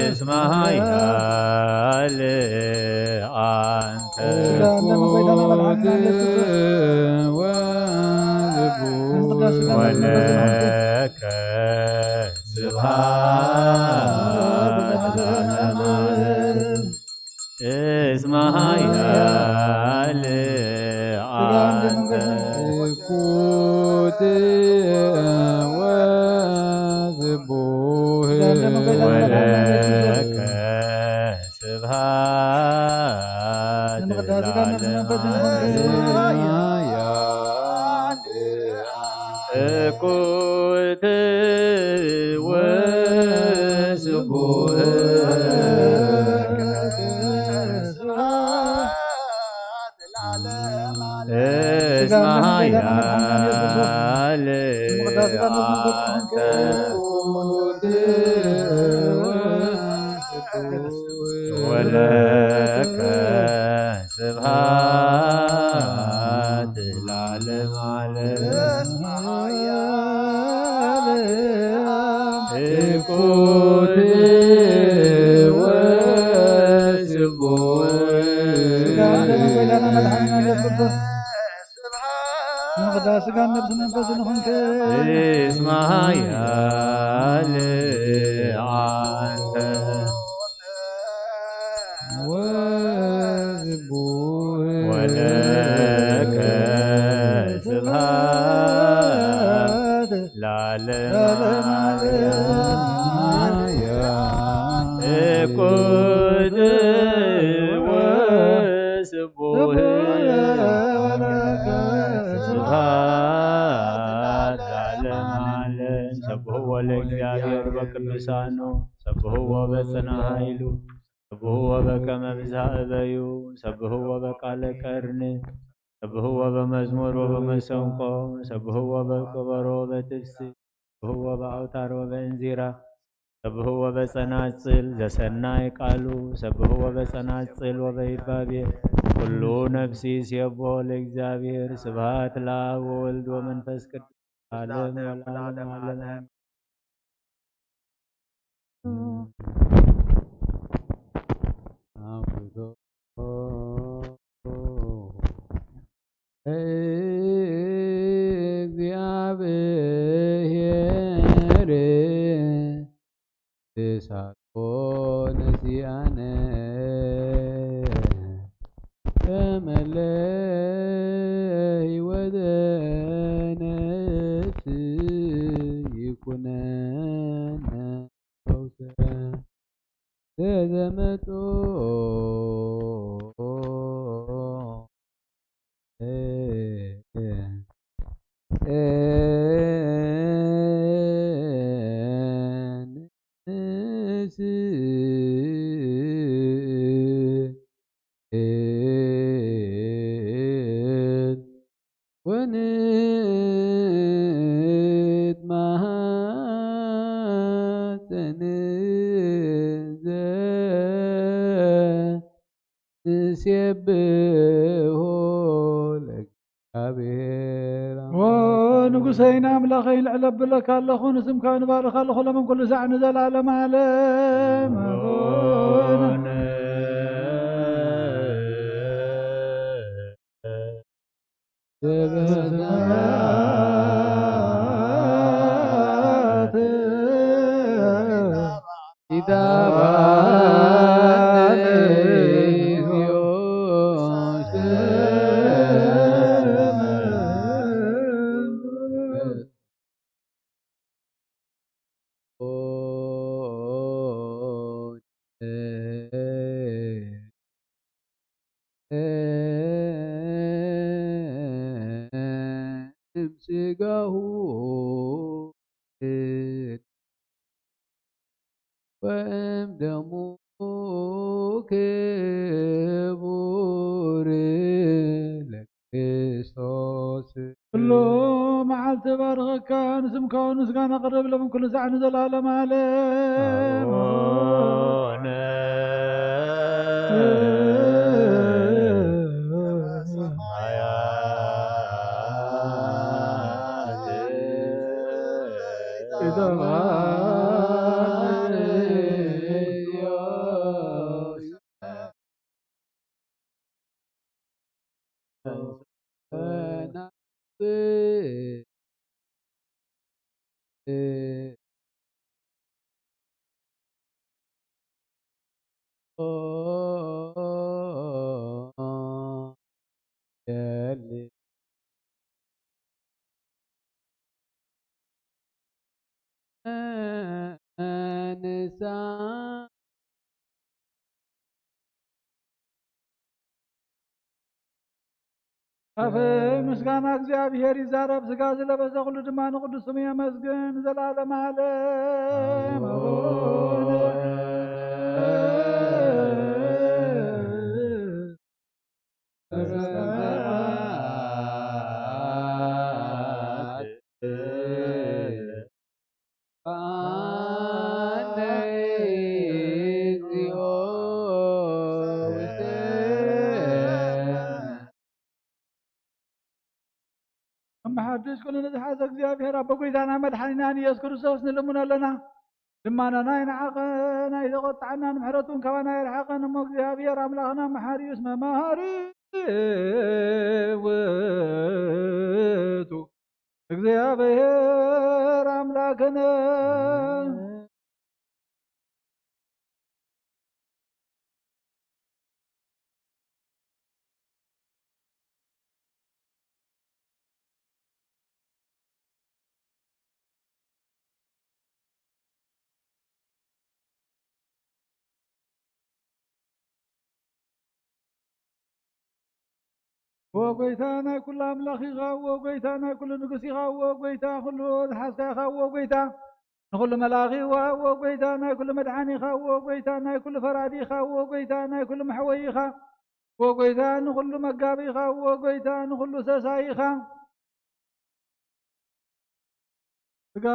እስመ ኃያል አንተ እኩት ወስቡሕ ወለከ ስብሐት ለዓለመ ዓለም። እስመ ኃያል አንተ እኩት ወስቡሕ ወለከ ስብሐት ለዓለመ ዓለም። እኩት ወስቡሕ እስመ ኃያል አንተ ወለከ ስብሐት ለዓለመ ዓለም። እኩት ወስቡሕ ስብሐት ስጋን ነፍስን መንፈስን ይኹንከ። እስመ ኃያል አንተ ወስቡሕ ወለከ ስብሐት ለዓለመ ዓለም። እኩት ወስቡሕ ስብሐት ለዓለመ ዓለም። ሰብሕዎ ለእግዚአብሔር በቅዱሳኑ፣ ሰብሕዎ በጽንዓ ኃይሉ፣ ሰብሕዎ በከመ ብዝሃ እበዩ፣ ሰብሕዎ በቃለ ቀርኒ፣ ሰብህዎ በመዝሙር ወበመሰንቆ፣ ሰብህዎ በከበሮ ወበትፍሲ፣ ሰብህዎ በአውታር ወበእንዚራ፣ ሰብህዎ በጸናጽል ዘሰናይ ቃሉ፣ ሰብህዎ በጸናጽል ወበይባቤ። ኩሉ ነፍሲ ሲየብሖ ለእግዚአብሔር። ስብሐት ለአብ ወወልድ ወመንፈስ ቅዱስ ለዓለም ወለዓለም ዓለም። እግዚአብሔር ተሳትፎ ነሲአነ ተመለ ሕይወተ ነፍስ ይኩነነ ፈውሰ ለዘመጾ ወንትማሃፀን ዘንሴብሖ ለእግዚአብሔር። ኦ ንጉሰይን ኣምላኸይን፣ ልዕል ኣብለካ ኣለኹ፣ ንስምካ ንባርኽ ኣለኹ፣ ሎምን ኩሉ ሳዕ ንዘላለም ዓለም። ኣቡነ ዘበሰማያት ኢታባነ እግዚኦ እምስጋሁ ወእም ደሙ ክቡር ለክርስቶስ። ኩሉ መዓልቲ ባርኸካ፣ ንስምካ እውን ምስጋና ቅርብ ለምን ኩሉ ሳዕ ንዘላለም ዓለም። ኣቡነ ኣፈይ ምስጋና እግዚኣብሔር ይዛረብ፣ ስጋ ዝለበሰ ኩሉ ድማ ንቅዱስ ስሙ የመስግን ንዘለዓለመ ዓለም። ኣቡነ እምሓድሽ ኩሉ ንዝሓዘ እግዚኣብሔር ኣቦ ጎይታና መድሓኒናን ኢየሱስ ክርስቶስ ንልምኖ ኣለና። ልማናና ይንዓቐ፣ ናይ ዘቖጥዓና ንምሕረቱ እውን ካባና ይርሓቐን። እሞ እግዚኣብሔር ኣምላኽና መሓሪ እዩ፣ እስመ መሃሪ ውእቱ። እግዚኣብሔር ኣምላክነ። ዎ ጎይታ ናይ ኩሉ ኣምላኽ ኢኻ፣ ዎ ጎይታ ናይ ኩሉ ንጉስ ኢኻ፣ ዎ ጎይታ ኩሉ ዝሓዝካ ኢኻ፣ ዎ ጎይታ ንኹሉ መላኺ፣ ዎ ጎይታ ናይ ኩሉ መድሓኒ ኢኻ፣ ዎ ጎይታ ናይ ኩሉ ፈራዲ ኢኻ፣ ዎ ጎይታ ናይ ኩሉ መሕወይ ኢኻ። ወጎይታ ንኹሉ መጋቢኻ፣ ወጎይታ ንኹሉ ሰሳይኻ። ስጋ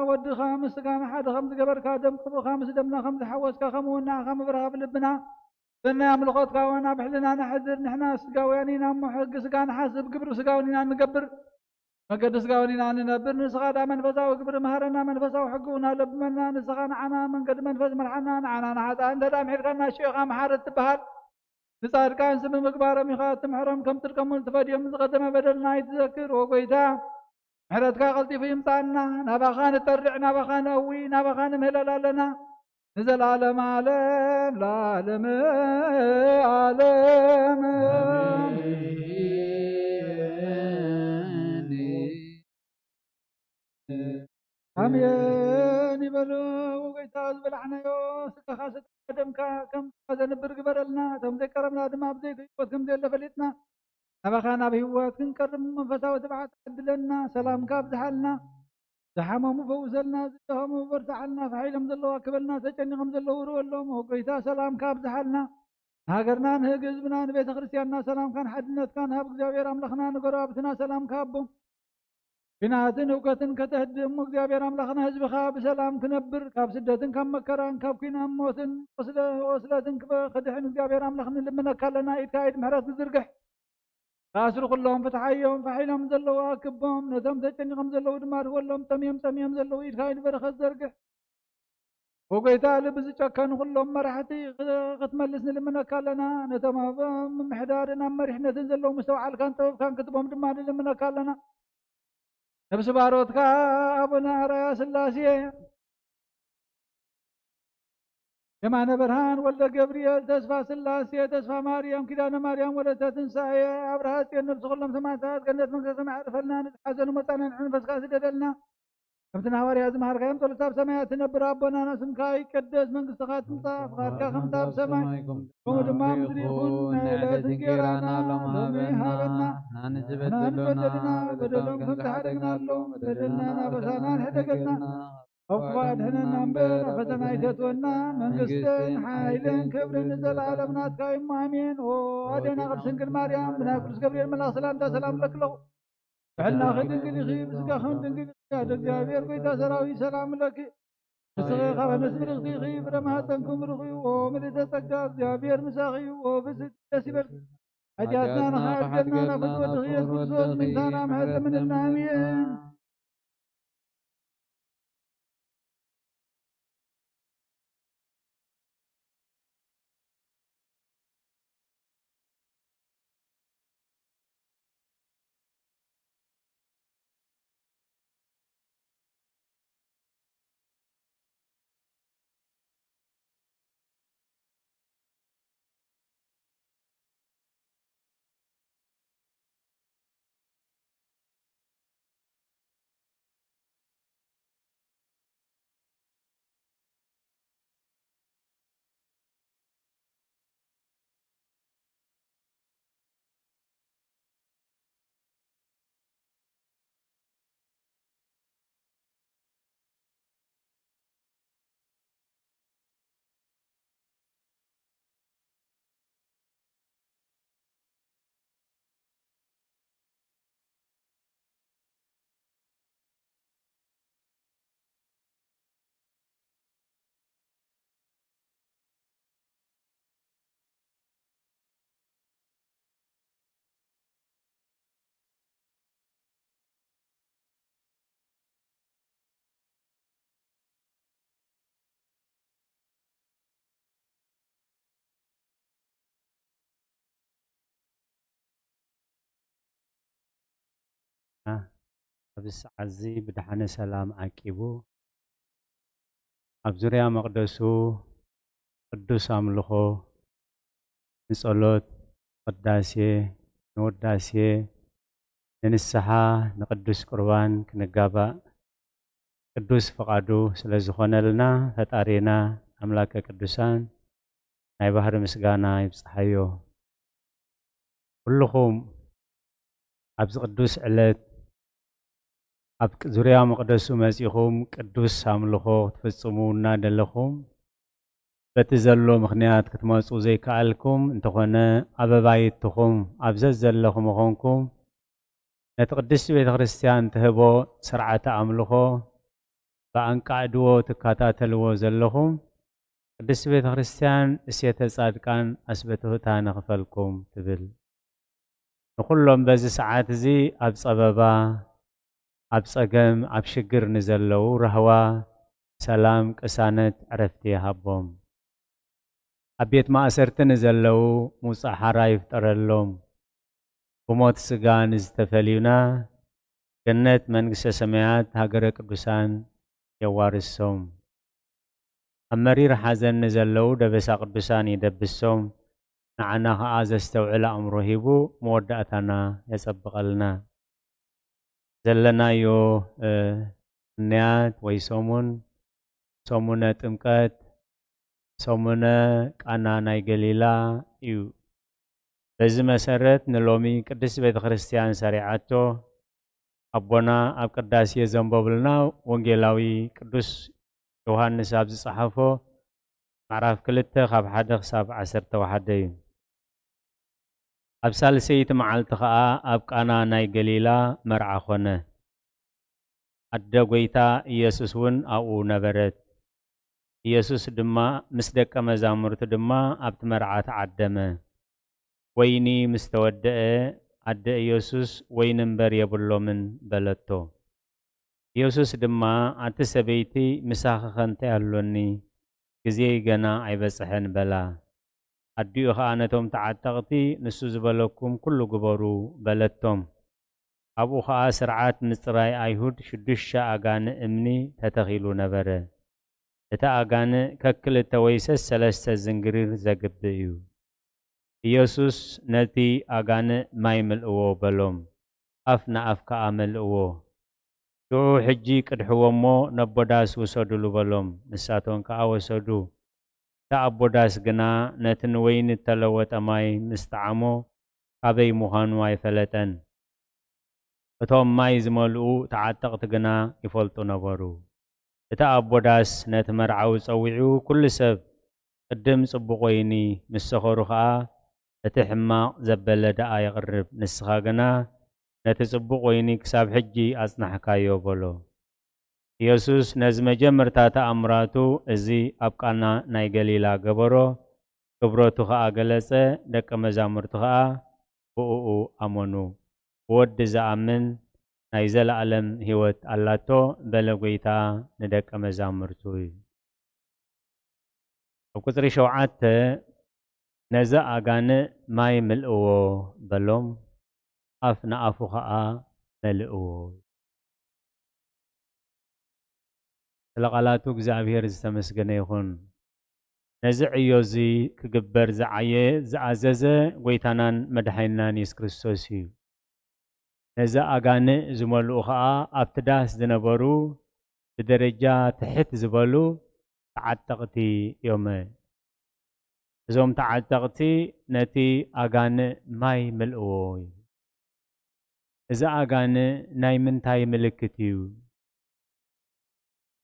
ወድኻ ምስ ስጋና ሓደ ከም ዝገበርካ፣ ደም ቅቡእኻ ምስ ደምና ከም ዝሓወስካ፣ ከምኡ እውን ንዓኻ ምብራኽ ኣብ ልብና፣ ሰናይ ኣምልኾትካ እውን ኣብ ሕልና ነሕድር። ንሕና ስጋውያን ኢና እሞ፣ ሕጊ ስጋ ንሓስብ፣ ግብሪ ስጋውን ኢና እንገብር። መገዲ ስጋውን ኢና እንነብር። ንስኻ ደኣ መንፈሳዊ ግብሪ መሃረና፣ መንፈሳዊ ሕጊ እውን ኣለብመና። ንስኻ ንዓና መንገዲ መንፈስ ምርሓና። ንዓና ንሓጥኣን እንተ ደኣ ምሒርካና፣ ሽዑኻ መሓሪ ትበሃል። ንጻድቃን ስም ምግባሮም ኢኻ ትምሕሮም፣ ከም ጽድቆም እውን ትፈድዮም። ዝቐደመ በደልና ኣይትዘክር፣ ኦ ጐይታ። ምሕረትካ ቀልጢፉ ይምጻና። ናባኻ ንጠርዕ፣ ናባኻ ነእዊ፣ ናባኻ ንምህለል ኣለና። ንዘለዓለም ዓለም ለዓለመ ዓለም። ኣሜን ይበሉ። ጎይታ፣ ዝበላዕናዮ ስጋኻ ሰተና ደምካ ከም ስጋ ዘንብር ግበረልና። እቶም ዘይቀረብና ድማ ኣብ ዘይሕይወት ከም ዘየለ ፈሊጥና፣ ናባኻ ናብ ህይወት ክንቀርብ መንፈሳዊ ትብዓት ዓድለና። ሰላምካ ኣብዝሓልና። ዝሓመሙ ፈውሰልና፣ ዝደኸሙ በርትዓልና፣ ፋሕ ኢሎም ዘለዉ ኣክበልና፣ ተጨኒቖም ዘለዉ ርወሎም። ኦ ጎይታ፣ ሰላምካ ኣብዝሓልና። ንሃገርና፣ ንህዝብና፣ ንቤተ ክርስቲያንና ሰላምካን ሓድነትካን ሃብ። እግዚኣብሔር ኣምላኽና፣ ንጎረባብትና ሰላምካ ሃቦም። ኲናትን ህውከትን ከተህድእ እሞ፣ እግዚኣብሔር ኣምላኽና፣ ህዝብኻ ብሰላም ክነብር፣ ካብ ስደትን ካብ መከራን ካብ ኲናት ሞትን ቁስለ-፣ ቁስለትን ክበ-፣ ክድሕን እግዚኣብሔር ኣምላኽ ንልምነካ ኣለና። ኢድካ ኢድ ምሕረት ዝዝርግሕ። ዝኣስሩ ኩሎም ፍትሓዮም፣ ፋሕ ኢሎም ዘለዉ ኣክቦም፣ ነቶም ተጨኒቖም ዘለዉ ድማ ርወሎም፣ ጠምዮም ጸምዮም ዘለዉ ኢድካ ኢድ በረኸት ዘርግሕ። ወጎይታ ልቢ ዝጨከኑ ኩሎም መራሕቲ ኽ-፣ ክትመልስ ንልምነካ ኣለና። ነቶም ኣብ ምምሕዳርን ኣብ መሪሕነትን ዘለዉ ምስተውዓልካን ጥበብካን ክትቦም ድማ ንልምነካ ኣለና። ነብሲ ባሮትካ ኣቡነ ኣርኣያ ስላሴ፣ የማነ ብርሃን፣ ወልደ ገብርኤል፣ ተስፋ ስላሴ፣ ተስፋ ማርያም፣ ኪዳነ ማርያም፣ ወለተ ትንሳኤ፣ ኣብርሃ ጽዮን፣ ነብሲ ኩሎም ሰማዕታት ገነት መንግስተ ሰማይ ኣዕርፈልና። ንዝሓዘኑ መጻንዕዒ መንፈስካ ስደደልና። ከምቲ ንሃዋርያ ዝመሃርካዮም ጸሎት ኣብ ሰማያት ትነብር ኣቦና፣ ስምካ ይቀደስ፣ መንግስትኻ ትምጻእ፣ ፍቓድካ ከምቲ ኣብ ሰማይ ከምኡ ድማ ኣብ ምድሪ ይኹን። ናይ ዕለት እንጌራና ሎሚ ሃበና። ንሕና ንዝበደሉና በደሎም ከም ዝሓደግናሎም በደልና ናበሳና ንሕደገልና። ካብ ክፉእ ኣድሕነና እምበር፣ ኣብ ፈተና ኣይተእትወና። መንግስትን ሓይልን ክብርን ንዘለኣለም ናትካ እዩ። ኣሜን። ኦ ኣዴና ቅድስት ድንግል ማርያም፣ ብናይ ቅዱስ ገብርኤል መልኣኽ ሰላምታ ሰላም እብለኪ ኣለኹ። ብሕልናኺ ድንግል ኢኺ፣ ብስጋኽን ድንግል ኢኺ። ኣደ እግዚኣብሔር፣ ጎይታ ሰራዊት፣ ሰላም ለኪ። ንስኺ ካብ ኣንስቲ ብርኽቲ ኢኺ፣ ፍረ ማህፀንኩም ብሩኽ እዩ። ኦ ምልእተ ጸጋ፣ እግዚኣብሔር ምሳኺ እዩ። ኦ ብስቲ ደስ ይበልኪ። ሓጢኣትና ንኽሓድገልና፣ ናብ ፍትወትኺ ኢየሱስ ክርስቶስ ምእንታና ምሕረት ለምንልና። ኣሜን። ኣብዚ ሰዓት እዚ ብደሓነ ሰላም ዓቂቡ ኣብ ዙርያ መቕደሱ ቅዱስ ኣምልኾ ንጸሎት፣ ቅዳሴ፣ ንውዳሴ፣ ንንስሓ፣ ንቅዱስ ቁርባን ክንጋባእ ቅዱስ ፍቓዱ ስለ ዝኾነልና፣ ፈጣሪና ኣምላከ ቅዱሳን ናይ ባህሪ ምስጋና ይብጽሓዮ። ኩልኹም ኣብዚ ቅዱስ ዕለት ኣብ ዙርያ መቕደሱ መጺኹም ቅዱስ ኣምልኾ ክትፍጽሙ እናደለኹም፣ በቲ ዘሎ ምኽንያት ክትመጹ ዘይከኣልኩም እንተኾነ፣ ኣብ ኣባይትኹም ኣብ ዘዘለኹም ምኾንኩም ነቲ ቅድስቲ ቤተ ክርስቲያን ትህቦ ስርዓተ ኣምልኾ ብኣንቃዕድዎ ትከታተልዎ ዘለኹም፣ ቅድስቲ ቤተ ክርስቲያን እሴተ ጻድቃን ኣስበትሁታ ንኽፈልኩም ትብል። ንኹሎም በዚ ሰዓት እዚ ኣብ ጸበባ፣ ኣብ ጸገም፣ ኣብ ሽግር ንዘለዉ ራህዋ፣ ሰላም፣ ቅሳነት፣ ዕረፍቲ ይሃቦም። ኣብ ቤት ማእሰርቲ ንዘለዉ ምውጻእ ሓራ ይፍጠረሎም። ብሞት ስጋ ንዝተፈልዩና ገነት መንግስተ ሰማያት ሃገረ ቅዱሳን የዋርሶም። ኣብ መሪር ሓዘን ንዘለዉ ደበሳ ቅዱሳን ይደብሶም። ንዓና ኸኣ ዘስተውዕል ኣእምሮ ሂቡ መወዳእታና የጸብቐልና። ዘለናዮ፣ እ፣ ቅንያት ወይ ሰሙን፣ ሰሙነ ጥምቀት፣ ሰሙነ ቃና ናይ ገሊላ እዩ። በዚ መሰረት ንሎሚ ቅድስቲ ቤተ ክርስቲያን ሰሪዓቶ ኣቦና ኣብ ቅዳሴ ዘንበቡልና ወንጌላዊ ቅዱስ ዮሃንስ ኣብ ዝጸሓፎ ምዕራፍ ክልተ ካብ ሓደ ክሳብ ዓሰርተ ሓደ እዩ። ኣብ ሳልሰይቲ መዓልቲ ኸኣ ኣብ ቃና ናይ ገሊላ መርዓ ኾነ። ኣደ ጐይታ ኢየሱስ እውን ኣብኡ ነበረት። ኢየሱስ ድማ ምስ ደቀ መዛሙርቱ ድማ ኣብቲ መርዓ ተዓደመ። ወይኒ ምስ ተወደአ፣ ኣደ ኢየሱስ፣ "ወይኒ እምበር የብሎምን" በለቶ። ኢየሱስ ድማ፣ "ኣቲ ሰበይቲ፣ ምሳኺኸ እንታይ ኣሎኒ? ግዜይ ገና ኣይበጽሐን" በላ። ኣዲኡ ኸኣ ነቶም ተዓጠቕቲ፣ "ንሱ ዝበለኩም ኩሉ ግበሩ" በለቶም። ኣብኡ ኸኣ ስርዓት ምጽራይ ኣይሁድ ሽዱሽተ ኣጋንእ እምኒ ተተኺሉ ነበረ። እቲ ኣጋንእ ከክልተ ወይ ሰሰለስተ ዝንግሪር ዘግብእ እዩ። ኢየሱስ ነቲ ኣጋንእ፣ "ማይ ምልእዎ" በሎም። ኣፍ ንኣፍ ከኣ መልእዎ። ሽዑ ሕጂ ቅድሕዎ እሞ ነቦ ዳስ ውሰዱሉ በሎም። ንሳቶም ከኣ ወሰዱ። እቲ ኣቦ ዳስ ግና ነቲ ንወይኒ እተለወጠ ማይ ምስ ጠዓሞ ካበይ ምዃኑ ኣይፈለጠን። እቶም ማይ ዝመልኡ ተዓጠቕቲ ግና ይፈልጡ ነበሩ። እቲ ኣቦ ዳስ ነቲ መርዓዊ ጸዊዑ፣ "ኩሉ ሰብ ቅድም ጽቡቕ ወይኒ፣ ምስ ሰኸሩ ኸኣ እቲ ሕማቕ ዘበለ ደኣ የቕርብ፣ ንስኻ ግና ነቲ ጽቡቕ ወይኒ ክሳብ ሕጂ ኣጽናሕካዮ" በሎ። ኢየሱስ ነዚ መጀመርታ ተኣምራቱ፣ እዚ ኣብ ቃና ናይ ገሊላ ገበሮ፣ ክብረቱ ኸኣ ገለጸ፣ ደቀ መዛሙርቱ ኸኣ ብእኡ ኣመኑ። "ብወዲ ዝኣምን ናይ ዘለኣለም ህይወት ኣላቶ" በለ ጐይታ ንደቀ መዛሙርቱ። ኣብ ቁጽሪ ሸውዓተ፣ "ነዚ ኣጋንእ ማይ ምልእዎ" በሎም፣ ኣፍ ንኣፉ ኸኣ መልእዎ። ስለ ቃላቱ እግዚኣብሔር ዝተመስገነ ይኹን። ነዚ ዕዮ እዚ ክግበር ዝዓየ፣ ዝኣዘዘ ጐይታናን መድሓኒናን የሱስ ክርስቶስ እዩ። ነዚ ኣጋንእ ዝመልኡ ኸኣ ኣብቲ ዳስ ዝነበሩ ብደረጃ ትሕት ዝበሉ ተዓጠቕቲ እዮም። እዞም ተዓጠቕቲ ነቲ ኣጋንእ ማይ ምልእዎ እዩ። እዚ ኣጋንእ ናይ ምንታይ ምልክት እዩ?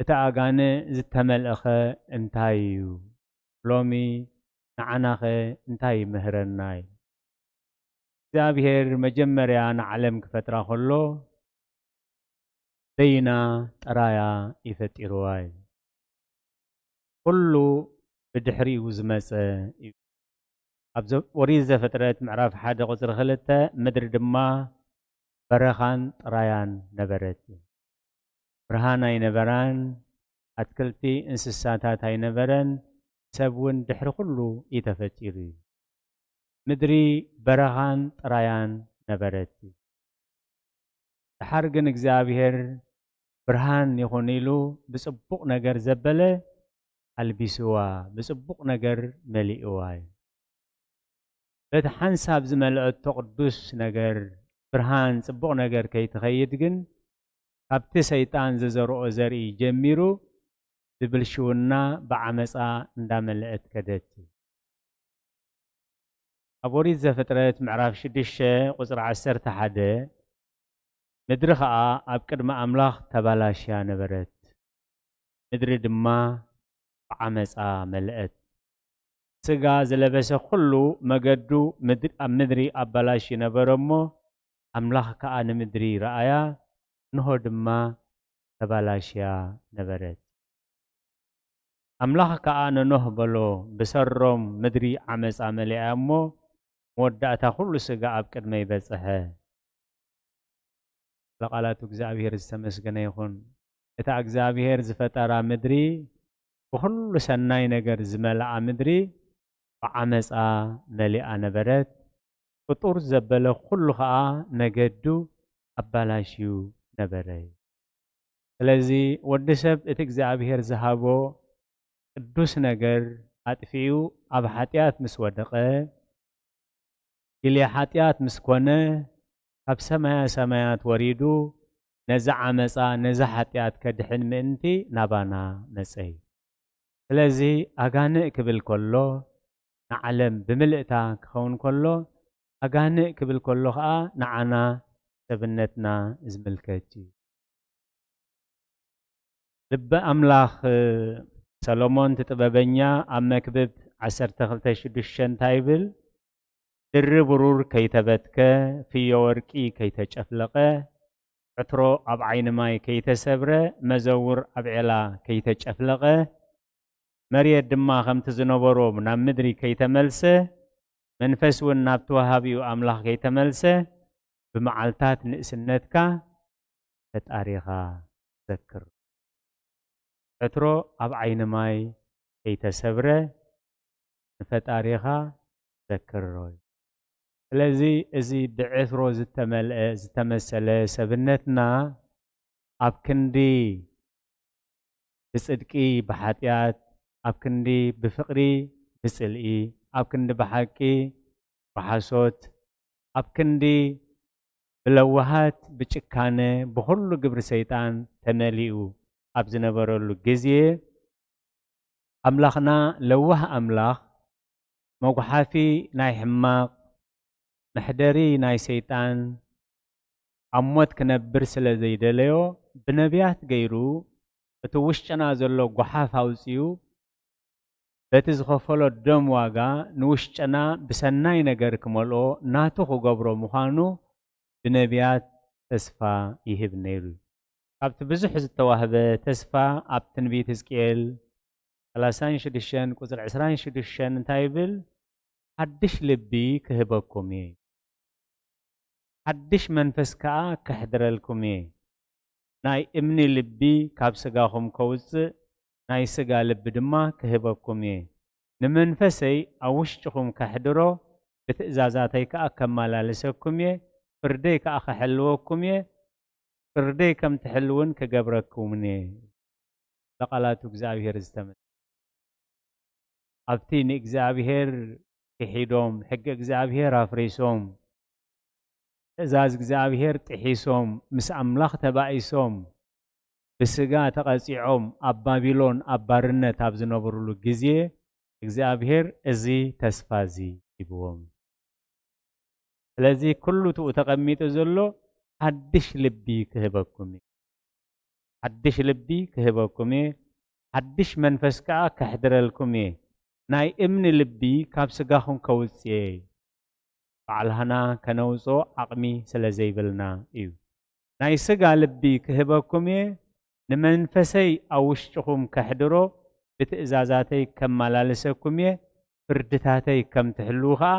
እቲ ኣጋንእ ዝተመልእኸ እንታይ እዩ? ሎሚ ንዓናኸ እንታይ ይምህረና እዩ? እግዚኣብሔር መጀመርያ ንዓለም ክፈጥራ ከሎ በይና ጥራያ እዩ ፈጢርዋ እዩ። ኩሉ ብድሕሪኡ ዝመጸ እዩ። ኣብ ዘ-፣ ኦሪት ዘፍጥረት ምዕራፍ ሓደ ቁጽሪ ክልተ፣ "ምድሪ ድማ በረኻን ጥራያን ነበረት" እዩ። ብርሃን ኣይነበራን፣ ኣትክልቲ፣ እንስሳታት ኣይነበረን፣ ሰብ እውን ድሕሪ ኩሉ እዩ ተፈጢሩ እዩ። ምድሪ በረኻን ጥራያን ነበረት። ደሓር ግን እግዚኣብሔር ብርሃን ይኹን ኢሉ ብጽቡቕ ነገር ዘበለ ኣልቢስዋ፣ ብጽቡቕ ነገር መሊእዋ እዩ። በቲ ሓንሳብ ዝመልአቶ ቅዱስ ነገር፣ ብርሃን፣ ጽቡቕ ነገር ከይትኸይድ ግን፣ ካብቲ ሰይጣን ዝዘርኦ ዘርኢ ጀሚሩ፣ ብብልሽውና፣ ብዓመጻ እንዳመልአት ከደት። ኣብ ኦሪት ዘፍጥረት ምዕራፍ ሽዱሽተ ቁጽሪ ዓሰርተ ሓደ፣ ምድሪ ኸኣ ኣብ ቅድሚ ኣምላኽ ተባላሽያ ነበረት፣ ምድሪ ድማ ብዓመጻ መልአት። ስጋ ዝለበሰ ኩሉ መገዱ ምድሪ ኣብ ምድሪ ኣባላሽ ነበረ እሞ ኣምላኽ ከኣ ንምድሪ ረኣያ፣ እንሆ ድማ ተባላሽያ ነበረት። ኣምላኽ ከኣ ንኖህ በሎ፣ ብሰሮም ምድሪ ዓመጻ መሊኣ እሞ መወዳእታ ኩሉ ስጋ ኣብ ቅድመይ በጸሐ። ለቃላቱ እግዚኣብሔር ዝተመስገነ ይኹን። እታ እግዚኣብሔር ዝፈጠራ ምድሪ፣ ብኹሉ ሰናይ ነገር ዝመልኣ ምድሪ፣ ብዓመፃ መሊኣ ነበረት። ቅጡር ዘበለ ኩሉ ኸዓ መገዱ ኣባላሽዩ ነበረ። ስለዚ ወዲ ሰብ እቲ እግዚኣብሔር ዝሃቦ ቅዱስ ነገር ኣጥፊኡ ኣብ ሓጢኣት ምስ ወደቐ፣ ኢልያ ሓጢኣት ምስ ኮነ፣ ካብ ሰማያ ሰማያት ወሪዱ ነዚ ዓመፃ ነዚ ሓጢኣት ከድሕን ምእንቲ ናባና መፀ እዩ። ስለዚ ኣጋንእ ክብል ከሎ ንዓለም ብምልእታ ክኸውን ከሎ፣ ኣጋንእ ክብል ከሎ ኸዓ ንዓና ሰብነትና ዝምልከት እዩ። ልበ ኣምላኽ ሰሎሞን እቲ ጥበበኛ ኣብ መክብብ ዓሰርተ ክልተ ሽዱሽተ እንታይ ይብል? ድሪ ብሩር ከይተበትከ፣ ፍዮ ወርቂ ከይተጨፍለቐ፣ ዕትሮ ኣብ ዓይኒ ማይ ከይተሰብረ፣ መዘውር ኣብ ዔላ ከይተጨፍለቐ፣ መሬት ድማ ከምቲ ዝነበሮ ናብ ምድሪ ከይተመልሰ፣ መንፈስ እውን ናብቲ ወሃቢኡ ኣምላኽ ከይተመልሰ፣ ብመዓልታት ንእስነትካ ፈጣሪኻ ዘክር። ዕትሮ ኣብ ዓይኒ ማይ ከይተሰብረ ንፈጣሪኻ ዘክሮ እዩ። ስለዚ እዚ ብዕትሮ ዝተመልአ፣ ዝተመሰለ ሰብነትና ኣብ ክንዲ ብጽድቂ ብሓጢኣት፣ ኣብ ክንዲ ብፍቕሪ ብጽልኢ፣ ኣብ ክንዲ ብሓቂ ብሓሶት፣ ኣብ ክንዲ ብለዋሃት ብጭካነ ብኹሉ ግብሪ ሰይጣን ተመሊኡ ኣብ ዝነበረሉ ግዜ፣ ኣምላኽና ለዋህ ኣምላኽ፣ መጉሓፊ ናይ ሕማቕ፣ መሕደሪ ናይ ሰይጣን፣ ኣብ ሞት ክነብር ስለ ዘይደለዮ፣ ብነቢያት ገይሩ እቲ ውሽጥና ዘሎ ጓሓፍ ኣውጺኡ፣ በቲ ዝኸፈሎ ደም ዋጋ ንውሽጥና ብሰናይ ነገር ክመልኦ ናቱ ክገብሮ ምዃኑ ብነቢያት ተስፋ ይህብ ነይሩ። ካብቲ ብዙሕ ዝተዋህበ ተስፋ ኣብ ትንቢት ሕዝቅኤል ሰላሳን ሽዱሽተን ቁጽሪ ዕስራን ሽዱሽተን እንታይ ይብል? ሓድሽ ልቢ ክህበኩም እየ፣ ሓድሽ መንፈስ ከኣ ከሕድረልኩም እየ። ናይ እምኒ ልቢ ካብ ስጋኹም ከውጽእ፣ ናይ ስጋ ልቢ ድማ ክህበኩም እየ። ንመንፈሰይ ኣብ ውሽጥኹም ከሕድሮ፣ ብትእዛዛተይ ከኣ ከመላልሰኩም እየ፣ ፍርደይ ከኣ ከሕልወኩም እየ፣ ፍርደይ ከም ትሕልውን ክገብረኩምን እየ። ለቃላቱ እግዚኣብሔር ዝተመ-፣ ኣብቲ ንእግዚኣብሔር ክሒዶም፣ ሕጊ እግዚኣብሔር ኣፍሪሶም፣ ትእዛዝ እግዚኣብሔር ጥሒሶም፣ ምስ ኣምላኽ ተባኢሶም፣ ብስጋ ተቐጺዖም፣ ኣብ ባቢሎን ኣብ ባርነት ኣብ ዝነበሩሉ ግዜ፣ እግዚኣብሔር እዚ ተስፋ እዚ ሂብዎም። ስለዚ ኩሉ ትኡ ተቐሚጡ ዘሎ ሓድሽ ልቢ ክህበኩም እዩ። ሓድሽ ልቢ ክህበኩም እየ፣ ሓድሽ መንፈስ ከኣ ከሕድረልኩም እየ። ናይ እምኒ ልቢ ካብ ስጋኹም ከውጽእ እየ። ባዕልህና ከነውጽኦ ዓቕሚ ስለ ዘይብልና እዩ። ናይ ስጋ ልቢ ክህበኩም እየ፣ ንመንፈሰይ ኣብ ውሽጥኹም ከሕድሮ፣ ብትእዛዛተይ ከመላልሰኩም እየ፣ ፍርድታተይ ከም ትሕልዉ ኸኣ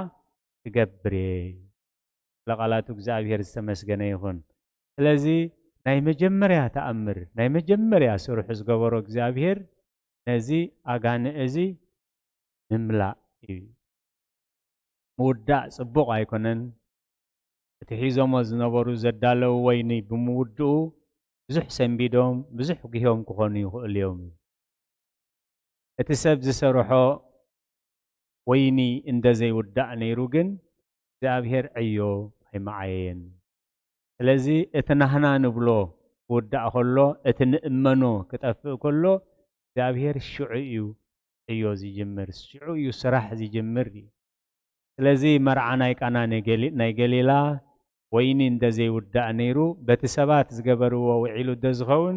ክገብር እየ። ለቃላቱ እግዚኣብሔር ዝተመስገነ ይኹን። ስለዚ ናይ መጀመርያ ተኣምር፣ ናይ መጀመርያ ስርሑ ዝገበሮ እግዚኣብሔር ነዚ ኣጋንእ እዚ ምምላእ እዩ። ምውዳእ ጽቡቕ ኣይኮነን። እቲ ሒዞሞ ዝነበሩ ዘዳለዉ ወይኒ ብምውድኡ ብዙሕ ሰንቢዶም፣ ብዙሕ ጒሆም ክኾኑ ይኽእሉ እዮም። እቲ ሰብ ዝሰርሖ ወይኒ እንደ ዘይውዳእ ነይሩ ግን እግዚኣብሔር ዕዮ ኣይመዓየየን። ስለዚ እቲ ናህና ንብሎ ክውዳእ ከሎ፣ እቲ ንእመኖ ክጠፍእ ከሎ፣ እግዚኣብሔር ሽዑ እዩ ዕዮ ዝጅምር፣ ሽዑ እዩ ስራሕ ዝጅምር እዩ። ስለዚ መርዓ ናይ ቃና ናይ ገሊ-፣ ናይ ገሊላ ወይኒ እንደ ዘይውዳእ ነይሩ፣ በቲ ሰባት ዝገበርዎ ውዒሉ እንደ ዝኸውን፣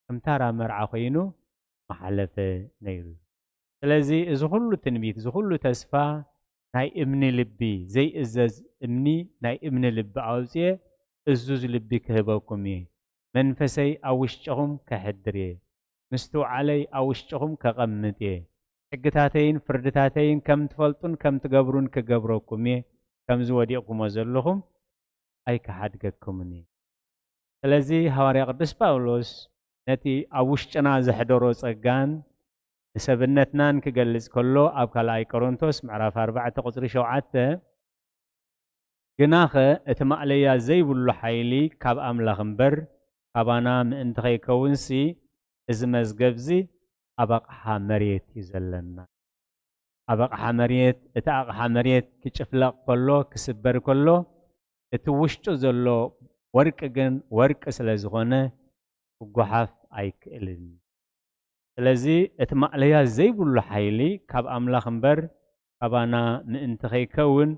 ከም ታራ መርዓ ኮይኑ መሓለፈ ነይሩ። ስለዚ እዚ ኩሉ ትንቢት፣ እዚ ኩሉ ተስፋ ናይ እምኒ ልቢ፣ ዘይእዘዝ እምኒ ናይ እምኒ ልቢ ኣውፅኤ እዙዝ ልቢ ክህበኩም እየ። መንፈሰይ ኣብ ውሽጥኹም ከሕድር እየ። ምስትውዓለይ ኣብ ውሽጥኹም ከቐምጥ እየ። ሕግታተይን ፍርድታተይን ከም ትፈልጡን ከም ትገብሩን ክገብረኩም እየ። ከምዚ ወዲቕኩሞ ዘለኹም ኣይክሓድገኩምን እየ። ስለዚ ሃዋርያ ቅዱስ ጳውሎስ ነቲ ኣብ ውሽጥና ዘሕደሮ ጸጋን ንሰብነትናን ክገልጽ ከሎ ኣብ ካልኣይ ቆሮንቶስ ምዕራፍ ኣርባዕተ ቁጽሪ ሸውዓተ፣ "ግናኸ እቲ ማእለያ ዘይብሉ ሓይሊ ካብ ኣምላኽ እምበር ካባና ምእንቲ ከይከውንሲ እዚ መዝገብዚ ኣብ ኣቕሓ መሬት እዩ ዘለና።" ኣብ ኣቕሓ መሬት፣ እቲ ኣቕሓ መሬት ክጭፍለቕ ከሎ፣ ክስበር ከሎ፣ እቲ ውሽጡ ዘሎ ወርቂ ግን ወርቂ ስለ ዝኾነ ክጓሓፍ ኣይክእልን። ስለዚ እቲ ማእለያ ዘይብሉ ሓይሊ ካብ ኣምላኽ እምበር ካባና ምእንቲ ከይከውን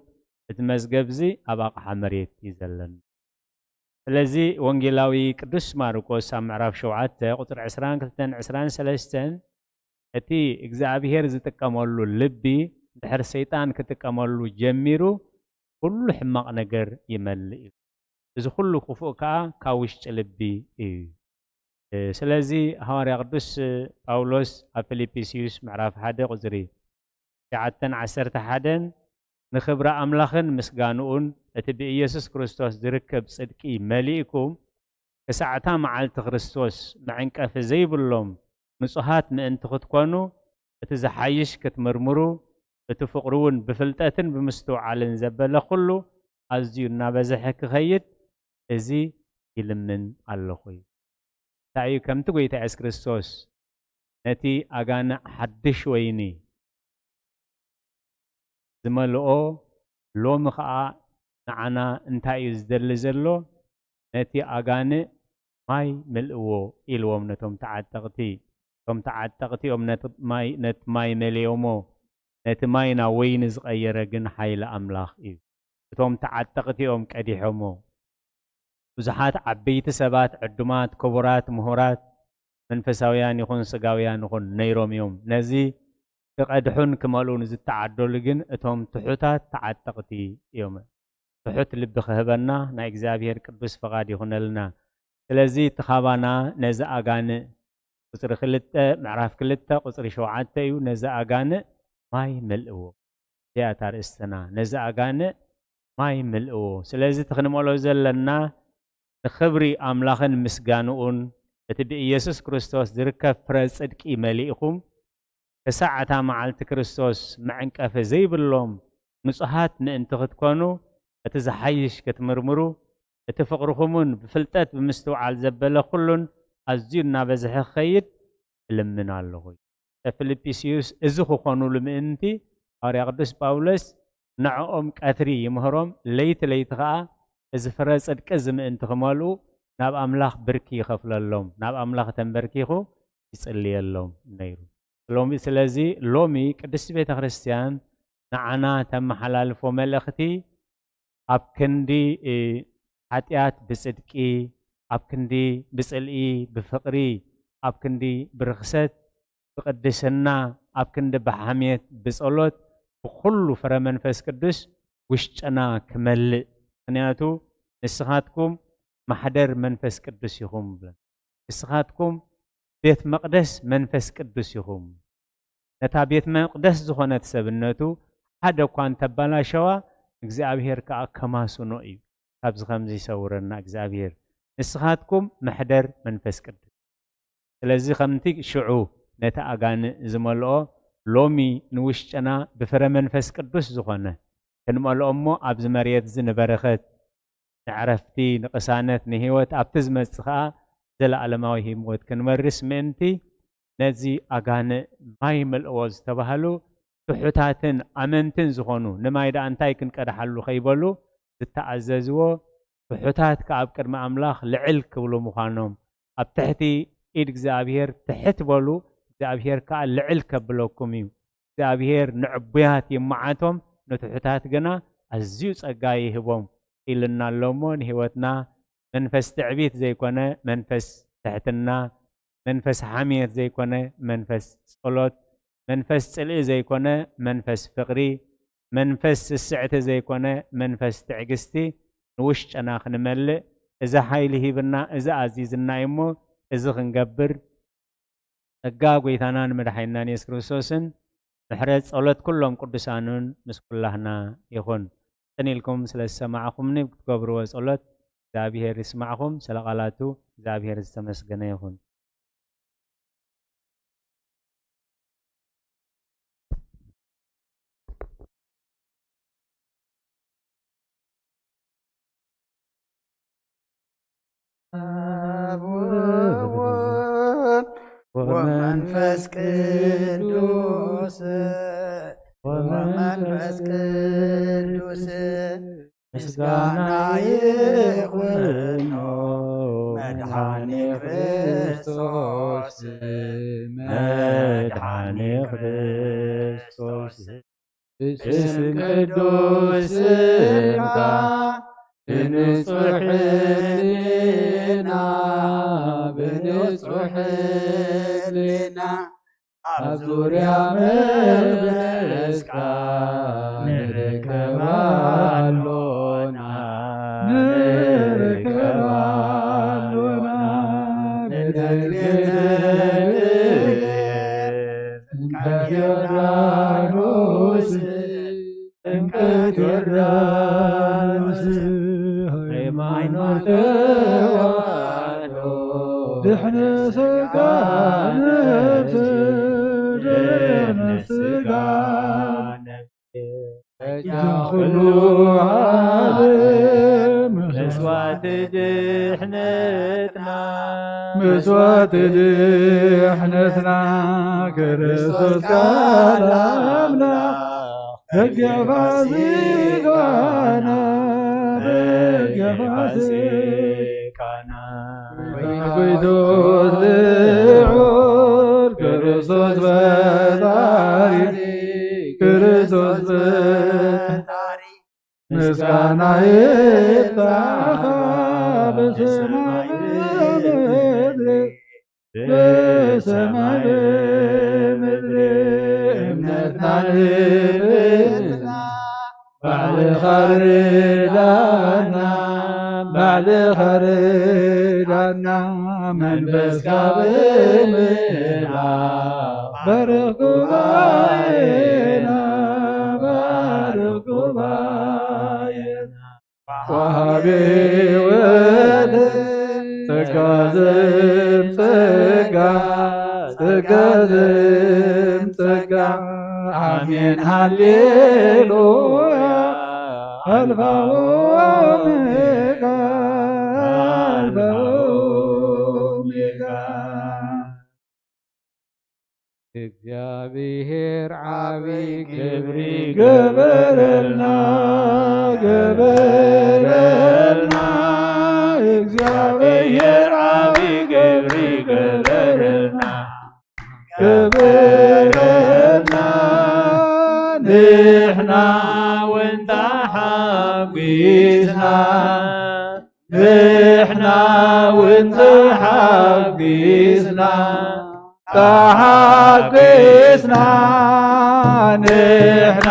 እቲ መዝገብዚ ኣብ ኣቕሓ መሬት እዩ ዘለና። ስለዚ ወንጌላዊ ቅዱስ ማርቆስ ኣብ ምዕራፍ ሸውዓተ ቁጽሪ ዕስራን ክልተን ዕስራን ሰለስተን እቲ እግዚኣብሔር ዝጥቀመሉ ልቢ ድሕሪ ሰይጣን ክጥቀመሉ ጀሚሩ ኩሉ ሕማቕ ነገር ይመልእ እዩ። እዚ ኩሉ ክፉእ ከኣ ካብ ውሽጢ ልቢ እዩ። እ፣ ስለዚ ሃዋርያ ቅዱስ ጳውሎስ ኣብ ፊልጵስዩስ ምዕራፍ ሓደ ቁጽሪ ትሽዓተን ዓሰርተ ሓደን፣ "ንኽብሪ ኣምላኽን ምስጋንኡን እቲ ብኢየሱስ ክርስቶስ ዝርከብ ጽድቂ መሊእኩም፣ ክሳዕ እታ መዓልቲ ክርስቶስ መዕንቀፊ ዘይብሎም ንጹሃት ምእንቲ ክትኮኑ፣ እቲ ዝሓይሽ ክትምርምሩ፣ እቲ ፍቕሩ እውን ብፍልጠትን ብምስትውዓልን ዘበለ ኩሉ ኣዝዩ እናበዝሐ ክኸይድ፣ እዚ ይልምን ኣለኹ" እዩ። እንታይ እዩ? ከምቲ ጐይታ የሱስ ክርስቶስ ነቲ ኣጋንእ ሓድሽ ወይኒ ዝመልኦ፣ ሎሚ ኸኣ ንዓና እንታይ እዩ ዝደሊ ዘሎ? ነቲ ኣጋንእ ማይ ምልእዎ ኢልዎም ነቶም ተዓጠቕቲ። እቶም ተዓጠቕቲ እዮም ነቲ ማይ፣ ነቲ ማይ መሊኦሞ። ነቲ ማይ ናብ ወይኒ ዝቐየረ ግን ሓይሊ ኣምላኽ እዩ። እቶም ተዓጠቕቲ እዮም ቀዲሖሞ። ብዙሓት ዓበይቲ ሰባት፣ ዕዱማት፣ ክቡራት፣ ምሁራት፣ መንፈሳውያን ይኹን ስጋውያን ይኹን ነይሮም እዮም። ነዚ ክቐድሑን ክመልኡን ዝተዓደሉ ግን እቶም ትሑታት ተዓጠቕቲ እዮም። ትሑት ልቢ ክህበና ናይ እግዚኣብሔር ቅዱስ ፍቓድ ይኹነልና። ስለዚ እቲ ኻባና ነዚ ኣጋንእ፣ ቁጽሪ ክልተ፣ ምዕራፍ ክልተ ቁጽሪ ሸውዓተ እዩ። ነዚ ኣጋንእ ማይ መልእዎ። እዚኣ እታ ኣርእስትና። ነዚ ኣጋንእ ማይ ምልእዎ። ስለዚ እቲ ክንመልኦ ዘለና ንኽብሪ ኣምላኽን ምስጋንኡን እቲ ብኢየሱስ ክርስቶስ ዝርከብ ፍረ ጽድቂ መሊእኹም፣ ክሳዕ እታ መዓልቲ ክርስቶስ መዕንቀፊ ዘይብሎም ንጹሃት ምእንቲ ክትኮኑ፣ እቲ ዝሓይሽ ክትምርምሩ፣ እቲ ፍቕርኹምን ብፍልጠት ብምስትውዓል ዘበለ ኩሉን ኣዝዩ እናበዝሐ ክኸይድ እልምን ኣለኹ። ፊልጵስዩስ እዚ ክኾኑሉ ምእንቲ፣ ሃዋርያ ቅዱስ ጳውሎስ ንዕኦም ቀትሪ ይምህሮም፣ ለይቲ ለይቲ ኸኣ እዚ ፍረ ጽድቂ እዚ ምእንቲ ክመልኡ ናብ ኣምላኽ ብርኪ ይኸፍለሎም፣ ናብ ኣምላኽ ተንበርኪኹ ይጽልየሎም ነይሩ። ሎሚ፣ ስለዚ ሎሚ ቅድስቲ ቤተ ክርስቲያን ንዓና ተመሓላልፎ መልእኽቲ ኣብ ክንዲ፣ እ፣ ሓጢኣት ብጽድቂ፣ ኣብ ክንዲ ብጽልኢ ብፍቕሪ፣ ኣብ ክንዲ ብርኽሰት ብቕድስና፣ ኣብ ክንዲ ብሓሜት ብጸሎት፣ ብኹሉ ፍረ መንፈስ ቅዱስ ውሽጥና ክመልእ። ምኽንያቱ ንስኻትኩም ማሕደር መንፈስ ቅዱስ ኢኹም። ንስኻትኩም ቤት መቕደስ መንፈስ ቅዱስ ኢኹም። ነታ ቤት መቕደስ ዝኾነት ሰብነቱ ሓደ እኳ እንተበላሸዋ፣ እግዚኣብሔር ከኣ ከማስኖ እዩ። ካብዚ ከምዚ ይሰውረና እግዚኣብሔር። ንስኻትኩም መሕደር መንፈስ ቅዱስ። ስለዚ ከምቲ ሽዑ ነቲ ኣጋንእ ዝመልኦ፣ ሎሚ ንውሽጥና ብፍረ መንፈስ ቅዱስ ዝኾነ ክንመልኦ እሞ፣ ኣብዚ መሬት እዚ ንበረኸት፣ ንዕረፍቲ፣ ንቕሳነት፣ ንህይወት፣ ኣብቲ ዝመጽእ ኸኣ ዘለኣለማዊ ህይወት ክንወርስ ምእንቲ፣ ነዚ ኣጋንእ ማይ መልእዎ ዝተባህሉ ትሑታትን ኣመንትን ዝኾኑ፣ ንማይ ደኣ እንታይ ክንቀድሓሉ ከይበሉ ዝተኣዘዝዎ፣ ትሑታት ከኣ ኣብ ቅድሚ ኣምላኽ ልዕል ክብሉ ምዃኖም፣ ኣብ ትሕቲ ኢድ እግዚኣብሔር ትሕት በሉ፣ እግዚኣብሔር ከኣ ልዕል ከብለኩም እዩ። እግዚኣብሔር ንዕቡያት ይመዓቶም፣ ንትሑታት ግና ኣዝዩ ጸጋ ይህቦም ኢሉና ኣሎ እሞ፣ ንህይወትና መንፈስ ትዕቢት ዘይኮነ መንፈስ ትሕትና፣ መንፈስ ሓምየት ዘይኮነ መንፈስ ጸሎት፣ መንፈስ ጽልኢ ዘይኮነ መንፈስ ፍቕሪ፣ መንፈስ ስስዕቲ ዘይኮነ መንፈስ ትዕግስቲ ንውሽጥና ክንመልእ እዚ ሓይሊ ሂብና፣ እዚ ኣዚዝና እዩ እሞ፣ እዚ ክንገብር ጸጋ ጐይታናን መድሓኒናን የሱስ ክርስቶስን ምሕረት ጸሎት ኩሎም ቅዱሳኑን ምስ ኩላህና ይኹን። ጽን ኢልኩም ስለ ዝሰማዕኹምኒ ብትገብርዎ ጸሎት እግዚኣብሄር ይስማዕኹም። ስለ ቃላቱ እግዚኣብሄር ዝተመስገነ ይኹን። አብ ወወልድ ወመንፈስ ቅዱስ ወመንፈስ ቅዱስ ምስጋና ይኹኖ መድኃኔ ክርስቶስ መድኃኔ ክርስቶስ። ብስም ቅዱስ ስምካ ብንጹሕ ሕሊና ብንጹሕ ሕሊና ኣብ ዙርያ መበስካ ንርከብ ኣሎና ንርከብ ኣሎና ንደግፍ ጥምቀት ዮርዳኖስ ጥምቀት ዮርዳኖስ ሃይማኖት ተዋህዶ ድሕነ ስጋ ነፍስ ድሕነ ስጋ ነፍስ በጃ ኩሉ ዓለም መስዋዕቲ ድሕነትና መስዋዕቲ ድሕነትና ክርስቶስ ቃል ኣምላኽ በጊዕ ፋሲካና በጊዕ ፋሲካና ጎይታ ጎይቶት ልዑል ክርስቶስ ፈጣሪ ክርስቶስ ፈጣሪ ምስጋና ይብጻሕኻ ብሰማይ ብምድሪ ብሰማይ ብምድሪ እምነትና ንብጽና ባዕልኻ ርዳና ባዕልኻ ርዳና መንፈስካ ብምልኣኽ ባርኽ ጉባኤና ባርኽ ጉባኤና ወሃቢ ሕይወት ጸጋ ዘም ጸጋ ጸጋ ዘም ጸጋ ኣሜን ሃሌሉያ ኣልፋ ኦሜጋ ኣልፋ ኦሜጋ እግዚኣብሔር ዓቢ ክብሪ ገበረልና ገበረልና እግዚኣብሔር ዓቢ ክብሪ ገበረልና ገበረልና ንሕና እውን ተሓጒስና ንሕና እውን ተሓጒስና ተሓጒስና ንሕና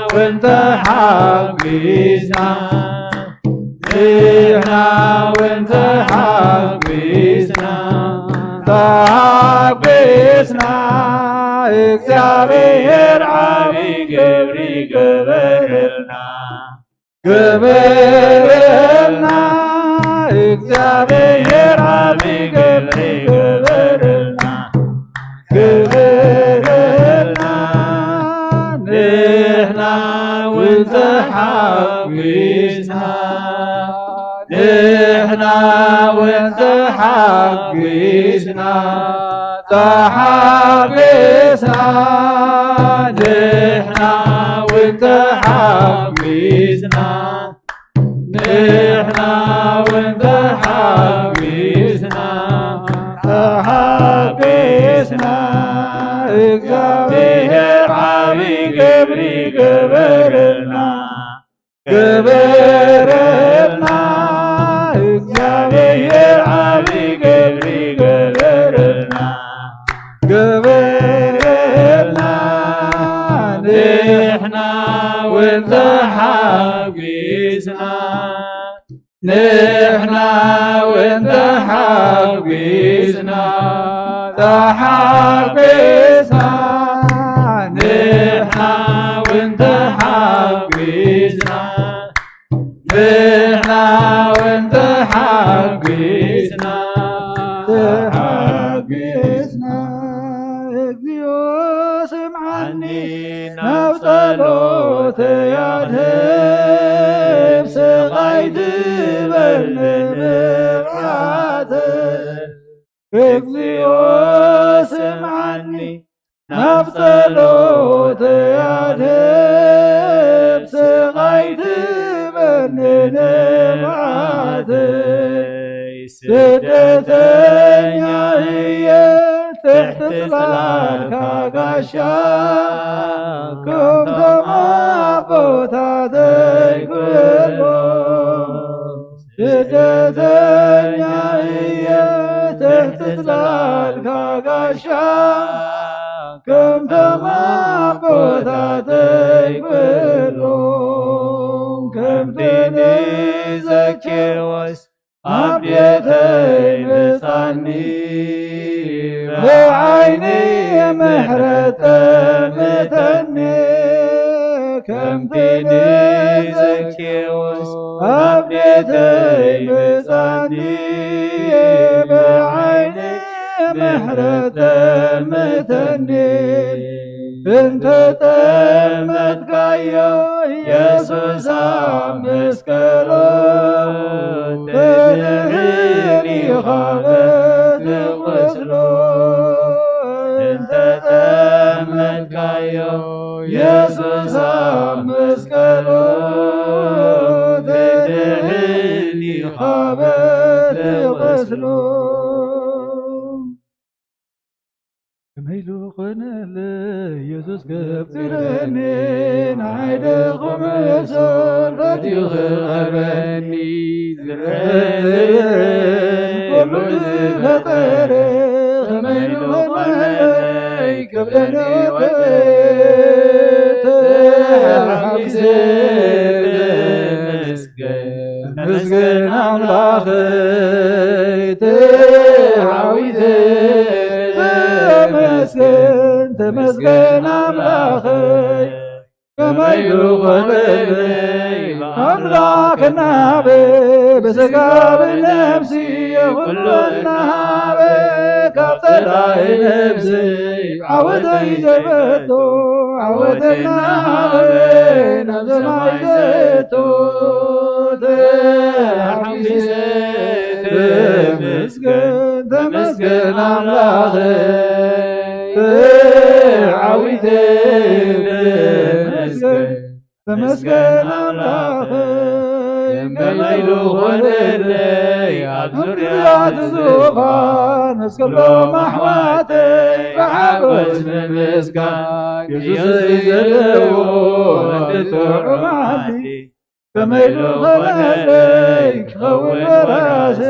እውን ተሓጒስና ንሕና እውን ተሓጒስና ተሓጒስና እግዚኣብሔር ዓቢ ክብሪ ገበረልና ገበረልና እግዚኣብሔር ዓቢ ክብሪ ገበረልና ገበረልና ንሕና እውን ተሓጒስና ንሕና እውን ተሓጒስና ተሓጒስና ንሕና እውን ተሓጒስና ንሕና እውን ተሓጒስና ተሓጒስና እግዚኣብሔር ዓቢ ግብሪ ገበረልና ገበረልና እግዚኣብሔር ዓቢ ግብሪ ገበረልና ገበረልና ተሓጒስና፣ ንሕና እውን ተሓጒስና፣ ተሓጒስና፣ ንሕና እውን ተሓጒስና፣ ንሕና እውን ተሓጒስና፣ ተሓጒስና። እግዚኣብሔር ስምዓኒ፣ ናብ ጸሎተይ ኣድህብ፣ ስቓይ ትበል ንብዓተይ። እግዚኣብሔር ስምዓኒ፣ ናብ ጸሎተይ ኣድህብ፣ ስቓይ ትበል ንብዓተይ። ስደተኛ እየ ትሕቲ ጽላልካ ጋሻ፣ ከምቶም ኣቦታተይ ክብሎ። ስደተኛ እየ ትሕቲ ጽላልካ ጋሻ፣ ከምቶም ኣቦታተይ ክብሎ። ከምቲ ንዘኬዎስ ኣብ ቤተይ ምጻኒ፣ ብዓይኒ ምሕረት ጠምተኒ። ከምቲ ንዘኬዎስ ኣብ ቤተይ ምጻኒ፣ ብዓይኒ ምሕረት ጠምተኒ። እንተ ጠመትካዮ የሱስ ኣብ መስቀሉ፣ ትድሕን ኢኻ በቲ ቁስሉ። እንተ ጠመትካዮ የሱስ ኣብ መስቀሉ፣ ትድሕን ኢኻ በቲ ቁስሉ። ከመይ ኢሉ ኾነለይ የሱስ ከፍቅረኒ፣ ንዓይ ደኹም እሱር ፈትዩ ክቐርበኒ፣ ዝረአ ዘይረአ ኩሉ ዝፈጠረ፣ ከመይ ኢሉ ኾነለይ ከብደኒ ወደ ተሓጒሰ። ተመስገን ኣምላኸይ ተዓዊተ። ተመስገን፣ ተመስገን ኣምላኸይ፣ ከመይ ኢሉ ኾነለይ ኣምላኽ እናበ፣ ብስጋ ብነፍሲ ኩሉ እናሃበ፣ ካብ ጸላኢ ነፍሲ ዓወተይ ዘበቶ፣ ዓወተይ እናሃበ ናብ ሰማይ ዘእቶ። ተሓጒሰ ተመስገን፣ ተመስገን ኣምላኸይ፣ ተዓዊተ ተመስገን፣ ተመስገን ኣምላኸይ። ከመይ ኢሉ ኾነለይ ኣብ ዙርያ እቲ ዙፋን፣ መስቀሎም ኣሕዋተይ ብሓጎስ ንምስጋን፣ የሱስ ዘለዎ እቲ ጥዑም ዓዲ፣ ከመይ ኢሉ ኾነለይ ክኸውን ወራሲ።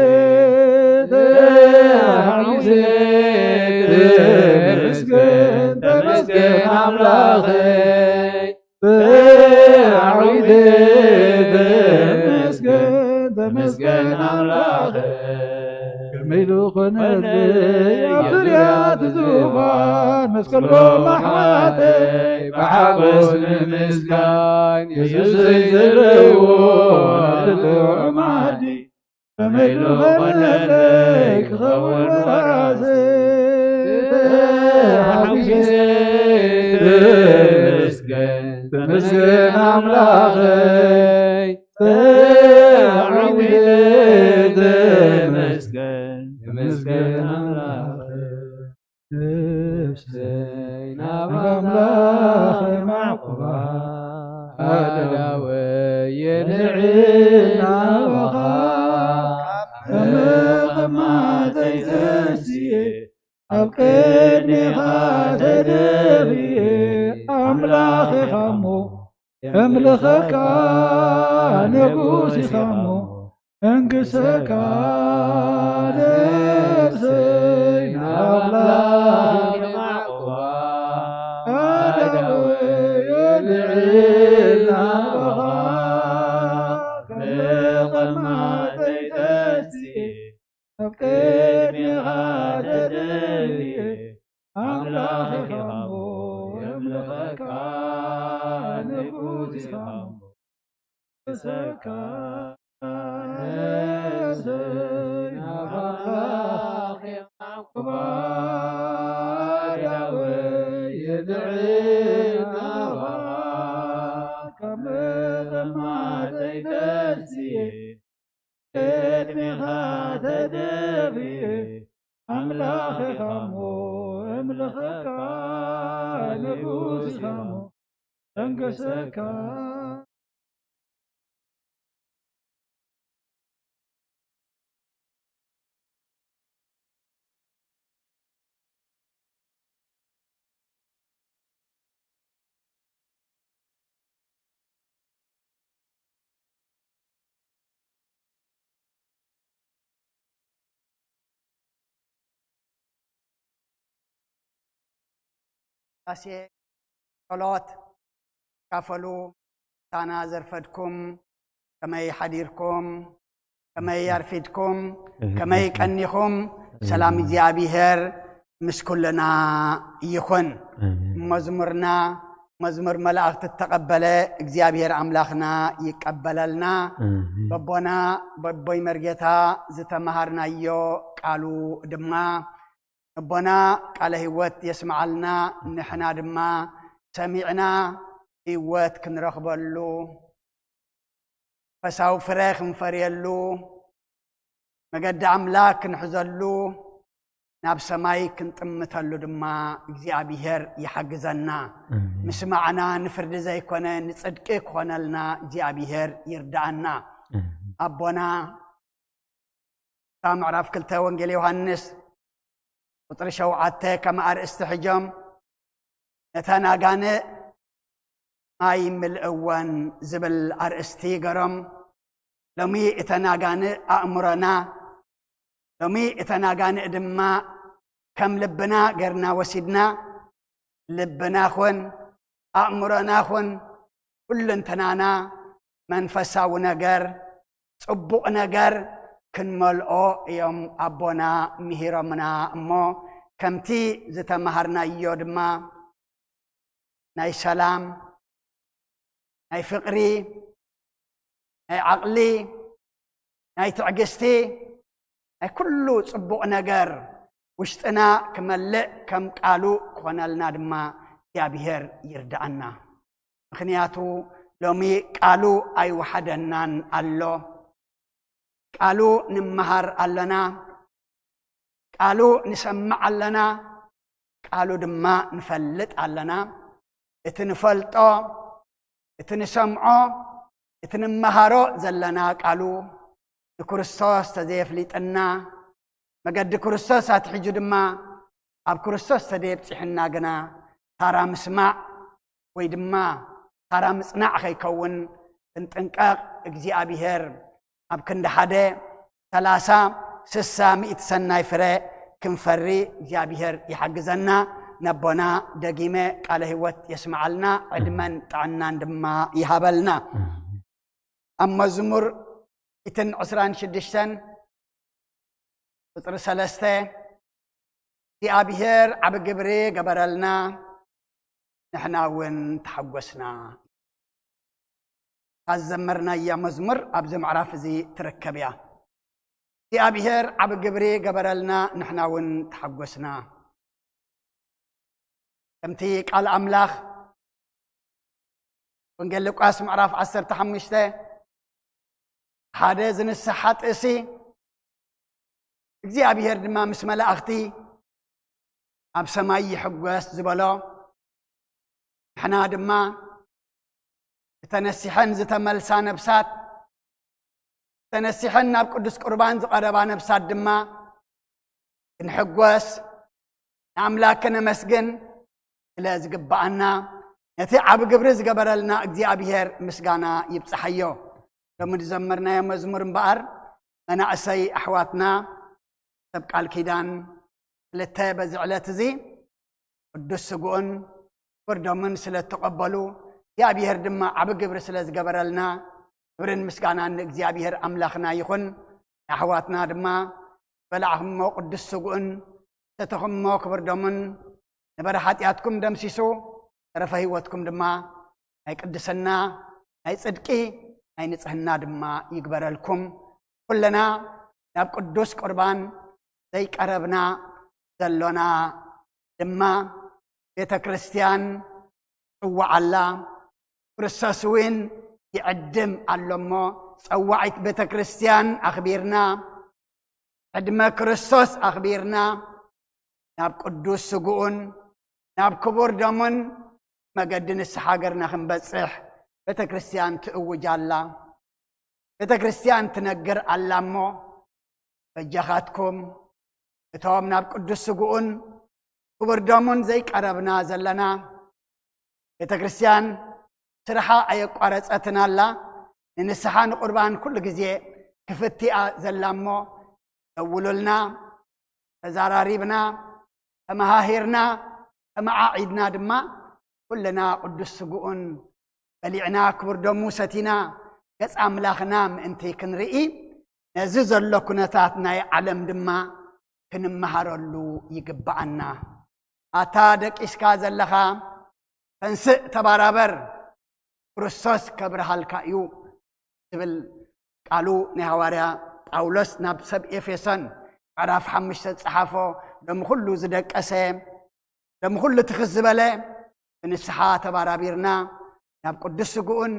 ተሓጒሰ ተመስገን፣ ተመስገን ኣምላኸይ፣ ተዓዊተ ተመስገን፣ ተመስገን ኣምላኸይ። ከመይ ኢሉ ኾነለይ ኣብ ዙርያ እቲ ዙፋን፣ መስቀሎም ኣሕዋተይ ብሓጎስ ንምስጋን፣ የሱሰይ ዘለዎ እቲ ጥዑም ዓዲ፣ ከመይ ኢሉ ኾነለይ ክኸውን ወራሲ። ተሓጒሰ ተመስገን፣ ተመስገን ኣምላኸይ፣ ተዓዊተ ተመስገን፣ ተመስገን ኣምላኸይ። ነፍሰይ ናብ ኣምላኽ የማዕቁባ፣ ኣእዳወይ የልዕል ናባኻ። ካብ ምቕማጠይ ተንስኤ ኣብ ቅድሜኻ ተደፍኤ። ኣምላኽ ኢኻ እሞ የምልኸካ፣ ንጉስ ኢኻ እሞ እንግሰካ። ነፍሰይ ናብ ኣምላኽ የማዕቁባ፣ ኣእዳወይ የልዕል ኣምላኽ ኢኻ እሞ የምልኸካ፣ ንጉስ ኢኻ እሞ ንሰካ። ነፍሰይ ናባኻ ኣምላኽ ኢኻ እሞ ባዳወይ ይድዕን ናባኻ፣ ካብ መጠማተይ ተንስየ ቅድሜኻ ተደፍየ። ኣምላኽ ኢኻ እሞ እምልኸካ፣ ንጉስ ኢኻ እሞ ደንገሰካ። ዳሴ ጸሎት ካፈሉ። ሳና ዘርፈድኩም፣ ከመይ ሓዲርኩም፣ ከመይ ኣርፊድኩም፣ ከመይ ቀኒኹም? ሰላም እግዚኣብሔር ምስ ኩልና ይኹን። መዝሙርና መዝሙር መላእኽቲ እተቐበለ እግዚኣብሔር ኣምላኽና ይቀበለልና። በቦና በቦይ መርጌታ ዝተመሃርናዮ ቃሉ ድማ ኣቦና ቃለ ህይወት የስምዓልና። ንሕና ድማ ሰሚዕና ህይወት ክንረኽበሉ፣ ፈሳዊ ፍረ ክንፈርየሉ፣ መገዲ ኣምላኽ ክንሕዘሉ፣ ናብ ሰማይ ክንጥምተሉ ድማ እግዚኣብሔር ይሓግዘና። ምስማዕና ንፍርዲ ዘይኮነ ንጽድቂ ክኾነልና እግዚኣብሔር ይርዳኣና። ኣቦና እታ ምዕራፍ ክልተ ወንጌል ዮሃንስ ቁጽሪ ሸውዓተ ከም ኣርእስቲ ሕጆም፣ ነተን ኣጋንእ ማይ ምልእወን ዝብል ኣርእስቲ ገሮም። ሎሚ እተን ኣጋንእ ኣእምሮና፣ ሎሚ እተን ኣጋንእ ድማ ከም ልብና ገርና ወሲድና፣ ልብና ኹን ኣእምሮና ኹን ኩለንተናና መንፈሳዊ ነገር፣ ጽቡቕ ነገር ክንመልኦ እዮም ኣቦና ምሂሮምና እሞ፣ ከምቲ ዝተመሃርናዮ ድማ ናይ ሰላም፣ ናይ ፍቕሪ፣ ናይ ዓቕሊ፣ ናይ ትዕግስቲ፣ ናይ ኩሉ ጽቡቕ ነገር ውሽጥና ክመልእ ከም ቃሉ ክኾነልና ድማ እግዚኣብሔር ይርድኣና። ምኽንያቱ ሎሚ ቃሉ ኣይወሓደናን ኣሎ። ቃሉ ንመሃር ኣለና፣ ቃሉ ንሰምዕ ኣለና፣ ቃሉ ድማ ንፈልጥ ኣለና። እቲ ንፈልጦ፣ እቲ ንሰምዖ፣ እቲ ንመሃሮ ዘለና ቃሉ ንክርስቶስ ተዘየፍሊጥና፣ መገዲ ክርስቶስ ኣትሒዙ ድማ ኣብ ክርስቶስ ተደየብጺሕና ግና ታራ ምስማዕ ወይ ድማ ታራ ምጽናዕ ከይከውን ክንጥንቀቕ እግዚኣብሔር ኣብ ክንዲ ሓደ ሰላሳ ስሳ ሚእቲ ሰናይ ፍረ ክንፈሪ እግዚኣብሔር ይሓግዘና። ነቦና ደጊመ ቃለ ህይወት የስምዓልና፣ ዕድመን ጥዕናን ድማ ይሃበልና። ኣብ መዝሙር እትን ዕስራን ሽዱሽተን ቁጽሪ ሰለስተ እግዚኣብሔር ዓቢ ግብሪ ገበረልና፣ ንሕና እውን ተሓጎስና። እታ ዝዘመርናያ መዝሙር ኣብዚ ምዕራፍ እዚ ትርከብ እያ። እግዚኣብሔር ዓቢ ግብሪ ገበረልና፣ ንሕና እውን ተሓጎስና። ከምቲ ቃል ኣምላኽ ወንጌል ሉቃስ ምዕራፍ ዓሰርተ ሓሙሽተ ሓደ ዝንስሕ ሓጥእሲ እግዚኣብሔር ድማ ምስ መላእኽቲ ኣብ ሰማይ ይሕጎስ ዝበሎ፣ ንሕና ድማ ዝተነሲሐን ዝተመልሳ ነብሳት፣ ተነሲሐን ናብ ቅዱስ ቁርባን ዝቐረባ ነብሳት ድማ ክንሕጎስ፣ ንኣምላክ ከነመስግን ስለ ዝግብኣና፣ ነቲ ዓቢ ግብሪ ዝገበረልና እግዚኣብሔር ምስጋና ይብጽሓዮ። ሎሚ ዝዘመርናዮ መዝሙር እምበኣር፣ መናእሰይ ኣሕዋትና ሰብ ቃል ኪዳን ክልተ በዚ ዕለት እዚ ቅዱስ ስግኡን ፍርዶምን ስለ እተቐበሉ፣ እግዚኣብሔር ድማ ዓቢ ግብሪ ስለ ዝገበረልና፣ ክብርን ምስጋናን ንእግዚኣብሔር ኣምላኽና ይኹን። ንኣሕዋትና ድማ በላዕኹሞ ቅዱስ ስግኡን ሰተኹሞ ክብርዶምን ነበረ ሓጢኣትኩም ደምሲሱ፣ ተረፈ ህይወትኩም ድማ ናይ ቅድስና፣ ናይ ጽድቂ፣ ናይ ንጽህና ድማ ይግበረልኩም። ኩልና ናብ ቅዱስ ቁርባን ዘይቀረብና ዘሎና ድማ ቤተ ክርስቲያን ትጽዋዓላ። ክርስቶስ እውን ይዕድም ኣሎ እሞ፣ ጸዋዒት ቤተ ክርስቲያን ኣኽቢርና፣ ዕድመ ክርስቶስ ኣኽቢርና፣ ናብ ቅዱስ ስግኡን ናብ ክቡር ደሙን መገዲ ንስሓ ሃገርና ክንበጽሕ ቤተ ክርስቲያን ትእውጅ ኣላ። ቤተ ክርስቲያን ትነግር ኣላ እሞ፣ በጃኻትኩም እቶም ናብ ቅዱስ ስግኡን ክቡር ደሙን ዘይቀረብና ዘለና፣ ቤተ ክርስቲያን ስርሓ ኣየቋረጸትን ኣላ። ንንስሓ ንቁርባን ኩሉ ግዜ ክፍቲ እያ ዘላ እሞ፣ ደውሉልና፣ ተዛራሪብና፣ ተመሃሂርና፣ ተመዓዒድና ድማ፣ ኩልና ቅዱስ ስግኡን በሊዕና፣ ክቡር ደሙ ሰቲና፣ ገጽ ኣምላኽና ምእንቲ ክንርኢ፣ ነዚ ዘሎ ኩነታት ናይ ዓለም ድማ ክንመሃረሉ ይግብኣና። ኣታ ደቂስካ ዘለኻ፣ ተንስእ፣ ተባራበር፣ ክርስቶስ ከብርሃልካ እዩ ዝብል ቃሉ ናይ ሃዋርያ ጳውሎስ ናብ ሰብ ኤፌሶን ምዕራፍ ሓሙሽተ ዝጸሓፎ፣ ሎሚ ኩሉ ዝደቀሰ፣ ሎሚ ኩሉ ትኽዝ ዝበለ፣ ብንስሓ ተባራቢርና ናብ ቅዱስ ስግኡን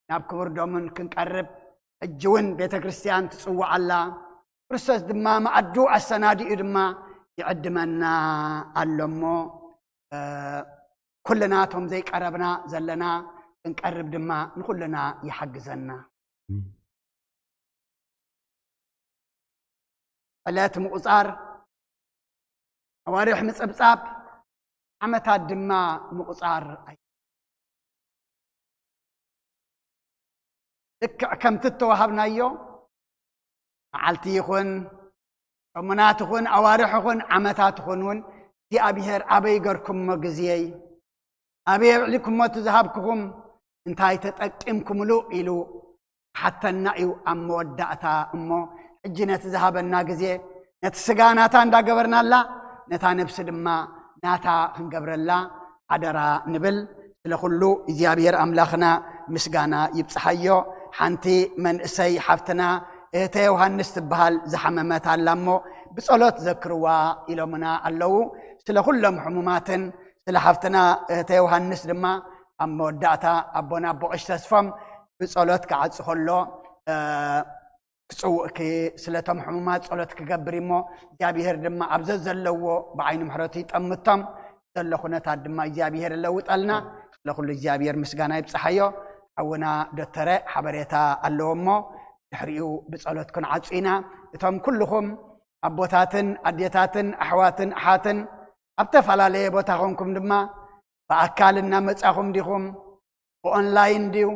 ናብ ክቡር ደሙን ክንቀርብ፣ ሕጂ እውን ቤተ ክርስቲያን ትጽውዕ ኣላ። ክርስቶስ ድማ መኣዱ ኣሰናዲኡ ድማ ይዕድመና ኣሎ እሞ፣ እ፣ ኩልና እቶም ዘይቀረብና ዘለና ክንቀርብ ድማ ንኹልና ይሓግዘና። ዕለት ምቑጻር፣ ኣዋርሕ ምጽብጻብ፣ ዓመታት ድማ ምቑጻር ኣይ-፣ ልክዕ ከምቲ እተዋሃብናዮ፣ መዓልቲ ይኹን፣ ሰሙናት ይኹን፣ ኣዋርሕ ይኹን፣ ዓመታት ይኹን እውን፣ እግዚኣብሔር ኣበይ ገርኩሞ ግዜይ? ኣበይ ኣውዒልኩሞ እቲ ዝሃብኩኹም? እንታይ ተጠቂምኩምሉ? ኢሉ ሓተና እዩ ኣብ መወዳእታ። እሞ ሕጂ ነቲ ዝሃበና ግዜ፣ ነቲ ስጋ ናታ እንዳገበርናላ፣ ነታ ነብሲ ድማ ናታ ክንገብረላ ሓደራ ንብል። ስለ ኩሉ እግዚኣብሔር ኣምላኽና ምስጋና ይብጽሓዮ። ሓንቲ መንእሰይ ሓፍትና እህተ ዮሃንስ ትበሃል ዝሓመመት ኣላ እሞ፣ ብጸሎት ዘክርዋ ኢሎምና ኣለዉ። ስለ ኩሎም ሕሙማትን ስለ ሓፍትና እህተ ዮሃንስ ድማ ኣብ መወዳእታ ኣቦና ኣቦ ቀሺ ተስፎም ብጸሎት ክዓጹ ከሎ፣ እ፣ ክጽውዕ ክ-፣ ስለቶም ሕሙማት ጸሎት ክገብር እሞ፣ እግዚኣብሔር ድማ ኣብ ዘዘለዎ ብዓይኒ ምሕረቱ ይጠምቶም። ዘሎ ኩነታት ድማ እግዚኣብሔር ይለውጠልና። ስለ ኩሉ እግዚኣብሔር ምስጋና ይብጽሓዮ። ሓውና ዶተረ ሓበሬታ ኣለዎ እሞ፣ ድሕሪኡ ብጸሎት ክንዓጹ ኢና። እቶም ኩልኹም ኣቦታትን ኣዴታትን ኣሕዋትን ኣሓትን ኣብ ተፈላለየ ቦታ ኾንኩም ድማ ብኣካል እናመጻኹም ዲኹም? ብኦንላይን ድዩ?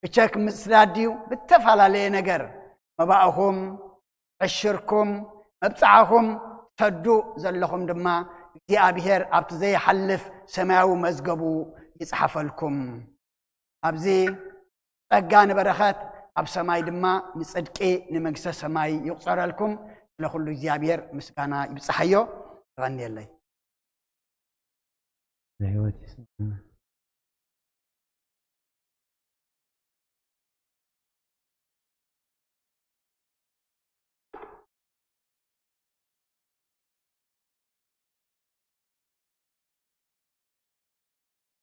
ብቸክ ምስዳድ ድዩ? ብተፈላለየ ነገር መባእኹም፣ ዕሽርኩም፣ መብጽዓኹም ትሰዱ ዘለኹም ድማ እግዚኣብሔር ኣብቲ ዘይሓልፍ ሰማያዊ መዝገቡ ይጽሓፈልኩም። ኣብዚ ጸጋ ንበረኸት፣ ኣብ ሰማይ ድማ ንጽድቂ ንመንግስተ ሰማይ ይቑጸረልኩም። ስለ ኩሉ እግዚኣብሔር ምስጋና ይብጽሓዮ። የቐንየለይ። ብህይወት ይስምዓና።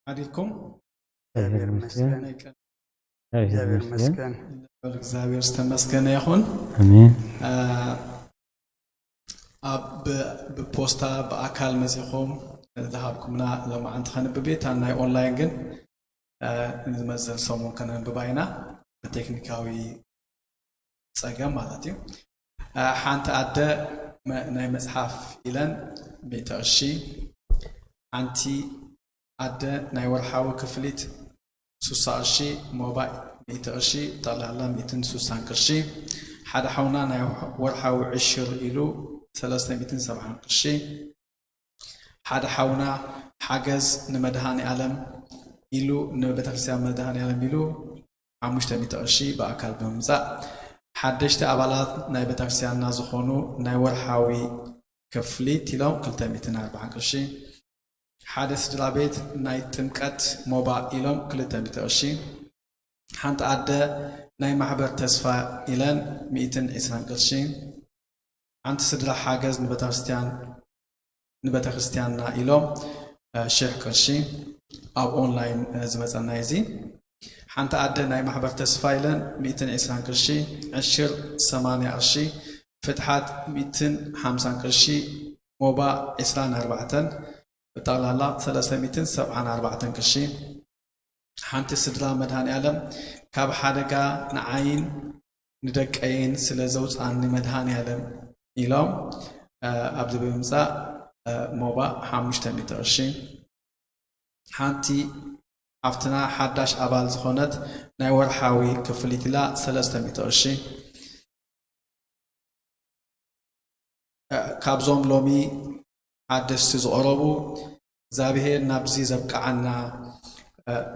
ኣዲልኩም? እግዚኣብሔር ይመስገን። እግዚኣብሔር ይመስገን። ልዑል እግዚኣብሔር ዝተመስገነ ይኹን። ኣሜን። አ፣ ኣብ፣ ብ-፣ ብፖስታ ብኣካል መጺኹም ዝሃብኩምና ሎማዓንቲ ከንብብ እዩ። እታ ናይ ኦንላይን ግን፣ አ፣ ንዝመጽእ ሰሙን ከነንብባ ኢና። ብቴክኒካዊ ጸገም ማለት እዩ። አ፣ ሓንቲ ኣደ መ-፣ ናይ መጽሓፍ ኢለን ሚእቲ ቅርሺ፣ ሓንቲ ኣደ ናይ ወርሓዊ ክፍሊት ሱሳ ቅርሺ፣ ሞባእ ሚእቲ ቅርሺ፣ ጠቕላላ ሚእትን ሱሳን ቅርሺ፣ ሓደ ሓውና ናይ ወርሓዊ ዕሽር ኢሉ ሰለስተ ሚእትን ሰብዓን ቅርሺ፣ ሓደ ሓውና ሓገዝ ንመድሃኔ ኣለም ኢሉ፣ ንቤተክርስትያን መድሃኔ ኣለም ኢሉ ሓሙሽተ ሚእቲ ቅርሺ ብኣካል ብምምጻእ፣ ሓደሽቲ ኣባላት ናይ ቤተክርስትያንና ዝኾኑ ናይ ወርሓዊ ክፍሊት ኢሎም ክልተ ሚእትን ኣርባዓን ቅርሺ፣ ሓደ ስድራ ቤት ናይ ጥምቀት ሞባእ ኢሎም ክልተ ሚእቲ ቅርሺ። ሓንቲ ኣደ ናይ ማሕበር ተስፋ ኢለን ሚእትን ዕስራን ቅርሺ። ሓንቲ ስድራ ሓገዝ ንቤተክርስትያን ንቤተክርስትያንና ኢሎም ሽሕ ቅርሺ። ኣብ ኦንላይን ዝመፀና እዚ። ሓንቲ ኣደ ናይ ማሕበር ተስፋ ኢለን ሚእትን ዕስራን ቅርሺ። ዕሽር ሰማንያ ቅርሺ። ፍትሓት ሚእትን ሓምሳን ቅርሺ። ሞባ ዕስራን ኣርባዕተን። ብጠቕላላ ሰለስተ ሚእትን ሰብዓን ኣርባዕተን ቅርሺ። ሓንቲ ስድራ መድሃኔ ኣለም ካብ ሓደጋ ንዓይን ንደቀይን ስለ ዘውፃኒ መድሃኔ ኣለም ኢሎም ኣብዚ ብምምፃእ ሞባ ሓሙሽተ ሚእቲ ቅርሺ። ሓንቲ ሓፍትና ሓዳሽ ኣባል ዝኾነት ናይ ወርሓዊ ክፍሊት ኢላ ሰለስተ ሚእቲ ቅርሺ። ካብዞም ሎሚ ሓደስቲ ዝቐረቡ እግዚኣብሔር ናብዚ ዘብቅዓና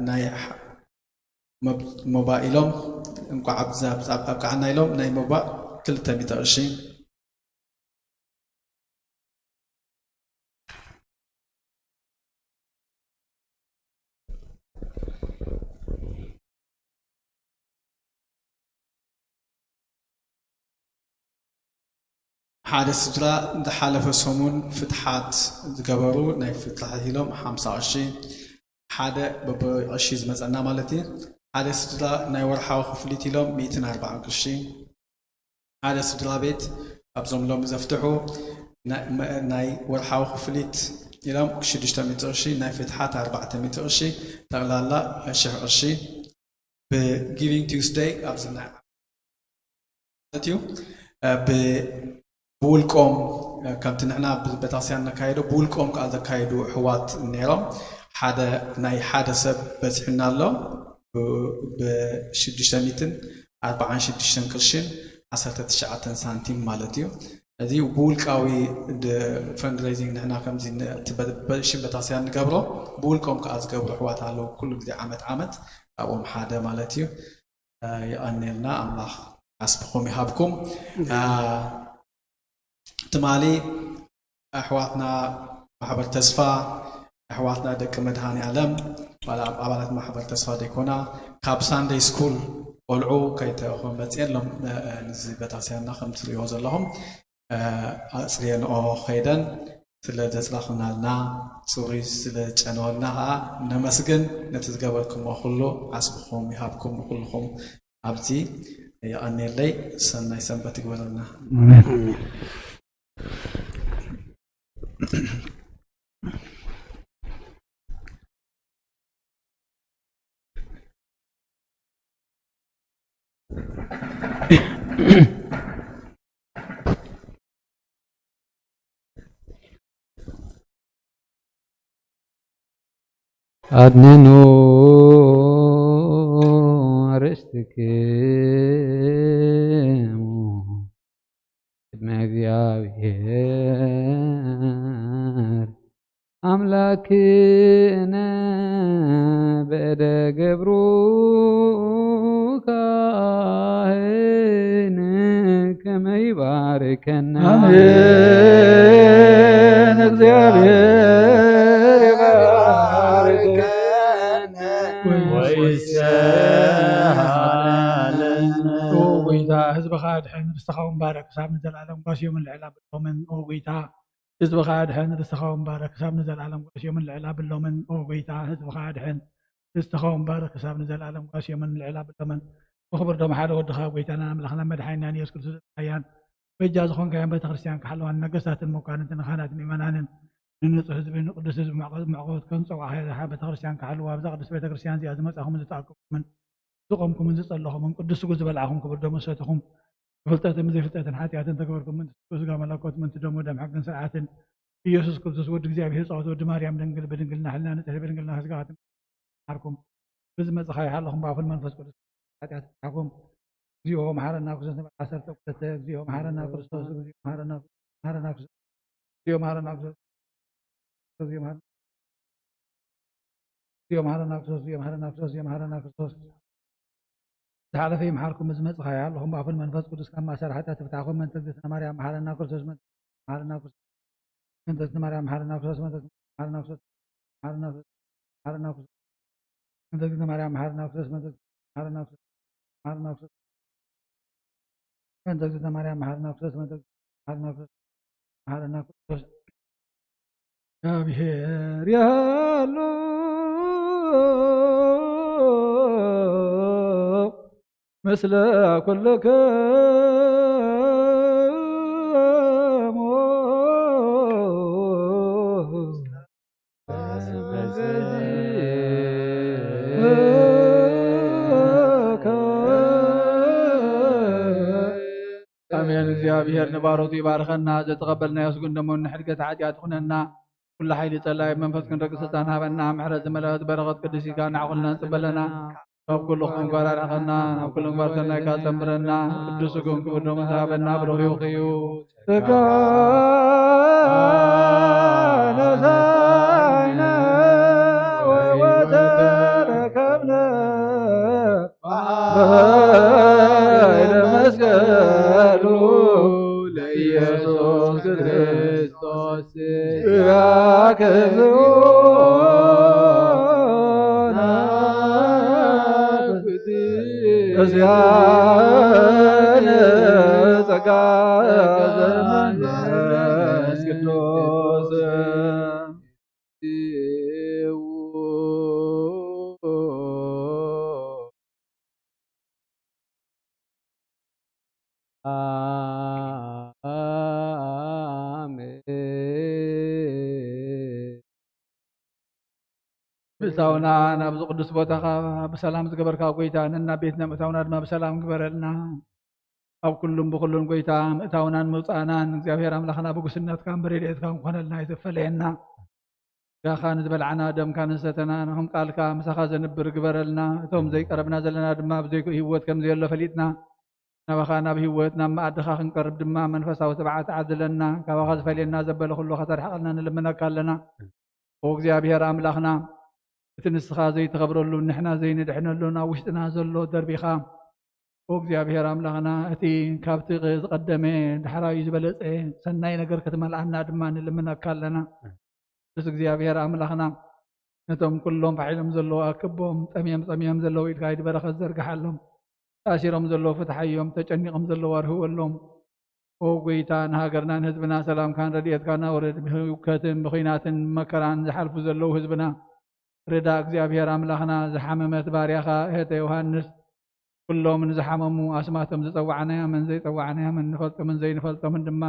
ናይ ሞባእ ኢሎም እንኳዕ ኣብዛ ኣብቅዓና ኢሎም ናይ ሞባእ ክልተ ሚእቲ ቅርሺ። ሓደ ስድራ ዝሓለፈ ሰሙን ፍትሓት ዝገበሩ ናይ ፍትሓት ኢሎም ሓምሳ ቅርሺ። ሓደ በበቅርሺ ዝመፀና ማለት እዩ። ሓደ ስድራ ናይ ወርሓዊ ክፍሊት ኢሎም ሚእትን ኣርባዓን ቅርሺ። ሓደ ስድራ ቤት ኣብዞም ሎሚ ዘፍትሑ ናይ ወርሓዊ ክፍሊት ኢሎም ሽዱሽተ ሚእቲ ቅርሺ፣ ናይ ፍትሓት ኣርባዕተ ሚእቲ ቅርሺ፣ ጠቕላላ ሽሕ ቅርሺ። ብጊቪንግ ቲውስደይ ኣብዚ ናይ ማለት እዩ። ብውልቆም ከምቲ ንሕና ቤተክርስትያን ነካየዶ ብውልቆም ከዓ ዘካየዱ ኣሕዋት ነይሮም። ሓደ ናይ ሓደ ሰብ በፂሑና ኣሎ። ብሽዱሽተ ሚእትን ኣርባዓን ሽዱሽተን ቅርሽን ዓሰርተ ትሽዓተን ሳንቲም ማለት እዩ። እዚ ብውልቃዊ ፈንድሬዚንግ ንሕና ከምዚ ሽም ቤተክርስትያን ንገብሮ፣ ብውልቆም ከዓ ዝገብሩ ኣሕዋት ኣለዉ። ኩሉ ግዜ ዓመት ዓመት ካብኦም ሓደ ማለት እዩ። የቐንየልና፣ ኣምላኽ ዓስብኹም ይሃብኩም። ትማሊ ኣሕዋትና ማሕበር ተስፋ፣ ኣሕዋትና ደቂ መድሃኔ ኣለም፣ ዋላ ኣብ ኣባላት ማሕበር ተስፋ ደይኮና፣ ካብ ሳንደይ ስኩል ቆልዑ ከይተኾን መፅኤሎም ንዚ ቤተክርስትያንና ከም ትሪእዎ ዘለኹም ኣፅርየንኦ ከይደን ስለ ዘፅናኽናልና፣ ፅሩይ ስለ ጨነወልና ከዓ ነመስግን። ነቲ ዝገበርኩሞ ኩሉ ዓስብኹም ይሃብኩም። ንኩልኹም ኣብዚ የቐንየለይ። ሰናይ ሰንበት ይግበረልና። ኣሜን። ኣድንኑ ኣርእስትክሙ ቅድሚ እግዚኣብሔር ኣምላክነ በደ ገብሩ ካህን ከመይ ባርከና። ኣሜን። እግዚኣብሔር ይባርከነ። ወይሰሃለነ። ኦ ጎይታ፣ ህዝብኻ ኣድሕን፣ ርስትኻ እውን ባረክ፣ ክሳብ ንዘለኣለም ጓስዮምን ልዕል ኣብሎምን። ኦ ጎይታ፣ ህዝብኻ ኣድሕን፣ ርስትኻ እውን ባረክ፣ ክሳብ ንዘለኣለም ጓስዮምን ልዕል ኣብሎምን። ኦ ጎይታ፣ ህዝብኻ ኣድሕን፣ ርስትኻ እውን ባረክ፣ ክሳብ ንዘለኣለም ጓስዮምን ልዕል ኣብሎምን። ብኽብር ደም ሓደ ወድኻ፣ ጎይታናን ኣምላኽናን መድሓኒናን ኢየሱስ ክርስቶስ፣ ኣያን በጃ ዝኾንካዮም ቤተክርስትያን ክሓልዋን፣ ነገስታትን መኳንንትን ንኻህናትን ምእመናንን ንንጹህ ህዝቢ፣ ንቅዱስ ህዝቢ መዕቆ-፣ መዕቆት ከም ጸዋዕ ሃይልኻ ቤተክርስትያን ክሓልዋ፣ ኣብዛ ቅድስት ቤተክርስትያን እዚኣ ዝመጻኹምን ዝተኣከብኩምን ዝቆምኩምን ዝጸለኹምን ቅዱስ ስጉ ዝበላዕኹም ክቡር ደሙ ዝሰተኹም ብፍልጠትን ብዘይፍልጠትን ሓጢኣትን ተገበርኩምን ስጋ መለኮት ምንቲ ደሙ ደም ሕግን ስርዓትን ኢየሱስ ክርስቶስ ወዲ እግዚኣብሔር ጸዋት ወዲ ማርያም ድንግል ብድንግልና ሕልና ንጽሕት ብድንግልና ስጋኻትን ሓርኩም ብዝመጽኻ ይሓለኹም ብኣፉን መንፈስ ቅዱስ ሓጢኣት ሓኩም። እግዚኦ መሓረና ክርስቶስ ንበል ዓሰርተ ክልተ። እግዚኦ መሓረና ክርስቶስ፣ እግዚኦ መሓረና፣ መሓረና ክርስቶስ፣ እግዚኦ መሓረና ክርስቶስ፣ እግዚኦ መሓረና፣ እግዚኦ መሓረና ክርስቶስ፣ እግዚኦ መሓረና ክርስቶስ፣ እግዚኦ መሓረና ክርስቶስ። ዝሓለፈ ይምሓርኩም፣ ዝመጽእ ኸኣ ይሓልኹም፣ ብኣፉን መንፈስ ቅዱስ ካብ ማእሰር ሓጢኣት ይፍትሓኹም። ምእንተ እግዝእትነ ማርያም መሓረና ክርስቶስ፣ ምእንተ መሓረና ክርስቶስ፣ ምእንተ እግዝእትነ ማርያም መሓረና ክርስቶስ፣ ምእንተ መሓረና ክርስቶስ። መሓረና ክርስቶስ፣ መሓረና ክርስቶስ። መሓረና ክርስቶስ፣ መሓረና ክርስቶስ። መሓረና ክርስቶስ፣ መሓረና ክርስቶስ። መሓረና ክርስቶስ፣ መሓረና ክርስቶስ። መሓረና ክርስቶስ። እግዚኣብሔር ያሉ ምስለ ኩልክሙ። ኣሜን። እግዚኣብሔር ንባሮቱ ይባርኸና። ዘተቐበልናዮ ስግደት ደሙ ንሕድገት ሓጢኣት ኩነና። ኩሉ ሓይሊ ጸላኢ መንፈስ ክንረግጽ ስልጣን ሃበና። ምሕረት ዝመልአት በረኸት ቅድስቲካ ንዓኹልና ንጽበለና። ካብ ኩሉ ክፉእ ምግባር ኣርሕቐና። ኣብ ኩሉ ምግባር ሰናይካ ጸምረና። ቅዱስ ስግኡን ክቡር ደሙን ዝሃበና ብሩኽ እዩ። ስጋ ነሳይነ ወወተረከብነ በኃይለ መስቀሉ ለኢየሱስ ክርስቶስ ያክብሩና። እዚኣነ ጸጋ ዘመንፈስ ቅዱስ። ኣሜን። ምእታውና ናብዚ ቅዱስ ቦታኻ ብሰላም ዝገበርካ ጎይታ፣ ነና ቤትና ምእታውና ድማ ብሰላም ግበረልና። ኣብ ኩሉን ብኹሉን ጎይታ፣ ምእታውናን ምውፃእናን እግዚኣብሔር ኣምላኽና ብጉስነትካን ብረድኤትካን ክኾነልና ኣይትፈለየና። ዳኻ ንዝበልዓና ደምካ ንዝሰተና ንኸም ቃልካ ምሳኻ ዘንብር ግበረልና። እቶም ዘይቀረብና ዘለና ድማ ብዘይኮ ህይወት ከም ዘየሎ ፈሊጥና ናባኻ ናብ ህይወት ናብ መኣድኻ ክንቀርብ ድማ መንፈሳዊ ትብዓት ዓድለና። ካባኻ ዝፈልየና ዘበለ ኩሉ ከተርሕቐልና ንልምነካ ኣለና። ኦ እግዚኣብሔር ኣምላኽና፣ እቲ ንስኻ ዘይትኸብረሉን ንሕና ዘይንድሕነሉን ኣብ ውሽጥና ዘሎ ደርቢኻ፣ ኦ እግዚኣብሔር ኣምላኽና፣ እቲ ካብቲ ዝቐደመ ዳሕራዩ ዝበለጸ ሰናይ ነገር ክትመልኣና ድማ ንልምነካ ኣለና። ቅዱስ እግዚኣብሔር ኣምላኽና፣ ነቶም ኩሎም ፋሕ ኢሎም ዘለዉ ኣክቦም፣ ጠምዮም ጸሚዮም ዘለዉ ኢድካ ኢድ በረኸት ዘርግሓሎም። ተኣሲሮም ዘለዉ ፍትሓዮም፣ ተጨኒቖም ዘለዉ ኣርህወሎም። ኦ ጎይታ፣ ንሃገርናን ህዝብና ሰላምካን ረድኤትካን ኣውርድ። ብህውከትን ብኹናትን መከራን ዝሓልፉ ዘለዉ ህዝብና ርዳ። እግዚኣብሔር ኣምላኽና፣ ዝሓመመት ባርያኻ እህተ ዮሃንስ ኩሎም ንዝሓመሙ ኣስማቶም ዝጸዋዕናዮምን ዘይጸዋዕናዮምን ንፈልጦምን ዘይንፈልጦምን ድማ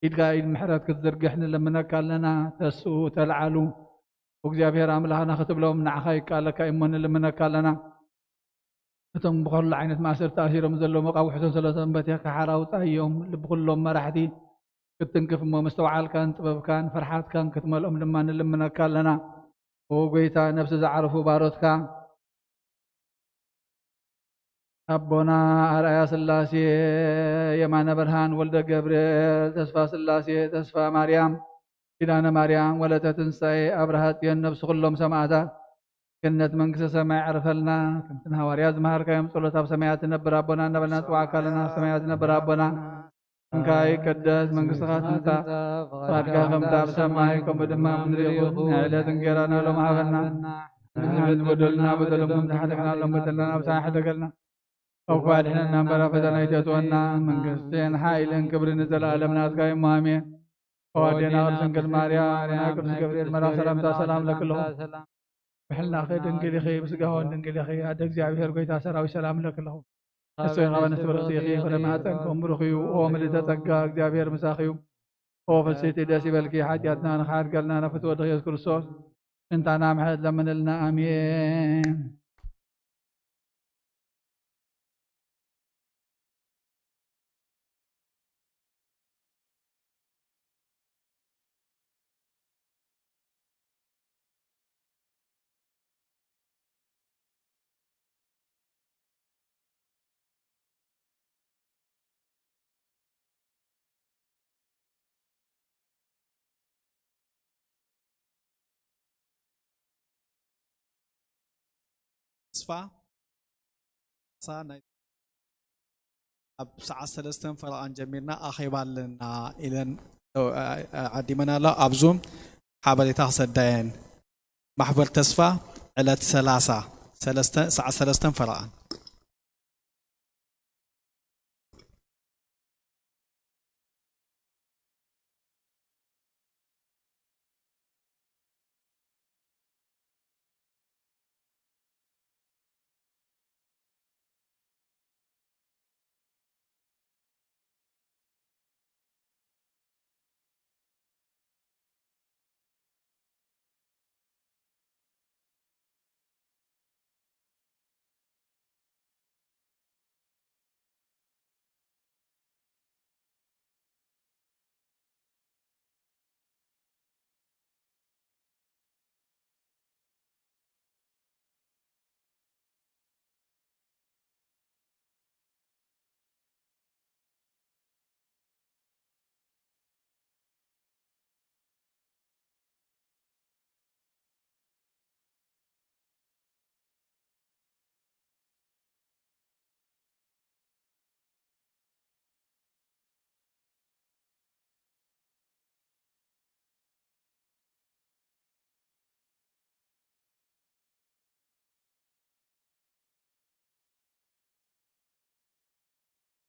ኢድካ ኢድ ምሕረት ክትዝርግሕ ንለምነካ ኣለና። ተስኡ ተልዓሉ። እግዚኣብሔር ኣምላኽና ክትብሎም ንዓኻ ይከኣለካ እሞ ንልምነካ ኣለና። እቶም ብኹሉ ዓይነት ማእሰርቲ ተኣሲሮም ዘለዉ መቃውሕቶም ሰለቶም በቲኽካ ሓራ ኣውጻዮም። ልቢ ኩሎም መራሕቲ ክትትንክፍ እሞ ምስትውዓልካን ጥበብካን ፍርሓትካን ክትመልኦም ድማ ንልምነካ ኣለና። ኦ ጎይታ፣ ነፍሲ ዝዓረፉ ባሮትካ ኣቦና ኣርኣያ ስላሴ፣ የማነ ብርሃን፣ ወልደ ገብርኤል፣ ተስፋ ስላሴ፣ ተስፋ ማርያም፣ ኪዳነ ማርያም፣ ወለተ ትንሳኤ፣ ኣብርሃ ጽዮን፣ ነፍሲ ኩሎም ሰማዕታት ገነት መንግስተ ሰማይ ዕርፈልና። ከምቲ ንሃዋርያት ዝመሃርካዮም ጸሎት ኣብ ሰማያት ትነብር ኣቦና እናበልና ንጽዋዕካ ኣለና። ኣብ ሰማያት ትነብር ኣቦና፣ ስምካ ይቀደስ፣ መንግስትኻ ትምጻእ፣ ፍቓድካ ከምቲ ኣብ ሰማይ ከምኡ ድማ ኣብ ምድሪ ይኹን። ናይ ዕለት እንጌራና ሎም ሃበና። ንሕና ዝበደሉና በደሎም ከምቲ ንሕና ንሓድግ ንበደለና፣ ንበደልና ናብታ ሓደገልና። ካብ ክፉእ ኣድሕነና እምበር ኣብ ፈተና ኣይተእትወና። መንግስትን ሓይልን ክብርን ንዘለኣለም ናትካ እዩ እሞ ኣሜን። ኣዋዴና ቅድስት ድንግል ማርያም፣ ናይ ቅዱስ ገብርኤል መልኣክ ሰላምታ ሰላም ለክለኹ። ብሕልናኺ ድንግል ኢኺ፣ ብስጋሆን ድንግል ኢኺ። ኣደ እግዚኣብሔር ጎይታ ሰራዊት ሰላም ለክለኹ። ንስኺ ኸበ ንስብርኽቲ ኢኺ፣ ፍረ ማህፀንኪ እውን ብሩኽ እዩ። ኦ ምልዕተ ጸጋ፣ እግዚኣብሔር ምሳኺ እዩ። ኦ ፍስሕቲ ደስ ይበልኪ፣ ሓጢኣትና ንኽሓድገልና ናብ ፍትወ ወድኺ ኢየሱስ ክርስቶስ እንታና ምሕረት ለምንልና። ኣሜን። ተስፋ ሳ ናይ ኣብ ሰዓት ሰለስተን ፈረቓን ጀሚርና ኣኼባ ኣለና ኢለን ዓዲመን ኣሎ። ኣብ ዙም ሓበሬታ ክሰዳ እየን። ማሕበር ተስፋ ዕለት ሰላሳ ሰዓት ሰለስተን ፈረቓን።